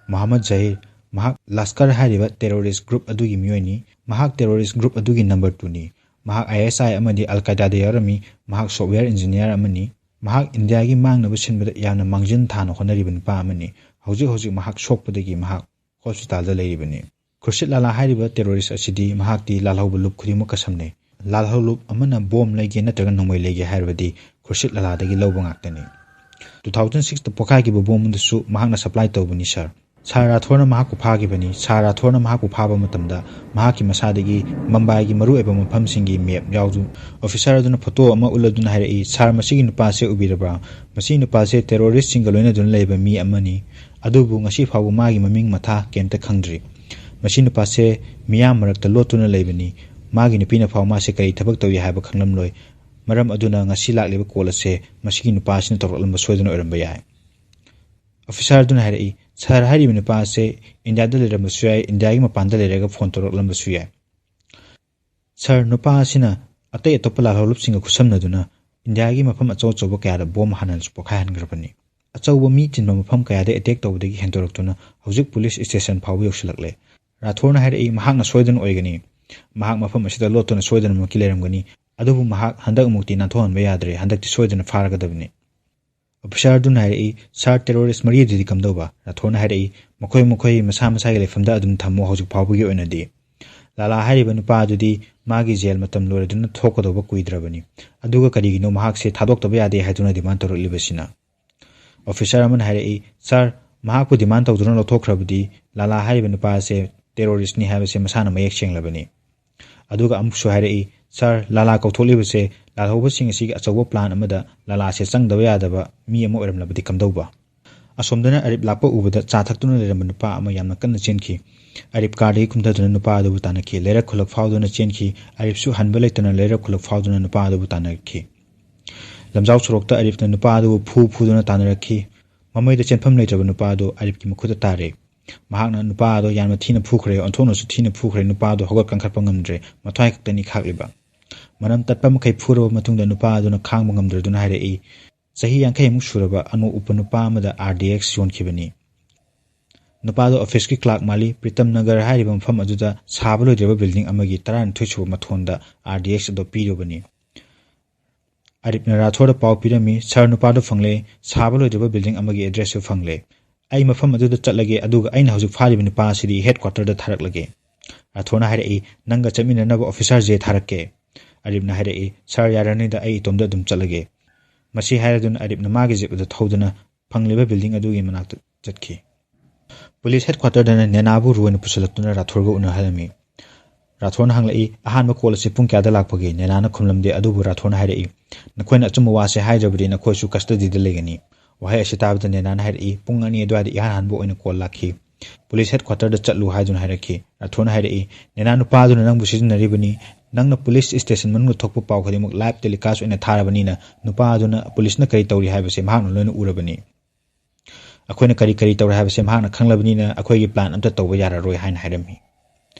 ꯃꯣꯍꯝꯃꯗ ꯖꯍꯤꯔ, ꯃꯍꯥꯛ ꯂꯁꯀꯔ ꯍꯥꯏꯔꯤꯕ ꯇꯦꯔꯣꯔꯤꯁ ꯒ꯭ꯔꯨꯞ ꯑꯗꯨꯒꯤ ꯃꯤꯑꯣꯏꯅꯤ꯫ ꯃꯍꯥꯛ ꯇꯦꯔꯣꯔꯤꯁ ꯒ꯭ꯔꯨꯞ ꯑꯗꯨꯒꯤ ꯅꯝꯕꯔ ꯇꯨꯅꯤ꯫ ꯃꯍꯥꯛ ꯑꯥꯏ ꯑꯦꯁ ꯑꯥꯏ ꯑꯃꯗꯤ ꯑꯜ ꯀꯥꯏꯗꯥꯗ ꯌꯥꯎꯔꯝꯃꯤ꯫ ꯃꯍꯥꯛ ꯁꯣꯐꯋꯦꯌꯔ ꯏꯟꯖꯤꯅꯤꯌꯥꯔ ꯑꯃꯅꯤ꯫ ꯃꯍꯥꯛ ꯏꯟꯗꯤꯌꯥꯒꯤ ꯃꯥꯡꯅꯕ ꯁꯤꯟꯕꯗ ꯌꯥꯝꯅ ꯃꯥꯡꯖꯤꯟ ꯊꯥꯅ ꯍꯣꯠꯅꯔꯤꯕ ꯅꯨꯄꯥ ꯑꯃꯅꯤ꯫ ꯍꯧꯖꯤꯛ ꯍꯧꯖꯤꯛ ꯃꯍꯥꯛ ꯁꯣꯛꯄꯗꯒꯤ ꯃꯍꯥꯛ ꯍꯣꯁꯄꯤꯇꯥꯜꯗ ꯂꯩꯔꯤꯕꯅꯤ꯫ ꯈꯨꯔꯁꯤꯠ ꯂꯥꯂꯥ ꯍꯥꯏꯔꯤꯕ ꯇꯦꯔꯣꯔꯤꯁ ꯑꯁꯤꯗꯤ ꯃꯍꯥꯛꯇꯤ ꯂꯥꯜꯍꯧꯕ ꯂꯨꯞ ꯈꯨꯗꯤꯡꯃꯛꯀ ꯁꯝꯅꯩ꯫ ꯂꯥꯜꯍꯧ ꯂꯨꯞ ꯑꯃꯅ ꯕꯣꯝ ꯂꯩꯒꯦ ꯅꯠꯇ꯭ꯔꯒ ꯅꯣꯡꯃꯩ ꯂꯩꯒꯦ ꯍꯥꯏꯔꯕꯗꯤ ꯈꯨꯔꯁꯤꯠ ꯂꯥꯂꯥꯗꯒꯤ ꯂꯧꯕ ꯉꯥꯛꯇꯅꯤ꯫ ꯇꯨ ꯊꯥꯎꯖꯟ ꯁꯤꯛꯁꯇ ꯄꯣꯈꯥꯏꯈꯤꯕ ꯕꯣꯝ ꯑꯗꯨꯁꯨ ꯃꯍꯥꯛꯅ ꯁꯄ꯭ꯂꯥꯏ ꯇꯧꯕꯅꯤ, ꯁꯥꯔ꯫ ꯁꯥꯔ ꯔꯥꯊꯣꯔꯅ ꯃꯍꯥꯛꯄꯨ ꯐꯥꯈꯤꯕꯅꯤ꯫ ꯁꯥꯔ ꯔꯥꯊꯣꯔꯅ ꯃꯍꯥꯛꯄꯨ ꯐꯥꯕ ꯃꯇꯝꯗ ꯃꯍꯥꯛꯀꯤ ꯃꯁꯥꯗꯒꯤ ꯃꯝꯕꯥꯏꯒꯤ ꯃꯔꯨꯑꯣꯏꯕ ꯃꯐꯝꯁꯤꯡꯒꯤ ꯃꯦꯞ ꯌꯥꯎꯗꯨ ꯑꯣꯐꯤꯁꯥꯔ ꯑꯗꯨꯅ ꯐꯣꯇꯣ ꯑꯃ ꯎꯠꯂꯗꯨꯅ ꯍꯥꯏꯔꯛꯏ, "ꯁꯥꯔ, ꯃꯁꯤꯒꯤ ꯅꯨꯄꯥꯁꯦ ꯎꯕꯤꯔꯕ꯭ꯔꯥ? ꯃꯁꯤꯒꯤ ꯅꯨꯄꯥꯁꯦ ꯇꯦꯔꯣꯔꯤꯁꯁꯤꯡꯒ ꯂꯣꯏꯅꯗꯨꯅ ꯂꯩꯕ ꯃꯤ ꯑꯃꯅꯤ꯫ ꯑꯗꯨꯕꯨ ꯉꯁꯤ ꯐꯥꯎꯕ ꯃꯥꯒꯤ ꯃꯃꯤꯡ ꯃꯊꯥ ꯀꯩꯝꯇ ꯈꯪꯗ꯭ꯔꯤ꯫ ꯃꯁꯤ ꯅꯨꯄꯥꯁꯦ ꯃꯤꯌꯥꯝ ꯃꯔꯛꯇ ꯂꯣꯠꯇꯨꯅ ꯂꯩꯕꯅꯤ꯫ ꯃꯥꯒꯤ ꯅꯨꯄꯤꯅ ꯐꯥꯎ ꯃꯥꯁꯦ ꯀꯔꯤ ꯊꯕꯛ ꯇꯧꯏ ꯍꯥꯏꯕ ꯈꯪꯂꯝꯂꯣꯏ꯫ ꯃꯔꯝ ꯑꯗꯨꯅ ꯉꯁꯤ ꯂꯥꯛꯂꯤꯕ ꯀꯣꯜ ꯑꯁꯦ ꯃꯁꯤꯒꯤ ꯅꯨꯄꯥꯁꯤꯅ ꯇꯧꯔꯛꯂꯝꯕ ꯁꯣꯏꯗꯅ ꯑꯣꯏꯔꯝꯕ ꯌꯥꯏ"꯫ ꯑꯣꯐꯤꯁꯥꯔ ꯑꯗꯨꯅ ꯍꯥꯏꯔꯛꯏ, "ꯁꯥꯔ, ꯍꯥꯏꯔꯤꯕ ꯅꯨꯄꯥ ꯑꯁꯦ ꯏꯟꯗꯤꯌꯥꯗ ꯂꯩꯔꯝꯕꯁꯨ ꯌꯥꯏ, ꯏꯟꯗꯤꯌꯥꯒꯤ ꯃꯄꯥꯟꯗ ꯂꯩꯔꯒ ꯐꯣꯟ ꯇꯧꯔꯛꯂꯝꯕꯁꯨ ꯌꯥꯏ꯫ ꯁꯥꯔ, ꯅꯨꯄꯥ ꯑꯁꯤꯅ ꯑꯇꯩ ꯑꯇꯣꯞꯄ ꯂꯥꯜꯍꯧꯂꯨꯞꯁꯤꯡꯒ ꯈꯨꯠꯁꯝꯅꯗꯨꯅ ꯏꯟꯗꯤꯌꯥꯒꯤ ꯃꯐꯝ ꯑꯆꯧ ꯑꯆꯧꯕ ꯀꯌꯥꯗ ꯕꯣꯝ ꯍꯥꯟꯅꯁꯨ ꯄꯣꯈꯥꯏꯍꯟꯈ꯭ꯔꯕꯅꯤ꯫ ꯑꯆꯧꯕ ꯃꯤ ꯆꯤꯟꯕ ꯃꯐꯝ ꯀꯌꯥꯗ ꯑꯦꯇꯦꯛ ꯇꯧꯕꯗꯒꯤ ꯍꯦꯟꯗꯣꯔꯛꯇꯨꯅ ꯍꯧꯖꯤꯛ ꯄꯨꯂꯤꯁ ꯁ꯭ꯇꯦꯁꯟ ꯐꯥꯎꯕ ꯌꯧꯁꯤꯜꯂꯛꯂꯦ꯫ ꯔꯥꯊꯣꯔꯅ ꯍꯥꯏꯔꯛꯏ, ꯃꯍꯥꯛꯅ ꯁꯣꯏꯗꯅ ꯑꯣꯏꯒꯅꯤ꯫ ꯃꯍꯥꯛ ꯃꯐꯝ ꯑꯁꯤꯗ ꯂꯣꯠꯇꯨꯅ ꯁꯣꯏꯗꯅꯃꯛꯀꯤ ꯂꯩꯔꯝꯒꯅꯤ꯫ ꯑꯗꯨꯕꯨ ꯃꯍꯥꯛ ꯍꯟꯗꯛꯃꯨꯛꯇꯤ ꯅꯥꯟꯊꯣꯛꯍꯟꯕ ꯌꯥꯗ꯭ꯔꯦ꯫ ꯍꯟꯗꯛꯇꯤ ꯁꯣꯏꯗꯅ ꯐꯥꯔꯒꯗꯕꯅꯤ꯫ ꯑꯣꯐꯤꯁꯥꯔ ꯑꯗꯨꯅ ꯍꯥꯏꯔꯛꯏ, "ꯁꯥꯔ, ꯇꯦꯔꯣꯔꯤꯁ ꯃꯔꯤ ꯑꯗꯨꯗꯤ ꯀꯝꯗꯧꯕ?" ꯔꯥꯊꯣꯔꯅ ꯍꯥꯏꯔꯛꯏ, "ꯃꯈꯣꯏ ꯃꯈꯣꯏ ꯃꯁꯥ ꯃꯁꯥꯒꯤ ꯂꯩꯐꯝꯗ ꯑꯗꯨꯝ ꯊꯝꯃꯣ ꯍꯧꯖꯤꯛ ꯐꯥꯎꯕꯒꯤ ꯑꯣꯏꯅꯗꯤ"꯫ ꯂꯥꯂꯥ ꯍꯥꯏꯔꯤꯕ ꯅꯨꯄꯥ ꯑꯗꯨꯗꯤ ꯃꯥꯒꯤ ꯖꯦꯜ ꯃꯇꯝ ꯂꯣꯏꯔꯗꯨꯅ ꯊꯣꯛꯀꯗꯧꯕ ꯀꯨꯏꯗ꯭ꯔꯕꯅꯤ꯫ ꯑꯗꯨꯒ ꯀꯔꯤꯒꯤꯅꯣ ꯃꯍꯥꯛꯁꯦ ꯊꯥꯗꯣꯛꯇꯕ ꯌꯥꯗꯦ ꯍꯥꯏꯗꯨꯅ ꯗꯤꯃꯥꯟ ꯇꯧꯔꯛꯂꯤꯕꯁꯤꯅ? ꯑꯣꯐꯤꯁꯥꯔ ꯑꯃꯅ ꯍꯥꯏꯔꯛꯏ, "ꯁꯥꯔ, ꯃꯍꯥꯛꯄꯨ ꯗꯤꯃꯥꯟ ꯇꯧꯗꯨꯅ ꯂꯧꯊꯣꯛꯈ꯭ꯔꯕꯗꯤ ꯂꯥꯂꯥ ꯍꯥꯏꯔꯤꯕ ꯅꯨꯄꯥ ꯑꯁꯦ ꯇꯦꯔꯣꯔꯤꯁ꯭ꯠꯅꯤ ꯍꯥꯏꯕꯁꯦ ꯃꯁꯥꯅ ꯃꯌꯦꯛ ꯁꯦꯡꯂꯕꯅꯤ"꯫ ꯑꯗꯨꯒ ꯑꯃꯨꯛꯁꯨ ꯍꯥꯏꯔꯛꯏ, "ꯁꯥꯔ, ꯂꯥꯂꯥ ꯀꯧꯊꯣꯛꯂꯤꯕꯁꯦ ꯂꯥꯜꯍꯧꯕꯁꯤꯡ ꯑꯁꯤꯒꯤ ꯑꯆꯧꯕ ꯄ꯭ꯂꯥꯟ ꯑꯃꯗ ꯂꯥꯂꯥꯁꯦ ꯆꯪꯗꯕ ꯌꯥꯗꯕ ꯃꯤ ꯑꯃ ꯑꯣꯏꯔꯝꯂꯕꯗꯤ ꯀꯝꯗꯧꯕ?" ꯑꯁꯣꯝꯗꯅ ꯑꯔꯤꯞ ꯂꯥꯛꯄ ꯎꯕꯗ ꯆꯥ ꯊꯛꯇꯨꯅ ꯂꯩꯔꯝꯕ ꯅꯨꯄꯥ ꯑꯃ ꯌꯥꯝꯅ ꯀꯟꯅ ꯆꯦꯟꯈꯤ꯫ ꯑꯔꯤꯞ ꯀꯥꯔꯗꯒꯤ ꯀꯨꯝꯊꯗꯨꯅ ꯅꯨꯄꯥ ꯑꯗꯨꯕꯨ ꯇꯥꯟꯅꯈꯤ꯫ ꯂꯩꯔꯛ ꯈꯨꯜꯂꯛ ꯐꯥꯎꯗꯨꯅ ꯆꯦꯟꯈꯤ꯫ ꯑꯔꯤꯞꯁꯨ ꯍꯟꯕ ꯂꯩꯇꯅ ꯂꯩꯔꯛ ꯈꯨꯜꯂꯛ ꯐꯥꯎꯗꯨꯅ ꯅꯨꯄꯥ ꯑꯗꯨꯕꯨ ꯇꯥꯟꯅꯔꯛꯈꯤ꯫ ꯂꯝꯖꯥꯎ ꯁꯣꯔꯣꯛꯇ ꯑꯔꯤꯞꯅ ꯅꯨꯄꯥ ꯑꯗꯨꯕꯨ ꯐꯨ ꯐꯨꯗꯨꯅ ꯇꯥꯟꯅꯔꯛꯈꯤ꯫ ꯃꯃꯩꯗ ꯆꯦꯟꯐꯝ ꯂꯩꯇ꯭ꯔꯕ ꯅꯨꯄꯥ ꯑꯗꯨ ꯑꯔꯤꯞꯀꯤ ꯃꯈꯨꯠꯇ ꯇꯥꯔꯦ꯫ ꯃꯍꯥꯛꯅ ꯅꯨꯄꯥ ꯑꯗꯨ ꯌꯥꯝꯅ ꯊꯤꯅ ꯐꯨꯈ꯭ꯔꯦ, ꯑꯣꯟꯊꯣꯛꯅꯁꯨ ꯊꯤꯅ ꯐꯨꯈ꯭ꯔꯦ꯫ ꯅꯨꯄꯥ ꯑꯗꯨ ꯍꯧꯒꯠ ꯀꯥꯡꯈꯠꯄ ꯉꯝꯗ꯭ꯔꯦ, ꯃꯊ꯭ꯋꯥꯏ ꯈꯛꯇꯅꯤ ꯈꯥꯛꯂꯤꯕ꯫ ꯃꯔꯝ ꯇꯠꯄ ꯃꯈꯩ ꯐꯨꯔꯕ ꯃꯇꯨꯡꯗ ꯅꯨꯄꯥ ꯑꯗꯨꯅ ꯈꯥꯡꯕ ꯉꯝꯗ꯭ꯔꯗꯨꯅ ꯍꯥꯏꯔꯛꯏ, "ꯆꯍꯤ ꯌꯥꯡꯈꯩꯃꯨꯛ ꯁꯨꯔꯕ ꯑꯅꯣꯛ ꯎꯞꯄ ꯅꯨꯄꯥ ꯑꯃꯗ ꯑꯥꯔ ꯗꯤ ꯑꯦꯛꯁ ꯌꯣꯟꯈꯤꯕꯅꯤ꯫ ꯅꯨꯄꯥꯗꯣ ꯑꯣꯐꯤꯁꯀꯤ ꯀ꯭ꯂꯥꯔꯛ ꯃꯥꯜꯂꯤ꯫ ꯄ꯭ꯔꯤꯇꯝ ꯅꯒꯔ ꯍꯥꯏꯔꯤꯕ ꯃꯐꯝ ꯑꯗꯨꯗ ꯁꯥꯕ ꯂꯣꯏꯗ꯭ꯔꯤꯕ ꯕꯤꯜꯗꯤꯡ ꯑꯃꯒꯤ ꯇꯔꯥꯅꯤꯊꯣꯏ ꯁꯨꯕ ꯃꯊꯣꯟꯗ ꯑꯥꯔ ꯗꯤ ꯑꯦꯛꯁ ꯑꯗꯨ ꯄꯤꯔꯨꯕꯅꯤ"꯫ ꯑꯔꯤꯞꯅ ꯔꯥꯊꯣꯔꯗ ꯄꯥꯎ ꯄꯤꯔꯝꯃꯤ, "ꯁꯥꯔ, ꯅꯨꯄꯥꯗꯣ ꯐꯪꯂꯦ, ꯁꯥꯕ ꯂꯣꯏꯗ꯭ꯔꯤꯕ ꯕꯤꯜꯗꯤꯡ ꯑꯃꯒꯤ ꯑꯦꯗ꯭ꯔꯦꯁꯁꯨ ꯐꯪꯂꯦ꯫ ꯑꯩ ꯃꯐꯝ ꯑꯗꯨꯗ ꯆꯠꯂꯒꯦ, ꯑꯗꯨꯒ ꯑꯩꯅ ꯍꯧꯖꯤꯛ ꯐꯥꯔꯤꯕ ꯅꯨꯄꯥ ꯑꯁꯤꯗꯤ ꯍꯦꯗ ꯀ꯭ꯋꯥꯇꯔꯗ ꯊꯥꯔꯛꯂꯒꯦ"꯫ ꯔꯥꯊꯣꯔꯅ ꯍꯥꯏꯔꯛꯏ, "ꯅꯪꯒ ꯆꯠꯃꯤꯟꯅꯅꯕ ꯑꯣꯐꯤꯁꯥꯔ ꯖꯦ ꯊꯥꯔꯛꯀꯦ"꯫ ꯑꯔꯤꯞꯅ ꯍꯥꯏꯔꯛꯏ, "ꯁꯥꯔ, ꯌꯥꯔꯅꯤꯗ, ꯑꯩ ꯏꯇꯣꯝꯗ ꯑꯗꯨꯝ ꯆꯠꯂꯒꯦ"꯫ ꯃꯁꯤ ꯍꯥꯏꯔꯗꯨꯅ ꯑꯔꯤꯞꯅ ꯃꯥꯒꯤ ꯖꯤꯞ ꯑꯗꯨ ꯊꯧꯗꯨꯅ ꯐꯪꯂꯤꯕ ꯕꯤꯜꯗꯤꯡ ꯑꯗꯨꯒꯤ ꯃꯅꯥꯛꯇ ꯆꯠꯈꯤ꯫ ꯄꯨꯂꯤꯁ ꯍꯦꯗ ꯀ꯭ꯋꯥꯇꯔꯗꯅ ꯅꯦꯅꯥꯕꯨ ꯔꯨ ꯑꯣꯏꯅ ꯄꯨꯁꯤꯜꯂꯛꯇꯨꯅ ꯔꯥꯊꯣꯔꯒ ꯎꯅꯍꯜꯂꯝꯃꯤ꯫ ꯔꯥꯊꯣꯔꯅ ꯍꯪꯂꯛꯏ, "ꯑꯍꯥꯟꯕ ꯀꯣꯜ ꯑꯁꯤ ꯄꯨꯡ ꯀꯌꯥꯗ ꯂꯥꯛꯄꯒꯦ?" ꯅꯦꯅꯥꯅ ꯈꯨꯝꯂꯝꯗꯦ, ꯑꯗꯨꯕꯨ ꯔꯥꯊꯣꯔꯅ ꯍꯥꯏꯔꯛꯏ, "ꯅꯈꯣꯏꯅ ꯑꯆꯨꯝꯕ ꯋꯥꯁꯦ ꯍꯥꯏꯗ꯭ꯔꯕꯗꯤ ꯅꯈꯣꯏꯁꯨ ꯀꯁꯇꯗꯤꯗ ꯂꯩꯒꯅꯤ"꯫ ꯋꯥꯍꯩ ꯑꯁꯤ ꯇꯥꯕꯗ ꯅꯦꯅꯥꯅ ꯍꯥꯏꯔꯛꯏ, "ꯄꯨꯡ ꯑꯅꯤ ꯑꯗꯨꯋꯥꯏꯗ ꯏꯍꯥꯟ ꯍꯥꯟꯕ ꯑꯣꯏꯅ ꯀꯣꯜ ꯂꯥꯛꯈꯤ꯫ ꯄꯨꯂꯤꯁ ꯍꯦꯗ ꯀ꯭ꯋꯥꯇꯔꯗ ꯆꯠꯂꯨ" ꯍꯥꯏꯗꯨꯅ ꯍꯥꯏꯔꯛꯈꯤ꯫ ꯔꯥꯊꯣꯔꯅ ꯍꯥꯏꯔꯛꯏ, "ꯅꯦꯅꯥ ꯅꯨꯄꯥꯗꯨꯅ ꯅꯪꯕꯨ ꯁꯤꯖꯤꯟꯅꯔꯤꯕꯅꯤ꯫ ꯅꯪꯅ ꯄꯨꯂꯤꯁ ꯁ꯭ꯇꯦꯁꯟ ꯃꯅꯨꯡꯗ ꯊꯣꯛꯄ ꯄꯥꯎ ꯈꯨꯗꯤꯡꯃꯛ ꯂꯥꯏꯚ ꯇꯦꯂꯤꯀꯥꯁ ꯑꯣꯏꯅ ꯊꯥꯔꯕꯅꯤꯅ ꯅꯨꯄꯥ ꯑꯗꯨꯅ ꯄꯨꯂꯤꯁꯅ ꯀꯔꯤ ꯇꯧꯔꯤ ꯍꯥꯏꯕꯁꯦ ꯃꯍꯥꯛꯅ ꯂꯣꯏꯅ ꯎꯔꯕꯅꯤ꯫ ꯑꯩꯈꯣꯏꯅ ꯀꯔꯤ ꯀꯔꯤ ꯇꯧꯔꯦ ꯍꯥꯏꯕꯁꯦ ꯃꯍꯥꯛꯅ ꯈꯪꯂꯕꯅꯤꯅ ꯑꯩꯈꯣꯏꯒꯤ ꯄ꯭ꯂꯥꯟ ꯑꯝꯇ ꯇꯧꯕ ꯌꯥꯔꯔꯣꯏ" ꯍꯥꯏꯅ ꯍꯥꯏꯔꯝꯃꯤ꯫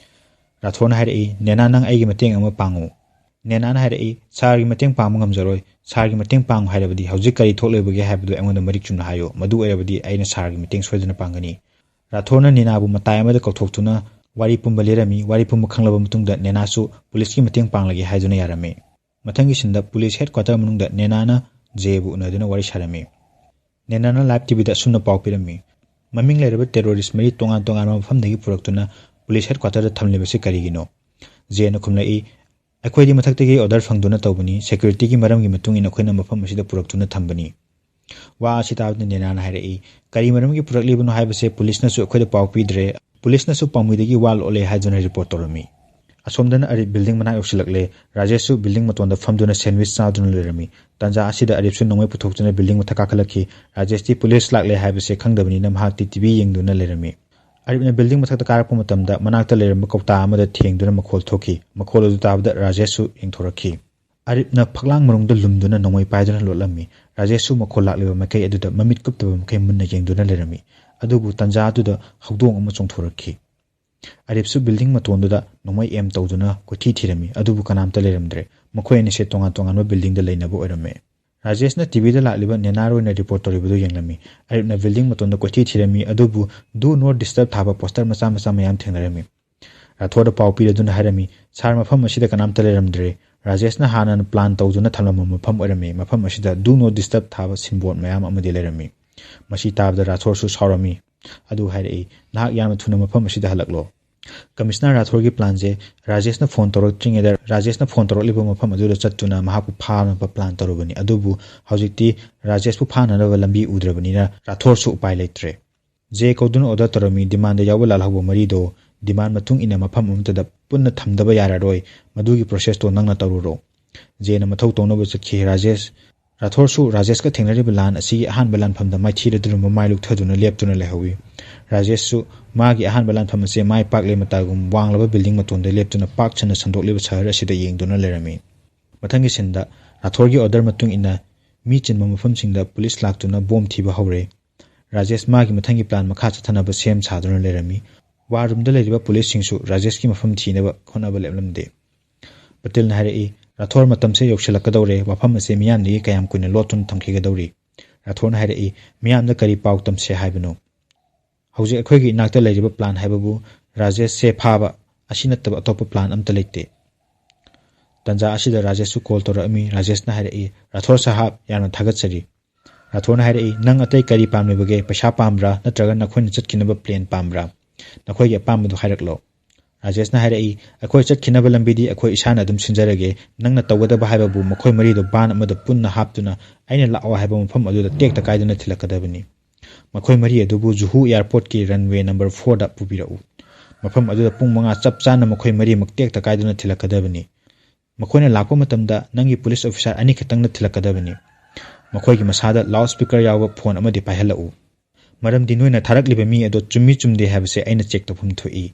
ꯔꯥꯊꯣꯔꯅ ꯍꯥꯏꯔꯛꯏ, "ꯅꯦꯅꯥ, ꯅꯪ ꯑꯩꯒꯤ ꯃꯇꯦꯡ ꯑꯃ ꯄꯥꯡꯉꯨ"꯫ ꯅꯦꯅꯥꯅ ꯍꯥꯏꯔꯛꯏ, "ꯁꯥꯔꯒꯤ ꯃꯇꯦꯡ ꯄꯥꯡꯕ ꯉꯝꯖꯔꯣꯏ꯫ ꯁꯥꯔꯒꯤ ꯃꯇꯦꯡ ꯄꯥꯡꯉꯨ ꯍꯥꯏꯔꯕꯗꯤ ꯍꯧꯖꯤꯛ ꯀꯔꯤ ꯊꯣꯛꯂꯤꯕꯒꯦ ꯍꯥꯏꯕꯗꯨ ꯑꯩꯉꯣꯟꯗ ꯃꯔꯤꯛ ꯆꯨꯝꯅ ꯍꯥꯏꯌꯨ꯫ ꯃꯗꯨ ꯑꯣꯏꯔꯕꯗꯤ ꯑꯩꯅ ꯁꯥꯔꯒꯤ ꯃꯇꯦꯡ ꯁꯣꯏꯗꯅ ꯄꯥꯡꯒꯅꯤ"꯫ ꯔꯥꯊꯣꯔꯅ ꯅꯦꯅꯥꯕꯨ ꯃꯇꯥꯏ ꯑꯃꯗ ꯀꯧꯊꯣꯛꯇꯨꯅ ꯋꯥꯔꯤ ꯄꯨꯝꯕ ꯂꯤꯔꯝꯃꯤ꯫ ꯋꯥꯔꯤ ꯄꯨꯝꯕ ꯈꯪꯂꯕ ꯃꯇꯨꯡꯗ ꯅꯦꯅꯥꯁꯨ ꯄꯨꯂꯤꯁꯀꯤ ꯃꯇꯦꯡ ꯄꯥꯡꯂꯒꯦ ꯍꯥꯏꯗꯨꯅ ꯌꯥꯔꯝꯃꯤ꯫ ꯃꯊꯪꯒꯤ ꯁꯤꯟꯗ ꯄꯨꯂꯤꯁ ꯍꯦꯗ ꯀ꯭ꯋꯥꯇꯔ ꯃꯅꯨꯡꯗ ꯅꯦꯅꯥꯅ ꯖꯦꯕꯨ ꯎꯅꯗꯨꯅ ꯋꯥꯔꯤ ꯁꯥꯔꯝꯃꯤ꯫ ꯅꯦꯅꯥꯅ ꯂꯥꯏꯚ ꯇꯤꯚꯤꯗ ꯑꯁꯨꯝꯅ ꯄꯥꯎ ꯄꯤꯔꯝꯃꯤ, "ꯃꯃꯤꯡ ꯂꯩꯔꯕ ꯇꯦꯔꯣꯔꯤꯁ ꯃꯔꯤ ꯇꯣꯉꯥꯟ ꯇꯣꯉꯥꯟꯕ ꯃꯐꯝꯗꯒꯤ ꯄꯨꯔꯛꯇꯨꯅ ꯄꯨꯂꯤꯁ ꯍꯦꯗ ꯀ꯭ꯋꯥꯇꯔꯗ ꯊꯝꯂꯤꯕꯁꯤ ꯀꯔꯤꯒꯤꯅꯣ?" ꯖꯦꯅ ꯈꯨꯝꯂꯛꯏ, "ꯑꯩꯈꯣꯏꯗꯤ ꯃꯊꯛꯇꯒꯤ ꯑꯣꯔꯗꯔ ꯐꯪꯗꯨꯅ ꯇꯧꯕꯅꯤ꯫ ꯁꯦꯀ꯭ꯌꯨꯔꯤꯇꯤꯒꯤ ꯃꯔꯝꯒꯤ ꯃꯇꯨꯡ ꯏꯟꯅ ꯑꯩꯈꯣꯏꯅ ꯃꯐꯝ ꯑꯁꯤꯗ ꯄꯨꯔꯛꯇꯨꯅ ꯊꯝꯕꯅꯤ"꯫ ꯋꯥ ꯑꯁꯤ ꯇꯥꯕꯗ ꯅꯦꯅꯥꯅ ꯍꯥꯏꯔꯛꯏ, "ꯀꯔꯤ ꯃꯔꯝꯒꯤ ꯄꯨꯔꯛꯂꯤꯕꯅꯣ ꯍꯥꯏꯕꯁꯦ ꯄꯨꯂꯤꯁꯅꯁꯨ ꯑꯩꯈꯣꯏꯗ ꯄꯥꯎ ꯄꯤꯗ꯭ꯔꯦ꯫ ꯄꯨꯂꯤꯁꯅꯁꯨ ꯄꯥꯝꯃꯨꯏꯗꯒꯤ ꯋꯥ ꯂꯣꯠꯂꯦ" ꯍꯥꯏꯗꯨꯅ ꯔꯤꯄꯣꯔꯠ ꯇꯧꯔꯝꯃꯤ꯫ ꯑꯁꯣꯝꯗꯅ ꯑꯔꯤꯞ building ꯃꯅꯥꯛ ꯌꯧꯁꯤꯜꯂꯛꯂꯦ꯫ ꯔꯥꯖꯦꯁꯁꯨ building ꯃꯇꯣꯟꯗ ꯐꯝꯗꯨꯅ sandwich ꯆꯥꯗꯨꯅ ꯂꯩꯔꯝꯃꯤ꯫ ꯇꯥꯟꯖꯥ ꯑꯁꯤꯗ ꯑꯔꯤꯞꯁꯨ ꯅꯣꯡꯃꯩ ꯄꯨꯊꯣꯛꯇꯨꯅ building ꯃꯊꯛ ꯀꯥꯈꯠꯂꯛꯈꯤ꯫ ꯔꯥꯖꯦꯁꯇꯤ ꯄꯨꯂꯤꯁ ꯂꯥꯛꯂꯦ ꯍꯥꯏꯕꯁꯦ ꯈꯪꯗꯕꯅꯤꯅ ꯃꯍꯥꯛꯇꯤ ꯇꯤꯚꯤ ꯌꯦꯡꯗꯨꯅ ꯂꯩꯔꯝꯃꯤ꯫ ꯑꯔꯤꯞꯅ building ꯃꯊꯛꯇ ꯀꯥꯔꯛꯄ ꯃꯇꯝꯗ ꯃꯅꯥꯛꯇ ꯂꯩꯔꯝꯕ ꯀꯧꯇꯥ ꯑꯃꯗ ꯊꯦꯡꯗꯨꯅ ꯃꯈꯣꯜ ꯊꯣꯛꯈꯤ꯫ ꯃꯈꯣꯜ ꯑꯗꯨ ꯇꯥꯕꯗ ꯔꯥꯖꯦꯁꯁꯨ ꯌꯦꯡꯊꯣꯔꯛꯈꯤ꯫ ꯑꯔꯤꯞꯅ ꯐꯛꯂꯥꯡ ꯃꯅꯨꯡꯗ ꯂꯨꯝꯗꯨꯅ ꯅꯣꯡꯃꯩ ꯄꯥꯏꯗꯨꯅ ꯂꯣꯠꯂꯝꯃꯤ꯫ ꯔꯥꯖꯦꯁꯁꯨ ꯃꯈꯣꯜ ꯂꯥꯛꯂꯤꯕ ꯃꯥꯏꯀꯩ ꯑꯗꯨꯗ ꯃꯃꯤꯠ ꯀꯨꯞꯇꯕ ꯃꯈꯩ ꯃꯨꯟꯅ ꯌꯦꯡꯗꯨꯅ ꯂꯩꯔꯝꯃꯤ꯫ ꯑꯗꯨꯕꯨ ꯇꯥꯟꯖꯥ ꯑꯗꯨꯗ ꯍꯧꯗꯣꯡ ꯑꯃ ꯆꯣꯡꯊꯣꯔꯛꯈꯤ꯫ ꯑꯔꯤꯞꯁꯨ building ꯃꯇꯣꯟꯗꯨꯗ ꯅꯣꯡꯃꯩ aim ꯇꯧꯗꯨꯅ ꯀꯣꯏꯊꯤ ꯊꯤꯔꯝꯃꯤ, ꯑꯗꯨꯕꯨ ꯀꯅꯥꯝꯇ ꯂꯩꯔꯝꯗ꯭ꯔꯦ꯫ ꯃꯈꯣꯏ ꯑꯅꯤꯁꯦ ꯇꯣꯉꯥꯟ ꯇꯣꯉꯥꯟꯕ buildingꯗ ꯂꯩꯅꯕ ꯑꯣꯏꯔꯝꯃꯦ꯫ ꯔꯥꯖꯦꯁꯅ ꯇꯤꯚꯤꯗ ꯂꯥꯛꯂꯤꯕ ꯅꯦꯅꯥꯔ ꯑꯣꯏꯅ report ꯇꯧꯔꯤꯕꯗꯨ ꯌꯦꯡꯂꯝꯃꯤ꯫ ꯑꯔꯤꯞꯅ building ꯃꯇꯣꯟꯗ ꯀꯣꯏꯊꯤ ꯊꯤꯔꯝꯃꯤ, ꯑꯗꯨꯕꯨ do not disturb ꯊꯥꯕ poster ꯃꯆꯥ ꯃꯆꯥ ꯃꯌꯥꯝ ꯊꯦꯡꯅꯔꯝꯃꯤ꯫ ꯔꯥꯊꯣꯔꯗ ꯄꯥꯎ ꯄꯤꯔꯗꯨꯅ ꯍꯥꯏꯔꯝꯃꯤ, "ꯁꯥꯔ, ꯃꯐꯝ ꯑꯁꯤꯗ ꯀꯅꯥꯝꯇ ꯂꯩꯔꯝꯗ꯭ꯔꯦ꯫ ꯔꯥꯖꯦꯁꯅ ꯍꯥꯟꯅ plan ꯇꯧꯗꯨꯅ ꯊꯝꯂꯝꯕ ꯃꯐꯝ ꯑꯣꯏꯔꯝꯃꯤ꯫ ꯃꯐꯝ ꯑꯁꯤꯗ do not disturb ꯊꯥꯕ signboard ꯃꯌꯥꯝ ꯑꯃꯗꯤ ꯂꯩꯔꯝꯃꯤ"꯫ ꯃꯁꯤ ꯇꯥꯕꯗ ꯔꯥꯊꯣꯔꯁꯨ ꯁꯥꯎꯔꯝꯃꯤ꯫ ꯑꯗꯨ ꯍꯥꯏꯔꯛꯏ, "ꯅꯍꯥꯛ ꯌꯥꯝꯅ ꯊꯨꯅ ꯃꯐꯝ ꯑꯁꯤꯗ ꯍꯜꯂꯛꯂꯣ"꯫ ꯀꯃꯤꯁꯅꯔ ꯔꯥꯊꯣꯔꯒꯤ planꯁꯦ ꯔꯥꯖꯦꯁꯅ phone ꯇꯧꯔꯛꯇ꯭ꯔꯤꯉꯩꯗ ꯔꯥꯖꯦꯁꯅ phone ꯇꯧꯔꯛꯂꯤꯕ ꯃꯐꯝ ꯑꯗꯨꯗ ꯆꯠꯇꯨꯅ ꯃꯍꯥꯛꯄꯨ ꯐꯥꯅꯕ plan ꯇꯧꯔꯨꯕꯅꯤ꯫ ꯑꯗꯨꯕꯨ ꯍꯧꯖꯤꯛꯇꯤ ꯔꯥꯖꯦꯁꯄꯨ ꯐꯥꯅꯅꯕ ꯂꯝꯕꯤ ꯎꯗ꯭ꯔꯕꯅꯤꯅ ꯔꯥꯊꯣꯔꯁꯨ ꯎꯄꯥꯏ ꯂꯩꯇ꯭ꯔꯦ꯫ ꯖꯦ ꯀꯧꯗꯨꯅ order ꯇꯧꯔꯝꯃꯤ, "Demandꯗ ꯌꯥꯎꯕ ꯂꯥꯜꯍꯧꯕ ꯃꯔꯤꯗꯣ demand ꯃꯇꯨꯡ ꯏꯟꯅ ꯃꯐꯝ ꯑꯃꯠꯇꯗ ꯄꯨꯟꯅ ꯊꯝꯗꯕ ꯌꯥꯔꯔꯣꯏ꯫ ꯃꯗꯨꯒꯤ processꯇꯣ ꯅꯪꯅ ꯇꯧꯔꯨꯔꯣ"꯫ ꯖꯦꯅ ꯃꯊꯧ ꯇꯧꯅꯕ ꯆꯠꯈꯤ꯫ ꯔꯥꯖꯦꯁ, ꯔꯥꯊꯣꯔꯁꯨ ꯔꯥꯖꯦꯁꯀ ꯊꯦꯡꯅꯔꯤꯕ ꯂꯥꯟ ꯑꯁꯤꯒꯤ ꯑꯍꯥꯟꯕ ꯂꯥꯟꯐꯝꯗ ꯃꯥꯏꯊꯤꯔꯗꯨꯅ ꯃꯃꯥꯏ ꯂꯨꯛꯊꯗꯨꯅ ꯂꯦꯞꯇꯨꯅ ꯂꯩꯍꯧꯏ꯫ ꯔꯥꯖꯦꯁꯁꯨ ꯃꯥꯒꯤ ꯑꯍꯥꯟꯕ ꯂꯥꯟꯐꯝ ꯑꯁꯤ ꯃꯥꯏ ꯄꯥꯛꯂꯦ ꯃꯇꯥꯒꯨꯝ ꯋꯥꯡꯂꯕ building ꯃꯇꯣꯟꯗ ꯂꯦꯞꯇꯨꯅ ꯄꯥꯛ ꯁꯟꯅ ꯁꯟꯗꯣꯛꯂꯤꯕ ꯁꯍꯔ ꯑꯁꯤꯗ ꯌꯦꯡꯗꯨꯅ ꯂꯩꯔꯝꯃꯤ꯫ ꯃꯊꯪꯒꯤ sceneꯗ ꯔꯥꯊꯣꯔꯒꯤ order ꯃꯇꯨꯡ ꯏꯟꯅ ꯃꯤ ꯆꯤꯟꯕ ꯃꯐꯝꯁꯤꯡꯗ ꯄꯨꯂꯤꯁ ꯂꯥꯛꯇꯨꯅ ꯕꯣꯝ ꯊꯤꯕ ꯍꯧꯔꯦ꯫ ꯔꯥꯖꯦꯁ ꯃꯥꯒꯤ ꯃꯊꯪꯒꯤ plan ꯃꯈꯥ ꯆꯠꯊꯅꯕ ꯁꯦꯝ ꯁꯥꯗꯨꯅ ꯂꯩꯔꯝꯃꯤ꯫ War roomꯗ ꯂꯩꯔꯤꯕ ꯄꯨꯂꯤꯁꯁꯤꯡꯁꯨ ꯔꯥꯖꯦꯁꯀꯤ ꯃꯐꯝ ꯊꯤꯅꯕ ꯍꯣꯠꯅꯕ ꯂꯦꯞꯂꯝꯗꯦ꯫ ꯄꯇꯤꯜꯅ ꯍꯥꯏꯔꯛꯏ, "ꯔꯥꯊꯣꯔ, ꯃꯇꯝꯁꯦ ꯌꯧꯁꯤꯜꯂꯛꯀꯗꯧꯔꯦ꯫ ꯋꯥꯐꯝ ꯑꯁꯦ ꯃꯤꯌꯥꯝꯗꯒꯤ ꯀꯌꯥꯝ ꯀꯨꯏꯅ ꯂꯣꯠꯇꯨꯅ ꯊꯝꯈꯤꯒꯗꯧꯔꯤ?" ꯔꯥꯊꯣꯔꯅ ꯍꯥꯏꯔꯛꯏ, "ꯃꯤꯌꯥꯝꯗ ꯀꯔꯤ ꯄꯥꯎ ꯇꯝꯁꯦ ꯍꯥꯏꯕꯅꯣ? ꯍꯧꯖꯤꯛ ꯑꯩꯈꯣꯏꯒꯤ ꯏꯅꯥꯛꯇ ꯂꯩꯔꯤꯕ plan ꯍꯥꯏꯕꯕꯨ ꯔꯥꯖꯦꯁꯁꯦ ꯐꯥꯕ ꯑꯁꯤ ꯅꯠꯇꯕ ꯑꯇꯣꯞꯄ plan ꯑꯝꯇ ꯂꯩꯇꯦ"꯫ ꯇꯥꯟꯖꯥ ꯑꯁꯤꯗ ꯔꯥꯖꯦꯁꯁꯨ call ꯇꯧꯔꯛꯑꯝꯃꯤ꯫ ꯔꯥꯖꯦꯁꯅ ꯍꯥꯏꯔꯛꯏ, "ꯔꯥꯊꯣꯔ ꯁꯥꯍꯥꯕ, ꯌꯥꯝꯅ ꯊꯥꯒꯠꯆꯔꯤ"꯫ ꯔꯥꯊꯣꯔꯅ ꯍꯥꯏꯔꯛꯏ, "ꯅꯪ ꯑꯇꯩ ꯀꯔꯤ ꯄꯥꯝꯂꯤꯕꯒꯦ? ꯄꯩꯁꯥ ꯄꯥꯝꯕ꯭ꯔꯥ? ꯅꯠꯇ꯭ꯔꯒ ꯅꯈꯣꯏꯅ ꯆꯠꯈꯤꯅꯕ plan ꯄꯥꯝꯕ꯭ꯔꯥ? ꯅꯈꯣꯏꯒꯤ ꯑꯄꯥꯝꯕꯗꯨ ꯍꯥꯏꯔꯛꯂꯣ"꯫ ꯔꯥꯖꯦꯁꯅ ꯍꯥꯏꯔꯛꯏ, "ꯑꯩꯈꯣꯏ ꯆꯠꯈꯤꯅꯕ ꯂꯝꯕꯤꯗꯤ ꯑꯩꯈꯣꯏ ꯏꯁꯥꯅ ꯑꯗꯨꯝ ꯁꯤꯟꯖꯔꯒꯦ꯫ ꯅꯪꯅ ꯇꯧꯒꯗꯕ ꯍꯥꯏꯕꯕꯨ ꯃꯈꯣꯏ ꯃꯔꯤꯗꯨ van ꯑꯃꯗ ꯄꯨꯟꯅ ꯍꯥꯞꯇꯨꯅ ꯑꯩꯅ ꯂꯥꯛꯑꯣ ꯍꯥꯏꯕ ꯃꯐꯝ ꯑꯗꯨꯗ ꯇꯦꯛꯇ ꯀꯥꯏꯗꯅ ꯊꯤꯜꯂꯛꯀꯗꯕꯅꯤ꯫ ꯃꯈꯣꯏ ꯃꯔꯤ ꯑꯗꯨꯕꯨ ꯖꯨꯍꯨ airportꯀꯤ runway number fourꯗ ꯄꯨꯕꯤꯔꯛꯎ"꯫ ꯃꯐꯝ ꯑꯗꯨꯗ ꯄꯨꯡ ꯃꯉꯥ ꯆꯞ ꯆꯥꯅ ꯃꯈꯣꯏ ꯃꯔꯤꯃꯛ ꯇꯦꯛꯇ ꯀꯥꯏꯗꯅ ꯊꯤꯜꯂꯛꯀꯗꯕꯅꯤ꯫ ꯃꯈꯣꯏꯅ ꯂꯥꯛꯄ ꯃꯇꯝꯗ ꯅꯪꯒꯤ ꯄꯨꯂꯤꯁ ꯑꯣꯐꯤꯁꯥꯔ ꯑꯅꯤꯈꯛꯇꯪꯅ ꯊꯤꯜꯂꯛꯀꯗꯕꯅꯤ꯫ ꯃꯈꯣꯏꯒꯤ ꯃꯁꯥꯗ ꯂꯥꯎꯠ ꯁ꯭ꯄꯤꯀꯔ ꯌꯥꯎꯕ ꯐꯣꯟ ꯑꯃꯗꯤ ꯄꯥꯏꯍꯜꯂꯛꯎ꯫ ꯃꯔꯝꯗꯤ ꯅꯣꯏꯅ ꯊꯥꯔꯛꯂꯤꯕ ꯃꯤ ꯑꯗꯣ ꯆꯨꯝꯃꯤ ꯆꯨꯝꯗꯦ ꯍꯥꯏꯕꯁꯦ ꯑꯩꯅ ꯆꯦꯛ ꯇꯧꯐꯝ ꯊꯣꯛꯏ꯫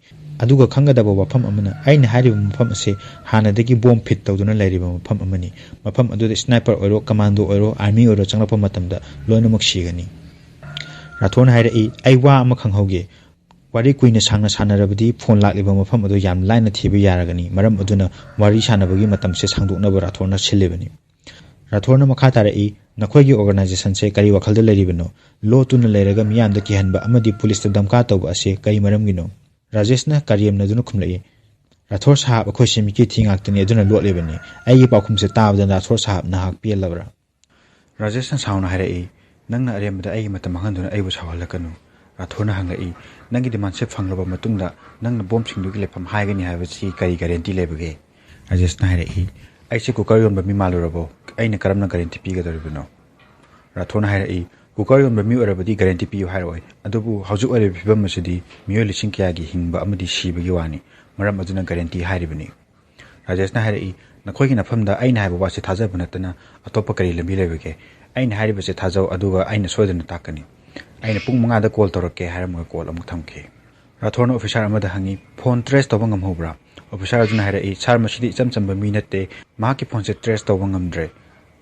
ꯑꯗꯨꯒ ꯈꯪꯒꯗꯕ ꯋꯥꯐꯝ ꯑꯃꯅ, ꯑꯩꯅ ꯍꯥꯏꯔꯤꯕ ꯃꯐꯝ ꯑꯁꯤ ꯍꯥꯟꯅꯗꯒꯤ ꯕꯣꯝ ꯐꯤꯠ ꯇꯧꯗꯨꯅ ꯂꯩꯔꯤꯕ ꯃꯐꯝ ꯑꯃꯅꯤ꯫ ꯃꯐꯝ ꯑꯗꯨꯗ ꯁ꯭ꯅꯥꯏꯄꯔ ꯑꯣꯏꯔꯣ, ꯀꯃꯥꯟꯗꯣ ꯑꯣꯏꯔꯣ, ꯑꯥꯔꯃꯤ ꯑꯣꯏꯔꯣ ꯆꯪꯂꯛꯄ ꯃꯇꯝꯗ ꯂꯣꯏꯅꯃꯛ ꯁꯤꯒꯅꯤ꯫ ꯔꯥꯊꯣꯔꯅ ꯍꯥꯏꯔꯛꯏ, "ꯑꯩ ꯋꯥ ꯑꯃ ꯈꯪꯍꯧꯒꯦ꯫ ꯋꯥꯔꯤ ꯀꯨꯏꯅ ꯁꯥꯡꯅ ꯁꯥꯟꯅꯔꯕꯗꯤ ꯐꯣꯟ ꯂꯥꯛꯂꯤꯕ ꯃꯐꯝ ꯑꯗꯨ ꯌꯥꯝ ꯂꯥꯏꯅ ꯊꯤꯕ ꯌꯥꯔꯒꯅꯤ꯫ ꯃꯔꯝ ꯑꯗꯨꯅ ꯋꯥꯔꯤ ꯁꯥꯟꯅꯕꯒꯤ ꯃꯇꯝꯁꯦ ꯁꯥꯡꯗꯣꯛꯅꯕ ꯔꯥꯊꯣꯔꯅ ꯁꯤꯜꯂꯤꯕꯅꯤ꯫" ꯔꯥꯊꯣꯔꯅ ꯃꯈꯥ ꯇꯥꯔꯛꯏ, "ꯅꯈꯣꯏꯒꯤ ꯑꯣꯔꯒꯅꯥꯏꯖꯦꯁꯟꯁꯦ ꯀꯔꯤ ꯋꯥꯈꯜꯗ ꯂꯩꯔꯤꯕꯅꯣ? ꯂꯣ ꯇꯨꯅ ꯂꯩꯔꯒ ꯃꯤꯌꯥꯝꯗ ꯀꯤꯍꯟꯕ ꯑꯃꯗꯤ ꯄꯨꯂꯤꯁꯇ ꯗꯝꯀꯥ ꯇꯧꯕ ꯑꯁꯤ ꯀꯔꯤ ꯃꯔꯝꯒꯤꯅꯣ?" ꯔꯥꯖꯦꯁꯅ ꯀꯔꯦꯝꯅꯗꯨꯅ ꯈꯨꯝꯂꯛꯏ, "ꯔꯥꯊꯣꯔ ꯁꯥꯍꯥꯕ, ꯑꯩꯈꯣꯏꯁꯦ ꯃꯤꯀꯤ ꯊꯤ ꯉꯥꯛꯇꯅꯤ, ꯑꯗꯨꯅ ꯂꯣꯠꯂꯤꯕꯅꯤ꯫ ꯑꯩꯒꯤ ꯄꯥꯎꯈꯨꯝꯁꯦ ꯇꯥꯕꯗ ꯔꯥꯊꯣꯔ ꯁꯥꯍꯥꯕ ꯅꯍꯥꯛ ꯄꯦꯜꯂꯕ꯭ꯔꯥ?" ꯔꯥꯖꯦꯁꯅ ꯁꯥꯎꯅ ꯍꯥꯏꯔꯛꯏ, "ꯅꯪꯅ ꯑꯔꯦꯝꯕꯗ ꯑꯩꯒꯤ ꯃꯇꯝ ꯃꯥꯡꯍꯟꯗꯨꯅ ꯑꯩꯕꯨ ꯁꯥꯎꯍꯜꯂꯛꯀꯅꯨ꯫" ꯔꯥꯊꯣꯔꯅ ꯍꯪꯂꯛꯏ, "ꯅꯪꯒꯤ ꯗꯤꯃꯥꯟꯁꯦ ꯐꯪꯂꯕ ꯃꯇꯨꯡꯗ ꯅꯪꯅ ꯕꯣꯝꯁꯤꯡꯗꯨꯒꯤ ꯂꯩꯐꯝ ꯍꯥꯏꯒꯅꯤ ꯍꯥꯏꯕꯁꯤ ꯀꯔꯤ ꯒꯥꯔꯦꯟꯇꯤ ꯂꯩꯕꯒꯦ?" ꯔꯥꯖꯦꯁꯅ ꯍꯥꯏꯔꯛꯏ, "ꯑꯩꯁꯦ ꯀꯨꯀꯔ ꯌꯣꯟꯕ ꯃꯤ ꯃꯥꯜꯂꯨꯔꯕꯣ? ꯑꯩꯅ ꯀꯔꯝꯅ ꯒꯥꯔꯦꯟꯇꯤ ꯄꯤꯒꯗꯧꯔꯤꯕꯅꯣ?" ꯔꯥꯊꯣꯔꯅ ꯍꯥꯏꯔꯛꯏ, "ꯀꯨꯀꯔ ꯌꯣꯟꯕ ꯃꯤ ꯑꯣꯏꯔꯕꯗꯤ ꯒꯥꯔꯦꯟꯇꯤ ꯄꯤꯌꯨ ꯍꯥꯏꯔꯛꯑꯣꯏ, ꯑꯗꯨꯕꯨ ꯍꯧꯖꯤꯛ ꯑꯣꯏꯔꯤꯕ ꯐꯤꯕꯝ ꯑꯁꯤꯗꯤ ꯃꯤꯑꯣꯏ ꯂꯤꯁꯤꯡ ꯀꯌꯥꯒꯤ ꯍꯤꯡꯕ ꯑꯃꯗꯤ ꯁꯤꯕꯒꯤ ꯋꯥꯅꯤ, ꯃꯔꯝ ꯑꯗꯨꯅ ꯒꯥꯔꯦꯟꯇꯤ ꯍꯥꯏꯔꯤꯕꯅꯤ꯫" ꯔꯥꯖꯦꯁꯅ ꯍꯥꯏꯔꯛꯏ, "ꯅꯈꯣꯏꯒꯤ ꯅꯐꯝꯗ ꯑꯩꯅ ꯍꯥꯏꯕ ꯋꯥꯁꯤ ꯊꯥꯖꯕ ꯅꯠꯇꯅ ꯑꯇꯣꯞꯄ ꯀꯔꯤ ꯂꯝꯕꯤ ꯂꯩꯕꯒꯦ? ꯑꯩꯅ ꯍꯥꯏꯔꯤꯕꯁꯦ ꯊꯥꯖꯧ, ꯑꯗꯨꯒ ꯑꯩꯅ ꯁꯣꯏꯗꯅ ꯇꯥꯛꯀꯅꯤ꯫ ꯑꯩꯅ ꯄꯨꯡ ꯃꯉꯥꯗ ꯀꯣꯜ ꯇꯧꯔꯛꯀꯦ," ꯍꯥꯏꯔꯝꯃꯒ ꯀꯣꯜ ꯑꯃꯨꯛ ꯊꯝꯈꯤ꯫ ꯔꯥꯊꯣꯔꯅ ꯑꯣꯐꯤꯁꯥꯔ ꯑꯃꯗ ꯍꯪꯉꯤ, "ꯐꯣꯟ ꯇ꯭ꯔꯦꯁ ꯇꯧꯕ ꯉꯝꯍꯧꯕ꯭ꯔꯥ?" ꯑꯣꯐꯤꯁꯥꯔ ꯑꯗꯨꯅ ꯍꯥꯏꯔꯛꯏ, "ꯁꯥꯔ, ꯃꯁꯤꯗꯤ ꯏꯆꯝ ꯆꯝꯕ ꯃꯤ ꯅꯠꯇꯦ, ꯃꯍꯥꯛꯀꯤ ꯐꯣꯟꯁꯦ ꯇ꯭ꯔꯦꯁ ꯇꯧꯕ ꯉꯝꯗ꯭ꯔꯦ꯫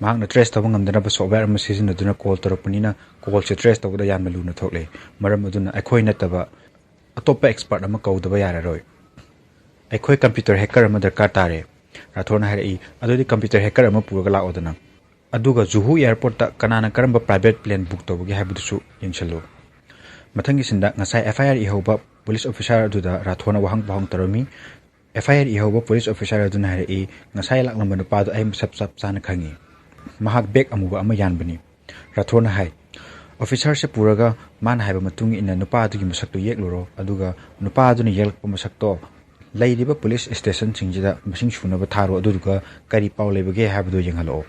ꯃꯍꯥꯛꯅ ꯇ꯭ꯔꯦꯁ ꯇꯧꯕ ꯉꯝꯗꯅꯕ ꯁꯣꯐꯋꯦꯌꯔ ꯑꯃ ꯁꯤꯖꯤꯟꯅꯗꯨꯅ ꯀꯣꯜ ꯇꯧꯔꯛꯄꯅꯤꯅ ꯀꯣꯜꯁꯦ ꯇ꯭ꯔꯦꯁ ꯇꯧꯕꯗ ꯌꯥꯝꯅ ꯂꯨꯅ ꯊꯣꯛꯂꯦ꯫ ꯃꯔꯝ ꯑꯗꯨꯅ ꯑꯩꯈꯣꯏ ꯅꯠꯇꯕ ꯑꯇꯣꯞꯄ ꯑꯦꯛꯁꯄꯔꯠ ꯑꯃ ꯀꯧꯗꯕ ꯌꯥꯔꯔꯣꯏ꯫ ꯑꯩꯈꯣꯏ ꯀꯝꯄ꯭ꯌꯨꯇꯔ ꯍꯦꯀꯔ ꯑꯃ ꯗꯔꯀꯥꯔ ꯇꯥꯔꯦ꯫" ꯔꯥꯊꯣꯔꯅ ꯍꯥꯏꯔꯛꯏ, "ꯑꯗꯨꯗꯤ ꯀꯝꯄ꯭ꯌꯨꯇꯔ ꯍꯦꯀꯔ ꯑꯃ ꯄꯨꯔꯒ ꯂꯥꯛꯑꯣꯗꯅ꯫ ꯑꯗꯨꯒ ꯖꯨꯍꯨ ꯑꯦꯌꯔꯄꯣꯔꯠꯇ ꯀꯅꯥꯅ ꯀꯔꯝꯕ ꯄ꯭ꯔꯥꯏꯚꯦꯠ ꯄ꯭ꯂꯦꯟ ꯕꯨꯛ ꯇꯧꯕꯒꯦ ꯍꯥꯏꯕꯗꯨꯁꯨ ꯌꯦꯡꯁꯤꯜꯂꯨ꯫" ꯃꯊꯪꯒꯤ ꯁꯤꯟꯗ ꯉꯁꯥꯏ ꯑꯦꯐ ꯑꯥꯏ ꯑꯥꯔ ꯏꯍꯧꯕ ꯄꯨꯂꯤꯁ ꯑꯣꯐꯤꯁꯥꯔ ꯑꯗꯨꯗ ꯔꯥꯊꯣꯔꯅ ꯋꯥꯍꯪ ꯄꯥꯎꯍꯪ ꯇꯧꯔꯝꯃꯤ꯫ ꯑꯦꯐ ꯑꯥꯏ ꯑꯥꯔ ꯏꯍꯧꯕ ꯄꯨꯂꯤꯁ ꯑꯣꯐꯤꯁꯥꯔ ꯑꯗꯨꯅ ꯍꯥꯏꯔꯛꯏ, "ꯉꯁꯥꯏ ꯂꯥꯛꯂꯝꯕ ꯅꯨꯄꯥꯗꯨ ꯑꯩ ꯃꯁꯛ ꯆꯞ ꯆꯥꯅ ꯈꯪꯉꯤ꯫ ꯃꯍꯥꯛ ꯕꯦꯒ ꯑꯃꯨꯕ ꯑꯃ ꯌꯥꯟꯕꯅꯤ꯫" ꯔꯥꯊꯣꯔꯅ ꯍꯥꯏ, "ꯑꯣꯐꯤꯁꯥꯔꯁꯦ ꯄꯨꯔꯒ ꯃꯥꯅ ꯍꯥꯏꯕ ꯃꯇꯨꯡ ꯏꯟꯅ ꯅꯨꯄꯥ ꯑꯗꯨꯒꯤ ꯃꯁꯛꯇꯨ ꯌꯦꯛꯂꯨꯔꯣ, ꯑꯗꯨꯒ ꯅꯨꯄꯥ ꯑꯗꯨꯅ ꯌꯦꯛꯂꯛꯄ ꯃꯁꯛꯇꯣ ꯂꯩꯔꯤꯕ ꯄꯨꯂꯤꯁ ꯁ꯭ꯇꯦꯁꯟꯁꯤꯡꯁꯤꯗ ꯃꯁꯤꯡ ꯁꯨꯅꯕ ꯊꯥꯔꯣ, ꯑꯗꯨꯗꯨꯒ ꯀꯔꯤ ꯄꯥꯎ ꯂꯩꯕꯒꯦ ꯍꯥꯏꯕꯗꯨ ꯌꯦꯡꯍꯜꯂꯛꯑꯣ꯫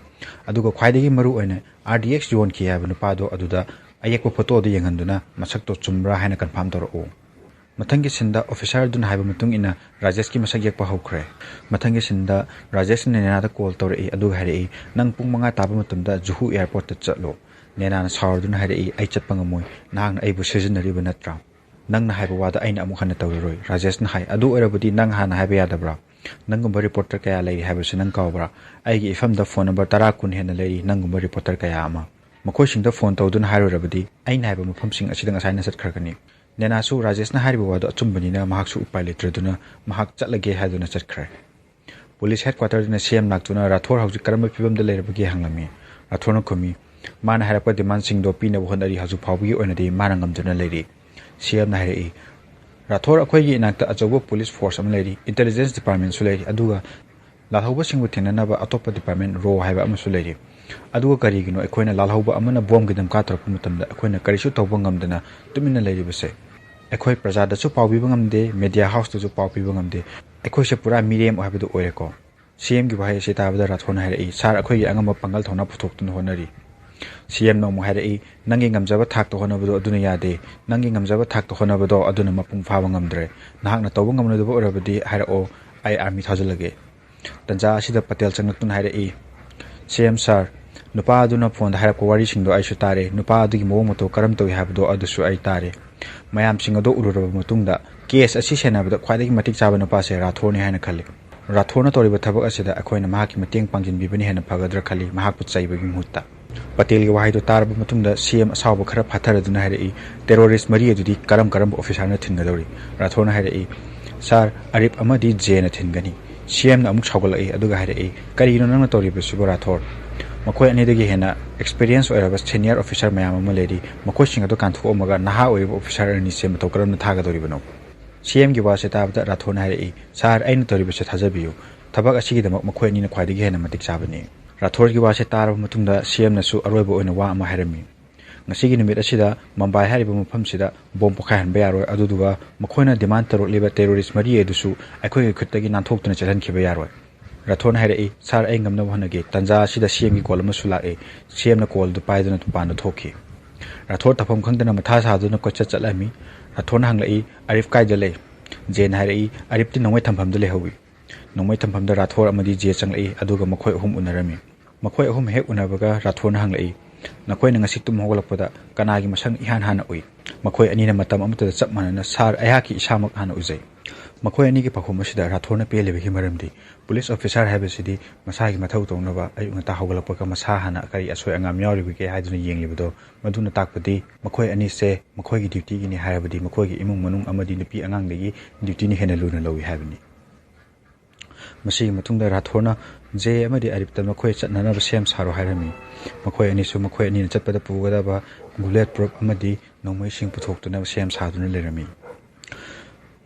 ꯑꯗꯨꯒ ꯈ꯭ꯋꯥꯏꯗꯒꯤ ꯃꯔꯨ ꯑꯣꯏꯅ ꯑꯥꯔ ꯗꯤ ꯑꯦꯛꯁ ꯌꯣꯟꯈꯤ ꯍꯥꯏꯕ ꯅꯨꯄꯥꯗꯣ ꯑꯗꯨꯗ ꯑꯌꯦꯛꯄ ꯐꯣꯇꯣꯗꯨ ꯌꯦꯡꯍꯟꯗꯨꯅ ꯃꯁꯛꯇꯣ ꯆꯨꯝꯕ꯭ꯔꯥ ꯍꯥꯏꯅ ꯀꯟꯐꯥꯔꯝ ꯇꯧꯔꯛꯎ꯫" ꯃꯊꯪꯒꯤ ꯁꯤꯟꯗ ꯑꯣꯐꯤꯁꯥꯔ ꯑꯗꯨꯅ ꯍꯥꯏꯕ ꯃꯇꯨꯡ ꯏꯟꯅ ꯔꯥꯖꯦꯁꯀꯤ ꯃꯁꯛ ꯌꯦꯛꯄ ꯍꯧꯈ꯭ꯔꯦ꯫ ꯃꯊꯪꯒꯤ ꯁꯤꯟꯗ ꯔꯥꯖꯦꯁꯅ ꯅꯦꯅꯥꯗ ꯀꯣꯜ ꯇꯧꯔꯛꯏ, ꯑꯗꯨꯒ ꯍꯥꯏꯔꯛꯏ, "ꯅꯪ ꯄꯨꯡ ꯃꯉꯥ ꯇꯥꯕ ꯃꯇꯝꯗ ꯖꯨꯍꯨ ꯑꯦꯌꯥꯔꯄꯣꯔꯠꯇ ꯆꯠꯂꯣ꯫" ꯅꯦꯅꯥꯅ ꯁꯥꯎꯔꯗꯨꯅ ꯍꯥꯏꯔꯛꯏ, "ꯑꯩ ꯆꯠꯄ ꯉꯝꯃꯣꯏ꯫ ꯅꯍꯥꯛꯅ ꯑꯩꯕꯨ ꯁꯤꯖꯤꯟꯅꯔꯤꯕ ꯅꯠꯇ꯭ꯔꯥ? ꯅꯪꯅ ꯍꯥꯏꯕ ꯋꯥꯗ ꯑꯩꯅ ꯑꯃꯨꯛ ꯍꯟꯅ ꯇꯧꯔꯔꯣꯏ꯫" ꯔꯥꯖꯦꯁꯅ ꯍꯥꯏ, "ꯑꯗꯨ ꯑꯣꯏꯔꯕꯗꯤ ꯅꯪ ꯍꯥꯟꯅ ꯍꯥꯏꯕ ꯌꯥꯗꯕ꯭ꯔꯥ? ꯅꯪꯒꯨꯝꯕ ꯔꯤꯄꯣꯔꯇꯔ ꯀꯌꯥ ꯂꯩꯔꯤ ꯍꯥꯏꯕꯁꯤ ꯅꯪ ꯀꯥꯎꯕ꯭ꯔꯥ? ꯑꯩꯒꯤ ꯏꯐꯝꯗ ꯐꯣꯟ ꯅꯝꯕꯔ ꯇꯔꯥ ꯀꯨꯟ ꯍꯦꯟꯅ ꯂꯩꯔꯤ ꯅꯪꯒꯨꯝꯕ ꯔꯤꯄꯣꯔꯇꯔ ꯀꯌꯥ ꯑꯃ꯫ ꯃꯈꯣꯏꯁꯤꯡꯗ ꯐꯣꯟ ꯇꯧꯗꯨꯅ ꯍꯥꯏꯔꯨꯔꯕꯗꯤ ꯑꯩꯅ ꯍꯥꯏꯕ ꯃꯐꯝꯁꯤꯡ ꯑꯁꯤꯗ ꯉꯁꯥꯏꯅ ꯆꯠꯈ꯭ꯔꯒꯅꯤ꯫" ꯅꯦꯅꯥꯁꯨ ꯔꯥꯖꯦꯁꯅ ꯍꯥꯏꯔꯤꯕ ꯋꯥꯗꯨ ꯑꯆꯨꯝꯕꯅꯤꯅ ꯃꯍꯥꯛꯁꯨ ꯎꯄꯥꯏ ꯂꯩꯇ꯭ꯔꯗꯨꯅ ꯃꯍꯥꯛ ꯆꯠꯂꯒꯦ ꯍꯥꯏꯗꯨꯅ ꯆꯠꯈ꯭ꯔꯦ꯫ ꯄꯨꯂꯤꯁ ꯍꯦꯗꯀ꯭ꯋꯥꯇꯔꯗꯨꯅ ꯁꯤ ꯑꯦꯝ ꯂꯥꯛꯇꯨꯅ "ꯔꯥꯊꯣꯔ ꯍꯧꯖꯤꯛ ꯀꯔꯝꯕ ꯐꯤꯕꯝꯗ ꯂꯩꯔꯕꯒꯦ?" ꯍꯪꯂꯝꯃꯤ꯫ ꯔꯥꯊꯣꯔꯅ ꯈꯨꯝꯃꯤ, "ꯃꯥꯅ ꯍꯥꯏꯔꯛꯄ ꯗꯤꯃꯥꯟꯁꯤꯡꯗꯣ ꯄꯤꯅꯕ ꯍꯣꯠꯅꯔꯤ, ꯍꯧꯖꯤꯛ ꯐꯥꯎꯕꯒꯤ ꯑꯣꯏꯅꯗꯤ ꯃꯥꯅ ꯉꯝꯗꯨꯅ ꯂꯩꯔꯤ꯫" ꯁꯤ ꯑꯦꯝꯅ ꯍꯥꯏꯔꯛꯏ, "ꯔꯥꯊꯣꯔ, ꯑꯩꯈꯣꯏꯒꯤ ꯏꯅꯥꯛꯇ ꯑꯆꯧꯕ ꯄꯨꯂꯤꯁ ꯐꯣꯔꯁ ꯑꯃ ꯂꯩꯔꯤ, ꯏꯟꯇꯦꯂꯤꯖꯦꯟꯁ ꯗꯤꯄꯥꯔꯠꯃꯦꯟꯁꯨ ꯂꯩꯔꯤ, ꯑꯗꯨꯒ ꯂꯥꯜꯍꯧꯕꯁꯤꯡꯕꯨ ꯊꯦꯡꯅꯅꯕ ꯑꯇꯣꯞꯄ ꯗꯤꯄꯥꯔꯠꯃꯦꯟ ꯔꯣ ꯍꯥꯏꯕ ꯑꯃꯁꯨ ꯂꯩꯔꯤ꯫ ꯑꯗꯨꯒ ꯀꯔꯤꯒꯤꯅꯣ ꯑꯩꯈꯣꯏꯅ ꯂꯥꯜꯍꯧꯕ ꯑꯃꯅ ꯕꯣꯝꯒꯤ ꯙꯝꯀꯥ ꯇꯧꯔꯛꯄ ꯃꯇꯝꯗ ꯑꯩꯈꯣꯏꯅ ꯀꯔꯤꯁꯨ ꯇꯧꯕ ꯉꯝꯗꯅ ꯇꯨꯃꯤꯟꯅ ꯂꯩꯔꯤꯕꯁꯦ? ꯑꯩꯈꯣꯏ ꯄ꯭ꯔꯖꯥꯗꯁꯨ ꯄꯥꯎ ꯄꯤꯕ ꯉꯝꯗꯦ, ꯃꯦꯗꯤꯌꯥ ꯍꯥꯎꯁꯇꯁꯨ ꯄꯥꯎ ꯄꯤꯕ ꯉꯝꯗꯦ꯫ ꯑꯩꯈꯣꯏꯁꯦ ꯄꯨꯔꯥ ꯃꯤꯔꯦꯝ ꯍꯥꯏꯕꯗꯨ ꯑꯣꯏꯔꯦꯀꯣ꯫" ꯁꯤ ꯑꯦꯝꯒꯤ ꯋꯥꯍꯩ ꯑꯁꯤ ꯇꯥꯕꯗ ꯔꯥꯊꯣꯔꯅ ꯍꯥꯏꯔꯛꯏ, "ꯁꯥꯔ, ꯑꯩꯈꯣꯏꯒꯤ ꯑꯉꯝꯕ ꯄꯥꯡꯒꯜ ꯊꯧꯅꯥ ꯄꯨꯊꯣꯛꯇꯨꯅ ꯍꯣꯠꯅꯔꯤ꯫" ꯁꯤ ꯑꯦꯝꯅ ꯑꯃꯨꯛ ꯍꯥꯏꯔꯛꯏ, "ꯅꯪꯒꯤ ꯉꯝꯖꯕ ꯊꯥꯛꯇ ꯍꯣꯠꯅꯕꯗꯣ ꯑꯗꯨꯅ ꯌꯥꯗꯦ꯫ ꯅꯪꯒꯤ ꯉꯝꯖꯕ ꯊꯥꯛꯇ ꯍꯣꯠꯅꯕꯗꯣ ꯑꯗꯨꯅ ꯃꯄꯨꯡ ꯐꯥꯕ ꯉꯝꯗ꯭ꯔꯦ꯫ ꯅꯍꯥꯛꯅ ꯇꯧꯕ ꯉꯝꯂꯣꯏꯗꯕ ꯑꯣꯏꯔꯕꯗꯤ ꯍꯥꯏꯔꯛꯑꯣ, ꯑꯩ ꯑꯥꯔꯃꯤ ꯊꯥꯖꯤꯜꯂꯒꯦ꯫" ꯇꯟꯖꯥ ꯑꯁꯤꯗ ꯄꯇꯦꯜ ꯆꯪꯂꯛꯇꯨꯅ ꯍꯥꯏꯔꯛꯏ, "ꯁꯤ ꯑꯦꯝ ꯁꯥꯔ, ꯅꯨꯄꯥ ꯑꯗꯨꯅ ꯐꯣꯟꯗ ꯍꯥꯏꯔꯛꯄ ꯋꯥꯔꯤꯁꯤꯡꯗꯣ ꯑꯩꯁꯨ ꯇꯥꯔꯦ꯫ ꯅꯨꯄꯥ ꯑꯗꯨꯒꯤ ꯃꯑꯣꯡ ꯃꯇꯧ ꯀꯔꯝ ꯇꯧꯏ ꯍꯥꯏꯕꯗꯣ ꯑꯗꯨꯁꯨ ꯑꯩ ꯇꯥꯔꯦ꯫ ꯃꯌꯥꯝꯁꯤꯡ ꯑꯗꯣ ꯎꯔꯨꯔꯕ ꯃꯇꯨꯡꯗ ꯀꯦꯁ ꯑꯁꯤ ꯁꯦꯟꯅꯕꯗ ꯈ꯭ꯋꯥꯏꯗꯒꯤ ꯃꯇꯤꯛ ꯆꯥꯕ ꯅꯨꯄꯥꯁꯦ ꯔꯥꯊꯣꯔꯅꯤ ꯍꯥꯏꯅ ꯈꯜꯂꯤ꯫ ꯔꯥꯊꯣꯔꯅ ꯇꯧꯔꯤꯕ ꯊꯕꯛ ꯑꯁꯤꯗ ꯑꯩꯈꯣꯏꯅ ꯃꯍꯥꯛꯀꯤ ꯃꯇꯦꯡ ꯄꯥꯡꯁꯤꯟꯕꯤꯕꯅ ꯍꯦꯟꯅ ꯐꯒꯗ꯭ꯔꯥ ꯈꯜꯂꯤ, ꯃꯍꯥꯛꯄꯨ ꯆꯩꯕꯒꯤ ꯃꯍꯨꯠꯇ꯫" ꯄꯇꯦꯜꯒꯤ ꯋꯥꯍꯩꯗꯨ ꯇꯥꯔꯕ ꯃꯇꯨꯡꯗ ꯁꯤ ꯑꯦꯝ ꯑꯁꯥꯎꯕ ꯈꯔ ꯐꯥꯊꯔꯗꯨꯅ ꯍꯥꯏꯔꯛꯏ, "ꯇꯦꯔꯣꯔꯤꯁ ꯃꯔꯤ ꯑꯗꯨꯗꯤ ꯀꯔꯝ ꯀꯔꯝꯕ ꯑꯣꯐꯤꯁꯥꯔꯅ ꯊꯤꯟꯒꯗꯧꯔꯤ?" ꯔꯥꯊꯣꯔꯅ ꯍꯥꯏꯔꯛꯏ, "ꯁꯥꯔ, ꯑꯔꯤꯞ ꯑꯃꯗꯤ ꯖꯦꯅ ꯊꯤꯟꯒꯅꯤ꯫" ꯁꯤ ꯑꯦꯝꯅ ꯑꯃꯨꯛ ꯁꯥꯎꯒꯠꯂꯛꯏ, ꯑꯗꯨꯒ ꯍꯥꯏꯔꯛꯏ, "ꯀꯔꯤꯒꯤꯅꯣ ꯅꯪꯅ ꯇꯧꯔꯤꯕꯁꯤꯕꯨ, ꯔꯥꯊꯣꯔ? ꯃꯈꯣꯏ ꯑꯅꯤꯗꯒꯤ ꯍꯦꯟꯅ ꯑꯦꯛꯁꯄꯤꯔꯤꯌꯦꯟꯁ ꯑꯣꯏꯔꯕ ꯁꯦꯅꯤꯌꯔ ꯑꯣꯐꯤꯁꯥꯔ ꯃꯌꯥꯝ ꯑꯃ ꯂꯩꯔꯤ꯫ ꯃꯈꯣꯏꯁꯤꯡ ꯑꯗꯨ ꯀꯥꯟꯊꯣꯛꯑꯝꯃꯒ ꯅꯍꯥ ꯑꯣꯏꯔꯤꯕ ꯑꯣꯐꯤꯁꯥꯔ ꯑꯅꯤꯁꯦ ꯃꯇꯧ ꯀꯔꯝꯅ ꯊꯥꯒꯗꯧꯔꯤꯕꯅꯣ?" ꯁꯤ ꯑꯦꯝꯒꯤ ꯋꯥꯁꯦ ꯇꯥꯕꯗ ꯔꯥꯊꯣꯔꯅ ꯍꯥꯏꯔꯛꯏ, "ꯁꯥꯔ, ꯑꯩꯅ ꯇꯧꯔꯤꯕꯁꯦ ꯊꯥꯖꯕꯤꯌꯨ꯫ ꯊꯕꯛ ꯑꯁꯤꯒꯤꯗꯃꯛ ꯃꯈꯣꯏ ꯑꯅꯤꯅ ꯈ꯭ꯋꯥꯏꯗꯒꯤ ꯍꯦꯟꯅ ꯃꯇꯤꯛ ꯆꯥꯕꯅꯤ꯫" ꯔꯥꯊꯣꯔꯒꯤ ꯋꯥꯁꯦ ꯇꯥꯔꯕ ꯃꯇꯨꯡꯗ ꯁꯤ ꯑꯦꯝꯅꯁꯨ ꯑꯔꯣꯏꯕ ꯑꯣꯏꯅ ꯋꯥ ꯑꯃ ꯍꯥꯏꯔꯝꯃꯤ, "ꯉꯁꯤꯒꯤ ꯅꯨꯃꯤꯠ ꯑꯁꯤꯗ ꯃꯨꯝꯕꯥꯏ ꯍꯥꯏꯔꯤꯕ ꯃꯐꯝꯁꯤꯗ ꯕꯣꯝ ꯄꯣꯈꯥꯏꯍꯟꯕ ꯌꯥꯔꯣꯏ, ꯑꯗꯨꯗꯨꯒ ꯃꯈꯣꯏꯅ ꯗꯤꯃꯥꯟ ꯇꯧꯔꯛꯂꯤꯕ ꯇꯦꯔꯣꯔꯤꯁ ꯃꯔꯤ ꯑꯗꯨꯁꯨ ꯑꯩꯈꯣꯏꯒꯤ ꯈꯨꯠꯇꯒꯤ ꯅꯥꯟꯊꯣꯛꯇꯨꯅ ꯆꯠꯍꯟꯈꯤꯕ ꯌꯥꯔꯣꯏ꯫" ꯔꯥꯊꯣꯔꯅ ꯍꯥꯏꯔꯛꯏ, "ꯁꯥꯔ, ꯑꯩ ꯉꯝꯅꯕ ꯍꯣꯠꯅꯒꯦ꯫" ꯇꯟꯖꯥ ꯑꯁꯤꯗ ꯁꯤ ꯑꯦꯝꯒꯤ ꯀꯣꯜ ꯑꯃꯁꯨ ꯂꯥꯛꯏ꯫ ꯁꯤ ꯑꯦꯝꯅ ꯀꯣꯜꯗꯨ ꯄꯥꯏꯗꯨꯅ ꯃꯄꯥꯟꯗ ꯊꯣꯛꯈꯤ꯫ ꯔꯥꯊꯣꯔ ꯇꯧꯐꯝ ꯈꯪꯗꯅ ꯃꯊꯥ ꯁꯥꯗꯨꯅ ꯀꯣꯏꯆꯠ ꯆꯠꯂꯝꯃꯤ꯫ ꯔꯥꯊꯣꯔꯅ ꯍꯪꯂꯛꯏ, "ꯑꯔꯤꯐ ꯀꯥꯏꯗ ꯂꯩ?" ꯖꯦꯅ ꯍꯥꯏꯔꯛꯏ, "ꯑꯔꯤꯐꯇꯤ ꯅꯣꯡꯃꯩ ꯊꯝꯐꯝꯗ ꯂꯩꯍꯧꯏ"꯫ ꯅꯣꯡꯃꯩ ꯊꯝꯐꯝꯗ ꯔꯥꯊꯣꯔ ꯑꯃꯗꯤ ꯖꯦ ꯆꯪꯂꯛꯏ, ꯑꯗꯨꯒ ꯃꯈꯣꯏ ꯑꯍꯨꯝ ꯎꯅꯔꯝꯃꯤ꯫ ꯃꯈꯣꯏ ꯑꯍꯨꯝ ꯍꯦꯛ ꯎꯅꯕꯒ ꯔꯥꯊꯣꯔꯅ ꯍꯪꯂꯛꯏ, "ꯅꯈꯣꯏꯅ ꯉꯁꯤ ꯇꯨꯝ ꯍꯧꯒꯠꯂꯛꯄꯗ ꯀꯅꯥꯒꯤ ꯃꯁꯛ ꯏꯍꯥꯟ ꯍꯥꯟꯅ ꯎꯏ?" ꯃꯈꯣꯏ ꯑꯅꯤꯅ ꯃꯇꯝ ꯑꯃꯠꯇꯗ ꯆꯞ ꯃꯥꯟꯅꯅ, "ꯁꯥꯔ, ꯑꯩꯍꯥꯛꯀꯤ ꯏꯁꯥꯃꯛ ꯍꯥꯟꯅ ꯎꯖꯩ"꯫ ꯃꯈꯣꯏ ꯑꯅꯤꯒꯤ ꯄꯥꯎꯈꯨꯝ ꯑꯁꯤꯗ ꯔꯥꯊꯣꯔꯅ ꯄꯦꯜꯂꯤꯕꯒꯤ ꯃꯔꯝꯗꯤ, ꯄꯨꯂꯤꯁ ꯑꯣꯐꯤꯁꯥꯔ ꯍꯥꯏꯕꯁꯤꯗꯤ ꯃꯁꯥꯒꯤ ꯃꯊꯧ ꯇꯧꯅꯕ ꯑꯌꯨꯛ ꯉꯟꯇꯥ ꯍꯧꯒꯠꯂꯛꯄꯒ ꯃꯁꯥ ꯍꯥꯟꯅ ꯀꯔꯤ ꯑꯁꯣꯏ ꯑꯉꯥꯝ ꯌꯥꯎꯔꯤꯕꯒꯦ ꯍꯥꯏꯗꯨꯅ ꯌꯦꯡꯂꯤꯕꯗꯣ ꯃꯗꯨꯅ ꯇꯥꯛꯄꯗꯤ ꯃꯈꯣꯏ ꯑꯅꯤꯁꯦ ꯃꯈꯣꯏꯒꯤ ꯗ꯭ꯌꯨꯇꯤꯒꯤꯅꯤ ꯍꯥꯏꯔꯕꯗꯤ ꯃꯈꯣꯏꯒꯤ ꯏꯃꯨꯡ ꯃꯅꯨꯡ ꯑꯃꯗꯤ ꯅꯨꯄꯤ ꯑꯉꯥꯡꯗꯒꯤ ꯗ꯭ꯌꯨꯇꯤꯅ ꯍꯦꯟꯅ ꯂꯨꯅ ꯂꯧꯏ ꯍꯥꯏꯕꯅꯤ꯫ ꯃꯁꯤꯒꯤ ꯃꯇꯨꯡꯗ ꯔꯥꯊꯣꯔꯅ ꯖꯦ ꯑꯃꯗꯤ ꯑꯔꯤꯞꯇ ꯃꯈꯣꯏ ꯆꯠꯅꯅꯕ ꯁꯦꯝ ꯁꯥꯔꯣ ꯍꯥꯏꯔꯝꯃꯤ꯫ ꯃꯈꯣꯏ ꯑꯅꯤꯁꯨ ꯃꯈꯣꯏ ꯑꯅꯤꯅ ꯆꯠꯄꯗ ꯄꯨꯒꯗꯕ ꯕꯨꯂꯦꯠ ꯄ꯭ꯔꯨꯐ ꯑꯃꯗꯤ ꯅꯣꯡꯃꯩꯁꯤꯡ ꯄꯨꯊꯣꯛꯇꯨꯅ ꯁꯦꯝ ꯁꯥꯗꯨꯅ ꯂꯩꯔꯝꯃꯤ꯫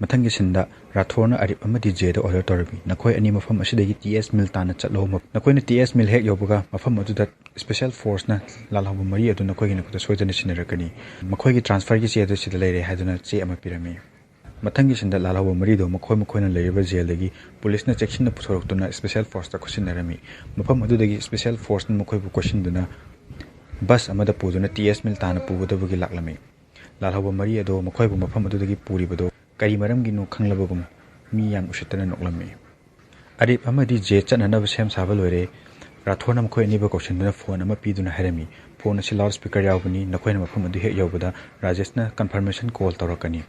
ꯃꯊꯪꯒꯤ ꯁꯤꯟꯗ ꯔꯥꯊꯣꯔꯅ ꯑꯔꯤꯞ ꯑꯃꯗꯤ ꯖꯦꯗ ꯑꯣꯔꯗꯔ ꯇꯧꯔꯝꯃꯤ, "ꯅꯈꯣꯏ ꯑꯅꯤ ꯃꯐꯝ ꯑꯁꯤꯗꯒꯤ ꯇꯤ ꯑꯦꯁ ꯃꯤꯜ ꯇꯥꯟꯅ ꯆꯠꯂꯣ꯫ ꯅꯈꯣꯏꯅ ꯇꯤ ꯑꯦꯁ ꯃꯤꯜ ꯍꯦꯛ ꯌꯧꯕꯒ ꯃꯐꯝ ꯑꯗꯨꯗ ꯁ꯭ꯄꯦꯁꯦꯜ ꯐꯣꯔꯁꯅ ꯂꯥꯜꯍꯧꯕ ꯃꯔꯤ ꯑꯗꯨ ꯅꯈꯣꯏꯒꯤ ꯅꯈꯨꯠꯇ ꯁꯣꯏꯗꯅ ꯁꯤꯟꯅꯔꯛꯀꯅꯤ꯫ ꯃꯈꯣꯏꯒꯤ ꯇ꯭ꯔꯥꯟꯁꯐꯔꯒꯤ ꯆꯦ ꯑꯗꯨ ꯁꯤꯗ ꯂꯩꯔꯦ" ꯍꯥꯏꯗꯨꯅ ꯆꯦ ꯑꯃ ꯄꯤꯔꯝꯃꯤ꯫ ꯃꯊꯪꯒꯤ ꯁꯤꯟꯗ ꯂꯥꯜꯍꯧꯕ ꯃꯔꯤꯗꯨ ꯃꯈꯣꯏ ꯃꯈꯣꯏꯅ ꯂꯩꯔꯤꯕ ꯖꯦꯜꯗꯒꯤ ꯄꯨꯂꯤꯁꯅ ꯆꯦꯛꯁꯤꯟꯅ ꯄꯨꯊꯣꯔꯛꯇꯨꯅ ꯁ꯭ꯄꯦꯁꯦꯜ ꯐꯣꯔꯁꯇ ꯈꯨꯠꯁꯤꯟꯅꯔꯝꯃꯤ꯫ ꯃꯐꯝ ꯑꯗꯨꯗꯒꯤ ꯁ꯭ꯄꯦꯁꯦꯜ ꯐꯣꯔꯁꯅ ꯃꯈꯣꯏꯕꯨ ꯀꯣꯏꯁꯤꯟꯗꯨꯅ ꯕꯁ ꯑꯃꯗ ꯄꯨꯗꯨꯅ ꯇꯤ ꯑꯦꯁ ꯃꯤꯜ ꯇꯥꯟꯅ ꯄꯨꯒꯗꯕꯒꯤ ꯂꯥꯛꯂꯝꯃꯤ꯫ ꯂꯥꯜꯍꯧꯕ ꯃꯔꯤ ꯑꯗꯨ ꯃꯈꯣꯏꯕꯨ ꯃꯐꯝ ꯑꯗꯨꯗꯒꯤ ꯄꯨꯔꯤꯕꯗꯨ ꯀꯔꯤ ꯃꯔꯝꯒꯤꯅꯣ ꯈꯪꯂꯕꯒꯨꯝ ꯃꯤ ꯌꯥꯝ ꯎꯁꯤꯠꯇꯅ ꯅꯣꯛꯂꯝꯃꯤ꯫ ꯑꯔꯤꯞ ꯑꯃꯗꯤ ꯖꯦ ꯆꯠꯅꯅꯕ ꯁꯦꯝ ꯁꯥꯕ ꯂꯣꯏꯔꯦ꯫ ꯔꯥꯊꯣꯔꯅ ꯃꯈꯣꯏ ꯑꯅꯤꯕꯨ ꯀꯧꯁꯤꯟꯗꯨꯅ ꯐꯣꯟ ꯑꯃ ꯄꯤꯗꯨꯅ ꯍꯥꯏꯔꯝꯃꯤ, "ꯐꯣꯟ ꯑꯁꯤ ꯂꯥꯎꯗ ꯁ꯭ꯄꯤꯀꯔ ꯌꯥꯎꯕꯅꯤ, ꯅꯈꯣꯏꯅ ꯃꯐꯝ ꯑꯗꯨ ꯍꯦꯛ ꯌꯧꯕꯗ ꯔꯥꯖꯦꯁꯅ ꯀꯟꯐꯔꯃꯦꯁꯟ ꯀꯣꯜ ꯇꯧꯔꯛꯀꯅꯤ꯫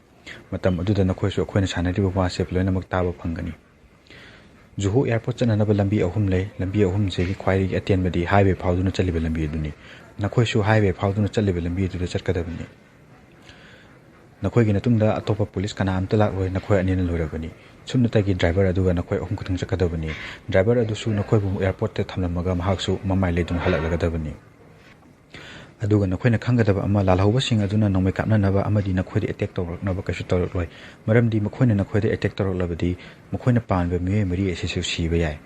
ꯃꯇꯝ ꯑꯗꯨꯗ ꯅꯈꯣꯏꯁꯨ ꯑꯩꯈꯣꯏꯅ ꯁꯥꯟꯅꯔꯤꯕ ꯋꯥꯁꯦ ꯂꯣꯏꯅꯃꯛ ꯇꯥꯕ ꯐꯪꯒꯅꯤ"꯫ ꯖꯨꯍꯨ ꯑꯦꯌꯥꯔꯄꯣꯔꯠ ꯆꯠꯅꯅꯕ ꯂꯝꯕꯤ ꯑꯍꯨꯝ ꯂꯩ꯫ ꯂꯝꯕꯤ ꯑꯍꯨꯝꯁꯤꯒꯤ ꯈ꯭ꯋꯥꯏꯗꯒꯤ ꯑꯇꯦꯟꯕꯗꯤ ꯍꯥꯏꯋꯦ ꯐꯥꯎꯗꯨꯅ ꯆꯠꯂꯤꯕ ꯂꯝꯕꯤ ꯑꯗꯨꯅꯤ꯫ ꯅꯈꯣꯏꯁꯨ ꯍꯥꯏꯋꯦ ꯐꯥꯎꯗꯨꯅ ꯆꯠꯂꯤꯕ ꯂꯝꯕꯤ ꯑꯗꯨꯗ ꯆꯠꯀꯗꯕꯅꯤ꯫ ꯅꯈꯣꯏꯒꯤ ꯃꯇꯨꯡꯗ ꯑꯇꯣꯞꯄ ꯄꯨꯂꯤꯁ ꯀꯅꯥ ꯑꯃꯠꯇ ꯂꯥꯛꯂꯣꯏ, ꯅꯈꯣꯏ ꯑꯅꯤꯅ ꯂꯣꯏꯔꯕꯅꯤ꯫ ꯁꯨꯞꯅꯇꯒꯤ ꯗ꯭ꯔꯥꯏꯚꯔ ꯑꯗꯨꯒ ꯅꯈꯣꯏ ꯑꯍꯨꯝ ꯈꯛꯇꯪ ꯆꯠꯀꯗꯕꯅꯤ꯫ ꯗ꯭ꯔꯥꯏꯚꯔ ꯑꯗꯨꯁꯨ ꯅꯈꯣꯏꯕꯨ ꯑꯦꯌꯥꯔꯄꯣꯔꯠꯇ ꯊꯝꯂꯝꯃꯒ ꯃꯍꯥꯛꯁꯨ ꯃꯃꯥꯏ ꯂꯩꯗꯨꯅ ꯍꯜꯂꯛꯂꯒꯗꯕꯅꯤ꯫ ꯑꯗꯨꯒ ꯅꯈꯣꯏꯅ ꯈꯪꯒꯗꯕ ꯑꯃ, ꯂꯥꯜꯍꯧꯕꯁꯤꯡ ꯑꯗꯨꯅ ꯅꯣꯡꯃꯩ ꯀꯥꯞꯅꯅꯕ ꯑꯃꯗꯤ ꯅꯈꯣꯏꯗ ꯑꯦꯇꯦꯛ ꯇꯧꯔꯛꯅꯕ ꯀꯩꯁꯨ ꯇꯧꯔꯛꯂꯣꯏ, ꯃꯔꯝꯗꯤ ꯃꯈꯣꯏꯅ ꯅꯈꯣꯏꯗ ꯑꯦꯇꯦꯛ ꯇꯧꯔꯛꯂꯕꯗꯤ ꯃꯈꯣꯏꯅ ꯄꯥꯝꯂꯤꯕ ꯃꯤꯑꯣꯏ ꯃꯔꯤ ꯑꯁꯤꯁꯨ ꯁꯤꯕ ꯌꯥꯏ꯫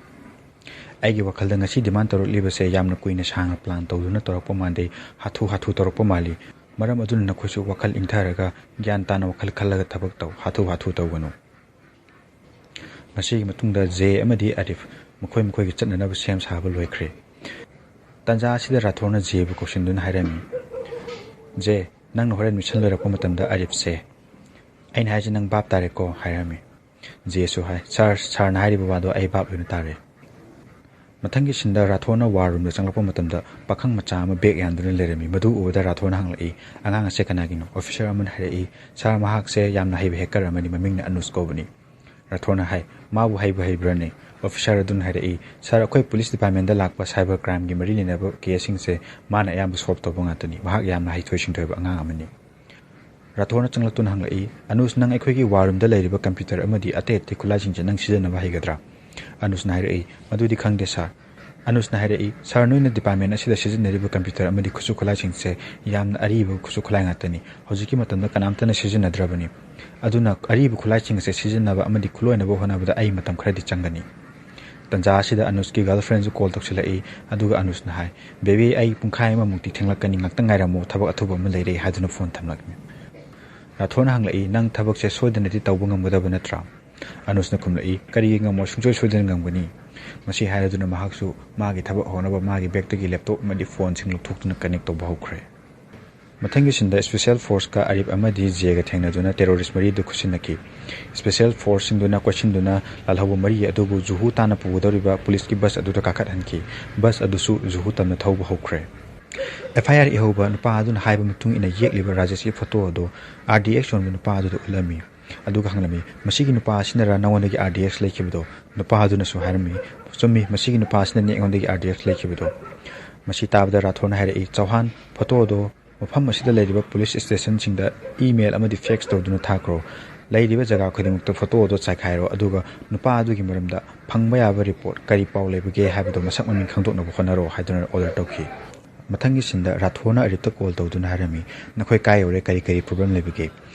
ꯑꯩꯒꯤ ꯋꯥꯈꯜꯗ ꯉꯁꯤ ꯗꯤꯃꯥꯟ ꯇꯧꯔꯛꯂꯤꯕꯁꯦ ꯌꯥꯝꯅ ꯀꯨꯏꯅ ꯁꯥꯡꯅ ꯄ꯭ꯂꯥꯟ ꯇꯧꯗꯨꯅ ꯇꯧꯔꯛꯄ ꯃꯥꯟꯗꯦ, ꯍꯥꯊꯨ ꯍꯥꯊꯨ ꯇꯧꯔꯛꯄ ꯃꯥꯜꯂꯤ꯫ ꯃꯔꯝ ꯑꯗꯨꯅ ꯅꯈꯣꯏꯁꯨ ꯋꯥꯈꯜ ꯏꯪꯊꯔꯒ ꯒ꯭ꯌꯥꯟ ꯇꯥꯅ ꯋꯥꯈꯜ ꯈꯜꯂꯒ ꯊꯕꯛ ꯇꯧ, ꯍꯥꯊꯨ ꯍꯥꯊꯨ ꯇꯧꯒꯅꯨ꯫ ꯃꯁꯤꯒꯤ ꯃꯇꯨꯡꯗ ꯖꯦ ꯑꯃꯗꯤ ꯑꯔꯤꯐ ꯃꯈꯣꯏ ꯃꯈꯣꯏꯒꯤ ꯆꯠꯅꯅꯕ ꯁꯦꯝ ꯁꯥꯕ ꯂꯣꯏꯈ꯭ꯔꯦ꯫ ꯇꯥꯟꯖꯥ ꯑꯁꯤꯗ ꯔꯥꯊꯣꯔꯅ ꯖꯦꯕꯨ ꯀꯧꯁꯤꯟꯗꯨꯅ ꯍꯥꯏꯔꯝꯃꯤ, "ꯖꯦ, ꯅꯪꯅ ꯍꯣꯔꯦꯟ ꯃꯤꯁꯟ ꯂꯣꯏꯔꯛꯄ ꯃꯇꯝꯗ ꯑꯔꯤꯞꯁꯦ, ꯑꯩꯅ ꯍꯥꯏꯁꯦ ꯅꯪ ꯚꯥꯞ ꯇꯥꯔꯦꯀꯣ?" ꯍꯥꯏꯔꯝꯃꯤ꯫ ꯖꯦꯁꯨ ꯍꯥꯏ, "ꯁꯥꯔ, ꯁꯥꯔꯅ ꯍꯥꯏꯔꯤꯕ ꯋꯥꯗꯣ ꯑꯩ ꯚꯥꯞ ꯂꯣꯏꯅ ꯇꯥꯔꯦ"꯫ ꯃꯊꯪꯒꯤ ꯁꯤꯟꯗ ꯔꯥꯊꯣꯔꯅ ꯋꯥꯔ ꯔꯨꯝꯗ ꯆꯪꯂꯛꯄ ꯃꯇꯝꯗ ꯄꯥꯈꯪ ꯃꯆꯥ ꯑꯃ ꯕꯦꯒ ꯌꯥꯟꯗꯨꯅ ꯂꯩꯔꯝꯃꯤ꯫ ꯃꯗꯨ ꯎꯕꯗ ꯔꯥꯊꯣꯔꯅ ꯍꯪꯂꯛꯏ, "ꯑꯉꯥꯡ ꯑꯁꯦ ꯀꯅꯥꯒꯤꯅꯣ?" ꯑꯣꯐꯤꯁꯥꯔ ꯑꯃꯅ ꯍꯥꯏꯔꯛꯏ, "ꯁꯥꯔ, ꯃꯍꯥꯛꯁꯦ ꯌꯥꯝꯅ ꯍꯩꯕ ꯍꯦꯀꯔ ꯑꯃꯅꯤ, ꯃꯃꯤꯡꯅ ꯑꯅꯨꯁ ꯀꯧꯕꯅꯤ"꯫ ꯔꯥꯊꯣꯔꯅ ꯍꯥꯏ, "ꯃꯥꯕꯨ ꯍꯩꯕꯨ ꯍꯩꯕ꯭ꯔꯅꯦ?" ꯑꯣꯐꯤꯁꯥꯔ ꯑꯗꯨꯅ ꯍꯥꯏꯔꯛꯏ, "ꯁꯥꯔ, ꯑꯩꯈꯣꯏ ꯄꯨꯂꯤꯁ ꯗꯤꯄꯥꯔꯠꯃꯦꯟꯗ ꯂꯥꯛꯄ ꯁꯥꯏꯕꯔ ꯀ꯭ꯔꯥꯏꯝꯒꯤ ꯃꯔꯤ ꯂꯩꯅꯕ ꯀꯦꯁꯁꯤꯡꯁꯦ ꯃꯥꯅ ꯑꯌꯥꯝꯕ ꯁꯣꯜꯕ ꯇꯧꯕ ꯉꯥꯛꯇꯅꯤ꯫ ꯃꯍꯥꯛ ꯌꯥꯝꯅ ꯍꯩꯊꯣꯏ ꯁꯤꯡꯊꯣꯏꯕ ꯑꯉꯥꯡ ꯑꯃꯅꯤ"꯫ ꯔꯥꯊꯣꯔꯅ ꯆꯪꯂꯛꯇꯨꯅ ꯍꯪꯂꯛꯏ, "ꯑꯅꯨꯁ, ꯅꯪ ꯑꯩꯈꯣꯏꯒꯤ ꯋꯥꯔ ꯔꯨꯝꯗ ꯂꯩꯔꯤꯕ ꯀꯝꯄ꯭ꯌꯨꯇꯔ ꯑꯃꯗꯤ ꯑꯇꯩ ꯑꯇꯩ ꯈꯨꯠꯂꯥꯏꯁꯤꯡꯁꯦ ꯅꯪ ꯁꯤꯖꯤꯟꯅꯕ ꯍꯩꯒꯗ꯭ꯔꯥ?" ꯑꯅꯨꯁꯅ ꯍꯥꯏꯔꯛꯏ, "ꯃꯗꯨꯗꯤ ꯈꯪꯗꯦ ꯁꯥꯔ"꯫ ꯑꯅꯨꯁꯅ ꯍꯥꯏꯔꯛꯏ, "ꯁꯥꯔ, ꯅꯣꯏꯅ ꯗꯤꯄꯥꯔꯠꯃꯦꯟ ꯑꯁꯤꯗ ꯁꯤꯖꯤꯟꯅꯔꯤꯕ ꯀꯝꯄ꯭ꯌꯨꯇꯔ ꯑꯃꯗꯤ ꯈꯨꯠꯁꯨ ꯈꯨꯠꯂꯥꯏꯁꯤꯡꯁꯦ ꯌꯥꯝꯅ ꯑꯔꯤꯕ ꯈꯨꯠꯁꯨ ꯈꯨꯠꯂꯥꯏ ꯉꯥꯛꯇꯅꯤ꯫ ꯍꯧꯖꯤꯛꯀꯤ ꯃꯇꯝꯗ ꯀꯅꯥꯝꯇꯅ ꯁꯤꯖꯤꯟꯅꯗ꯭ꯔꯕꯅꯤ꯫ ꯑꯗꯨꯅ ꯑꯔꯤꯕ ꯈꯨꯠꯂꯥꯏꯁꯤꯡ ꯑꯁꯦ ꯁꯤꯖꯤꯟꯅꯕ ꯑꯃꯗꯤ ꯈꯨꯠꯂꯣꯏꯅꯕ ꯍꯣꯠꯅꯕꯗ ꯑꯩ ꯃꯇꯝ ꯈꯔꯗꯤ ꯆꯪꯒꯅꯤ"꯫ ꯇꯟꯖꯥ ꯑꯁꯤꯗ ꯑꯅꯨꯁꯀꯤ ꯒꯔꯜ ꯐ꯭ꯔꯦꯟꯁꯨ ꯀꯣꯜ ꯇꯧꯁꯤꯜꯂꯛꯏ꯫ ꯑꯗꯨꯒ ꯑꯅꯨꯁꯅ ꯍꯥꯏ, "ꯕꯦꯕꯤ, ꯑꯩ ꯄꯨꯡꯈꯥꯏ ꯑꯃꯃꯨꯛꯇꯤ ꯊꯦꯡꯂꯛꯀꯅꯤ, ꯉꯥꯛꯇꯪ ꯉꯥꯏꯔꯝꯃꯣ, ꯊꯕꯛ ꯑꯊꯨꯕ ꯑꯃ ꯂꯩꯔꯦ" ꯍꯥꯏꯗꯨꯅ ꯐꯣꯟ ꯊꯝꯂꯛꯏ꯫ ꯔꯥꯊꯣꯔꯅ ꯍꯪꯂꯛꯏ, "ꯅꯪ ꯊꯕꯛꯁꯦ ꯁꯣꯏꯗꯅꯗꯤ ꯇꯧꯕ ꯉꯝꯒꯗꯕ ꯅꯠꯇ꯭ꯔꯥ?" ꯑꯅꯨꯁꯅ ꯈꯨꯝꯂꯛꯏ, "ꯀꯔꯤꯒꯤ ꯉꯝꯃꯣꯏ, ꯁꯨꯡꯁꯣꯏ ꯁꯣꯏꯗꯅ ꯉꯝꯒꯅꯤ"꯫ ꯃꯁꯤ ꯍꯥꯏꯔꯗꯨꯅ ꯃꯍꯥꯛꯁꯨ ꯃꯥꯒꯤ ꯊꯕꯛ ꯍꯧꯅꯕ ꯃꯥꯒꯤ ꯕꯦꯒꯇꯒꯤ ꯂꯦꯞꯇꯣꯞ ꯑꯃꯗꯤ ꯐꯣꯟꯁꯤꯡ ꯂꯧꯊꯣꯛꯇꯨꯅ ꯀꯅꯦꯛ ꯇꯧꯕ ꯍꯧꯈ꯭ꯔꯦ꯫ ꯃꯊꯪꯒꯤ ꯁꯤꯟꯗ ꯏꯁꯄꯤꯁꯦꯜ ꯐꯣꯔꯁꯀ ꯑꯔꯤꯞ ꯑꯃꯗꯤ ꯖꯦꯒ ꯊꯦꯡꯅꯗꯨꯅ ꯇꯦꯔꯣꯔꯤꯁ ꯃꯔꯤꯗꯨ ꯈꯨꯠꯁꯤꯟꯅꯈꯤ꯫ ꯏꯁꯄꯤꯁꯦꯜ ꯐꯣꯔꯁꯁꯤꯡꯗꯨꯅ ꯀꯣꯏꯁꯤꯟꯗꯨꯅ ꯂꯥꯜꯍꯧꯕ ꯃꯔꯤ ꯑꯗꯨꯕꯨ ꯖꯨꯍꯨ ꯇꯥꯟꯅ ꯄꯨꯒꯗꯧꯔꯤꯕ ꯄꯨꯂꯤꯁꯀꯤ ꯕꯁ ꯑꯗꯨꯗ ꯀꯥꯈꯠꯍꯟꯈꯤ꯫ ꯕꯁ ꯑꯗꯨꯁꯨ ꯖꯨꯍꯨ ꯇꯝꯅ ꯊꯧꯕ ꯍꯧꯈ꯭ꯔꯦ꯫ ꯑꯦꯐ ꯑꯥꯏ ꯑꯥꯔ ꯏꯍꯧꯕ ꯅꯨꯄꯥ ꯑꯗꯨꯅ ꯍꯥꯏꯕ ꯃꯇꯨꯡ ꯏꯟꯅ ꯌꯦꯛꯂꯤꯕ ꯔꯥꯖꯦꯁꯀꯤ ꯐꯣꯇꯣ ꯑꯗꯨ ꯑꯥꯔ ꯗꯤ ꯑꯦꯛꯁ ꯌꯣꯟꯕ ꯅꯨꯄꯥ ꯑꯗꯨꯗ ꯎꯠꯂꯝꯃꯤ꯫ ꯑꯗꯨꯒ ꯍꯪꯂꯝꯃꯤ, "ꯃꯁꯤꯒꯤ ꯅꯨꯄꯥ ꯑꯁꯤꯅꯔ ꯅꯉꯣꯟꯗꯒꯤ ꯑꯥꯔ ꯗꯤ ꯑꯦꯛꯁ ꯂꯩꯈꯤꯕꯗꯣ?" ꯅꯨꯄꯥ ꯑꯗꯨꯅꯁꯨ ꯍꯥꯏꯔꯝꯃꯤ, "ꯆꯨꯝꯃꯤ, ꯃꯁꯤꯒꯤ ꯅꯨꯄꯥ ꯑꯁꯤꯅꯅꯤ ꯑꯩꯉꯣꯟꯗꯒꯤ ꯑꯥꯔ ꯗꯤ ꯑꯦꯛꯁ ꯂꯩꯈꯤꯕꯗꯣ"꯫ ꯃꯁꯤ ꯇꯥꯕꯗ ꯔꯥꯊꯣꯔꯅ ꯍꯥꯏꯔꯛꯏ, "ꯆꯧꯍꯥꯟ, ꯐꯣꯇꯣ ꯑꯗꯣ ꯃꯐꯝ ꯑꯁꯤꯗ ꯂꯩꯔꯤꯕ ꯄꯨꯂꯤꯁ ꯁ꯭ꯇꯦꯁꯟꯁꯤꯡꯗ ꯏꯃꯦꯜ ꯑꯃꯗꯤ ꯐꯦꯛꯁ ꯇꯧꯗꯨꯅ ꯊꯥꯈ꯭ꯔꯣ꯫ ꯂꯩꯔꯤꯕ ꯖꯒꯥ ꯈꯨꯗꯤꯡꯃꯛꯇ ꯐꯣꯇꯣ ꯑꯗꯣ ꯆꯥꯏꯈꯥꯏꯔꯣ, ꯑꯗꯨꯒ ꯅꯨꯄꯥ ꯑꯗꯨꯒꯤ ꯃꯔꯝꯗ ꯐꯪꯕ ꯌꯥꯕ ꯔꯤꯄꯣꯔꯠ ꯀꯔꯤ ꯄꯥꯎ ꯂꯩꯕꯒꯦ ꯍꯥꯏꯕꯗꯣ ꯃꯁꯛ ꯃꯃꯤꯡ ꯈꯪꯗꯣꯛꯅꯕ ꯍꯣꯠꯅꯔꯣ" ꯍꯥꯏꯗꯨꯅ ꯑꯣꯔꯗꯔ ꯇꯧꯈꯤ꯫ ꯃꯊꯪꯒꯤ ꯁꯤꯟꯗ ꯔꯥꯊꯣꯔꯅ ꯑꯔꯤꯞꯇ ꯀꯣꯜ ꯇꯧꯗꯨꯅ ꯍꯥꯏꯔꯝꯃꯤ, "ꯅꯈꯣꯏ ꯀꯥꯏ ꯌꯧꯔꯦ? ꯀꯔꯤ ꯀꯔꯤ ꯄ꯭ꯔꯣꯕ꯭ꯂꯦꯝ ꯂꯩꯕꯒꯦ?"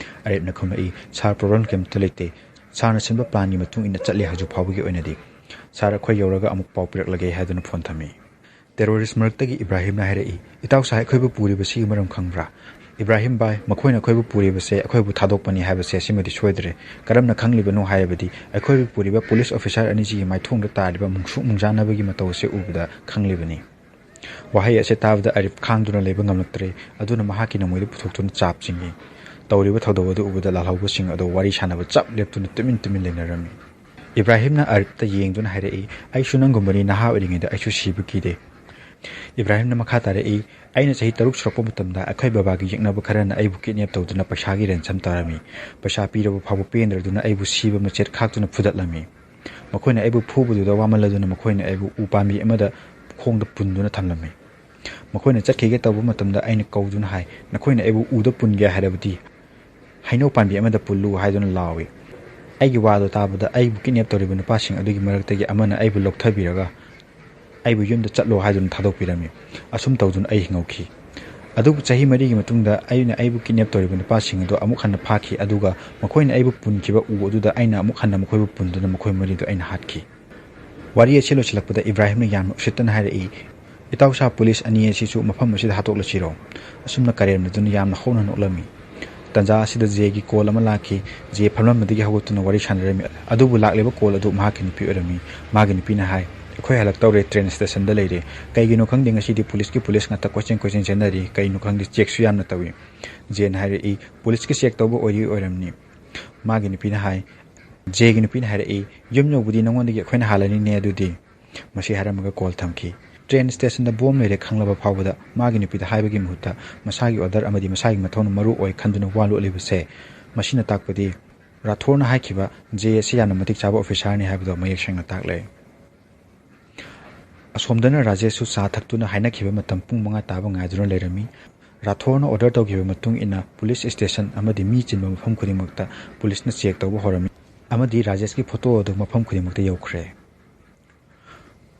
ꯑꯔꯤꯞꯅ ꯈꯨꯝꯂꯛꯏ, "ꯁꯥꯔ, ꯄ꯭ꯔꯣꯕ꯭ꯂꯦꯝ ꯀꯩꯝꯇ ꯂꯩꯇꯦ꯫ ꯁꯥꯔꯅ ꯁꯤꯟꯕ ꯄ꯭ꯂꯥꯟꯒꯤ ꯃꯇꯨꯡ ꯏꯟꯅ ꯆꯠꯂꯤ ꯍꯧꯖꯤꯛ ꯐꯥꯎꯕꯒꯤ ꯑꯣꯏꯅꯗꯤ꯫ ꯁꯥꯔ, ꯑꯩꯈꯣꯏ ꯌꯧꯔꯒ ꯑꯃꯨꯛ ꯄꯥꯎ ꯄꯤꯔꯛꯂꯒꯦ" ꯍꯥꯏꯗꯨꯅ ꯐꯣꯟ ꯊꯝꯃꯤ꯫ ꯇꯦꯔꯣꯔꯤꯁ ꯃꯔꯛꯇꯒꯤ ꯏꯕ꯭ꯔꯥꯍꯤꯝꯅ ꯍꯥꯏꯔꯛꯏ, "ꯏꯇꯥꯎ ꯁꯥꯍꯦꯕ, ꯑꯩꯈꯣꯏꯕꯨ ꯄꯨꯔꯤꯕꯁꯤꯒꯤ ꯃꯔꯝ ꯈꯪꯕ꯭ꯔꯥ?" ꯏꯕ꯭ꯔꯥꯍꯤꯝ ꯚꯥꯏ, ꯃꯈꯣꯏꯅ ꯑꯩꯈꯣꯏꯕꯨ ꯄꯨꯔꯤꯕꯁꯦ ꯑꯩꯈꯣꯏꯕꯨ ꯊꯥꯗꯣꯛꯄꯅꯤ ꯍꯥꯏꯕꯁꯦ ꯁꯤꯃꯗꯤ ꯁꯣꯏꯗ꯭ꯔꯦ꯫ ꯀꯔꯝꯅ ꯈꯪꯂꯤꯕꯅꯣ ꯍꯥꯏꯔꯕꯗꯤ ꯑꯩꯈꯣꯏꯕꯨ ꯄꯨꯔꯤꯕ ꯄꯨꯂꯤꯁ ꯑꯣꯐꯤꯁꯥꯔ ꯑꯅꯤꯁꯤꯒꯤ ꯃꯥꯏꯊꯣꯡꯗ ꯇꯥꯔꯤꯕ ꯃꯨꯡꯁꯨꯛ ꯃꯨꯡꯖꯥꯅꯕꯒꯤ ꯃꯇꯧ ꯑꯁꯤ ꯎꯕꯗ ꯈꯪꯂꯤꯕꯅꯤ꯫ ꯋꯥꯍꯩ ꯑꯁꯤ ꯇꯥꯕꯗ ꯑꯔꯤꯐ ꯈꯥꯡꯗꯨꯅ ꯂꯩꯕ ꯉꯝꯂꯛꯇ꯭ꯔꯦ꯫ ꯑꯗꯨꯅ ꯃꯍꯥꯛꯀꯤ ꯅꯣꯡꯃꯩꯗꯨ ꯄꯨꯊꯣꯛꯇꯨꯅ ꯆꯥꯞ ꯆꯤꯡꯏ꯫ ꯇꯧꯔꯤꯕ ꯊꯧꯗꯧ ꯑꯗꯨ ꯎꯕꯗ ꯂꯥꯜꯍꯧꯕꯁꯤꯡ ꯑꯗꯨ ꯋꯥꯔꯤ ꯁꯥꯟꯅꯕ ꯆꯞ ꯂꯦꯞꯇꯨꯅ ꯇꯨꯃꯤꯟ ꯇꯨꯃꯤꯟ ꯂꯩꯅꯔꯝꯃꯤ꯫ ꯏꯕ꯭ꯔꯥꯍꯤꯝꯅ ꯑꯔꯤꯐꯇ ꯌꯦꯡꯗꯨꯅ ꯍꯥꯏꯔꯛꯏ, "ꯑꯩꯁꯨ ꯅꯪꯒꯨꯝꯕꯅꯤ, ꯅꯍꯥ ꯑꯣꯏꯔꯤꯉꯩꯗ ꯑꯩꯁꯨ ꯁꯤꯕ ꯀꯤꯗꯦ꯫" ꯏꯕ꯭ꯔꯥꯍꯤꯝꯅ ꯃꯈꯥ ꯇꯥꯔꯛꯏ, "ꯑꯩꯅ ꯆꯍꯤ ꯇꯔꯨꯛ ꯁꯨꯔꯛꯄ ꯃꯇꯝꯗ ꯑꯩꯈꯣꯏ ꯕꯕꯥꯒꯤ ꯌꯦꯛꯅꯕ ꯈꯔꯅ ꯑꯩꯕꯨ ꯀꯤꯗꯅꯦꯞ ꯇꯧꯗꯨꯅ ꯄꯩꯁꯥꯒꯤ ꯔꯦꯟꯁꯝ ꯇꯥꯔꯝꯃꯤ꯫ ꯄꯩꯁꯥ ꯄꯤꯔꯕ ꯐꯥꯎꯕ ꯄꯦꯟꯗ꯭ꯔꯗꯨꯅ ꯑꯩꯕꯨ ꯁꯤꯕ ꯃꯆꯦꯠ ꯈꯥꯛꯇꯨꯅ ꯐꯨꯗꯠꯂꯝꯃꯤ꯫ ꯃꯈꯣꯏꯅ ꯑꯩꯕꯨ ꯐꯨꯕꯗꯨꯗ ꯋꯥꯃꯜꯂꯗꯨꯅ ꯃꯈꯣꯏꯅ ꯑꯩꯕꯨ ꯎ ꯄꯥꯝꯕꯤ ꯑꯃꯗ ꯈꯣꯡꯗ ꯄꯨꯟꯗꯨꯅ ꯊꯝꯂꯝꯃꯤ꯫ ꯃꯈꯣꯏꯅ ꯆꯠꯈꯤꯒꯦ ꯇꯧꯕ ꯃꯇꯝꯗ ꯑꯩꯅ ꯀꯧꯗꯨꯅ ꯍꯥꯏ, 'ꯅꯈꯣꯏꯅ ꯑꯩꯕꯨ ꯎꯗ ꯄꯨꯟꯒꯦ ꯍꯥꯏꯔꯕꯗꯤ ꯍꯩꯅꯧ ꯄꯥꯝꯕꯤ ꯑꯃꯗ ꯄꯨꯜꯂꯨ,' ꯍꯥꯏꯗꯨꯅ ꯂꯥꯎꯏ꯫ ꯑꯩꯒꯤ ꯋꯥꯗꯣ ꯇꯥꯕꯗ ꯑꯩꯕꯨ ꯀꯤꯗꯅꯦꯞ ꯇꯧꯔꯤꯕ ꯅꯨꯄꯥꯁꯤꯡ ꯑꯗꯨꯒꯤ ꯃꯔꯛꯇꯒꯤ ꯑꯃꯅ ꯑꯩꯕꯨ ꯂꯧꯊꯕꯤꯔꯒ ꯑꯩꯕꯨ ꯌꯨꯝꯗ ꯆꯠꯂꯣ ꯍꯥꯏꯗꯨꯅ ꯊꯥꯗꯣꯛꯄꯤꯔꯝꯃꯤ꯫ ꯑꯁꯨꯝ ꯇꯧꯗꯨꯅ ꯑꯩ ꯍꯤꯡꯍꯧꯈꯤ꯫ ꯑꯗꯨꯕꯨ ꯆꯍꯤ ꯃꯔꯤꯒꯤ ꯃꯇꯨꯡꯗ ꯑꯩꯅ ꯑꯩꯕꯨ ꯀꯤꯗꯅꯦꯞ ꯇꯧꯔꯤꯕ ꯅꯨꯄꯥꯁꯤꯡ ꯑꯗꯨ ꯑꯃꯨꯛ ꯍꯟꯅ ꯐꯥꯈꯤ, ꯑꯗꯨꯒ ꯃꯈꯣꯏꯅ ꯑꯩꯕꯨ ꯄꯨꯟꯈꯤꯕ ꯎ ꯑꯗꯨꯗ ꯑꯩꯅ ꯑꯃꯨꯛ ꯍꯟꯅ ꯃꯈꯣꯏꯕꯨ ꯄꯨꯟꯗꯨꯅ ꯃꯈꯣꯏ ꯃꯔꯤꯗꯨ ꯑꯩꯅ ꯍꯥꯠꯈꯤ꯫ ꯋꯥꯔꯤ ꯑꯁꯤ ꯂꯣꯏꯁꯤꯜꯂꯛꯄꯗ ꯏꯕ꯭ꯔꯥꯍꯤꯝꯅ ꯌꯥꯝꯅ ꯎꯁꯤꯠꯇꯅ ꯍꯥꯏꯔꯛꯏ, "ꯏꯇꯥꯎ ꯁꯥ ꯄꯨꯂꯤꯁ ꯑꯅꯤ ꯑꯁꯤꯁꯨ ꯃꯐꯝ ꯑꯁꯤꯗ ꯍꯥꯠꯇꯣꯛꯂꯁꯤꯔꯣ?" ꯑꯁꯨꯝꯅ ꯀꯔꯦꯝꯅꯗꯨꯅ ꯌꯥꯝꯅ ꯍꯧꯅ ꯅꯣꯛꯂꯝꯃꯤ꯫ ꯇꯟꯖꯥ ꯑꯁꯤꯗ ꯖꯦꯒꯤ ꯀꯣꯜ ꯑꯃ ꯂꯥꯛꯈꯤ꯫ ꯖꯦ ꯐꯝꯂꯝꯕꯗꯒꯤ ꯍꯧꯒꯠꯇꯨꯅ ꯋꯥꯔꯤ ꯁꯥꯟꯅꯔꯝꯃꯤ, ꯑꯗꯨꯕꯨ ꯂꯥꯛꯂꯤꯕ ꯀꯣꯜ ꯑꯗꯨ ꯃꯍꯥꯛꯀꯤ ꯅꯨꯄꯤ ꯑꯣꯏꯔꯝꯃꯤ꯫ ꯃꯥꯒꯤ ꯅꯨꯄꯤꯅ ꯍꯥꯏ, "ꯑꯩꯈꯣꯏ ꯍꯜꯂꯛꯇꯧꯔꯦ, ꯇ꯭ꯔꯦꯟ ꯁ꯭ꯇꯦꯁꯟꯗ ꯂꯩꯔꯦ꯫ ꯀꯩꯒꯤꯅꯣ ꯈꯪꯗꯦ, ꯉꯁꯤꯗꯤ ꯄꯨꯂꯤꯁꯀꯤ ꯄꯨꯂꯤꯁ ꯉꯥꯛꯇ ꯀꯣꯏꯆꯦꯟ ꯀꯣꯏꯆꯦꯟ ꯆꯦꯟꯅꯔꯤ꯫ ꯀꯩꯅꯣ ꯈꯪꯗꯦ, ꯆꯦꯛꯁꯨ ꯌꯥꯝꯅ ꯇꯧꯏ꯫" ꯖꯦꯅ ꯍꯥꯏꯔꯛꯏ, "ꯄꯨꯂꯤꯁꯀꯤ ꯆꯦꯛ ꯇꯧꯕ ꯑꯣꯏꯔꯤ ꯑꯣꯏꯔꯝꯅꯤ꯫" ꯃꯥꯒꯤ ꯅꯨꯄꯤꯅ ꯍꯥꯏ, ꯖꯦꯒꯤ ꯅꯨꯄꯤꯅ ꯍꯥꯏꯔꯛꯏ, "ꯌꯨꯝ ꯌꯧꯕꯗꯤ ꯅꯉꯣꯟꯗꯒꯤ ꯑꯩꯈꯣꯏꯅ ꯍꯥꯜꯂꯅꯤꯅꯦ ꯑꯗꯨꯗꯤ꯫" ꯃꯁꯤ ꯍꯥꯏꯔꯝꯃꯒ ꯀꯣꯜ ꯊꯝꯈꯤ꯫ ꯇ꯭ꯔꯦꯟ ꯁ꯭ꯇꯦꯁꯟꯗ ꯕꯣꯝ ꯂꯩꯔꯦ ꯈꯪꯂꯕ ꯐꯥꯎꯕꯗ ꯃꯥꯒꯤ ꯅꯨꯄꯤꯗ ꯍꯥꯏꯕꯒꯤ ꯃꯍꯨꯠꯇ ꯃꯁꯥꯒꯤ ꯑꯣꯔꯗꯔ ꯑꯃꯗꯤ ꯃꯁꯥꯒꯤ ꯃꯊꯧꯅ ꯃꯔꯨ ꯑꯣꯏ ꯈꯟꯗꯨꯅ ꯋꯥ ꯂꯣꯠꯂꯤꯕꯁꯦ, ꯃꯁꯤꯅ ꯇꯥꯛꯄꯗꯤ ꯔꯥꯊꯣꯔꯅ ꯍꯥꯏꯈꯤꯕ ꯖꯦ ꯑꯁꯤ ꯌꯥꯝꯅ ꯃꯇꯤꯛ ꯆꯥꯕ ꯑꯣꯐꯤꯁꯥꯔꯅꯤ ꯍꯥꯏꯕꯗꯣ ꯃꯌꯦꯛ ꯁꯦꯡꯅ ꯇꯥꯛꯂꯦ꯫ ꯑꯁꯣꯝꯗꯅ ꯔꯥꯖꯦꯁꯁꯨ ꯆꯥ ꯊꯛꯇꯨꯅ ꯍꯥꯏꯅꯈꯤꯕ ꯃꯇꯝ ꯄꯨꯡ ꯃꯉꯥ ꯇꯥꯕ ꯉꯥꯏꯗꯨꯅ ꯂꯩꯔꯝꯃꯤ꯫ ꯔꯥꯊꯣꯔꯅ ꯑꯣꯔꯗꯔ ꯇꯧꯈꯤꯕ ꯃꯇꯨꯡ ꯏꯟꯅ ꯄꯨꯂꯤꯁ ꯁ꯭ꯇꯦꯁꯟ ꯑꯃꯗꯤ ꯃꯤ ꯆꯤꯟꯕ ꯃꯐꯝ ꯈꯨꯗꯤꯡꯃꯛꯇ ꯄꯨꯂꯤꯁꯅ ꯆꯦꯛ ꯇꯧꯕ ꯍꯧꯔꯝꯃꯤ, ꯑꯃꯗꯤ ꯔꯥꯖꯦꯁꯀꯤ ꯐꯣꯇꯣ ꯑꯗꯨ ꯃꯐꯝ ꯈꯨꯗꯤꯡꯃꯛꯇ ꯌꯧꯈ꯭ꯔꯦ꯫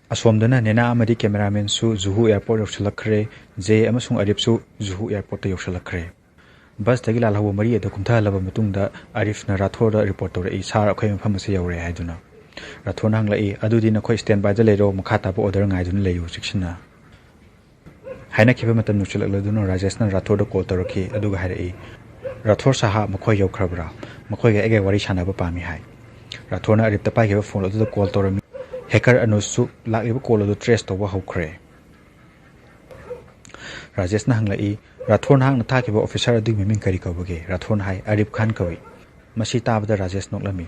ꯑꯁꯣꯝꯗꯅ ꯅꯦꯅꯥ ꯑꯃꯗꯤ ꯀꯦꯃꯦꯔꯥꯃꯦꯟꯁꯨ ꯖꯨꯍꯨ ꯑꯦꯌꯥꯔꯄꯣꯔꯠ ꯌꯧꯁꯤꯜꯂꯛꯈ꯭ꯔꯦ꯫ ꯖꯦ ꯑꯃꯁꯨꯡ ꯑꯔꯤꯐꯁꯨ ꯖꯨꯍꯨ ꯑꯦꯌꯥꯔꯄꯣꯔꯠꯇ ꯌꯧꯁꯤꯜꯂꯛꯈ꯭ꯔꯦ꯫ ꯕꯁꯇꯒꯤ ꯂꯥꯜꯍꯧꯕ ꯃꯔꯤ ꯑꯗꯨ ꯀꯨꯝꯊꯍꯜꯂꯕ ꯃꯇꯨꯡꯗ ꯑꯔꯤꯐꯅ ꯔꯥꯊꯣꯔꯗ ꯔꯤꯄꯣꯔꯠ ꯇꯧꯔꯛꯏ, "ꯁꯥꯔ, ꯑꯩꯈꯣꯏ ꯃꯐꯝ ꯑꯁꯤ ꯌꯧꯔꯦ" ꯍꯥꯏꯗꯨꯅ꯫ ꯔꯥꯊꯣꯔꯅ ꯍꯪꯂꯛꯏ, "ꯑꯗꯨꯗꯤ ꯅꯈꯣꯏ ꯁ꯭ꯇꯦꯟ ꯕꯥꯏꯗ ꯂꯩꯔꯣ, ꯃꯈꯥ ꯇꯥꯕ ꯑꯣꯔꯗꯔ ꯉꯥꯏꯗꯨꯅ ꯂꯩꯌꯨ ꯆꯦꯛꯁꯤꯟꯅ꯫" ꯍꯥꯏꯅꯈꯤꯕ ꯃꯇꯝ ꯌꯧꯁꯤꯜꯂꯛꯂꯗꯨꯅ ꯔꯥꯖꯦꯁꯅ ꯔꯥꯊꯣꯔꯗ ꯀꯣꯜ ꯇꯧꯔꯛꯈꯤ, ꯑꯗꯨꯒ ꯍꯥꯏꯔꯛꯏ, "ꯔꯥꯊꯣꯔ ꯁꯥꯍꯥ ꯃꯈꯣꯏ ꯌꯧꯈ꯭ꯔꯕ꯭ꯔꯥ? ꯃꯈꯣꯏꯒ ꯑꯩꯒ ꯋꯥꯔꯤ ꯁꯥꯟꯅꯕ ꯄꯥꯝꯃꯤ" ꯍꯥꯏ꯫ ꯔꯥꯊꯣꯔꯅ ꯑꯔꯤꯐꯇ ꯄꯥꯏꯈꯤꯕ ꯐꯣꯟ ꯑꯗꯨꯗ ꯀꯣꯜ ꯇꯧꯔꯝꯃꯤ꯫ ꯍꯦꯀꯔ ꯑꯅꯨꯖꯁꯨ ꯂꯥꯛꯂꯤꯕ ꯀꯣꯜ ꯑꯗꯨ ꯇ꯭ꯔꯦꯁ ꯇꯧꯕ ꯍꯧꯈ꯭ꯔꯦ꯫ ꯔꯥꯖꯦꯁꯅ ꯍꯪꯂꯛꯏ, "ꯔꯥꯊꯣꯔ, ꯅꯍꯥꯛꯅ ꯊꯥꯈꯤꯕ ꯑꯣꯐꯤꯁꯥꯔ ꯑꯗꯨꯒꯤ ꯃꯃꯤꯡ ꯀꯔꯤ ꯀꯧꯕꯒꯦ?" ꯔꯥꯊꯣꯔꯅ ꯍꯥꯏ, "ꯑꯔꯤꯐ ꯈꯥꯟ ꯀꯧꯏ꯫" ꯃꯁꯤ ꯇꯥꯕꯗ ꯔꯥꯖꯦꯁ ꯅꯣꯛꯂꯝꯃꯤ꯫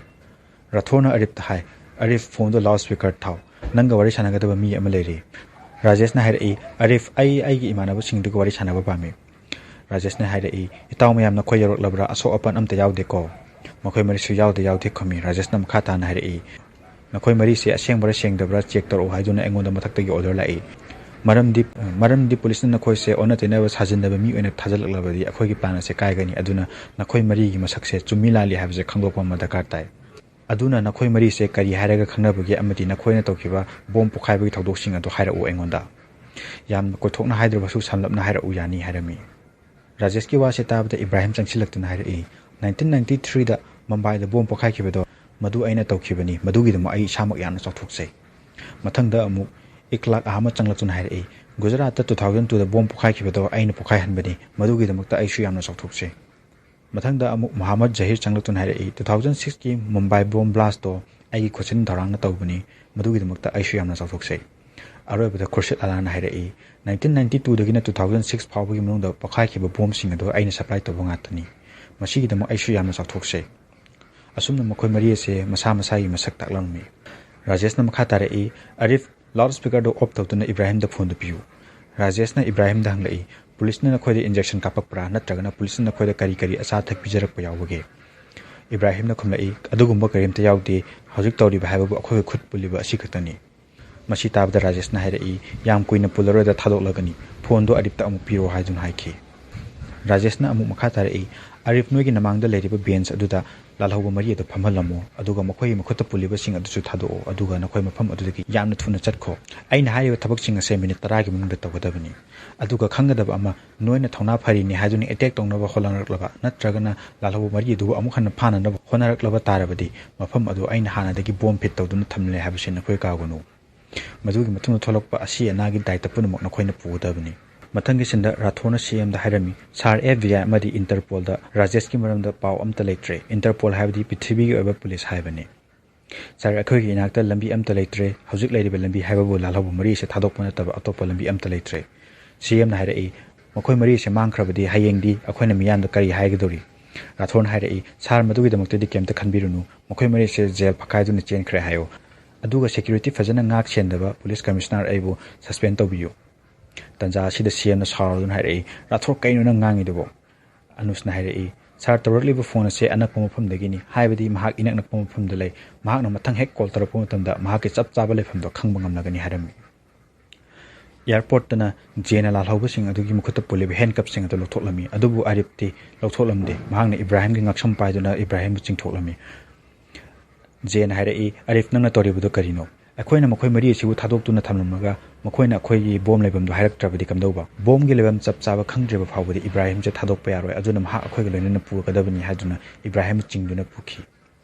ꯔꯥꯊꯣꯔꯅ ꯑꯔꯤꯐꯇ ꯍꯥꯏ, "ꯑꯔꯤꯐ, ꯐꯣꯟꯗꯣ ꯂꯥꯎꯗ ꯁ꯭ꯄꯤꯀꯔ ꯊꯥꯎ꯫ ꯅꯪꯒ ꯋꯥꯔꯤ ꯁꯥꯟꯅꯒꯗꯕ ꯃꯤ ꯑꯃ ꯂꯩꯔꯦ꯫" ꯔꯥꯖꯦꯁꯅ ꯍꯥꯏꯔꯛꯏ, "ꯑꯔꯤꯐ, ꯑꯩ ꯑꯩꯒꯤ ꯏꯃꯥꯟꯅꯕꯁꯤꯡꯗꯨꯒ ꯋꯥꯔꯤ ꯁꯥꯟꯅꯕ ꯄꯥꯝꯃꯤ꯫" ꯔꯥꯖꯦꯁꯅ ꯍꯥꯏꯔꯛꯏ, "ꯏꯇꯥꯎ ꯃꯌꯥꯝ ꯅꯈꯣꯏ ꯌꯧꯔꯛꯂꯕ꯭ꯔꯥ? ꯑꯁꯣꯛ ꯑꯄꯟ ꯑꯝꯇ ꯌꯥꯎꯗꯦꯀꯣ?" ꯃꯈꯣꯏ ꯃꯔꯤꯁꯨ ꯌꯥꯎꯗꯦ, ꯌꯥꯎꯗꯦ ꯈꯨꯝꯃꯤ꯫ ꯔꯥꯖꯦꯁꯅ ꯃꯈꯥ ꯇꯥꯅ ꯍꯥꯏꯔꯛꯏ, "ꯅꯈꯣꯏ ꯃꯔꯤꯁꯦ ꯑꯁꯦꯡꯕꯔꯥ ꯁꯦꯡꯗꯕ꯭ꯔꯥ ꯆꯦꯛ ꯇꯧꯔꯛꯎ ꯍꯥꯏꯗꯨꯅ ꯑꯩꯉꯣꯟꯗ ꯃꯊꯛꯇꯒꯤ ꯑꯣꯔꯗꯔ ꯂꯥꯛꯏ꯫ ꯃꯔꯝꯗꯤ, ꯃꯔꯝꯗꯤ ꯄꯨꯂꯤꯁꯅ ꯅꯈꯣꯏꯁꯦ ꯑꯣꯟꯅ ꯇꯩꯅꯕ ꯁꯥꯖꯤꯟꯅꯕ ꯃꯤ ꯑꯣꯏꯅ ꯊꯥꯖꯤꯜꯂꯛꯂꯕꯗꯤ ꯑꯩꯈꯣꯏꯒꯤ ꯄ꯭ꯂꯥꯟ ꯑꯁꯦ ꯀꯥꯏꯒꯅꯤ꯫ ꯑꯗꯨꯅ ꯅꯈꯣꯏ ꯃꯔꯤꯒꯤ ꯃꯁꯛꯁꯦ ꯆꯨꯝꯃꯤ ꯂꯥꯜꯂꯤ ꯍꯥꯏꯕꯁꯦ ꯈꯪꯗꯣꯛꯄ ꯑꯃ ꯗꯔꯀꯥꯔ ꯇꯥꯏ꯫ ꯑꯗꯨꯅ ꯅꯈꯣꯏ ꯃꯔꯤꯁꯦ ꯀꯔꯤ ꯍꯥꯏꯔꯒ ꯈꯪꯅꯕꯒꯦ ꯑꯃꯗꯤ ꯅꯈꯣꯏꯅ ꯇꯧꯈꯤꯕ ꯕꯣꯝ ꯄꯣꯈꯥꯏꯕꯒꯤ ꯊꯧꯗꯣꯛꯁꯤꯡ ꯑꯗꯨ ꯍꯥꯏꯔꯛꯎ ꯑꯩꯉꯣꯟꯗ꯫ ꯌꯥꯝꯅ ꯀꯣꯏꯊꯣꯛꯅ ꯍꯥꯏꯗ꯭ꯔꯕꯁꯨ ꯁꯝꯂꯞꯅ ꯍꯥꯏꯔꯛꯎ ꯌꯥꯅꯤ," ꯍꯥꯏꯔꯝꯃꯤ꯫ ꯔꯥꯖꯦꯁꯀꯤ ꯋꯥꯁꯦ ꯇꯥꯕꯗ ꯏꯕ꯭ꯔꯥꯍꯤꯝ ꯆꯪꯁꯤꯜꯂꯛꯇꯨꯅ ꯍꯥꯏꯔꯛꯏ, "ꯅꯥꯏꯟꯇꯤꯟ ꯅꯥꯏꯟꯇꯤ ꯊ꯭ꯔꯤꯗ ꯃꯨꯝꯕꯥꯏꯗ ꯕꯣꯝ ꯄꯣꯈꯥꯏꯈꯤꯕꯗꯣ ꯃꯗꯨ ꯑꯩꯅ ꯇꯧꯈꯤꯕꯅꯤ꯫ ꯃꯗꯨꯒꯤꯗꯃꯛ ꯑꯩ ꯏꯁꯥꯃꯛ ꯌꯥꯝꯅ ꯆꯥꯎꯊꯣꯛꯆꯩ꯫" ꯃꯊꯪꯗ ꯑꯃꯨꯛ ꯏꯛꯂꯥꯛ ꯑꯍꯃꯗ ꯆꯪꯂꯛꯇꯨꯅ ꯍꯥꯏꯔꯛꯏ, "ꯒꯨꯖꯔꯥꯠꯇ ꯇꯨ ꯊꯥꯎꯖꯟ ꯇꯨꯗ ꯕꯣꯝ ꯄꯣꯈꯥꯏꯈꯤꯕꯗꯣ ꯑꯩꯅ ꯄꯣꯈꯥꯏꯍꯟꯕꯅꯤ꯫ ꯃꯗꯨꯒꯤꯗꯃꯛꯇ ꯑꯩꯁꯨ ꯌꯥꯝꯅ ꯆꯥꯎꯊꯣꯛꯆꯩ꯫" ꯃꯊꯪꯗ ꯑꯃꯨꯛ ꯃꯨꯍꯝꯃꯗ ꯖꯍꯤꯔ ꯆꯪꯂꯛꯇꯨꯅ ꯍꯥꯏꯔꯛꯏ, "ꯇꯨ ꯊꯥꯎꯖꯟ ꯁꯤꯛꯁꯀꯤ ꯃꯨꯝꯕꯥꯏ ꯕꯣꯝ ꯕ꯭ꯂꯥꯁꯇꯣ ꯑꯩꯒꯤ ꯈꯨꯠꯁꯤꯟ ꯊꯧꯔꯥꯡꯅ ꯇꯧꯕꯅꯤ꯫ ꯃꯗꯨꯒꯤꯗꯃꯛꯇ ꯑꯩꯁꯨ ꯌꯥꯝꯅ ꯆꯥꯎꯊꯣꯛꯆꯩ꯫" ꯑꯔꯣꯏꯕꯗ ꯈꯨꯔꯁꯤꯠ ꯑꯂꯥꯅ ꯍꯥꯏꯔꯛꯏ, "ꯅꯥꯏꯟꯇꯤꯟ ꯅꯥꯏꯟꯇꯤ ꯇꯨꯗꯒꯤꯅ ꯇꯨ ꯊꯥꯎꯖꯟ ꯁꯤꯛꯁ ꯐꯥꯎꯕꯒꯤ ꯃꯅꯨꯡꯗ ꯄꯣꯈꯥꯏꯈꯤꯕ ꯕꯣꯝꯁꯤꯡ ꯑꯗꯨ ꯑꯩꯅ ꯁꯄ꯭ꯂꯥꯏ ꯇꯧꯕ ꯉꯥꯛꯇꯅꯤ꯫ ꯃꯁꯤꯒꯤꯗꯃꯛ ꯑꯩꯁꯨ ꯌꯥꯝꯅ ꯆꯥꯎꯊꯣꯛꯆꯩ꯫" ꯑꯁꯨꯝꯅ ꯃꯈꯣꯏ ꯃꯔꯤ ꯑꯁꯦ ꯃꯁꯥ ꯃꯁꯥꯒꯤ ꯃꯁꯛ ꯇꯥꯛꯂꯝꯃꯤ꯫ ꯔꯥꯖꯦꯁꯅ ꯃꯈꯥ ꯇꯥꯔꯛꯏ, "ꯑꯔꯤꯐ, ꯂꯥꯎꯗ ꯁ꯭ꯄꯤꯀꯔꯗꯨ ꯑꯣꯐ ꯇꯧꯗꯨꯅ ꯏꯕ꯭ꯔꯥꯍꯤꯝꯗ ꯐꯣꯟꯗꯨ ꯄꯤꯌꯨ꯫" ꯔꯥꯖꯦꯁꯅ ꯏꯕ꯭ꯔꯥꯍꯤꯝꯗ ꯍꯪꯂꯛꯏ, "ꯄꯨꯂꯤꯁꯅ ꯅꯈꯣꯏꯗ ꯏꯟꯖꯦꯛꯁꯟ ꯀꯥꯞꯄꯛꯄ꯭ꯔꯥ? ꯅꯠꯇ꯭ꯔꯒꯅ ꯄꯨꯂꯤꯁꯅ ꯅꯈꯣꯏꯗ ꯀꯔꯤ ꯀꯔꯤ ꯑꯆꯥ ꯑꯊꯛ ꯄꯤꯖꯔꯛꯄ ꯌꯥꯎꯕꯒꯦ?" ꯏꯕ꯭ꯔꯥꯍꯤꯝꯅ ꯈꯨꯝꯂꯛꯏ, "ꯑꯗꯨꯒꯨꯝꯕ ꯀꯔꯤꯝꯇ ꯌꯥꯎꯗꯦ꯫ ꯍꯧꯖꯤꯛ ꯇꯧꯔꯤꯕ ꯍꯥꯏꯕꯕꯨ ꯑꯩꯈꯣꯏꯒ ꯈꯨꯠ ꯄꯨꯜꯂꯤꯕ ꯑꯁꯤ ꯈꯛꯇꯅꯤ꯫" ꯃꯁꯤ ꯇꯥꯕꯗ ꯔꯥꯖꯦꯁꯅ ꯍꯥꯏꯔꯛꯏ, "ꯌꯥꯝ ꯀꯨꯏꯅ ꯄꯨꯜꯂꯔꯣꯏꯗ, ꯊꯥꯗꯣꯛꯂꯒꯅꯤ꯫ ꯐꯣꯟꯗꯣ ꯑꯔꯤꯞꯇ ꯑꯃꯨꯛ ꯄꯤꯔꯣ" ꯍꯥꯏꯗꯨꯅ ꯍꯥꯏꯈꯤ꯫ ꯔꯥꯖꯦꯁꯅ ꯑꯃꯨꯛ ꯃꯈꯥ ꯇꯥꯔꯛꯏ, "ꯑꯔꯤꯞ, ꯅꯣꯏꯒꯤ ꯅꯃꯥꯡꯗ ꯂꯩꯔꯤꯕ ꯕꯦꯟꯆ ꯑꯗꯨꯗ ꯂꯥꯜꯍꯧꯕ ꯃꯔꯤ ꯑꯗꯨ ꯐꯝꯍꯜꯂꯝꯃꯣ, ꯑꯗꯨꯒ ꯃꯈꯣꯏꯒꯤ ꯃꯈꯨꯠꯇ ꯄꯨꯜꯂꯤꯕꯁꯤꯡ ꯑꯗꯨꯁꯨ ꯊꯥꯗꯣꯛꯑꯣ, ꯑꯗꯨꯒ ꯅꯈꯣꯏ ꯃꯐꯝ ꯑꯗꯨꯗꯒꯤ ꯌꯥꯝꯅ ꯊꯨꯅ ꯆꯠꯈꯣ꯫ ꯑꯩꯅ ꯍꯥꯏꯔꯤꯕ ꯊꯕꯛꯁꯤꯡ ꯑꯁꯦ ꯃꯤꯅꯤꯠ ꯇꯔꯥꯒꯤ ꯃꯅꯨꯡꯗ ꯇꯧꯒꯗꯕꯅꯤ꯫ ꯑꯗꯨꯒ ꯈꯪꯒꯗꯕ ꯑꯃ, ꯅꯣꯏꯅ ꯊꯧꯅꯥ ꯐꯔꯤꯅꯤ ꯍꯥꯏꯗꯨꯅ ꯑꯦꯇꯦꯛ ꯇꯧꯅꯕ ꯍꯣꯠꯅꯔꯛꯂꯕ, ꯅꯠꯇ꯭ꯔꯒꯅ ꯂꯥꯜꯍꯧꯕ ꯃꯔꯤ ꯑꯗꯨꯕꯨ ꯑꯃꯨꯛ ꯍꯟꯅ ꯐꯥꯅꯅꯕ ꯍꯣꯠꯅꯔꯛꯂꯕ ꯇꯥꯔꯕꯗꯤ, ꯃꯐꯝ ꯑꯗꯨ ꯑꯩꯅ ꯍꯥꯟꯅꯗꯒꯤ ꯕꯣꯝ ꯐꯤꯠ ꯇꯧꯗꯨꯅ ꯊꯝꯂꯦ ꯍꯥꯏꯕꯁꯤ ꯅꯈꯣꯏ ꯀꯥꯎꯒꯅꯨ꯫ ꯃꯗꯨꯒꯤ ꯃꯇꯨꯡꯗ ꯊꯣꯛꯂꯛꯄ ꯑꯁꯤ ꯑꯅꯥꯒꯤ ꯗꯥꯏꯇ ꯄꯨꯝꯅꯃꯛ ꯅꯈꯣꯏꯅ ꯄꯨꯒꯗꯕꯅꯤ꯫" ꯃꯊꯪꯒꯤ ꯁꯤꯟꯗ ꯔꯥꯊꯣꯔꯅ ꯁꯤ ꯑꯦꯝꯗ ꯍꯥꯏꯔꯝꯃꯤ, "ꯁꯥꯔ, ꯑꯦꯐ ꯕꯤ ꯑꯥꯏ ꯑꯃꯗꯤ ꯏꯟꯇꯔꯄꯣꯜꯗ ꯔꯥꯖꯦꯁꯀꯤ ꯃꯔꯝꯗ ꯄꯥꯎ ꯑꯝꯇ ꯂꯩꯇ꯭ꯔꯦ꯫ ꯏꯟꯇꯔꯄꯣꯜ ꯍꯥꯏꯕꯗꯤ ꯄ꯭ꯔꯤꯊꯤꯕꯤꯒꯤ ꯑꯣꯏꯕ ꯄꯨꯂꯤꯁ ꯍꯥꯏꯕꯅꯤ꯫ ꯁꯥꯔ, ꯑꯩꯈꯣꯏꯒꯤ ꯏꯅꯥꯛꯇ ꯂꯝꯕꯤ ꯑꯝꯇ ꯂꯩꯇ꯭ꯔꯦ꯫ ꯍꯧꯖꯤꯛ ꯂꯩꯔꯤꯕ ꯂꯝꯕꯤ ꯍꯥꯏꯕꯕꯨ ꯂꯥꯜꯍꯧꯕ ꯃꯔꯤ ꯑꯁꯤ ꯊꯥꯗꯣꯛꯄ ꯅꯠꯇꯕ ꯑꯇꯣꯞꯄ ꯂꯝꯕꯤ ꯑꯝꯇ ꯂꯩꯇ꯭ꯔꯦ꯫ ꯁꯤ ꯑꯦꯝꯅ ꯍꯥꯏꯔꯛꯏ, "ꯃꯈꯣꯏ ꯃꯔꯤꯁꯦ ꯃꯥꯡꯈ꯭ꯔꯕꯗꯤ ꯍꯌꯦꯡꯗꯤ ꯑꯩꯈꯣꯏꯅ ꯃꯤꯌꯥꯝꯗ ꯀꯔꯤ ꯍꯥꯏꯒꯗꯧꯔꯤ?" ꯔꯥꯊꯣꯔꯅ ꯍꯥꯏꯔꯛꯏ, "ꯁꯥꯔ, ꯃꯗꯨꯒꯤꯗꯃꯛꯇꯗꯤ ꯀꯩꯝꯇ ꯈꯟꯕꯤꯔꯨꯅꯨ, ꯃꯈꯣꯏ ꯃꯔꯤꯁꯦ ꯖꯦꯜ ꯐꯛꯀꯥꯏꯗꯨꯅ ꯆꯦꯟꯈ꯭ꯔꯦ ꯍꯥꯏꯌꯨ, ꯑꯗꯨꯒ ꯁꯦꯀ꯭ꯌꯨꯔꯤꯇꯤ ꯐꯖꯅ ꯉꯥꯛ ꯁꯦꯟꯗꯕ ꯄꯨꯂꯤꯁ ꯀꯃꯤꯁꯅꯔ ꯑꯩꯕꯨ ꯁꯁꯄꯦꯟ ꯇꯧꯕꯤꯌꯨ"꯫ ꯇꯟꯖꯥ ꯑꯁꯤꯗ ꯁꯤ ꯑꯦꯝꯅ ꯁꯥꯎꯔꯗꯨꯅ ꯍꯥꯏꯔꯛꯏ, "ꯔꯥꯊꯣꯔ, ꯀꯩꯅꯣ ꯅꯪ ꯉꯥꯡꯉꯤꯗꯨꯕꯣ?" ꯑꯅꯨꯁꯅ ꯍꯥꯏꯔꯛꯏ, "ꯁꯥꯔ, ꯇꯧꯔꯛꯂꯤꯕ ꯐꯣꯟ ꯑꯁꯦ ꯑꯅꯛꯄ ꯃꯐꯝꯗꯒꯤꯅꯤ, ꯍꯥꯏꯕꯗꯤ ꯃꯍꯥꯛ ꯏꯅꯛ ꯅꯛꯄ ꯃꯐꯝꯗ ꯂꯩ꯫ ꯃꯍꯥꯛꯅ ꯃꯊꯪ ꯍꯦꯛ ꯀꯣꯜ ꯇꯧꯔꯛꯄ ꯃꯇꯝꯗ ꯃꯍꯥꯛꯀꯤ ꯆꯞ ꯆꯥꯕ ꯂꯩꯐꯝꯗꯣ ꯈꯪꯕ ꯉꯝꯂꯒꯅꯤ" ꯍꯥꯏꯔꯝꯃꯤ꯫ ꯑꯦꯌꯥꯔꯄꯣꯔꯠꯇꯅ ꯖꯦꯅ ꯂꯥꯜꯍꯧꯕꯁꯤꯡ ꯑꯗꯨꯒꯤ ꯃꯈꯨꯠꯇ ꯄꯨꯜꯂꯤꯕ ꯍꯦꯟꯀꯞꯁꯤꯡ ꯑꯗꯨ ꯂꯧꯊꯣꯛꯂꯝꯃꯤ, ꯑꯗꯨꯕꯨ ꯑꯔꯤꯞꯇꯤ ꯂꯧꯊꯣꯛꯂꯝꯗꯦ꯫ ꯃꯍꯥꯛꯅ ꯏꯕ꯭ꯔꯥꯍꯤꯝꯒꯤ ꯉꯛꯁꯝ ꯄꯥꯏꯗꯨꯅ ꯏꯕ꯭ꯔꯥꯍꯤꯝꯕꯨ ꯆꯤꯡꯊꯣꯛꯂꯝꯃꯤ꯫ ꯖꯦꯅ ꯍꯥꯏꯔꯛꯏ, "ꯑꯔꯤꯞ, ꯅꯪꯅ ꯇꯧꯔꯤꯕꯗꯨ ꯀꯔꯤꯅꯣ? ꯑꯩꯈꯣꯏꯅ ꯃꯈꯣꯏ ꯃꯔꯤ ꯑꯁꯤꯕꯨ ꯊꯥꯗꯣꯛꯇꯨꯅ ꯊꯝꯂꯝꯂꯒ ꯃꯈꯣꯏꯅ ꯑꯩꯈꯣꯏꯒꯤ ꯕꯣꯝ ꯂꯩꯐꯝꯗꯨ ꯍꯥꯏꯔꯛꯇ꯭ꯔꯕꯗꯤ ꯀꯝꯗꯧꯕ? ꯕꯣꯝꯒꯤ ꯂꯩꯐꯝ ꯆꯞ ꯆꯥꯕ ꯈꯪꯗ꯭ꯔꯤꯕ ꯐꯥꯎꯕꯗꯤ ꯏꯕ꯭ꯔꯥꯍꯤꯝꯁꯦ ꯊꯥꯗꯣꯛꯄ ꯌꯥꯔꯣꯏ, ꯑꯗꯨꯅ ꯃꯍꯥꯛ ꯑꯩꯈꯣꯏꯒ ꯂꯣꯏꯅꯅ ꯄꯨꯔꯒꯗꯕꯅꯤ" ꯍꯥꯏꯗꯨꯅ ꯏꯕ꯭ꯔꯥꯍꯤꯝꯕꯨ ꯆꯤꯡꯗꯨꯅ ꯄꯨꯈꯤ꯫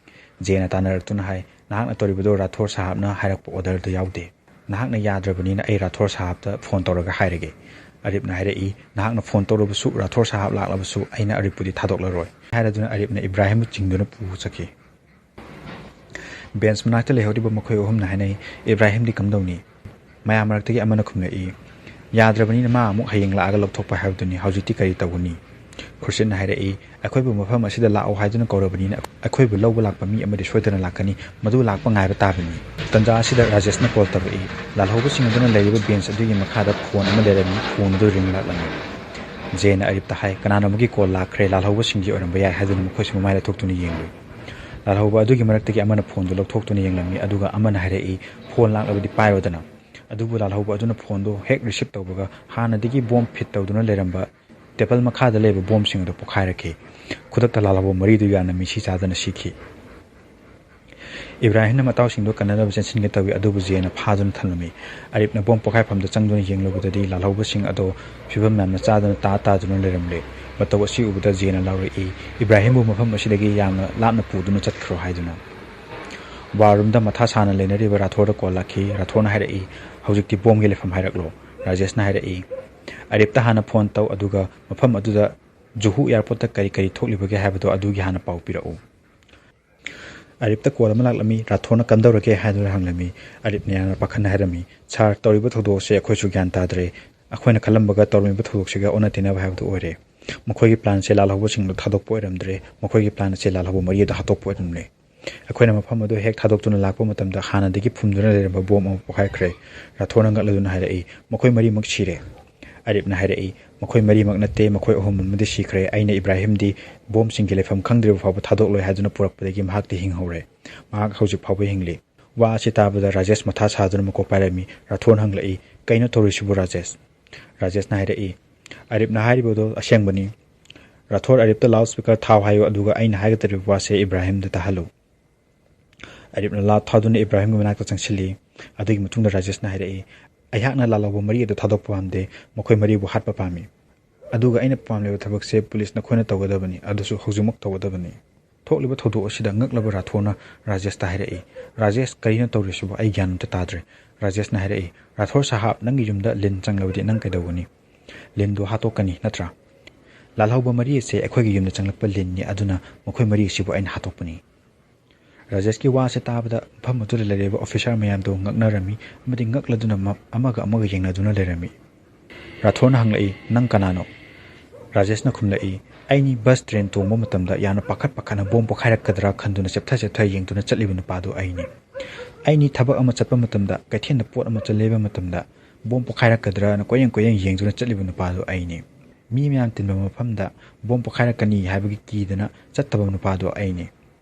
ꯖꯦꯅ ꯇꯥꯟꯅꯔꯛꯇꯨꯅ ꯍꯥꯏ, "ꯅꯍꯥꯛꯅ ꯇꯧꯔꯤꯕꯗꯨ ꯔꯥꯊꯣꯔ ꯁꯥꯍꯥꯕꯅ ꯍꯥꯏꯔꯛꯄ ꯑꯣꯔꯗꯔꯗ ꯌꯥꯎꯗꯦ꯫ ꯅꯍꯥꯛꯅ ꯌꯥꯗ꯭ꯔꯕꯅꯤꯅ ꯑꯩ ꯔꯥꯊꯣꯔ ꯁꯥꯍꯥꯕꯇ ꯐꯣꯟ ꯇꯧꯔꯒ ꯍꯥꯏꯔꯒꯦ"꯫ ꯑꯔꯤꯞꯅ ꯍꯥꯏꯔꯛꯏ, "ꯅꯍꯥꯛꯅ ꯐꯣꯟ ꯇꯧꯔꯕꯁꯨ, ꯔꯥꯊꯣꯔ ꯁꯥꯍꯥꯕ ꯂꯥꯛꯂꯕꯁꯨ ꯑꯩꯅ ꯑꯔꯤꯞꯄꯨꯗꯤ ꯊꯥꯗꯣꯛꯂꯔꯣꯏ" ꯍꯥꯏꯔꯗꯨꯅ ꯑꯔꯤꯞꯅ ꯏꯕ꯭ꯔꯥꯍꯤꯝꯕꯨ ꯆꯤꯡꯗꯨꯅ ꯄꯨ ꯆꯠꯈꯤ꯫ ꯕꯦꯟꯁ ꯃꯅꯥꯛꯇ ꯂꯩꯍꯧꯔꯤꯕ ꯃꯈꯣꯏ ꯑꯍꯨꯝꯅ ꯍꯥꯏꯅꯩ, "ꯏꯕ꯭ꯔꯥꯍꯤꯝꯗꯤ ꯀꯝꯗꯧꯅꯤ?" ꯃꯌꯥꯝ ꯃꯔꯛꯇꯒꯤ ꯑꯃꯅ ꯈꯨꯝꯂꯛꯏ, "ꯌꯥꯗ꯭ꯔꯕꯅꯤꯅ ꯃꯥ ꯑꯃꯨꯛ ꯍꯌꯦꯡ ꯂꯥꯛꯑꯒ ꯂꯧꯊꯣꯛꯄ ꯍꯥꯏꯕꯗꯨꯅꯤ, ꯍꯧꯖꯤꯛꯇꯤ ꯀꯔꯤ ꯇꯧꯒꯅꯤ?" ꯈꯨꯔꯁꯤꯠꯅ ꯍꯥꯏꯔꯛꯏ, "ꯑꯩꯈꯣꯏꯕꯨ ꯃꯐꯝ ꯑꯁꯤꯗ ꯂꯥꯛꯑꯣ ꯍꯥꯏꯗꯨꯅ ꯀꯧꯔꯕꯅꯤꯅ ꯑꯩꯈꯣꯏꯕꯨ ꯂꯧꯕ ꯂꯥꯛꯄ ꯃꯤ ꯑꯃꯗꯤ ꯁꯣꯏꯗꯅ ꯂꯥꯛꯀꯅꯤ, ꯃꯗꯨ ꯂꯥꯛꯄ ꯉꯥꯏꯕ ꯇꯥꯕꯅꯤ"꯫ ꯇꯟꯖꯥ ꯑꯁꯤꯗ ꯔꯥꯖꯦꯁꯅ ꯀꯣꯜ ꯇꯧꯔꯛꯏ꯫ ꯂꯥꯜꯍꯧꯕꯁꯤꯡ ꯑꯗꯨꯅ ꯂꯩꯔꯤꯕ ꯕꯦꯟꯁ ꯑꯗꯨꯒꯤ ꯃꯈꯥꯗ ꯐꯣꯟ ꯑꯃ ꯂꯩꯔꯝꯃꯤ, ꯐꯣꯟ ꯑꯗꯨ ꯔꯤꯡ ꯂꯥꯛꯂꯝꯃꯤ꯫ ꯖꯦꯅ ꯑꯔꯤꯞꯇ ꯍꯥꯏ, "ꯀꯅꯥꯅꯣ ꯑꯃꯒꯤ ꯀꯣꯜ ꯂꯥꯛꯈ꯭ꯔꯦ, ꯂꯥꯜꯍꯧꯕꯁꯤꯡꯒꯤ ꯑꯣꯏꯔꯝꯕ ꯌꯥꯏ" ꯍꯥꯏꯗꯨꯅ ꯃꯈꯣꯏꯁꯨ ꯃꯃꯥꯏ ꯂꯩꯊꯣꯛꯇꯨꯅ ꯌꯦꯡꯂꯨꯏ꯫ ꯂꯥꯜꯍꯧꯕ ꯑꯗꯨꯒꯤ ꯃꯔꯛꯇꯒꯤ ꯑꯃꯅ ꯐꯣꯟꯗꯨ ꯂꯧꯊꯣꯛꯇꯨꯅ ꯌꯦꯡꯂꯝꯃꯤ, ꯑꯗꯨꯒ ꯑꯃꯅ ꯍꯥꯏꯔꯛꯏ, "ꯐꯣꯟ ꯂꯥꯛꯂꯕꯗꯤ ꯄꯥꯏꯔꯣꯗꯅ"꯫ ꯑꯗꯨꯕꯨ ꯂꯥꯜꯍꯧꯕ ꯑꯗꯨꯅ ꯐꯣꯟꯗꯨ ꯍꯦꯛ ꯔꯤꯁꯤꯞ ꯇꯧꯕꯒ ꯍꯥꯟꯅꯗꯒꯤ ꯕꯣꯝ ꯐꯤꯠ ꯇꯧꯗꯨꯅ ꯂꯩꯔꯝꯕ ꯇꯦꯕꯜ ꯃꯈꯥꯗ ꯂꯩꯕ ꯕꯣꯝꯁꯤꯡ ꯑꯗꯨ ꯄꯣꯈꯥꯏꯔꯛꯈꯤ꯫ ꯈꯨꯗꯛꯇ ꯂꯥꯜꯍꯧꯕ ꯃꯔꯤꯗꯨ ꯌꯥꯅ ꯃꯤꯁꯤ ꯆꯥꯗꯅ ꯁꯤꯈꯤ꯫ ꯏꯕ꯭ꯔꯥꯍꯤꯝꯅ ꯃꯇꯥꯎꯁꯤꯡꯗꯨ ꯀꯟꯅꯅꯕ ꯆꯦꯟꯁꯤꯟꯒꯦ ꯇꯧꯏ, ꯑꯗꯨꯕꯨ ꯖꯦꯅ ꯐꯥꯗꯨꯅ ꯊꯝꯂꯝꯃꯤ꯫ ꯑꯔꯤꯞꯅ ꯕꯣꯝ ꯄꯣꯈꯥꯏꯐꯝꯗ ꯆꯪꯗꯨꯅ ꯌꯦꯡꯂꯨꯕꯗꯗꯤ ꯂꯥꯜꯍꯧꯕꯁꯤꯡ ꯑꯗꯣ ꯐꯤꯕꯝ ꯌꯥꯝꯅ ꯆꯥꯗꯅ ꯇꯥ ꯇꯥꯗꯨꯅ ꯂꯩꯔꯝꯂꯦ꯫ ꯃꯇꯧ ꯑꯁꯤ ꯎꯕꯗ ꯖꯦꯅ ꯂꯥꯎꯔꯛꯏ, "ꯏꯕ꯭ꯔꯥꯍꯤꯝꯕꯨ ꯃꯐꯝ ꯑꯁꯤꯗꯒꯤ ꯌꯥꯝꯅ ꯂꯥꯞꯅ ꯄꯨꯗꯨꯅ ꯆꯠꯈ꯭ꯔꯣ" ꯍꯥꯏꯗꯨꯅ꯫ ꯕꯥꯔꯔꯨꯝꯗ ꯃꯊꯥ ꯁꯥꯅ ꯂꯩꯅꯔꯤꯕ ꯔꯥꯊꯣꯔꯗ ꯀꯣꯜ ꯂꯥꯛꯈꯤ꯫ ꯔꯥꯊꯣꯔꯅ ꯍꯥꯏꯔꯛꯏ, "ꯍꯧꯖꯤꯛꯇꯤ ꯕꯣꯝꯒꯤ ꯂꯩꯐꯝ ꯍꯥꯏꯔꯛꯂꯣ"꯫ ꯔꯥꯖꯦꯁꯅ ꯍꯥꯏꯔꯛꯏ, "ꯑꯔꯤꯞꯇ ꯍꯥꯟꯅ ꯐꯣꯟ ꯇꯧ, ꯑꯗꯨꯒ ꯃꯐꯝ ꯑꯗꯨꯗ ꯖꯨꯍꯨ ꯑꯦꯌꯥꯔꯄꯣꯔꯠꯇ ꯀꯔꯤ ꯀꯔꯤ ꯊꯣꯛꯂꯤꯕꯒꯦ ꯍꯥꯏꯕꯗꯨ ꯑꯗꯨꯒꯤ ꯍꯥꯟꯅ ꯄꯥꯎ ꯄꯤꯔꯛꯎ"꯫ ꯑꯔꯤꯞꯇ ꯀꯣꯜ ꯑꯃ ꯂꯥꯛꯂꯝꯃꯤ꯫ ꯔꯥꯊꯣꯔꯅ "ꯀꯝꯗꯧꯔꯒꯦ?" ꯍꯥꯏꯗꯨꯅ ꯍꯪꯂꯝꯃꯤ꯫ ꯑꯔꯤꯞꯅ ꯌꯥꯝꯅ ꯄꯥꯈꯠꯅ ꯍꯥꯏꯔꯝꯃꯤ, "ꯁꯥꯔ, ꯇꯧꯔꯤꯕ ꯊꯧꯗꯣꯛ ꯑꯁꯦ ꯑꯩꯈꯣꯏꯁꯨ ꯒ꯭ꯌꯥꯟ ꯇꯥꯗ꯭ꯔꯦ꯫ ꯑꯩꯈꯣꯏꯅ ꯈꯜꯂꯝꯕꯒ ꯇꯧꯔꯝꯃꯤꯕ ꯊꯧꯗꯣꯛꯁꯤꯒ ꯑꯣꯟꯅ ꯇꯩꯅꯕ ꯍꯥꯏꯕꯗꯨ ꯑꯣꯏꯔꯦ꯫ ꯃꯈꯣꯏꯒꯤ plan ꯁꯦ ꯂꯥꯜꯍꯧꯕꯁꯤꯡꯗ ꯊꯥꯗꯣꯛꯄ ꯑꯣꯏꯔꯝꯗ꯭ꯔꯦ, ꯃꯈꯣꯏꯒꯤ plan ꯑꯁꯦ ꯂꯥꯜꯍꯧꯕ ꯃꯔꯤ ꯑꯗꯨ ꯍꯥꯠꯇꯣꯛꯄ ꯑꯣꯏꯔꯝꯂꯦ꯫ ꯑꯩꯈꯣꯏꯅ ꯃꯐꯝ ꯑꯗꯨ ꯍꯦꯛ ꯊꯥꯗꯣꯛꯇꯨꯅ ꯂꯥꯛꯄ ꯃꯇꯝꯗ ꯍꯥꯟꯅꯗꯒꯤ ꯐꯨꯝꯗꯨꯅ ꯂꯩꯔꯝꯕ ꯕꯣꯝ ꯑꯃ ꯄꯣꯈꯥꯏꯈ꯭ꯔꯦ꯫ ꯔꯥꯊꯣꯔꯅ ꯉꯛꯂꯗꯨꯅ ꯍꯥꯏꯔꯛꯏ, "ꯃꯈꯣꯏ ꯃꯔꯤꯃꯛ ꯁꯤꯔꯦ"꯫ ꯑꯔꯤꯞꯅ ꯍꯥꯏꯔꯛꯏ, "ꯃꯈꯣꯏ ꯃꯔꯤꯃꯛ ꯅꯠꯇꯦ, ꯃꯈꯣꯏ ꯑꯍꯨꯝ ꯑꯃꯗꯤ ꯁꯤꯈ꯭ꯔꯦ꯫ ꯑꯩꯅ ꯏꯕ꯭ꯔꯥꯍꯤꯝꯗꯤ ꯕꯣꯝꯁꯤꯡꯒꯤ ꯂꯩꯐꯝ ꯈꯪꯗ꯭ꯔꯤꯕ ꯐꯥꯎꯕ ꯊꯥꯗꯣꯛꯂꯣꯏ ꯍꯥꯏꯗꯨꯅ ꯄꯨꯔꯛꯄꯗꯒꯤ ꯃꯍꯥꯛꯇꯤ ꯍꯤꯡꯍꯧꯔꯦ꯫ ꯃꯍꯥꯛ ꯍꯧꯖꯤꯛ ꯐꯥꯎꯕ ꯍꯤꯡꯂꯤ"꯫ ꯋꯥ ꯑꯁꯤ ꯇꯥꯕꯗ ꯔꯥꯖꯦꯁ ꯃꯊꯥ ꯁꯥꯗꯨꯅ ꯃꯀꯣꯛ ꯄꯥꯏꯔꯝꯃꯤ꯫ ꯔꯥꯊꯣꯔꯅ ꯍꯪꯂꯛꯏ, "ꯀꯩꯅꯣ ꯇꯧꯔꯤꯁꯤꯕꯨ ꯔꯥꯖꯦꯁ?" ꯔꯥꯖꯦꯁꯅ ꯍꯥꯏꯔꯛꯏ, "ꯑꯔꯤꯞꯅ ꯍꯥꯏꯔꯤꯕꯗꯣ ꯑꯁꯦꯡꯕꯅꯤ꯫ ꯔꯥꯊꯣꯔ, ꯑꯔꯤꯞꯇ loudspeaker ꯊꯥꯎ ꯍꯥꯏꯌꯨ, ꯑꯗꯨꯒ ꯑꯩꯅ ꯍꯥꯏꯒꯗꯧꯔꯤꯕ ꯋꯥꯁꯦ ꯏꯕ꯭ꯔꯥꯍꯤꯝꯗ ꯇꯥꯍꯜꯂꯨ"꯫ ꯑꯔꯤꯞꯅ ꯂꯥꯠ ꯊꯥꯗꯨꯅ ꯏꯕ꯭ꯔꯥꯍꯤꯝꯒꯤ ꯃꯅꯥꯛꯇ ꯆꯪꯁꯤꯜꯂꯤ꯫ ꯑꯗꯨꯒꯤ ꯃꯇꯨꯡꯗ ꯔꯥꯖꯦꯁꯅ ꯍꯥꯏꯔꯛꯏ, "ꯑꯩꯍꯥꯛꯅ ꯂꯥꯜꯍꯧꯕ ꯃꯔꯤ ꯑꯗꯨ ꯊꯥꯗꯣꯛꯄ ꯄꯥꯝꯗꯦ, ꯃꯈꯣꯏ ꯃꯔꯤꯕꯨ ꯍꯥꯠꯄ ꯄꯥꯝꯃꯤ꯫ ꯑꯗꯨꯒ ꯑꯩꯅ ꯄꯥꯝꯂꯤꯕ ꯊꯕꯛꯁꯦ ꯄꯨꯂꯤꯁ ꯅꯈꯣꯏꯅ ꯇꯧꯒꯗꯕꯅꯤ, ꯑꯗꯨꯁꯨ ꯍꯧꯖꯤꯛꯃꯛ ꯇꯧꯒꯗꯕꯅꯤ"꯫ ꯊꯣꯛꯂꯤꯕ ꯊꯧꯗꯣꯛ ꯑꯁꯤꯗ ꯉꯛꯂꯕ ꯔꯥꯊꯣꯔꯅ ꯔꯥꯖꯦꯁꯇ ꯍꯥꯏꯔꯛꯏ, "ꯔꯥꯖꯦꯁ, ꯀꯔꯤꯅꯣ ꯇꯧꯔꯤꯁꯤꯕꯨ? ꯑꯩ ꯒ꯭ꯌꯥꯟ ꯑꯝꯇ ꯇꯥꯗ꯭ꯔꯦ"꯫ ꯔꯥꯖꯦꯁꯅ ꯍꯥꯏꯔꯛꯏ, "ꯔꯥꯊꯣꯔ ꯁꯥꯍꯥꯕ, ꯅꯪꯒꯤ ꯌꯨꯝꯗ ꯂꯤꯟ ꯆꯪꯂꯕꯗꯤ ꯅꯪ ꯀꯩꯗꯧꯒꯅꯤ? ꯂꯤꯟꯗꯨ ꯍꯥꯠꯇꯣꯛꯀꯅꯤ ꯅꯠꯇ꯭ꯔꯥ? ꯂꯥꯜꯍꯧꯕ ꯃꯔꯤ ꯑꯁꯦ ꯑꯩꯈꯣꯏꯒꯤ ꯌꯨꯝꯗ ꯆꯪꯂꯛꯄ ꯂꯤꯟꯅꯤ, ꯑꯗꯨꯅ ꯃꯈꯣꯏ ꯃꯔꯤ ꯑꯁꯤꯕꯨ ꯑꯩꯅ ꯍꯥꯠꯇꯣꯛꯄꯅꯤ"꯫ ꯔꯥꯖꯦꯁꯀꯤ ꯋꯥ ꯑꯁꯤ ꯇꯥꯕꯗ ꯃꯐꯝ ꯑꯗꯨꯗ ꯂꯩꯔꯤꯕ officer ꯃꯌꯥꯝꯗꯨ ꯉꯛꯅꯔꯝꯃꯤ ꯑꯃꯗꯤ ꯉꯛꯂꯗꯨꯅ ꯃ-, ꯑꯃꯒ ꯑꯃꯒ ꯌꯦꯡꯅꯗꯨꯅ ꯂꯩꯔꯝꯃꯤ꯫ ꯔꯥꯊꯣꯔꯅ ꯍꯪꯂꯛꯏ, "ꯅꯪ ꯀꯅꯥꯅꯣ?" ꯔꯥꯖꯦꯁꯅ ꯈꯨꯝꯂꯛꯏ, "ꯑꯩꯅꯤ ꯕꯁ ꯇ꯭ꯔꯦꯟ ꯇꯣꯡꯕ ꯃꯇꯝꯗ ꯌꯥꯝꯅ ꯄꯥꯈꯠ ꯄꯥꯈꯠꯅ ꯕꯣꯝ ꯄꯣꯈꯥꯏꯔꯛꯀꯗ꯭ꯔꯥ ꯈꯟꯗꯨꯅ ꯆꯦꯞꯊ ꯆꯦꯞꯊ ꯌꯦꯡꯗꯨꯅ ꯆꯠꯂꯤꯕ ꯅꯨꯄꯥꯗꯨ ꯑꯩꯅꯤ꯫ ꯑꯩꯅꯤ ꯊꯕꯛ ꯑꯃ ꯆꯠꯄ ꯃꯇꯝꯗ ꯀꯩꯊꯦꯜꯗ ꯄꯣꯠ ꯑꯃ ꯆꯠ ꯂꯩꯕ ꯃꯇꯝꯗ ꯕꯣꯝ ꯄꯣꯈꯥꯏꯔꯛꯀꯗ꯭ꯔꯥꯅ ꯀꯣꯏꯌꯦꯡ ꯀꯣꯏꯌꯦꯡ ꯌꯦꯡꯗꯨꯅ ꯆꯠꯂꯤꯕ ꯅꯨꯄꯥꯗꯨ ꯑꯩꯅꯤ꯫ ꯃꯤ ꯃꯌꯥꯝ ꯇꯤꯟꯕ ꯃꯐꯝꯗ ꯕꯣꯝ ꯄꯣꯈꯥꯏꯔꯛꯀꯅꯤ ꯍꯥꯏꯕꯒꯤ ꯀꯤꯗꯅ ꯆꯠꯇꯕ ꯅꯨꯄꯥꯗꯨ ꯑꯩꯅꯤ꯫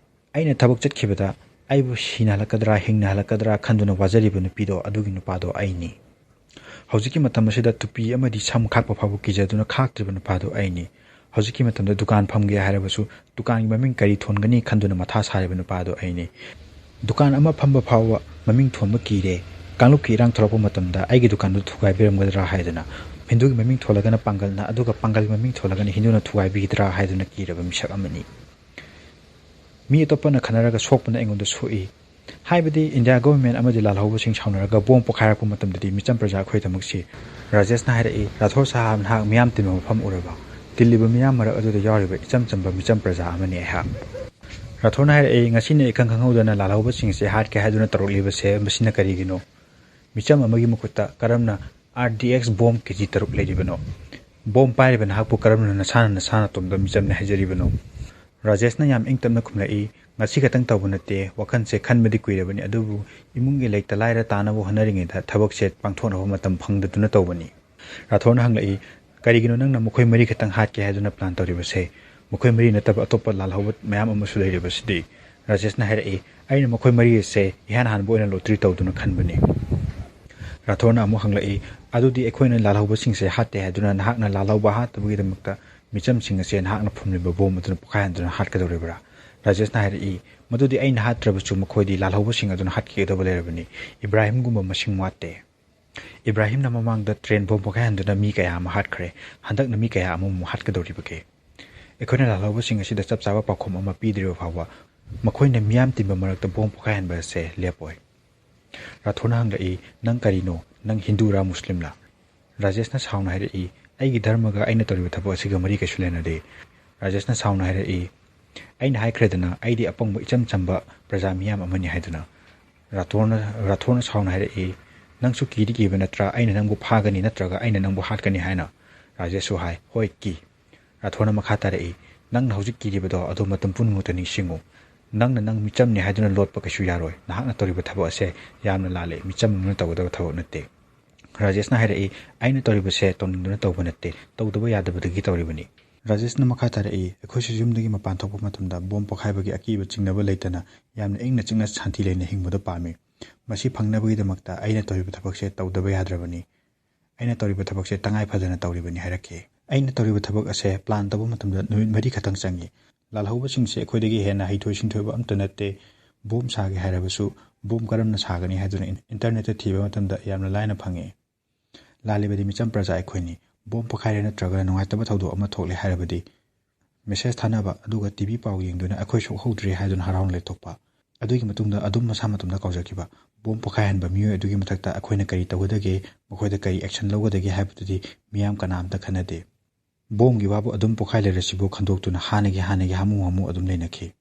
ꯑꯩꯅ ꯊꯕꯛ ꯆꯠꯈꯤꯕꯗ ꯑꯩꯕꯨ ꯁꯤꯅ ꯍꯜꯂꯛꯀꯗ꯭ꯔꯥ, ꯍꯤꯡꯅ ꯍꯜꯂꯛꯀꯗ꯭ꯔꯥ ꯈꯟꯗꯨꯅ ꯋꯥꯖꯔꯤꯕ ꯅꯨꯄꯤꯗꯣ, ꯑꯗꯨꯒꯤ ꯅꯨꯄꯥꯗꯣ ꯑꯩꯅꯤ꯫ ꯍꯧꯖꯤꯛꯀꯤ ꯃꯇꯝ ꯑꯁꯤꯗ ꯇꯨꯄꯤ ꯑꯃꯗꯤ ꯁꯝ ꯈꯥꯛꯄ ꯐꯥꯎꯕ ꯀꯤꯖꯗꯨꯅ ꯈꯥꯛꯇ꯭ꯔꯤꯕ ꯅꯨꯄꯥꯗꯣ ꯑꯩꯅꯤ꯫ ꯍꯧꯖꯤꯛꯀꯤ ꯃꯇꯝꯗ ꯗꯨꯀꯥꯟ ꯐꯝꯒꯦ ꯍꯥꯏꯔꯕꯁꯨ ꯗꯨꯀꯥꯟꯒꯤ ꯃꯃꯤꯡ ꯀꯔꯤ ꯊꯣꯟꯒꯅꯤ ꯈꯟꯗꯨꯅ ꯃꯊꯥ ꯁꯥꯔꯤꯕ ꯅꯨꯄꯥꯗꯣ ꯑꯩꯅꯤ꯫ ꯗꯨꯀꯥꯟ ꯑꯃ ꯐꯝꯕ ꯐꯥꯎꯕ ꯃꯃꯤꯡ ꯊꯣꯟꯕ ꯀꯤꯔꯦ꯫ ꯀꯥꯡꯂꯨꯞꯀꯤ ꯏꯔꯥꯡ ꯊꯣꯛꯂꯛꯄ ꯃꯇꯝꯗ ꯑꯩꯒꯤ ꯗꯨꯀꯥꯟꯗꯨ ꯊꯨꯒꯥꯏꯕꯤꯔꯝꯒꯗ꯭ꯔꯥ ꯍꯥꯏꯗꯨꯅ, ꯍꯤꯟꯗꯨꯒꯤ ꯃꯃꯤꯡ ꯊꯣꯜꯂꯒꯅ ꯄꯥꯡꯒꯜꯅ, ꯑꯗꯨꯒ ꯄꯥꯡꯒꯜꯒꯤ ꯃꯃꯤꯡ ꯊꯣꯜꯂꯒꯅ ꯍꯤꯟꯗꯨꯅ ꯊꯨꯒꯥꯏꯕꯤꯒꯗ꯭ꯔꯥ ꯍꯥꯏꯗꯨꯅ ꯀꯤꯔꯕ ꯃꯤꯁꯛ ꯑꯃꯅꯤ꯫ ꯃꯤ ꯑꯇꯣꯞꯄꯅ ꯈꯟꯅꯔꯒ ꯁꯣꯛꯄꯅ ꯑꯩꯉꯣꯟꯗ ꯁꯣꯛꯏ꯫ ꯍꯥꯏꯕꯗꯤ ꯏꯟꯗꯤꯌꯥ government ꯑꯃꯗꯤ ꯂꯥꯜꯍꯧꯕꯁꯤꯡ ꯁꯥꯎꯅꯔꯒ ꯕꯣꯝ ꯄꯣꯈꯥꯏꯔꯛꯄ ꯃꯇꯝꯗꯗꯤ ꯃꯤꯆꯝ ꯄ꯭ꯔꯖꯥ ꯑꯩꯈꯣꯏꯗꯃꯛꯁꯤ꯫ ꯔꯥꯖꯦꯁꯅ ꯍꯥꯏꯔꯛꯏ, "ꯔꯥꯊꯣꯔ ꯁꯥꯍꯥꯕ, ꯅꯍꯥꯛ ꯃꯤꯌꯥꯝ ꯇꯤꯟꯕ ꯃꯐꯝ ꯎꯔꯕ? ꯇꯤꯜꯂꯤꯕ ꯃꯤꯌꯥꯝ ꯃꯔꯛ ꯑꯗꯨꯗ ꯌꯥꯎꯔꯤꯕ ꯏꯆꯝ ꯆꯝꯕ ꯃꯤꯆꯝ ꯄ꯭ꯔꯖꯥ ꯑꯃꯅꯤ ꯑꯩꯍꯥꯛ"꯫ ꯔꯥꯊꯣꯔꯅ ꯍꯥꯏꯔꯛꯏ, "ꯉꯁꯤꯅ ꯏꯈꯪ ꯈꯪꯍꯧꯗꯅ ꯂꯥꯜꯍꯧꯕꯁꯤꯡꯁꯦ ꯍꯥꯠꯀꯦ ꯍꯥꯏꯗꯨꯅ ꯇꯧꯔꯛꯂꯤꯕꯁꯦ ꯃꯁꯤꯅ ꯀꯔꯤꯒꯤꯅꯣ? ꯃꯤꯆꯝ ꯑꯃꯒꯤ ꯃꯈꯨꯠꯇ ꯀꯔꯝꯅ ꯑꯥꯔ ꯗꯤ ꯑꯦꯛꯁ ꯕꯣꯝ ꯀꯦ ꯖꯤ ꯇꯔꯨꯛ ꯂꯩꯔꯤꯕꯅꯣ? ꯕꯣꯝ ꯄꯥꯏꯔꯤꯕ ꯅꯍꯥꯛꯄꯨ ꯀꯔꯝꯅ ꯅꯁꯥꯅ ꯅꯁꯥ ꯅꯇꯣꯝꯇ ꯃꯤꯆꯝꯅꯤ ꯍꯥꯏꯖꯔꯤꯕꯅꯣ? ꯔꯥꯖꯦꯁꯅ ꯌꯥꯝ ꯏꯪ ꯇꯞꯅ ꯈꯨꯝꯂꯛꯏ, "ꯉꯁꯤ ꯈꯛꯇꯪ ꯇꯧꯕ ꯅꯠꯇꯦ, ꯋꯥꯈꯜꯁꯦ ꯈꯟꯕꯗꯤ ꯀꯨꯏꯔꯕꯅꯤ, ꯑꯗꯨꯕꯨ ꯏꯃꯨꯡꯒꯤ ꯂꯩꯇ ꯂꯥꯏꯔ ꯇꯥꯅꯕ ꯍꯣꯠꯅꯔꯤꯉꯩꯗ ꯊꯕꯛꯁꯦ ꯄꯥꯡꯊꯣꯛꯅꯕ ꯃꯇꯝ ꯐꯪꯗꯗꯨꯅ ꯇꯧꯕꯅꯤ"꯫ ꯔꯥꯊꯣꯔꯅ ꯍꯪꯂꯛꯏ, "ꯀꯔꯤꯒꯤꯅꯣ ꯅꯪꯅ ꯃꯈꯣꯏ ꯃꯔꯤ ꯈꯛꯇꯪ ꯍꯥꯠꯀꯦ ꯍꯥꯏꯗꯨꯅ ꯄ꯭ꯂꯥꯟ ꯇꯧꯔꯤꯕꯁꯦ? ꯃꯈꯣꯏ ꯃꯔꯤ ꯅꯠꯇꯕ ꯑꯇꯣꯞꯄ ꯂꯥꯜꯍꯧꯕ ꯃꯌꯥꯝ ꯑꯃꯁꯨ ꯂꯩꯔꯤꯕꯁꯤꯗꯤ?" ꯔꯥꯖꯦꯁꯅ ꯍꯥꯏꯔꯛꯏ, "ꯑꯩꯅ ꯃꯈꯣꯏ ꯃꯔꯤ ꯑꯁꯦ ꯏꯍꯥꯟ ꯍꯥꯟꯕ ꯑꯣꯏꯅ ꯂꯣꯇ꯭ꯔꯤ ꯇꯧꯗꯨꯅ ꯈꯟꯕꯅꯤ"꯫ ꯔꯥꯊꯣꯔꯅ ꯑꯃꯨꯛ ꯍꯪꯂꯛꯏ, "ꯑꯗꯨꯗꯤ ꯑꯩꯈꯣꯏꯅ ꯂꯥꯜꯍꯧꯕꯁꯤꯡꯁꯦ ꯍꯥꯠꯇꯦ ꯍꯥꯏꯗꯨꯅ ꯅꯍꯥꯛꯅ ꯂꯥꯜꯍꯧꯕ ꯍꯥꯠꯇꯕꯒꯤꯗꯃꯛꯇ ꯃꯤꯆꯝꯁꯤꯡ ꯑꯁꯦ ꯅꯍꯥꯛꯅ ꯐꯨꯝꯂꯤꯕ ꯕꯣꯝ ꯑꯗꯨꯅ ꯄꯣꯈꯥꯏꯍꯟꯗꯨꯅ ꯍꯥꯠꯀꯗꯧꯔꯤꯕ꯭ꯔꯥ?" ꯔꯥꯖꯦꯁꯅ ꯍꯥꯏꯔꯛꯏ, "ꯃꯗꯨꯗꯤ ꯑꯩꯅ ꯍꯥꯠꯇ꯭ꯔꯕꯁꯨ ꯃꯈꯣꯏꯗꯤ ꯂꯥꯜꯍꯧꯕꯁꯤꯡ ꯑꯗꯨꯅ ꯍꯥꯠꯈꯤꯒꯗꯕ ꯂꯩꯔꯕꯅꯤ꯫ ꯏꯕ꯭ꯔꯥꯍꯤꯝꯒꯨꯝꯕ ꯃꯁꯤꯡ ꯋꯥꯠꯇꯦ꯫ ꯏꯕ꯭ꯔꯥꯍꯤꯝꯅ ꯃꯃꯥꯡꯗ ꯇ꯭ꯔꯦꯟ ꯕꯣꯝ ꯄꯣꯈꯥꯏꯍꯟꯗꯨꯅ ꯃꯤ ꯀꯌꯥ ꯑꯃ ꯍꯥꯠꯈ꯭ꯔꯦ꯫ ꯍꯟꯗꯛꯅ ꯃꯤ ꯀꯌꯥ ꯑꯃꯃꯨꯛ ꯍꯥꯠꯀꯗꯧꯔꯤꯕꯒꯦ?" ꯑꯩꯈꯣꯏꯅ ꯂꯥꯜꯍꯧꯕꯁꯤꯡ ꯑꯁꯤꯗ ꯆꯞ ꯆꯥꯕ ꯄꯥꯎꯈꯨꯝ ꯑꯃ ꯄꯤꯗ꯭ꯔꯤꯕ ꯐꯥꯎꯕ ꯃꯈꯣꯏꯅ ꯃꯤꯌꯥꯝ ꯇꯤꯟꯕ ꯃꯔꯛꯇ ꯕꯣꯝ ꯄꯣꯈꯥꯏꯍꯟꯕ ꯑꯁꯦ ꯂꯦꯞꯄꯣꯏ꯫ ꯔꯥꯊꯣꯔꯅ ꯍꯪꯂꯛꯏ, "ꯅꯪ ꯀꯔꯤꯅꯣ? ꯅꯪ ꯍꯤꯟꯗꯨꯔꯥ ꯃꯨꯁꯂꯤꯝꯂꯥ?" ꯔꯥꯖꯦꯁꯅ ꯁꯥꯎꯅ ꯍꯥꯏꯔꯛꯏ, "ꯑꯩꯒꯤ ꯙꯔꯃꯒ ꯑꯩꯅ ꯇꯧꯔꯤꯕ ꯊꯕꯛ ꯑꯁꯤꯒ ꯃꯔꯤ ꯀꯩꯁꯨ ꯂꯩꯅꯗꯦ"꯫ ꯔꯥꯖꯦꯁꯅ ꯁꯥꯎꯅ ꯍꯥꯏꯔꯛꯏ, "ꯑꯩꯅ ꯍꯥꯏꯈ꯭ꯔꯦꯗꯅ, ꯑꯩꯗꯤ ꯑꯄꯪꯕ ꯏꯆꯝ ꯆꯝꯕ ꯄ꯭ꯔꯖꯥ ꯃꯤꯌꯥꯝ ꯑꯃꯅꯤ" ꯍꯥꯏꯗꯨꯅ꯫ ꯔꯥꯊꯣꯔꯅ, ꯔꯥꯊꯣꯔꯅ ꯁꯥꯎꯅ ꯍꯥꯏꯔꯛꯏ, "ꯅꯪꯁꯨ ꯀꯤꯗꯤ ꯀꯤꯕ ꯅꯠꯇ꯭ꯔꯥ ꯑꯩꯅ ꯅꯪꯕꯨ ꯐꯥꯒꯅꯤ ꯅꯠꯇ꯭ꯔꯒ ꯑꯩꯅ ꯅꯪꯕꯨ ꯍꯥꯠꯀꯅꯤ ꯍꯥꯏꯅ?" ꯔꯥꯖꯦꯁꯁꯨ ꯍꯥꯏ, "ꯍꯣꯏ, ꯀꯤ"꯫ ꯔꯥꯊꯣꯔꯅ ꯃꯈꯥ ꯇꯥꯔꯛꯏ, "ꯅꯪꯅ ꯍꯧꯖꯤꯛ ꯀꯤꯔꯤꯕꯗꯣ ꯑꯗꯨ ꯃꯇꯝ ꯄꯨꯝꯅꯃꯛꯇ ꯅꯤꯡꯁꯤꯡꯉꯨ꯫ ꯅꯪꯅ ꯅꯪ ꯃꯤꯆꯝꯅꯤ ꯍꯥꯏꯗꯨꯅ ꯂꯣꯠꯄ ꯀꯩꯁꯨ ꯌꯥꯔꯣꯏ꯫ ꯅꯍꯥꯛꯅ ꯇꯧꯔꯤꯕ ꯊꯕꯛ ꯑꯁꯦ ꯌꯥꯝꯅ ꯂꯥꯜꯂꯦ꯫ ꯃꯤꯆꯝ ꯑꯃꯅ ꯇꯧꯒꯗꯕ ꯊꯕꯛ ꯅꯠꯇꯦ"꯫ ꯔꯥꯖꯦꯁꯅ ꯍꯥꯏꯔꯛꯏ, "ꯑꯩꯅ ꯇꯧꯔꯤꯕꯁꯦ ꯇꯧꯅꯤꯡꯗꯨꯅ ꯇꯧꯕ ꯅꯠꯇꯦ, ꯇꯧꯗꯕ ꯌꯥꯗꯕꯗꯒꯤ ꯇꯧꯔꯤꯕꯅꯤ"꯫ ꯔꯥꯖꯦꯁꯅ ꯃꯈꯥ ꯇꯥꯔꯛꯏ, "ꯑꯩꯈꯣꯏꯁꯨ ꯌꯨꯝꯗꯒꯤ ꯃꯄꯥꯟ ꯊꯣꯛꯄ ꯃꯇꯝꯗ ꯕꯣꯝ ꯄꯣꯈꯥꯏꯕꯒꯤ ꯑꯀꯤꯕ ꯆꯤꯡꯅꯕ ꯂꯩꯇꯅ ꯌꯥꯝꯅ ꯏꯪꯅ ꯆꯤꯛꯅ ꯁꯥꯟꯇꯤ ꯂꯩꯅ ꯍꯤꯡꯕꯗꯨ ꯄꯥꯝꯃꯤ꯫ ꯃꯁꯤ ꯐꯪꯅꯕꯒꯤꯗꯃꯛꯇ ꯑꯩꯅ ꯇꯧꯔꯤꯕ ꯊꯕꯛꯁꯦ ꯇꯧꯗꯕ ꯌꯥꯗ꯭ꯔꯕꯅꯤ꯫ ꯑꯩꯅ ꯇꯧꯔꯤꯕ ꯊꯕꯛꯁꯦ ꯇꯉꯥꯏ ꯐꯗꯅ ꯇꯧꯔꯤꯕꯅꯤ" ꯍꯥꯏꯔꯛꯈꯤ꯫ "ꯑꯩꯅ ꯇꯧꯔꯤꯕ ꯊꯕꯛ ꯑꯁꯦ ꯄ꯭ꯂꯥꯟ ꯇꯧꯕ ꯃꯇꯝꯗ ꯅꯨꯃꯤꯠ ꯃꯔꯤ ꯈꯛꯇꯪ ꯆꯪꯉꯤ꯫ ꯂꯥꯜꯍꯧꯕꯁꯤꯡꯁꯦ ꯑꯩꯈꯣꯏꯗꯒꯤ ꯍꯦꯟꯅ ꯍꯩꯊꯣꯏ ꯁꯤꯡꯊꯣꯏꯕ ꯑꯝꯇ ꯅꯠꯇꯦ꯫ ꯕꯣꯝ ꯁꯥꯒꯦ ꯍꯥꯏꯔꯕꯁꯨ ꯕꯣꯝ ꯀꯔꯝꯅ ꯁꯥꯒꯅꯤ ꯍꯥꯏꯗꯨꯅ ꯏꯟ-, ꯏꯟꯇꯔꯅꯦꯠꯇ ꯊꯤꯕ ꯃꯇꯝꯗ ꯌꯥꯝꯅ ꯂꯥꯏꯅ ꯐꯪꯉꯤ꯫ ꯂꯥꯜꯂꯤꯕꯗꯤ ꯃꯤꯆꯝ ꯄ꯭ꯔꯖꯥ ꯑꯩꯈꯣꯏꯅꯤ꯫ ꯕꯣꯝ ꯄꯣꯈꯥꯏꯔꯦ ꯅꯠꯇ꯭ꯔꯒ ꯅꯨꯡꯉꯥꯏꯇꯕ ꯊꯧꯗꯣꯛ ꯑꯃ ꯊꯣꯛꯂꯦ ꯍꯥꯏꯔꯕꯗꯤ ꯃꯦꯁꯦꯖ ꯊꯥꯅꯕ, ꯑꯗꯨꯒ ꯇꯤ ꯚꯤ ꯄꯥꯎ ꯌꯦꯡꯗꯨꯅ ꯑꯩꯈꯣꯏ ꯁꯣꯛꯍꯧꯗ꯭ꯔꯦ ꯍꯥꯏꯗꯨꯅ ꯍꯔꯥꯎꯅ ꯂꯩꯊꯣꯛꯄ꯫ ꯑꯗꯨꯒꯤ ꯃꯇꯨꯡꯗ ꯑꯗꯨꯝ ꯃꯁꯥ ꯃꯇꯣꯝꯇ ꯀꯥꯎꯖꯈꯤꯕ꯫ ꯕꯣꯝ ꯄꯣꯈꯥꯏꯍꯟꯕ ꯃꯤꯑꯣꯏ ꯑꯗꯨꯒꯤ ꯃꯊꯛꯇ ꯑꯩꯈꯣꯏꯅ ꯀꯔꯤ ꯇꯧꯒꯗꯒꯦ, ꯃꯈꯣꯏꯗ ꯀꯔꯤ ꯑꯦꯛꯁꯟ ꯂꯧꯒꯗꯒꯦ ꯍꯥꯏꯕꯗꯨꯗꯤ ꯃꯤꯌꯥꯝ ꯀꯅꯥꯝꯇ ꯈꯟꯅꯗꯦ꯫ ꯕꯣꯝꯒꯤ ꯋꯥꯕꯨ ꯑꯗꯨꯝ ꯄꯣꯈꯥꯏ ꯂꯩꯔꯁꯤꯕꯨ ꯈꯟꯗꯣꯛꯇꯨꯅ ꯍꯥꯟꯅꯒꯤ ꯍꯥꯟꯅꯒꯤ ꯍꯥꯃꯨ ꯍꯥꯃꯨ ꯑꯗꯨꯝ ꯂꯩꯅꯈꯤ꯫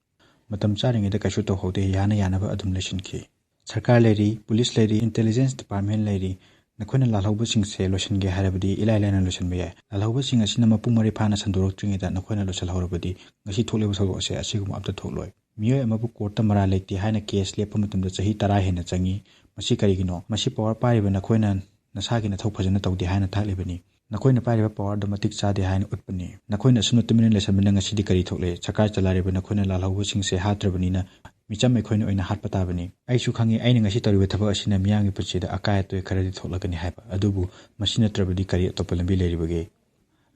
ꯃꯇꯝ ꯆꯥꯔꯤꯉꯩꯗ ꯀꯩꯁꯨ ꯇꯧꯍꯧꯗꯦ, ꯌꯥꯅ ꯌꯥꯅꯕ ꯑꯗꯨꯝ ꯂꯩꯁꯤꯟꯈꯤ꯫ ꯁꯔꯀꯥꯔ ꯂꯩꯔꯤ, ꯄꯨꯂꯤꯁ ꯂꯩꯔꯤ, ꯏꯟꯇꯦꯂꯤꯖꯦꯟꯁ ꯗꯤꯄꯥꯔꯠꯃꯦꯟ ꯂꯩꯔꯤ, ꯅꯈꯣꯏꯅ ꯂꯥꯜꯍꯧꯕꯁꯤꯡꯁꯦ ꯂꯣꯏꯁꯤꯟꯒꯦ ꯍꯥꯏꯔꯕꯗꯤ ꯏꯂꯥꯏ ꯂꯥꯏꯅ ꯂꯣꯏꯁꯤꯟꯕ ꯌꯥꯏ꯫ ꯂꯥꯜꯍꯧꯕꯁꯤꯡ ꯑꯁꯤꯅ ꯃꯄꯨꯡ ꯃꯔꯩ ꯐꯥꯅ ꯁꯟꯗꯣꯔꯛꯇ꯭ꯔꯤꯉꯩꯗ ꯅꯈꯣꯏꯅ ꯂꯣꯏꯁꯤꯜꯍꯧꯔꯕꯗꯤ ꯉꯁꯤ ꯊꯣꯛꯂꯤꯕ ꯊꯧꯗꯣꯛ ꯑꯁꯦ ꯑꯁꯤꯒꯨꯝꯕ ꯑꯝꯇ ꯊꯣꯛꯂꯣꯏ꯫ ꯃꯤꯑꯣꯏ ꯑꯃꯕꯨ ꯀꯣꯔꯠꯇ ꯃꯔꯥꯜ ꯂꯩꯇꯦ ꯍꯥꯏꯅ ꯀꯦꯁ ꯂꯦꯞꯄ ꯃꯇꯝꯗ ꯆꯍꯤ ꯇꯔꯥ ꯍꯦꯟꯅ ꯆꯪꯏ꯫ ꯃꯁꯤ ꯀꯔꯤꯒꯤꯅꯣ? ꯃꯁꯤ ꯄꯋꯥꯔ ꯄꯥꯏꯔꯤꯕ ꯅꯈꯣꯏꯅ ꯅꯁꯥꯒꯤ ꯅꯊꯧ ꯐꯖꯅ ꯇꯧꯗꯦ ꯍꯥꯏꯅ ꯇꯥꯛꯂꯤꯕꯅꯤ꯫ ꯅꯈꯣꯏꯅ ꯄꯥꯏꯔꯤꯕ ꯄꯋꯥꯔꯗꯨ ꯃꯇꯤꯛ ꯆꯥꯗꯦ ꯍꯥꯏꯅ ꯎꯠꯄꯅꯤ꯫ ꯅꯈꯣꯏꯅ ꯑꯁꯨꯝꯅ ꯇꯨꯃꯤꯟꯅ ꯂꯩꯁꯟꯕꯅ ꯉꯁꯤꯗꯤ ꯀꯔꯤ ꯊꯣꯛꯂꯦ? ꯁꯔꯀꯥꯔ ꯆꯂꯥꯏꯔꯤꯕ ꯅꯈꯣꯏꯅ ꯂꯥꯜꯍꯧꯕꯁꯤꯡꯁꯦ ꯍꯥꯠꯇ꯭ꯔꯕꯅꯤꯅ ꯃꯤꯆꯝ ꯑꯩꯈꯣꯏꯅ ꯑꯣꯏꯅ ꯍꯥꯠꯄ ꯇꯥꯕꯅꯤ꯫ ꯑꯩꯁꯨ ꯈꯪꯏ, ꯑꯩꯅ ꯉꯁꯤ ꯇꯧꯔꯤꯕ ꯊꯕꯛ ꯑꯁꯤꯅ ꯃꯤꯌꯥꯝꯒꯤ ꯄꯨꯟꯁꯤꯗ ꯑꯀꯥꯏ ꯑꯇꯣꯏ ꯈꯔꯗꯤ ꯊꯣꯛꯂꯛꯀꯅꯤ ꯍꯥꯏꯕ, ꯑꯗꯨꯕꯨ ꯃꯁꯤ ꯅꯠꯇ꯭ꯔꯕꯗꯤ ꯀꯔꯤ ꯑꯇꯣꯞꯄ ꯂꯝꯕꯤ ꯂꯩꯔꯤꯕꯒꯦ?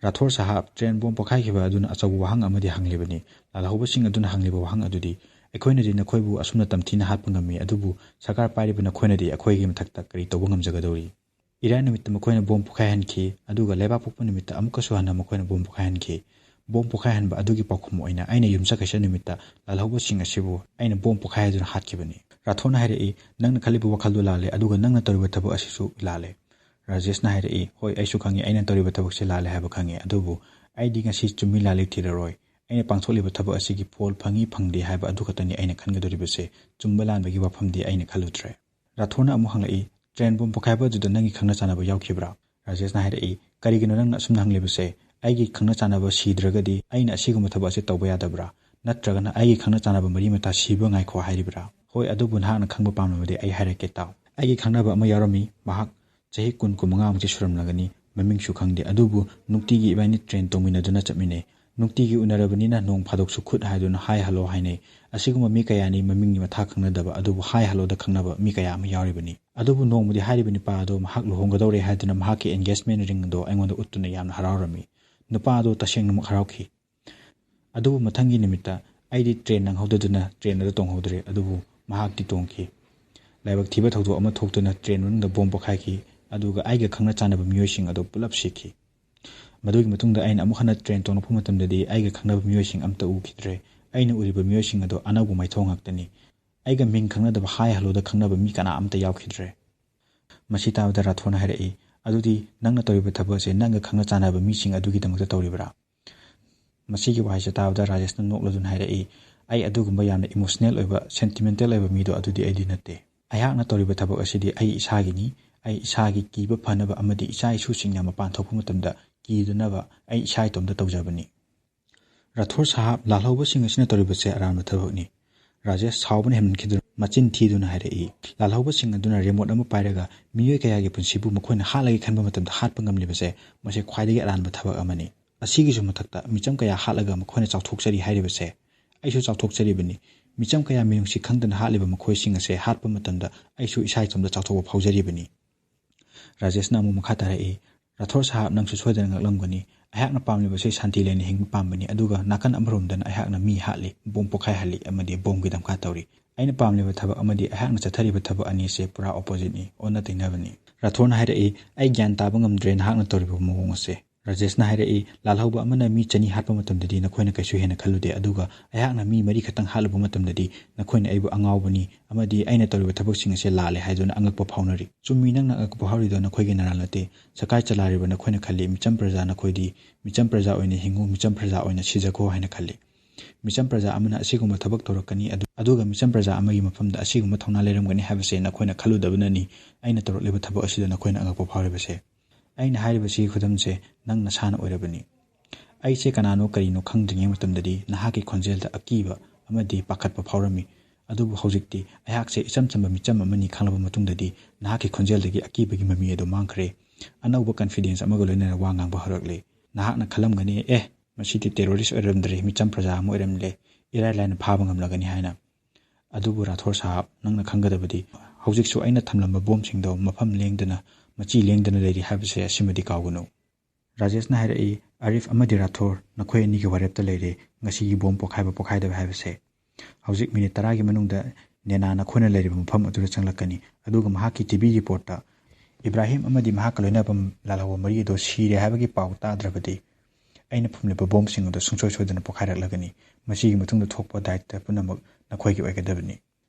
ꯔꯥꯊꯣꯔ ꯁꯥꯍꯥꯕ, ꯇ꯭ꯔꯦꯟ ꯕꯣꯝ ꯄꯣꯈꯥꯏꯈꯤꯕ ꯑꯗꯨꯅ ꯑꯆꯧꯕ ꯋꯥꯍꯪ ꯑꯃꯗꯤ ꯍꯪꯂꯤꯕꯅꯤ꯫ ꯂꯥꯜꯍꯧꯕꯁꯤꯡ ꯑꯗꯨꯅ ꯍꯪꯂꯤꯕ ꯋꯥꯍꯪ ꯑꯗꯨꯗꯤ, "ꯑꯩꯈꯣꯏꯅꯗꯤ ꯅꯈꯣꯏꯕꯨ ꯑꯁꯨꯝꯅ ꯇꯝꯊꯤꯅ ꯍꯥꯠꯄ ꯉꯝꯃꯤ, ꯑꯗꯨꯕꯨ ꯁꯔꯀꯥꯔ ꯄꯥꯏꯔꯤꯕ ꯅꯈꯣꯏꯅꯗꯤ ꯑꯩꯈꯣꯏꯒꯤ ꯃꯊꯛꯇ ꯀꯔꯤ ꯇꯧꯕ ꯉꯝꯖꯒꯗꯧꯔꯤ?" ꯏꯔꯥꯏ ꯅꯨꯃꯤꯠꯇ ꯃꯈꯣꯏꯅ ꯕꯣꯝ ꯄꯣꯈꯥꯏꯍꯟꯈꯤ, ꯑꯗꯨꯒ ꯂꯩꯕꯥꯛ ꯄꯣꯛꯄ ꯅꯨꯃꯤꯠꯇ ꯑꯃꯨꯛꯀꯁꯨ ꯍꯟꯅ ꯃꯈꯣꯏꯅ ꯕꯣꯝ ꯄꯣꯈꯥꯏꯍꯟꯈꯤ꯫ ꯕꯣꯝ ꯄꯣꯈꯥꯏꯍꯟꯕ ꯑꯗꯨꯒꯤ ꯄꯥꯎꯈꯨꯝ ꯑꯣꯏꯅ ꯑꯩꯅ ꯌꯨꯝꯁꯀꯩꯁ ꯅꯨꯃꯤꯠꯇ ꯂꯥꯜꯍꯧꯕꯁꯤꯡ ꯑꯁꯤꯕꯨ ꯑꯩꯅ ꯕꯣꯝ ꯄꯣꯈꯥꯏꯍꯟꯗꯨꯅ ꯍꯥꯠꯈꯤꯕꯅꯤ꯫ ꯔꯥꯊꯣꯔꯅ ꯍꯥꯏꯔꯛꯏ, "ꯅꯪꯅ ꯈꯜꯂꯤꯕ ꯋꯥꯈꯜꯗꯨ ꯂꯥꯜꯂꯦ, ꯑꯗꯨꯒ ꯅꯪꯅ ꯇꯧꯔꯤꯕ ꯊꯕꯛ ꯑꯁꯤꯁꯨ ꯂꯥꯜꯂꯦ꯫" ꯔꯥꯖꯦꯁꯅ ꯍꯥꯏꯔꯛꯏ, "ꯍꯣꯏ, ꯑꯩꯁꯨ ꯈꯪꯉꯤ, ꯑꯩꯅ ꯇꯧꯔꯤꯕ ꯊꯕꯛꯁꯦ ꯂꯥꯜꯂꯦ ꯍꯥꯏꯕ ꯈꯪꯉꯤ, ꯑꯗꯨꯕꯨ ꯑꯩꯗꯤ ꯉꯁꯤ ꯆꯨꯝꯃꯤ ꯂꯥꯜꯂꯤ ꯊꯤꯔꯔꯣꯏ꯫ ꯑꯩꯅ ꯄꯥꯡꯊꯣꯛꯂꯤꯕ ꯊꯕꯛ ꯑꯁꯤꯒꯤ ꯐꯣꯜ ꯐꯪꯉꯤ ꯐꯪꯗꯦ ꯍꯥꯏꯕ ꯑꯗꯨ ꯈꯛꯇꯅꯤ ꯑꯩꯅ ꯈꯟꯒꯗꯧꯔꯤꯕꯁꯦ꯫ ꯆꯨꯝꯕ ꯂꯥꯟꯕꯒꯤ ꯋꯥꯐꯝꯗꯤ ꯑꯩꯅ ꯈꯜꯂꯨꯗ꯭ꯔꯦ꯫" ꯔꯥꯊꯣꯔꯅ ꯑꯃꯨꯛ ꯍꯪꯂꯛꯏ, "ꯇ꯭ꯔꯦꯟ ꯕꯣꯝ ꯄꯣꯈꯥꯏꯕ ꯑꯗꯨꯗ ꯅꯪꯒꯤ ꯈꯪꯅ ꯆꯥꯟꯅꯕ ꯌꯥꯎꯈꯤꯕ꯭ꯔꯥ?" ꯔꯥꯖꯦꯁꯅ ꯍꯥꯏꯔꯛꯏ, "ꯀꯔꯤꯒꯤꯅꯣ ꯅꯪꯅ ꯑꯁꯨꯝꯅ ꯍꯪꯂꯤꯕꯁꯦ? ꯑꯩꯒꯤ ꯈꯪꯅ ꯆꯥꯟꯅꯕ ꯁꯤꯗ꯭ꯔꯒꯗꯤ ꯑꯩꯅ ꯑꯁꯤꯒꯨꯝꯕ ꯊꯕꯛ ꯑꯁꯤ ꯇꯧꯕ ꯌꯥꯗꯕ꯭ꯔꯥ? ꯅꯠꯇ꯭ꯔꯒꯅ ꯑꯩꯒꯤ ꯈꯪꯅ ꯆꯥꯟꯅꯕ ꯃꯔꯤ ꯃꯇꯥ ꯁꯤꯕ ꯉꯥꯏꯈꯣ ꯍꯥꯏꯔꯤꯕ꯭ꯔꯥ? ꯍꯣꯏ, ꯑꯗꯨꯕꯨ ꯅꯍꯥꯛꯅ ꯈꯪꯕ ꯄꯥꯝꯂꯕꯗꯤ ꯑꯩ ꯍꯥꯏꯔꯛꯀꯦ ꯇꯥꯎ꯫ ꯑꯩꯒꯤ ꯈꯪꯅꯕ ꯑꯃ ꯌꯥꯎꯔꯝꯃꯤ, ꯃꯍꯥꯛ ꯆꯍꯤ ꯀꯨꯟ, ꯀꯨꯟꯃꯉꯥꯃꯨꯛꯇꯤ ꯁꯨꯔꯝꯂꯒꯅꯤ, ꯃꯃꯤꯡꯁꯨ ꯈꯪꯗꯦ, ꯑꯗꯨꯕꯨ ꯅꯨꯡꯇꯤꯒꯤ ꯏꯕꯥꯅꯤ ꯇ꯭ꯔꯦꯟ ꯇꯣꯡꯃꯤꯟꯅꯗꯨꯅ ꯆꯠꯃꯤꯟꯅꯩ꯫ ꯅꯨꯡꯇꯤꯒꯤ ꯎꯅꯔꯕꯅꯤꯅ ꯅꯣꯡ ꯐꯥꯗꯣꯛꯁꯨ ꯈꯨꯠ ꯍꯥꯏꯗꯨꯅ ꯍꯥꯏ ꯍꯜꯂꯣ ꯍꯥꯏꯅꯩ꯫ ꯑꯁꯤꯒꯨꯝꯕ ꯃꯤ ꯀꯌꯥꯅꯤ ꯃꯃꯤꯡꯒꯤ ꯃꯊꯥ ꯈꯪꯅꯗꯕ, ꯑꯗꯨꯕꯨ ꯍꯥꯏ ꯍꯜꯂꯣꯗ ꯈꯪꯅꯕ ꯃꯤ ꯀꯌꯥ ꯑꯃ ꯌꯥꯎꯔꯤꯕꯅꯤ꯫ ꯑꯗꯨꯕꯨ ꯅꯣꯡꯃꯗꯤ ꯍꯥꯏꯔꯤꯕ ꯅꯨꯄꯥ ꯑꯗꯣ ꯃꯍꯥꯛ ꯂꯨꯍꯣꯡꯒꯗꯧꯔꯦ ꯍꯥꯏꯗꯨꯅ ꯃꯍꯥꯛꯀꯤ ꯑꯦꯡꯒꯦꯖꯃꯦꯟ ꯔꯤꯡ ꯑꯗꯣ ꯑꯩꯉꯣꯟꯗ ꯎꯠꯇꯨꯅ ꯌꯥꯝꯅ ꯍꯔꯥꯎꯔꯝꯃꯤ꯫ ꯅꯨꯄꯥ ꯑꯗꯣ ꯇꯁꯦꯡꯅꯃꯛ ꯍꯔꯥꯎꯈꯤ꯫ ꯑꯗꯨꯕꯨ ꯃꯊꯪꯒꯤ ꯅꯨꯃꯤꯠꯇ ꯑꯩꯗꯤ ꯇ꯭ꯔꯦꯟ ꯅꯪꯍꯧꯗꯗꯨꯅ ꯇ꯭ꯔꯦꯟ ꯑꯗꯨ ꯇꯣꯡꯍꯧꯗ꯭ꯔꯦ, ꯑꯗꯨꯕꯨ ꯃꯍꯥꯛꯇꯤ ꯇꯣꯡꯈꯤ꯫ ꯂꯥꯏꯕꯛ ꯊꯤꯕ ꯊꯧꯗꯣꯛ ꯑꯃ ꯊꯣꯛꯇꯨꯅ ꯇ꯭ꯔꯦꯟ ꯃꯅꯨꯡꯗ ꯕꯣꯝ ꯄꯣꯈꯥꯏꯈꯤ, ꯑꯗꯨꯒ ꯑꯩꯒ ꯈꯪꯅ ꯆꯥꯟꯅꯕ ꯃꯤꯑꯣꯏꯁꯤꯡ ꯑꯗꯨ ꯄꯨꯂꯞ ꯁꯤꯈꯤ꯫ ꯃꯗꯨꯒꯤ ꯃꯇꯨꯡꯗ ꯑꯩꯅ ꯑꯃꯨꯛ ꯍꯟꯅ ꯇ꯭ꯔꯦꯟ ꯇꯣꯡꯂꯛꯄ ꯃꯇꯝꯗꯗꯤ ꯑꯩꯒ ꯈꯪꯅꯕ ꯃꯤꯑꯣꯏꯁꯤꯡ ꯑꯝꯇ ꯎꯈꯤꯗ꯭ꯔꯦ꯫ ꯑꯩꯅ ꯎꯔꯤꯕ ꯃꯤꯑꯣꯏꯁꯤꯡ ꯑꯗꯨ ꯑꯅꯧꯕ ꯃꯥꯏꯊꯣꯡ ꯉꯥꯛꯇꯅꯤ꯫ ꯑꯩꯒ ꯃꯤꯡ ꯈꯪꯅꯗꯕ, ꯍꯥꯏ ꯍꯜꯂꯣꯗ ꯈꯪꯅꯕ ꯃꯤ ꯀꯅꯥ ꯑꯝꯇ ꯌꯥꯎꯈꯤꯗ꯭ꯔꯦ꯫ ꯃꯁꯤ ꯇꯥꯕꯗ ꯔꯥꯊꯣꯔꯅ ꯍꯥꯏꯔꯛꯏ, "ꯑꯗꯨꯗꯤ ꯅꯪꯅ ꯇꯧꯔꯤꯕ ꯊꯕꯛ ꯑꯁꯦ ꯅꯪꯒ ꯈꯪꯅ ꯆꯥꯟꯅꯕ ꯃꯤꯁꯤꯡ ꯑꯗꯨꯒꯤꯗꯃꯛꯇ ꯇꯧꯔꯤꯕ꯭ꯔꯥ?" ꯃꯁꯤꯒꯤ ꯋꯥꯍꯩꯁꯦ ꯇꯥꯕꯗ ꯔꯥꯖꯦꯁꯅ ꯅꯣꯛꯂꯗꯨꯅ ꯍꯥꯏꯔꯛꯏ, "ꯑꯩ ꯑꯗꯨꯒꯨꯝꯕ ꯌꯥꯝꯅ ꯏꯃꯣꯁꯅꯦꯜ ꯑꯣꯏꯕ, ꯁꯦꯟꯇꯤꯃꯦꯟꯇꯦꯜ ꯑꯣꯏꯕ ꯃꯤꯗꯣ ꯑꯗꯨꯗꯤ ꯑꯩꯗꯤ ꯅꯠꯇꯦ꯫ ꯑꯩꯍꯥꯛꯅ ꯇꯧꯔꯤꯕ ꯊꯕꯛ ꯑꯁꯤꯗꯤ ꯑꯩ ꯏꯁꯥꯒꯤꯅꯤ, ꯑꯩ ꯏꯁꯥꯒꯤ ꯀꯤꯕ ꯐꯅꯕ ꯑꯃꯗꯤ ꯏꯆꯥ ꯏꯁꯨꯁꯤꯡꯅ ꯃꯄꯥꯟ ꯊꯣꯛꯄ ꯃꯇꯝꯗ ꯀꯤꯗꯅꯕ ꯑꯩ ꯏꯁꯥ ꯏꯇꯣꯝꯇ ꯇꯧꯖꯕꯅꯤ꯫ ꯔꯥꯊꯣꯔ ꯁꯥꯍꯥꯕ, ꯂꯥꯜꯍꯧꯕꯁꯤꯡ ꯑꯁꯤꯅ ꯇꯧꯔꯤꯕꯁꯦ ꯑꯔꯥꯟꯕ ꯊꯕꯛꯅꯤ꯫ ꯔꯥꯖꯦꯁ ꯁꯥꯎꯕꯅ ꯍꯦꯟꯃꯟꯈꯤꯗꯨꯅ ꯃꯆꯤꯟ ꯊꯤꯗꯨꯅ ꯍꯥꯏꯔꯛꯏ, "ꯂꯥꯜꯍꯧꯕꯁꯤꯡ ꯑꯗꯨꯅ ꯔꯤꯃꯣꯠ ꯑꯃ ꯄꯥꯏꯔꯒ ꯃꯤꯑꯣꯏ ꯀꯌꯥꯒꯤ ꯄꯨꯟꯁꯤꯕꯨ ꯃꯈꯣꯏꯅ ꯍꯥꯠꯂꯒꯦ ꯈꯟꯕ ꯃꯇꯝꯗ ꯍꯥꯠꯄ ꯉꯝꯂꯤꯕꯁꯦ, ꯃꯁꯤ ꯈ꯭ꯋꯥꯏꯗꯒꯤ ꯑꯔꯥꯟꯕ ꯊꯕꯛ ꯑꯃꯅꯤ꯫ ꯑꯁꯤꯒꯤꯁꯨ ꯃꯊꯛꯇ ꯃꯤꯆꯝ ꯀꯌꯥ ꯍꯥꯠꯂꯒ ꯃꯈꯣꯏꯅ ꯆꯥꯎꯊꯣꯛꯆꯔꯤ ꯍꯥꯏꯔꯤꯕꯁꯦ, ꯑꯩꯁꯨ ꯆꯥꯎꯊꯣꯛꯆꯔꯤꯕꯅꯤ꯫ ꯃꯤꯆꯝ ꯀꯌꯥ ꯃꯤꯅꯨꯡꯁꯤ ꯈꯪꯗꯅ ꯍꯥꯠꯂꯤꯕ ꯃꯈꯣꯏꯁꯤꯡ ꯑꯁꯦ ꯍꯥꯠꯄ ꯃꯇꯝꯗ ꯑꯩꯁꯨ ꯏꯁꯥ ꯏꯇꯣꯝꯇ ꯆꯥꯎꯊꯣꯛꯄ ꯐꯥꯎꯖꯔꯤꯕꯅꯤ"꯫ ꯔꯥꯖꯦꯁꯅ ꯑꯃꯨꯛ ꯃꯈꯥ ꯇꯥꯔꯛꯏ, "ꯔꯥꯊꯣꯔ ꯁꯥꯍꯥꯕ, ꯅꯪꯁꯨ ꯁꯣꯏꯗꯅ ꯉꯛꯂꯝꯒꯅꯤ꯫ ꯑꯩꯍꯥꯛꯅ ꯄꯥꯝꯂꯤꯕꯁꯤ ꯁꯥꯟꯇꯤ ꯂꯩꯅ ꯍꯤꯡꯕ ꯄꯥꯝꯕꯅꯤ, ꯑꯗꯨꯒ ꯅꯥꯀꯟ ꯑꯃꯔꯣꯝꯗꯅ ꯑꯩꯍꯥꯛꯅ ꯃꯤ ꯍꯥꯠꯂꯤ, ꯕꯣꯝ ꯄꯣꯈꯥꯏꯍꯜꯂꯤ ꯑꯃꯗꯤ ꯕꯣꯝꯒꯤ ꯗꯝꯀꯥ ꯇꯧꯔꯤ꯫ ꯑꯩꯅ ꯄꯥꯝꯂꯤꯕ ꯊꯕꯛ ꯑꯃꯗꯤ ꯑꯩꯍꯥꯛꯅ ꯆꯠꯊꯔꯤꯕ ꯊꯕꯛ ꯑꯅꯤꯁꯦ ꯄꯨꯔꯥ ꯑꯣꯄꯣꯖꯤꯠꯅꯤ, ꯑꯣꯟꯅ ꯇꯩꯅꯕꯅꯤ"꯫ ꯔꯥꯊꯣꯔꯅ ꯍꯥꯏꯔꯛꯏ, "ꯑꯩ ꯒ꯭ꯌꯥꯟ ꯇꯥꯕ ꯉꯝꯗ꯭ꯔꯦ ꯅꯍꯥꯛꯅ ꯇꯧꯔꯤꯕ ꯃꯑꯣꯡ ꯑꯁꯦ"꯫ ꯔꯥꯖꯦꯁꯅ ꯍꯥꯏꯔꯛꯏ, "ꯂꯥꯜꯍꯧꯕ ꯑꯃꯅ ꯃꯤ ꯆꯅꯤ ꯍꯥꯠꯄ ꯃꯇꯝꯗꯗꯤ ꯅꯈꯣꯏꯅ ꯀꯩꯁꯨ ꯍꯦꯟꯅ ꯈꯜꯂꯨꯗꯦ, ꯑꯗꯨꯒ ꯑꯩꯍꯥꯛꯅ ꯃꯤ ꯃꯔꯤ ꯈꯛꯇꯪ ꯍꯥꯠꯂꯨꯕ ꯃꯇꯝꯗꯗꯤ ꯅꯈꯣꯏꯅ ꯑꯩꯕꯨ ꯑꯉꯥꯎꯕꯅꯤ ꯑꯃꯗꯤ ꯑꯩꯅ ꯇꯧꯔꯤꯕ ꯊꯕꯛꯁꯤꯡ ꯑꯁꯦ ꯂꯥꯜꯂꯦ ꯍꯥꯏꯗꯨꯅ ꯑꯉꯛꯄ ꯐꯥꯎꯅꯔꯤ꯫ ꯆꯨꯝꯃꯤ, ꯅꯪꯅ ꯑꯉꯛꯄ ꯐꯥꯎꯔꯤꯗꯣ ꯅꯈꯣꯏꯒꯤ ꯅꯔꯥꯜ ꯅꯠꯇꯦ꯫ ꯁꯀꯥꯏ ꯆꯂꯥꯏꯔꯤꯕ ꯅꯈꯣꯏꯅ ꯈꯜꯂꯤ, ꯃꯤꯆꯝ ꯄ꯭ꯔꯖꯥ ꯅꯈꯣꯏꯗꯤ ꯃꯤꯆꯝ ꯄ꯭ꯔꯖꯥ ꯑꯣꯏꯅ ꯍꯤꯡꯉꯨ, ꯃꯤꯆꯝ ꯄ꯭ꯔꯖꯥ ꯑꯣꯏꯅ ꯁꯤꯖꯈꯣ ꯍꯥꯏꯅ ꯈꯜꯂꯤ꯫ ꯃꯤꯆꯝ ꯄ꯭ꯔꯖꯥ ꯑꯃꯅ ꯑꯁꯤꯒꯨꯝꯕ ꯊꯕꯛ ꯇꯧꯔꯛꯀꯅꯤ, ꯑꯗꯨ-, ꯑꯗꯨꯒ ꯃꯤꯆꯝ ꯄ꯭ꯔꯖꯥ ꯑꯃꯒꯤ ꯃꯐꯝꯗ ꯑꯁꯤꯒꯨꯝꯕ ꯊꯧꯅꯥ ꯂꯩꯔꯝꯒꯅꯤ ꯍꯥꯏꯕꯁꯦ ꯅꯈꯣꯏꯅ ꯈꯜꯂꯨꯗꯕꯅꯅꯤ꯫ ꯑꯩꯅ ꯇꯧꯔꯛꯂꯤꯕ ꯊꯕꯛ ꯑꯁꯤꯗ ꯅꯈꯣꯏꯅ ꯑꯉꯛꯄ ꯐꯥꯎꯔꯤꯕꯁꯦ꯫ ꯑꯩꯅ ꯍꯥꯏꯔꯤꯕꯁꯤꯒꯤ ꯈꯨꯗꯝꯁꯦ ꯅꯪ ꯅꯁꯥꯅ ꯑꯣꯏꯔꯕꯅꯤ꯫ ꯑꯩꯁꯦ ꯀꯅꯥꯅꯣ ꯀꯔꯤꯅꯣ ꯈꯪꯗ꯭ꯔꯤꯉꯩ ꯃꯇꯝꯗꯗꯤ ꯅꯍꯥꯛꯀꯤ ꯈꯣꯟꯖꯦꯜꯗ ꯑꯀꯤꯕ ꯑꯃꯗꯤ ꯄꯥꯈꯠꯄ ꯐꯥꯎꯔꯝꯃꯤ꯫ ꯑꯗꯨꯕꯨ ꯍꯧꯖꯤꯛꯇꯤ ꯑꯩꯍꯥꯛꯁꯦ ꯏꯆꯝ ꯆꯝꯕ ꯃꯤꯆꯝ ꯑꯃꯅꯤ ꯈꯪꯂꯕ ꯃꯇꯨꯡꯗꯗꯤ ꯅꯍꯥꯛꯀꯤ ꯈꯣꯟꯖꯦꯜꯗꯒꯤ ꯑꯀꯤꯕꯒꯤ ꯃꯃꯤ ꯑꯗꯨ ꯃꯥꯡꯈ꯭ꯔꯦ꯫ ꯑꯅꯧꯕ ꯀꯟꯐꯤꯗꯦꯟꯁ ꯑꯃꯒ ꯂꯣꯏꯅꯅ ꯋꯥ ꯉꯥꯡꯕ ꯍꯧꯔꯛꯂꯦ꯫ ꯅꯍꯥꯛꯅ ꯈꯜꯂꯝꯒꯅꯤ, "ꯑꯦ, ꯃꯁꯤꯗꯤ ꯇꯦꯔꯣꯔꯤꯁ ꯑꯣꯏꯔꯝꯗ꯭ꯔꯦ, ꯃꯤꯆꯝ ꯄ꯭ꯔꯖꯥ ꯑꯃ ꯑꯣꯏꯔꯝꯂꯦ, ꯏꯔꯥꯏ ꯂꯥꯏꯅ ꯐꯥꯕ ꯉꯝꯂꯒꯅꯤ" ꯍꯥꯏꯅ꯫ ꯑꯗꯨꯕꯨ ꯔꯥꯊꯣꯔ ꯁꯥꯍꯥꯕ, ꯅꯪꯅ ꯈꯪꯒꯗꯕꯗꯤ ꯍꯧꯖꯤꯛꯁꯨ ꯑꯩꯅ ꯊꯝꯂꯝꯕ ꯕꯣꯝꯁꯤꯡꯗꯣ ꯃꯐꯝ ꯂꯦꯡꯗꯅ, ꯃꯆꯤ ꯂꯦꯡꯗꯅ ꯂꯩꯔꯤ ꯍꯥꯏꯕꯁꯦ ꯑꯁꯤꯃꯗꯤ ꯀꯥꯎꯒꯅꯨ꯫ ꯔꯥꯖꯦꯁꯅ ꯍꯥꯏꯔꯛꯏ, "ꯑꯥꯔꯤꯐ ꯑꯃꯗꯤ ꯔꯥꯊꯣꯔ, ꯅꯈꯣꯏ ꯑꯅꯤꯒꯤ ꯋꯥꯔꯦꯞꯇ ꯂꯩꯔꯦ ꯉꯁꯤꯒꯤ ꯕꯣꯝ ꯄꯣꯈꯥꯏꯕ ꯄꯣꯈꯥꯏꯗꯕ ꯍꯥꯏꯕꯁꯦ꯫ ꯍꯧꯖꯤꯛ ꯃꯤꯅꯤꯠ ꯇꯔꯥꯒꯤ ꯃꯅꯨꯡꯗ ꯅꯦꯅꯥ ꯅꯈꯣꯏꯅ ꯂꯩꯔꯤꯕ ꯃꯐꯝ ꯑꯗꯨꯗ ꯆꯪꯂꯛꯀꯅꯤ, ꯑꯗꯨꯒ ꯃꯍꯥꯛꯀꯤ ꯇꯤ ꯚꯤ ꯔꯤꯄꯣꯔꯠꯇ ꯏꯕ꯭ꯔꯥꯍꯤꯝ ꯑꯃꯗꯤ ꯃꯍꯥꯛꯀ ꯂꯣꯏꯅꯕ ꯂꯥꯜꯍꯧꯕ ꯃꯔꯤ ꯑꯗꯨ ꯁꯤꯔꯦ ꯍꯥꯏꯕꯒꯤ ꯄꯥꯎ ꯇꯥꯗ꯭ꯔꯕꯗꯤ ꯑꯩꯅ ꯐꯨꯝꯂꯤꯕ ꯕꯣꯝꯁꯤꯡ ꯑꯗꯨ ꯁꯨꯡꯁꯣꯏ ꯁꯣꯏꯗꯅ ꯄꯣꯈꯥꯏꯔꯛꯂꯒꯅꯤ꯫ ꯃꯁꯤꯒꯤ ꯃꯇꯨꯡꯗ ꯊꯣꯛꯄ ꯗꯥꯏꯇ ꯄꯨꯝꯅꯃꯛ ꯅꯈꯣꯏꯒꯤ ꯑꯣꯏꯒꯗꯕꯅꯤ"꯫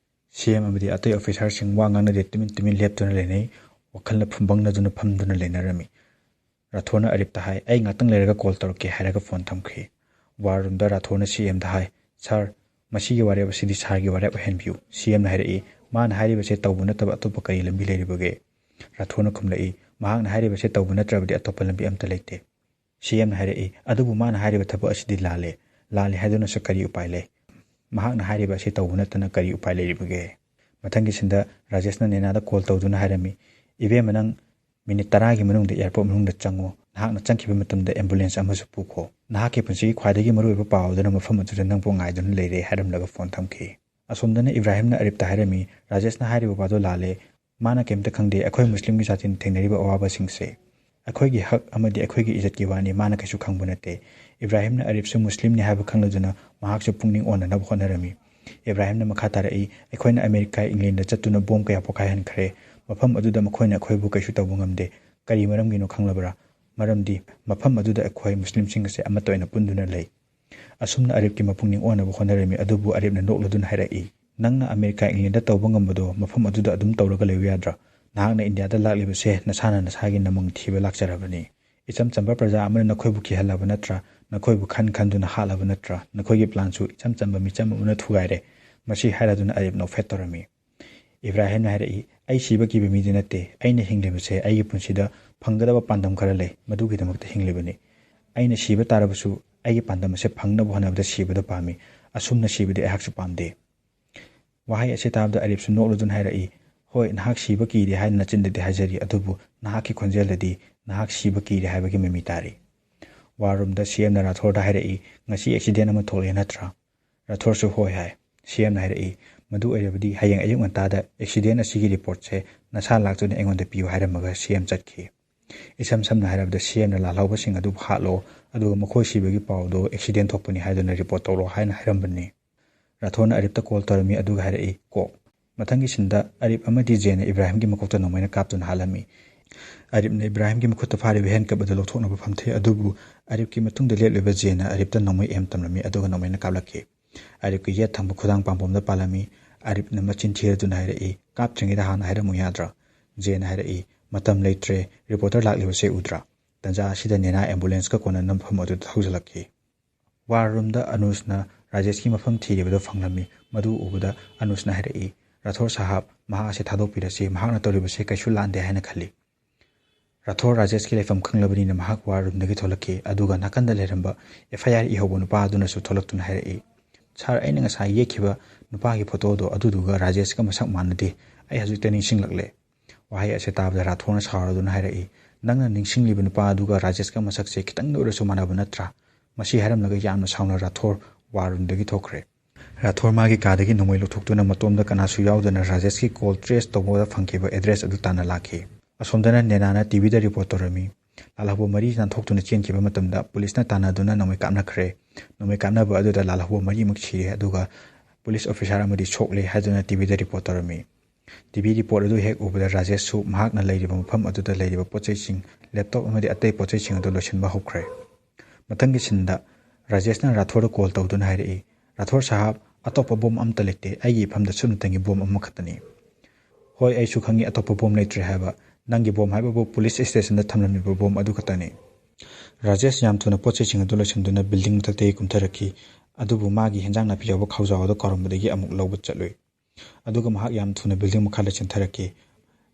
ꯁꯤ ꯑꯦꯝ ꯑꯃꯗꯤ ꯑꯇꯩ ꯑꯣꯐꯤꯁꯥꯔꯁꯤꯡ ꯋꯥ ꯉꯥꯡꯅꯗꯦ, ꯇꯨꯃꯤꯟ ꯇꯨꯃꯤꯟ ꯂꯦꯞꯇꯨꯅ ꯂꯩꯅꯩ꯫ ꯋꯥꯈꯜꯅ ꯐꯨꯝꯕꯪꯅꯗꯨꯅ ꯐꯝꯗꯨꯅ ꯂꯩꯅꯔꯝꯃꯤ꯫ ꯔꯥꯊꯣꯔꯅ ꯑꯔꯤꯞꯇ ꯍꯥꯏ, "ꯑꯩ ꯉꯥꯛꯇꯪ ꯂꯩꯔꯒ ꯀꯣꯜ ꯇꯧꯔꯛꯀꯦ" ꯍꯥꯏꯔꯒ ꯐꯣꯟ ꯊꯝꯈꯤ꯫ ꯋꯥꯔ ꯔꯨꯝꯗ ꯔꯥꯊꯣꯔꯅ ꯁꯤ ꯑꯦꯝꯗ ꯍꯥꯏ, "ꯁꯥꯔ, ꯃꯁꯤꯒꯤ ꯋꯥꯔꯦꯞ ꯑꯁꯤꯗꯤ ꯁꯥꯔꯒꯤ ꯋꯥꯔꯦꯞ ꯑꯣꯏꯍꯟꯕꯤꯌꯨ"꯫ ꯁꯤ ꯑꯦꯝꯅ ꯍꯥꯏꯔꯛꯏ, "ꯃꯥꯅ ꯍꯥꯏꯔꯤꯕꯁꯦ ꯇꯧꯕ ꯅꯠꯇꯕ ꯑꯇꯣꯞꯄ ꯀꯔꯤ ꯂꯝꯕꯤ ꯂꯩꯔꯤꯕꯒꯦ?" ꯔꯥꯊꯣꯔꯅ ꯈꯨꯝꯂꯛꯏ, "ꯃꯍꯥꯛꯅ ꯍꯥꯏꯔꯤꯕꯁꯦ ꯇꯧꯕ ꯅꯠꯇ꯭ꯔꯕꯗꯤ ꯑꯇꯣꯞꯄ ꯂꯝꯕꯤ ꯑꯝꯇ ꯂꯩꯇꯦ"꯫ ꯁꯤ ꯑꯦꯝꯅ ꯍꯥꯏꯔꯛꯏ, "ꯑꯗꯨꯕꯨ ꯃꯥꯅ ꯍꯥꯏꯔꯤꯕ ꯊꯕꯛ ꯑꯁꯤꯗꯤ ꯂꯥꯜꯂꯦ꯫ ꯂꯥꯜꯂꯦ ꯍꯥꯏꯗꯨꯅꯁꯨ ꯀꯔꯤ ꯎꯄꯥꯏ ꯂꯩ? ꯃꯍꯥꯛꯅ ꯍꯥꯏꯔꯤꯕ ꯑꯁꯤ ꯇꯧꯕ ꯅꯠꯇꯅ ꯀꯔꯤ ꯎꯄꯥꯏ ꯂꯩꯔꯤꯕꯒꯦ?" ꯃꯊꯪꯒꯤ ꯁꯤꯟꯗ ꯔꯥꯖꯦꯁꯅ ꯅꯦꯅꯥꯗ ꯀꯣꯜ ꯇꯧꯗꯨꯅ ꯍꯥꯏꯔꯝꯃꯤ, "ꯏꯕꯦꯝꯃ, ꯅꯪ ꯃꯤꯅꯤꯠ ꯇꯔꯥꯒꯤ ꯃꯅꯨꯡꯗ ꯑꯦꯌꯥꯔꯄꯣꯔꯠ ꯃꯅꯨꯡꯗ ꯆꯪꯉꯨ꯫ ꯅꯍꯥꯛꯅ ꯆꯪꯈꯤꯕ ꯃꯇꯝꯗ ꯑꯦꯝꯕꯨꯂꯦꯟꯁ ꯑꯃꯁꯨ ꯄꯨꯈꯣ꯫ ꯅꯍꯥꯛꯀꯤ ꯄꯨꯟꯁꯤꯒꯤ ꯈ꯭ꯋꯥꯏꯗꯒꯤ ꯃꯔꯨꯑꯣꯏꯕ ꯄꯥꯎ ꯑꯗꯨꯅ ꯃꯐꯝ ꯑꯗꯨꯗ ꯅꯪꯕꯨ ꯉꯥꯏꯗꯨꯅ ꯂꯩꯔꯦ" ꯍꯥꯏꯔꯝꯂꯒ ꯐꯣꯟ ꯊꯝꯈꯤ꯫ ꯑꯁꯣꯝꯗꯅ ꯏꯕ꯭ꯔꯥꯍꯤꯝꯅ ꯑꯔꯤꯞꯇ ꯍꯥꯏꯔꯝꯃꯤ, "ꯔꯥꯖꯦꯁꯅ ꯍꯥꯏꯔꯤꯕ ꯋꯥꯗꯣ ꯂꯥꯜꯂꯦ꯫ ꯃꯥꯅ ꯀꯩꯝꯇ ꯈꯪꯗꯦ ꯑꯩꯈꯣꯏ ꯃꯨꯁꯂꯤꯝꯒꯤ ꯖꯥꯇꯤꯅ ꯊꯦꯡꯅꯔꯤꯕ ꯑꯋꯥꯕꯁꯤꯡꯁꯦ꯫ ꯑꯩꯈꯣꯏꯒꯤ ꯍꯛ ꯑꯃꯗꯤ ꯑꯩꯈꯣꯏꯒꯤ ꯏꯖꯠꯀꯤ ꯋꯥꯅꯤ, ꯃꯥꯅ ꯀꯩꯁꯨ ꯈꯪꯕ ꯅꯠꯇꯦ"꯫ ꯏꯕ꯭ꯔꯥꯍꯤꯝꯅ ꯑꯔꯤꯞꯁꯨ ꯃꯨꯁꯂꯤꯝꯅꯤ ꯍꯥꯏꯕ ꯈꯪꯂꯗꯨꯅ ꯃꯍꯥꯛꯁꯨ ꯄꯨꯛꯅꯤꯡ ꯑꯣꯟꯅꯅꯕ ꯍꯣꯠꯅꯔꯝꯃꯤ꯫ ꯏꯕ꯭ꯔꯥꯍꯤꯝꯅ ꯃꯈꯥ ꯇꯥꯔꯛꯏ, "ꯑꯩꯈꯣꯏꯅ ꯑꯃꯦꯔꯤꯀꯥ, ꯏꯪꯂꯦꯟꯗ ꯆꯠꯇꯨꯅ ꯕꯣꯝ ꯀꯌꯥ ꯄꯣꯈꯥꯏꯍꯟꯈ꯭ꯔꯦ꯫ ꯃꯐꯝ ꯑꯗꯨꯗ ꯃꯈꯣꯏꯅ ꯑꯩꯈꯣꯏꯕꯨ ꯀꯩꯁꯨ ꯇꯧꯕ ꯉꯝꯗꯦ꯫ ꯀꯔꯤ ꯃꯔꯝꯒꯤꯅꯣ ꯈꯪꯂꯕ꯭ꯔꯥ? ꯃꯔꯝꯗꯤ ꯃꯐꯝ ꯑꯗꯨꯗ ꯑꯩꯈꯣꯏ ꯃꯨꯁꯂꯤꯝꯁꯤꯡ ꯑꯁꯦ ꯑꯃꯠꯇ ꯑꯣꯏꯅ ꯄꯨꯟꯗꯨꯅ ꯂꯩ"꯫ ꯑꯁꯨꯝꯅ ꯑꯔꯤꯞꯀꯤ ꯃꯄꯨꯛꯅꯤꯡ ꯑꯣꯟꯅꯕ ꯍꯣꯠꯅꯔꯝꯃꯤ, ꯑꯗꯨꯕꯨ ꯑꯔꯤꯞꯅ ꯅꯣꯛꯂꯗꯨꯅ ꯍꯥꯏꯔꯛꯏ, "ꯅꯪꯅ ꯑꯃꯦꯔꯤꯀꯥ, ꯏꯪꯂꯦꯟꯗ ꯇꯧꯕ ꯉꯝꯕꯗꯣ ꯃꯐꯝ ꯑꯗꯨꯗ ꯑꯗꯨꯝ ꯇꯧꯔꯒ ꯂꯩꯌꯨ ꯌꯥꯗ꯭ꯔꯥ? ꯅꯍꯥꯛꯅ ꯏꯟꯗꯤꯌꯥꯗ ꯂꯥꯛꯂꯤꯕꯁꯦ ꯅꯁꯥꯅ ꯅꯁꯥꯒꯤ ꯅꯃꯪ ꯊꯤꯕ ꯂꯥꯛꯆꯔꯕꯅꯤ꯫ ꯏꯆꯝ ꯆꯝꯕ ꯄ꯭ꯔꯖꯥ ꯑꯃꯅ ꯅꯈꯣꯏꯕꯨ ꯀꯤꯍꯜꯂꯕ ꯅꯠꯇ꯭ꯔꯥ? ꯅꯈꯣꯏꯕꯨ ꯈꯟ ꯈꯟꯗꯨꯅ ꯍꯥꯠꯂꯕ ꯅꯠꯇ꯭ꯔꯥ? ꯅꯈꯣꯏꯒꯤ ꯄ꯭ꯂꯥꯟꯁꯨ ꯏꯆꯝ ꯆꯝꯕ ꯃꯤꯆꯝ ꯑꯃꯅ ꯊꯨꯒꯥꯏꯔꯦ"꯫ ꯃꯁꯤ ꯍꯥꯏꯔꯗꯨꯅ ꯑꯔꯤꯞ ꯅꯣꯛꯐꯦꯠ ꯇꯧꯔꯝꯃꯤ꯫ ꯏꯕ꯭ꯔꯥꯍꯤꯝꯅ ꯍꯥꯏꯔꯛꯏ, "ꯑꯩ ꯁꯤꯕ ꯀꯤꯕ ꯃꯤꯗꯤ ꯅꯠꯇꯦ꯫ ꯑꯩꯅ ꯍꯤꯡꯂꯤꯕꯁꯦ ꯑꯩꯒꯤ ꯄꯨꯟꯁꯤꯗ ꯐꯪꯒꯗꯕ ꯄꯥꯟꯗꯝ ꯈꯔ ꯂꯩ, ꯃꯗꯨꯒꯤꯗꯃꯛꯇ ꯍꯤꯡꯂꯤꯕꯅꯤ꯫ ꯑꯩꯅ ꯁꯤꯕ ꯇꯥꯔꯕꯁꯨ ꯑꯩꯒꯤ ꯄꯥꯟꯗꯝ ꯑꯁꯦ ꯐꯪꯅꯕ ꯍꯣꯠꯅꯕꯗ ꯁꯤꯕꯗꯨ ꯄꯥꯝꯃꯤ꯫ ꯑꯁꯨꯝꯅ ꯁꯤꯕꯗꯤ ꯑꯩꯍꯥꯛꯁꯨ ꯄꯥꯝꯗꯦ"꯫ ꯋꯥꯍꯩ ꯑꯁꯤ ꯇꯥꯕꯗ ꯑꯔꯤꯞꯁꯨ ꯅꯣꯛꯂꯗꯨꯅ ꯍꯥꯏꯔꯛꯏ, "ꯍꯣꯏ, ꯅꯍꯥꯛ ꯁꯤꯕ ꯀꯤꯗꯦ ꯍꯥꯏꯅ ꯅꯆꯤꯟꯗꯗꯤ ꯍꯥꯏꯖꯔꯤ, ꯑꯗꯨꯕꯨ ꯅꯍꯥꯛꯀꯤ ꯈꯣꯟꯖꯦꯜꯗꯗꯤ ꯅꯍꯥꯛ ꯁꯤꯕ ꯀꯤꯔꯦ ꯍꯥꯏꯕꯒꯤ ꯃꯃꯤ ꯇꯥꯔꯤ"꯫ ꯋꯥꯔ ꯔꯨꯝꯗ ꯁꯤ ꯑꯦꯝꯅ ꯔꯥꯊꯣꯔꯗ ꯍꯥꯏꯔꯛꯏ, "ꯉꯁꯤ ꯑꯦꯛꯁꯤꯗꯦꯟ ꯑꯃ ꯊꯣꯛꯂꯦ ꯅꯠꯇ꯭ꯔꯥ?" ꯔꯥꯊꯣꯔꯁꯨ "ꯍꯣꯏ" ꯍꯥꯏ꯫ ꯁꯤ ꯑꯦꯝꯅ ꯍꯥꯏꯔꯛꯏ, "ꯃꯗꯨ ꯑꯣꯏꯔꯕꯗꯤ ꯍꯌꯦꯡ ꯑꯌꯨꯛ ꯉꯟꯇꯥꯗ ꯑꯦꯛꯁꯤꯗꯦꯟ ꯑꯁꯤꯒꯤ ꯔꯤꯄꯣꯔꯠꯁꯦ ꯅꯁꯥ ꯂꯥꯛꯇꯨꯅ ꯑꯩꯉꯣꯟꯗ ꯄꯤꯌꯨ" ꯍꯥꯏꯔꯝꯃꯒ ꯁꯤ ꯑꯦꯝ ꯆꯠꯈꯤ꯫ ꯏꯁꯝ ꯁꯝꯅ ꯍꯥꯏꯔꯕꯗ ꯁꯤ ꯑꯦꯝꯅ ꯂꯥꯜꯍꯧꯕꯁꯤꯡ ꯑꯗꯨꯕꯨ ꯍꯥꯠꯂꯣ, ꯑꯗꯨꯒ ꯃꯈꯣꯏ ꯁꯤꯕꯒꯤ ꯄꯥꯎꯗꯨ ꯑꯦꯛꯁꯤꯗꯦꯟ ꯊꯣꯛꯄꯅꯤ ꯍꯥꯏꯗꯨꯅ ꯔꯤꯄꯣꯔꯠ ꯇꯧꯔꯣ ꯍꯥꯏꯅ ꯍꯥꯏꯔꯝꯕꯅꯤ꯫ ꯔꯥꯊꯣꯔꯅ ꯑꯔꯤꯞꯇ ꯀꯣꯜ ꯇꯧꯔꯝꯃꯤ, ꯑꯗꯨꯒ ꯍꯥꯏꯔꯛꯏ, "ꯀꯣ"꯫ ꯃꯊꯪꯒꯤ ꯁꯤꯟꯗ ꯑꯔꯤꯞ ꯑꯃꯗꯤ ꯖꯦꯅ ꯏꯕ꯭ꯔꯥꯍꯤꯝꯒꯤ ꯃꯀꯣꯛꯇ ꯅꯣꯡꯃꯩꯅ ꯀꯥꯞꯇꯨꯅ ꯍꯥꯠꯂꯝꯃꯤ꯫ ꯑꯔꯤꯞꯅ ꯏꯕ꯭ꯔꯥꯍꯤꯝꯒꯤ ꯃꯈꯨꯠꯇ ꯐꯥꯔꯤꯕ ꯍꯦꯟꯀꯞ ꯑꯗꯨ ꯂꯧꯊꯣꯛꯅꯕ ꯐꯝꯊꯩ, ꯑꯗꯨꯕꯨ ꯑꯔꯤꯞꯀꯤ ꯃꯇꯨꯡꯗ ꯂꯦꯞꯂꯤꯕ ꯖꯦꯅ ꯑꯔꯤꯞꯇ ꯅꯣꯡꯃꯩ ꯑꯦꯝ ꯇꯝꯂꯝꯃꯤ, ꯑꯗꯨꯒ ꯅꯣꯡꯃꯩꯅ ꯀꯥꯞꯂꯛꯈꯤ꯫ ꯑꯔꯤꯞꯀꯤ ꯌꯦꯠ ꯊꯪꯕ ꯈꯨꯗꯥꯡ ꯄꯥꯝꯕꯣꯝꯗ ꯄꯥꯜꯂꯝꯃꯤ꯫ ꯑꯔꯤꯞꯅ ꯃꯆꯤꯟ ꯊꯤꯔꯗꯨꯅ ꯍꯥꯏꯔꯛꯏ, "ꯀꯥꯞꯇ꯭ꯔꯤꯉꯩꯗ ꯍꯥꯟꯅ ꯍꯥꯏꯔꯝꯃꯨ ꯌꯥꯗ꯭ꯔꯥ?" ꯖꯦꯅ ꯍꯥꯏꯔꯛꯏ, "ꯃꯇꯝ ꯂꯩꯇ꯭ꯔꯦ, ꯔꯤꯄꯣꯔꯇꯔ ꯂꯥꯛꯂꯤꯕꯁꯦ ꯎꯗ꯭ꯔꯥ?" ꯇꯟꯖꯥ ꯑꯁꯤꯗ ꯅꯦꯅꯥ ꯑꯦꯝꯕꯨꯂꯦꯟꯁꯀ ꯀꯣꯟꯅꯅꯕ ꯃꯐꯝ ꯑꯗꯨꯗ ꯊꯧꯖꯤꯜꯂꯛꯈꯤ꯫ ꯋꯥꯔ ꯔꯨꯝꯗ ꯑꯅꯨꯖꯅ ꯔꯥꯖꯦꯁꯀꯤ ꯃꯐꯝ ꯊꯤꯔꯤꯕꯗꯨ ꯐꯪꯂꯝꯃꯤ꯫ ꯃꯗꯨ ꯎꯕꯗ ꯑꯅꯨꯖꯅ ꯍꯥꯏꯔꯛꯏ, "ꯔꯥꯊꯣꯔ ꯁꯥꯍꯥꯕ, ꯃꯍꯥꯛ ꯑꯁꯤ ꯊꯥꯗꯣꯛꯄꯤꯔꯁꯤ, ꯃꯍꯥꯛꯅ ꯇꯧꯔꯤꯕꯁꯤ ꯀꯩꯁꯨ ꯂꯥꯟꯗꯦ ꯍꯥꯏꯅ ꯈꯜꯂꯤ꯫ ꯔꯥꯊꯣꯔ ꯔꯥꯖꯦꯁꯀꯤ ꯂꯩꯐꯝ ꯈꯪꯂꯕꯅꯤꯅ ꯃꯍꯥꯛ ꯋꯥꯔ ꯔꯨꯝꯗꯒꯤ ꯊꯣꯛꯂꯛꯈꯤ, ꯑꯗꯨꯒ ꯅꯥꯀꯟꯗ ꯂꯩꯔꯝꯕ ꯑꯦꯐ ꯑꯥꯏ ꯑꯥꯔ ꯏꯍꯧꯕ ꯅꯨꯄꯥ ꯑꯗꯨꯅꯁꯨ ꯊꯣꯛꯂꯛꯇꯨꯅ ꯍꯥꯏꯔꯛꯏ, "ꯁꯥꯔ, ꯑꯩꯅ ꯉꯁꯥꯏ ꯌꯦꯛꯈꯤꯕ ꯅꯨꯄꯥꯒꯤ ꯐꯣꯇꯣꯗꯣ ꯑꯗꯨꯗꯨꯒ ꯔꯥꯖꯦꯁꯀ ꯃꯁꯛ ꯃꯥꯟꯅꯗꯦ꯫ ꯑꯩ ꯍꯧꯖꯤꯛꯇ ꯅꯤꯡꯁꯤꯡꯂꯛꯂꯦ꯫" ꯋꯥꯍꯩ ꯑꯁꯤ ꯇꯥꯕꯗ ꯔꯥꯊꯣꯔꯅ ꯁꯥꯎꯔꯗꯨꯅ ꯍꯥꯏꯔꯛꯏ, "ꯅꯪꯅ ꯅꯤꯡꯁꯤꯡꯂꯤꯕ ꯅꯨꯄꯥ ꯑꯗꯨꯒ ꯔꯥꯖꯦꯁꯀ ꯃꯁꯛꯁꯦ ꯈꯤꯇꯪꯗ ꯑꯣꯏꯔꯁꯨ ꯃꯥꯟꯅꯕ ꯅꯠꯇ꯭ꯔꯥ?" ꯃꯁꯤ ꯍꯥꯏꯔꯝꯂꯒ ꯌꯥꯝꯅ ꯁꯥꯎꯅ ꯔꯥꯊꯣꯔ ꯋꯥꯔ ꯔꯨꯝꯗꯒꯤ ꯊꯣꯛꯈ꯭ꯔꯦ꯫ ꯔꯥꯊꯣꯔ ꯃꯥꯒꯤ ꯀꯥꯗꯒꯤ ꯅꯣꯡꯃꯩ ꯂꯧꯊꯣꯛꯇꯨꯅ ꯃꯇꯣꯝꯗ ꯀꯅꯥꯁꯨ ꯌꯥꯎꯗꯅ ꯔꯥꯖꯦꯁꯀꯤ ꯀꯣꯜ ꯇ꯭ꯔꯦꯁ ꯇꯧꯕꯗ ꯐꯪꯈꯤꯕ ꯑꯦꯗ꯭ꯔꯦꯁ ꯑꯗꯨ ꯇꯥꯟꯅ ꯂꯥꯛꯈꯤ꯫ ꯑꯁꯣꯝꯗꯅ ꯅꯦꯅꯥꯅ ꯇꯤ ꯚꯤꯗ ꯔꯤꯄꯣꯔꯠ ꯇꯧꯔꯝꯃꯤ꯫ ꯂꯥꯜꯍꯧꯕ ꯃꯔꯤ ꯅꯥꯟꯊꯣꯛꯇꯨꯅ ꯆꯦꯟꯈꯤꯕ ꯃꯇꯝꯗ ꯄꯨꯂꯤꯁꯅ ꯇꯥꯟꯅꯗꯨꯅ ꯅꯣꯡꯃꯩ ꯀꯥꯞꯅꯈ꯭ꯔꯦ꯫ ꯅꯣꯡꯃꯩ ꯀꯥꯞꯅꯕ ꯑꯗꯨꯗ ꯂꯥꯜꯍꯧꯕ ꯃꯔꯤꯃꯛ ꯁꯤꯔꯦ, ꯑꯗꯨꯒ ꯄꯨꯂꯤꯁ ꯑꯣꯐꯤꯁꯥꯔ ꯑꯃꯗꯤ ꯁꯣꯛꯂꯦ ꯍꯥꯏꯗꯨꯅ ꯇꯤ ꯚꯤꯗ ꯔꯤꯄꯣꯔꯠ ꯇꯧꯔꯝꯃꯤ꯫ ꯇꯤ ꯚꯤ ꯔꯤꯄꯣꯔꯠ ꯑꯗꯨ ꯍꯦꯛ ꯎꯕꯗ ꯔꯥꯖꯦꯁꯁꯨ ꯃꯍꯥꯛꯅ ꯂꯩꯔꯤꯕ ꯃꯐꯝ ꯑꯗꯨꯗ ꯂꯩꯔꯤꯕ ꯄꯣꯠ ꯆꯩꯁꯤꯡ, ꯂꯦꯞꯇꯣꯞ ꯑꯃꯗꯤ ꯑꯇꯩ ꯄꯣꯠ ꯆꯩꯁꯤꯡ ꯑꯗꯨ ꯂꯣꯏꯁꯤꯟꯕ ꯍꯧꯈ꯭ꯔꯦ꯫ ꯃꯊꯪꯒꯤ ꯁꯤꯟꯗ ꯔꯥꯖꯦꯁꯅ ꯔꯥꯊꯣꯔꯗ ꯀꯣꯜ ꯇꯧꯗꯨꯅ ꯍꯥꯏꯔꯛꯏ, "ꯔꯥꯊꯣꯔ ꯁꯥꯍꯥꯕ, ꯑꯇꯣꯞꯄ ꯕꯣꯝ ꯑꯃꯠꯇ ꯂꯩꯇꯦ, ꯑꯩꯒꯤ ꯏꯐꯝꯗ ꯁꯨꯞꯅꯇꯪꯒꯤ ꯕꯣꯝ ꯑꯃꯈꯛꯇꯅꯤ꯫" "ꯍꯣꯏ, ꯑꯩꯁꯨ ꯈꯪꯉꯤ ꯑꯇꯣꯞꯄ ꯕꯣꯝ ꯂꯩꯇ꯭ꯔꯦ ꯍꯥꯏꯕ꯫ ꯅꯪꯒꯤ ꯕꯣꯝ ꯍꯥꯏꯕꯕꯨ ꯄꯨꯂꯤꯁ ꯁ꯭ꯇꯦꯁꯟꯗ ꯊꯝꯂꯝꯂꯤꯕ ꯕꯣꯝ ꯑꯗꯨ ꯈꯛꯇꯅꯤ꯫" ꯔꯥꯖꯦꯁ ꯌꯥꯝ ꯊꯨꯅ ꯄꯣꯠ ꯆꯩꯁꯤꯡ ꯑꯗꯨ ꯂꯣꯏꯁꯤꯟꯗꯨꯅ ꯕꯤꯜꯗꯤꯡ ꯃꯊꯛꯇꯒꯤ ꯀꯨꯝꯊꯔꯛꯈꯤ꯫ ꯑꯗꯨꯕꯨ ꯃꯥꯒꯤ ꯍꯦꯟꯖꯥꯡ ꯅꯥꯄꯤ ꯌꯥꯎꯕ ꯈꯥꯎꯖꯥꯎ ꯑꯗꯨ ꯀꯥꯎꯔꯝꯕꯗꯒꯤ ꯑꯃꯨꯛ ꯂꯧꯕ ꯆꯠꯂꯨꯏ꯫ ꯑꯗꯨꯒ ꯃꯍꯥꯛ ꯌꯥꯝ ꯊꯨꯅ ꯕꯤꯜꯗꯤꯡ ꯃꯈꯥꯗ ꯆꯦꯟꯊꯔꯛꯈꯤ꯫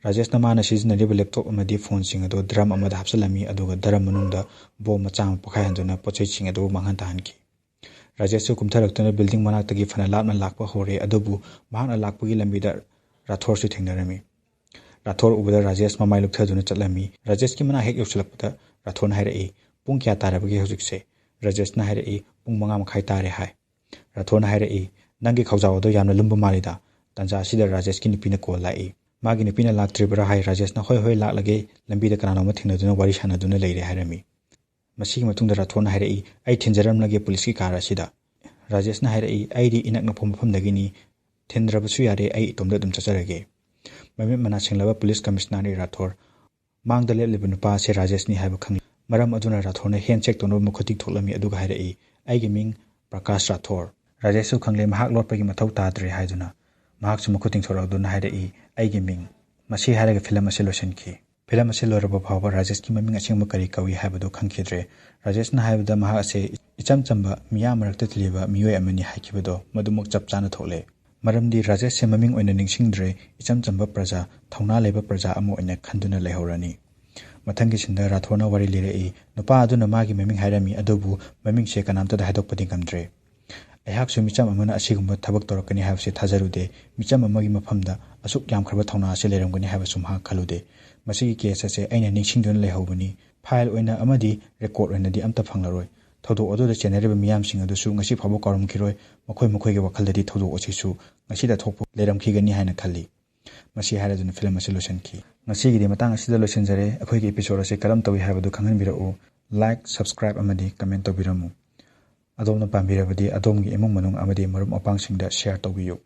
ꯔꯥꯖꯦꯁꯅ ꯃꯥꯅ ꯁꯤꯖꯤꯟꯅꯔꯤꯕ ꯂꯦꯞꯇꯣꯞ ꯑꯃꯗꯤ ꯐꯣꯟꯁꯤꯡ ꯑꯗꯨ ꯗ꯭ꯔꯝ ꯑꯃꯗ ꯍꯥꯞꯆꯤꯜꯂꯝꯃꯤ, ꯑꯗꯨꯒ ꯗ꯭ꯔꯝ ꯃꯅꯨꯡꯗ ꯕꯣꯝ ꯃꯆꯥ ꯑꯃ ꯄꯣꯈꯥꯏꯍꯟꯗꯨꯅ ꯄꯣꯠ ꯆꯩꯁꯤꯡ ꯑꯗꯨ ꯃꯥꯡꯍꯟ ꯇꯥꯍꯟꯈꯤ꯫ ꯔꯥꯖꯦꯁꯁꯨ ꯀꯨꯝꯊꯔꯛꯇꯨꯅ ꯕꯤꯜꯗꯤꯡ ꯃꯅꯥꯛꯇꯒꯤ ꯐꯅ ꯂꯥꯞꯅ ꯂꯥꯛꯄ ꯍꯧꯔꯦ, ꯑꯗꯨꯕꯨ ꯃꯍꯥꯛꯅ ꯂꯥꯛꯄꯒꯤ ꯂꯝꯕꯤꯗ ꯔꯥꯊꯣꯔꯁꯨ ꯊꯦꯡꯅꯔꯝꯃꯤ꯫ ꯔꯥꯊꯣꯔ ꯎꯕꯗ ꯔꯥꯖꯦꯁ ꯃꯃꯥꯏ ꯂꯨꯞꯊꯗꯨꯅ ꯆꯠꯂꯝꯃꯤ꯫ ꯔꯥꯖꯦꯁꯀꯤ ꯃꯅꯥꯛ ꯍꯦꯛ ꯌꯧꯁꯤꯜꯂꯛꯄꯗ ꯔꯥꯊꯣꯔꯅ ꯍꯥꯏꯔꯛꯏ, "ꯄꯨꯡ ꯀꯌꯥ ꯇꯥꯔꯕꯒꯦ ꯍꯧꯖꯤꯛꯁꯦ?" ꯔꯥꯖꯦꯁꯅ ꯍꯥꯏꯔꯛꯏ, "ꯄꯨꯡ ꯃꯉꯥ ꯃꯈꯥꯏ ꯇꯥꯔꯦ" ꯍꯥꯏ꯫ ꯔꯥꯊꯣꯔꯅ ꯍꯥꯏꯔꯛꯏ, "ꯅꯪꯒꯤ ꯈꯧꯖꯥꯎ ꯑꯗꯣ ꯌꯥꯝꯅ ꯂꯨꯝꯕ ꯃꯥꯜꯂꯤꯗ?" ꯇꯥꯟꯖꯥ ꯑꯁꯤꯗ ꯔꯥꯖꯦꯁꯀꯤ ꯅꯨꯄꯤꯅ ꯀꯣꯜ ꯂꯥꯛꯏ꯫ ꯃꯥꯒꯤ ꯅꯨꯄꯤꯅ ꯂꯥꯛꯇ꯭ꯔꯤꯕ꯭ꯔꯥ ꯍꯥꯏ꯫ ꯔꯥꯖꯦꯁꯅ, "ꯍꯣꯏ, ꯍꯣꯏ, ꯂꯥꯛꯂꯒꯦ, ꯂꯝꯕꯤꯗ ꯀꯅꯥꯅꯣꯝꯃ ꯊꯦꯡꯅꯗꯨꯅ ꯋꯥꯔꯤ ꯁꯥꯟꯅꯗꯨꯅ ꯂꯩꯔꯦ" ꯍꯥꯏꯔꯝꯃꯤ꯫ ꯃꯁꯤꯒꯤ ꯃꯇꯨꯡꯗ ꯔꯥꯊꯣꯔꯅ ꯍꯥꯏꯔꯛꯏ, "ꯑꯩ ꯊꯤꯟꯖꯔꯝꯂꯒꯦ ꯄꯨꯂꯤꯁꯀꯤ ꯀꯥꯔ ꯑꯁꯤꯗ꯫" ꯔꯥꯖꯦꯁꯅ ꯍꯥꯏꯔꯛꯏ, "ꯑꯩꯗꯤ ꯏꯅꯛ ꯅꯛꯄ ꯃꯐꯝꯗꯒꯤꯅꯤ, ꯊꯤꯟꯗ꯭ꯔꯕꯁꯨ ꯌꯥꯔꯦ, ꯑꯩ ꯏꯇꯣꯝꯗ ꯑꯗꯨꯝ ꯆꯠꯆꯔꯒꯦ꯫" ꯃꯃꯤꯠ ꯃꯅꯥ ꯁꯤꯡꯂꯕ ꯄꯨꯂꯤꯁ ꯀꯃꯤꯁꯅꯔꯅꯤ ꯔꯥꯊꯣꯔ꯫ ꯃꯥꯡꯗ ꯂꯦꯞꯂꯤꯕ ꯅꯨꯄꯥ ꯑꯁꯤ ꯔꯥꯖꯦꯁꯅꯤ ꯍꯥꯏꯕ ꯈꯪꯂꯤ꯫ ꯃꯔꯝ ꯑꯗꯨꯅ ꯔꯥꯊꯣꯔꯅ ꯍꯦꯟ ꯆꯦꯛ ꯇꯧꯅꯕ ꯃꯈꯨꯠ ꯇꯤꯡꯊꯣꯛꯂꯝꯃꯤ, ꯑꯗꯨꯒ ꯍꯥꯏꯔꯛꯏ, "ꯑꯩꯒꯤ ꯃꯤꯡ ꯄ꯭ꯔꯀꯥꯁ ꯔꯥꯊꯣꯔ꯫" ꯔꯥꯖꯦꯁꯁꯨ ꯈꯪꯂꯦ ꯃꯍꯥꯛ ꯂꯣꯠꯄꯒꯤ ꯃꯊꯧ ꯇꯥꯗ꯭ꯔꯦ ꯍꯥꯏꯗꯨꯅ꯫ ꯃꯍꯥꯛꯁꯨ ꯃꯈꯨꯠ ꯇꯤꯡꯊꯣꯔꯛꯇꯨꯅ ꯍꯥꯏꯔꯛꯏ, "ꯑꯩꯒꯤ ꯃꯤꯡ꯫" ꯃꯁꯤ ꯍꯥꯏꯔꯒ ꯐꯤꯂꯝ ꯑꯁꯤ ꯂꯣꯏꯁꯤꯟꯈꯤ꯫ ꯐꯤꯂꯝ ꯑꯁꯤ ꯂꯣꯏꯔꯕ ꯐꯥꯎꯕ ꯔꯥꯖꯦꯁꯀꯤ ꯃꯃꯤꯡ ꯑꯁꯦꯡꯕ ꯀꯔꯤ ꯀꯧꯏ ꯍꯥꯏꯕꯗꯨ ꯈꯪꯈꯤꯗ꯭ꯔꯦ꯫ ꯔꯥꯖꯦꯁꯅ ꯍꯥꯏꯕꯗ ꯃꯍꯥꯛ ꯑꯁꯤ ꯏꯆꯝ ꯆꯝꯕ ꯃꯤꯌꯥꯝ ꯃꯔꯛꯇ ꯇꯤꯜꯂꯤꯕ ꯃꯤꯑꯣꯏ ꯑꯃꯅꯤ ꯍꯥꯏꯈꯤꯕꯗꯣ ꯃꯗꯨꯃꯛ ꯆꯞ ꯆꯥꯅ ꯊꯣꯛꯂꯦ꯫ ꯃꯔꯝꯗꯤ ꯔꯥꯖꯦꯁꯁꯦ ꯃꯃꯤꯡ ꯑꯣꯏꯅ ꯅꯤꯡꯁꯤꯡꯗ꯭ꯔꯦ, ꯏꯆꯝ ꯆꯝꯕ ꯄ꯭ꯔꯖꯥ, ꯊꯧꯅꯥ ꯂꯩꯕ ꯄ꯭ꯔꯖꯥ ꯑꯃ ꯑꯣꯏꯅ ꯈꯟꯗꯨꯅ ꯂꯩꯍꯧꯔꯅꯤ꯫ ꯃꯊꯪꯒꯤ ꯁꯤꯟꯗ ꯔꯥꯊꯣꯔꯅ ꯋꯥꯔꯤ ꯂꯤꯔꯛꯏ꯫ ꯅꯨꯄꯥ ꯑꯗꯨꯅ ꯃꯥꯒꯤ ꯃꯃꯤꯡ ꯍꯥꯏꯔꯝꯃꯤ, ꯑꯗꯨꯕꯨ ꯃꯃꯤꯡꯁꯦ ꯀꯅꯥꯝꯇꯗ ꯍꯥꯏꯗꯣꯛꯄꯗꯤ ꯉꯝꯗ꯭ꯔꯦ꯫ ꯑꯩꯍꯥꯛꯁꯨ ꯃꯤꯆꯝ ꯑꯃꯅ ꯑꯁꯤꯒꯨꯝꯕ ꯊꯕꯛ ꯇꯧꯔꯛꯀꯅꯤ ꯍꯥꯏꯕꯁꯤ ꯊꯥꯖꯔꯨꯗꯦ꯫ ꯃꯤꯆꯝ ꯑꯃꯒꯤ ꯃꯐꯝꯗ ꯑꯁꯨꯛ ꯌꯥꯝꯈ꯭ꯔꯕ ꯊꯧꯅꯥ ꯑꯁꯤ ꯂꯩꯔꯝꯒꯅꯤ ꯍꯥꯏꯕꯁꯨ ꯃꯍꯥꯛ ꯈꯜꯂꯨꯗꯦ꯫ ꯃꯁꯤꯒꯤ ꯀꯦꯁ ꯑꯁꯦ ꯑꯩꯅ ꯅꯤꯡꯁꯤꯡꯗꯨꯅ ꯂꯩꯍꯧꯕꯅꯤ꯫ ꯐꯥꯏꯜ ꯑꯣꯏꯅ ꯑꯃꯗꯤ ꯔꯦꯀꯣꯔꯗ ꯑꯣꯏꯅꯗꯤ ꯑꯝꯇ ꯐꯪꯂꯔꯣꯏ꯫ ꯊꯧꯗꯣꯛ ꯑꯗꯨꯗ ꯆꯦꯟꯅꯔꯤꯕ ꯃꯤꯌꯥꯝꯁꯤꯡ ꯑꯗꯨꯁꯨ ꯉꯁꯤ ꯐꯥꯎꯕ ꯀꯥꯎꯔꯝꯈꯤꯔꯣꯏ꯫ ꯃꯈꯣꯏ ꯃꯈꯣꯏꯒꯤ ꯋꯥꯈꯜꯗꯗꯤ ꯊꯧꯗꯣꯛ ꯑꯁꯤꯁꯨ ꯉꯁꯤꯗ ꯊꯣꯛꯄ ꯂꯩꯔꯝꯈꯤꯒꯅꯤ ꯍꯥꯏꯅ ꯈꯜꯂꯤ꯫ ꯃꯁꯤ ꯍꯥꯏꯔꯗꯨꯅ ꯐꯤꯂꯝ ꯑꯁꯤ ꯂꯣꯏꯁꯤꯟꯈꯤ꯫ ꯉꯁꯤꯒꯤꯗꯤ ꯃꯇꯥꯡ ꯑꯁꯤꯗ ꯂꯣꯏꯁꯤꯟꯖꯔꯦ꯫ ꯑꯩꯈꯣꯏꯒꯤ ꯏꯄꯤꯁꯣꯗ ꯑꯁꯤ ꯀꯔꯝ ꯇꯧꯏ ꯍꯥꯏꯕꯗꯨ ꯈꯪꯍꯟꯕꯤꯔꯛꯎ꯫ ꯂꯥꯏꯛ, ꯁꯕꯁꯀ꯭ꯔꯥꯏꯕ ꯑꯃꯗꯤ ꯀꯃꯦꯟ ꯇꯧꯕꯤꯔꯝꯃꯨ꯫ ꯑꯗꯣꯝꯅ ꯄꯥꯝꯕꯤꯔꯕꯗꯤ ꯑꯗꯣꯝꯒꯤ ꯏꯃꯨꯡ ꯃꯅꯨꯡ ꯑꯃꯗꯤ ꯃꯔꯨꯞ ꯃꯄꯥꯡꯁꯤꯡꯗ ꯁꯤꯌꯥꯔ ꯇꯧꯕꯤꯌꯨ꯫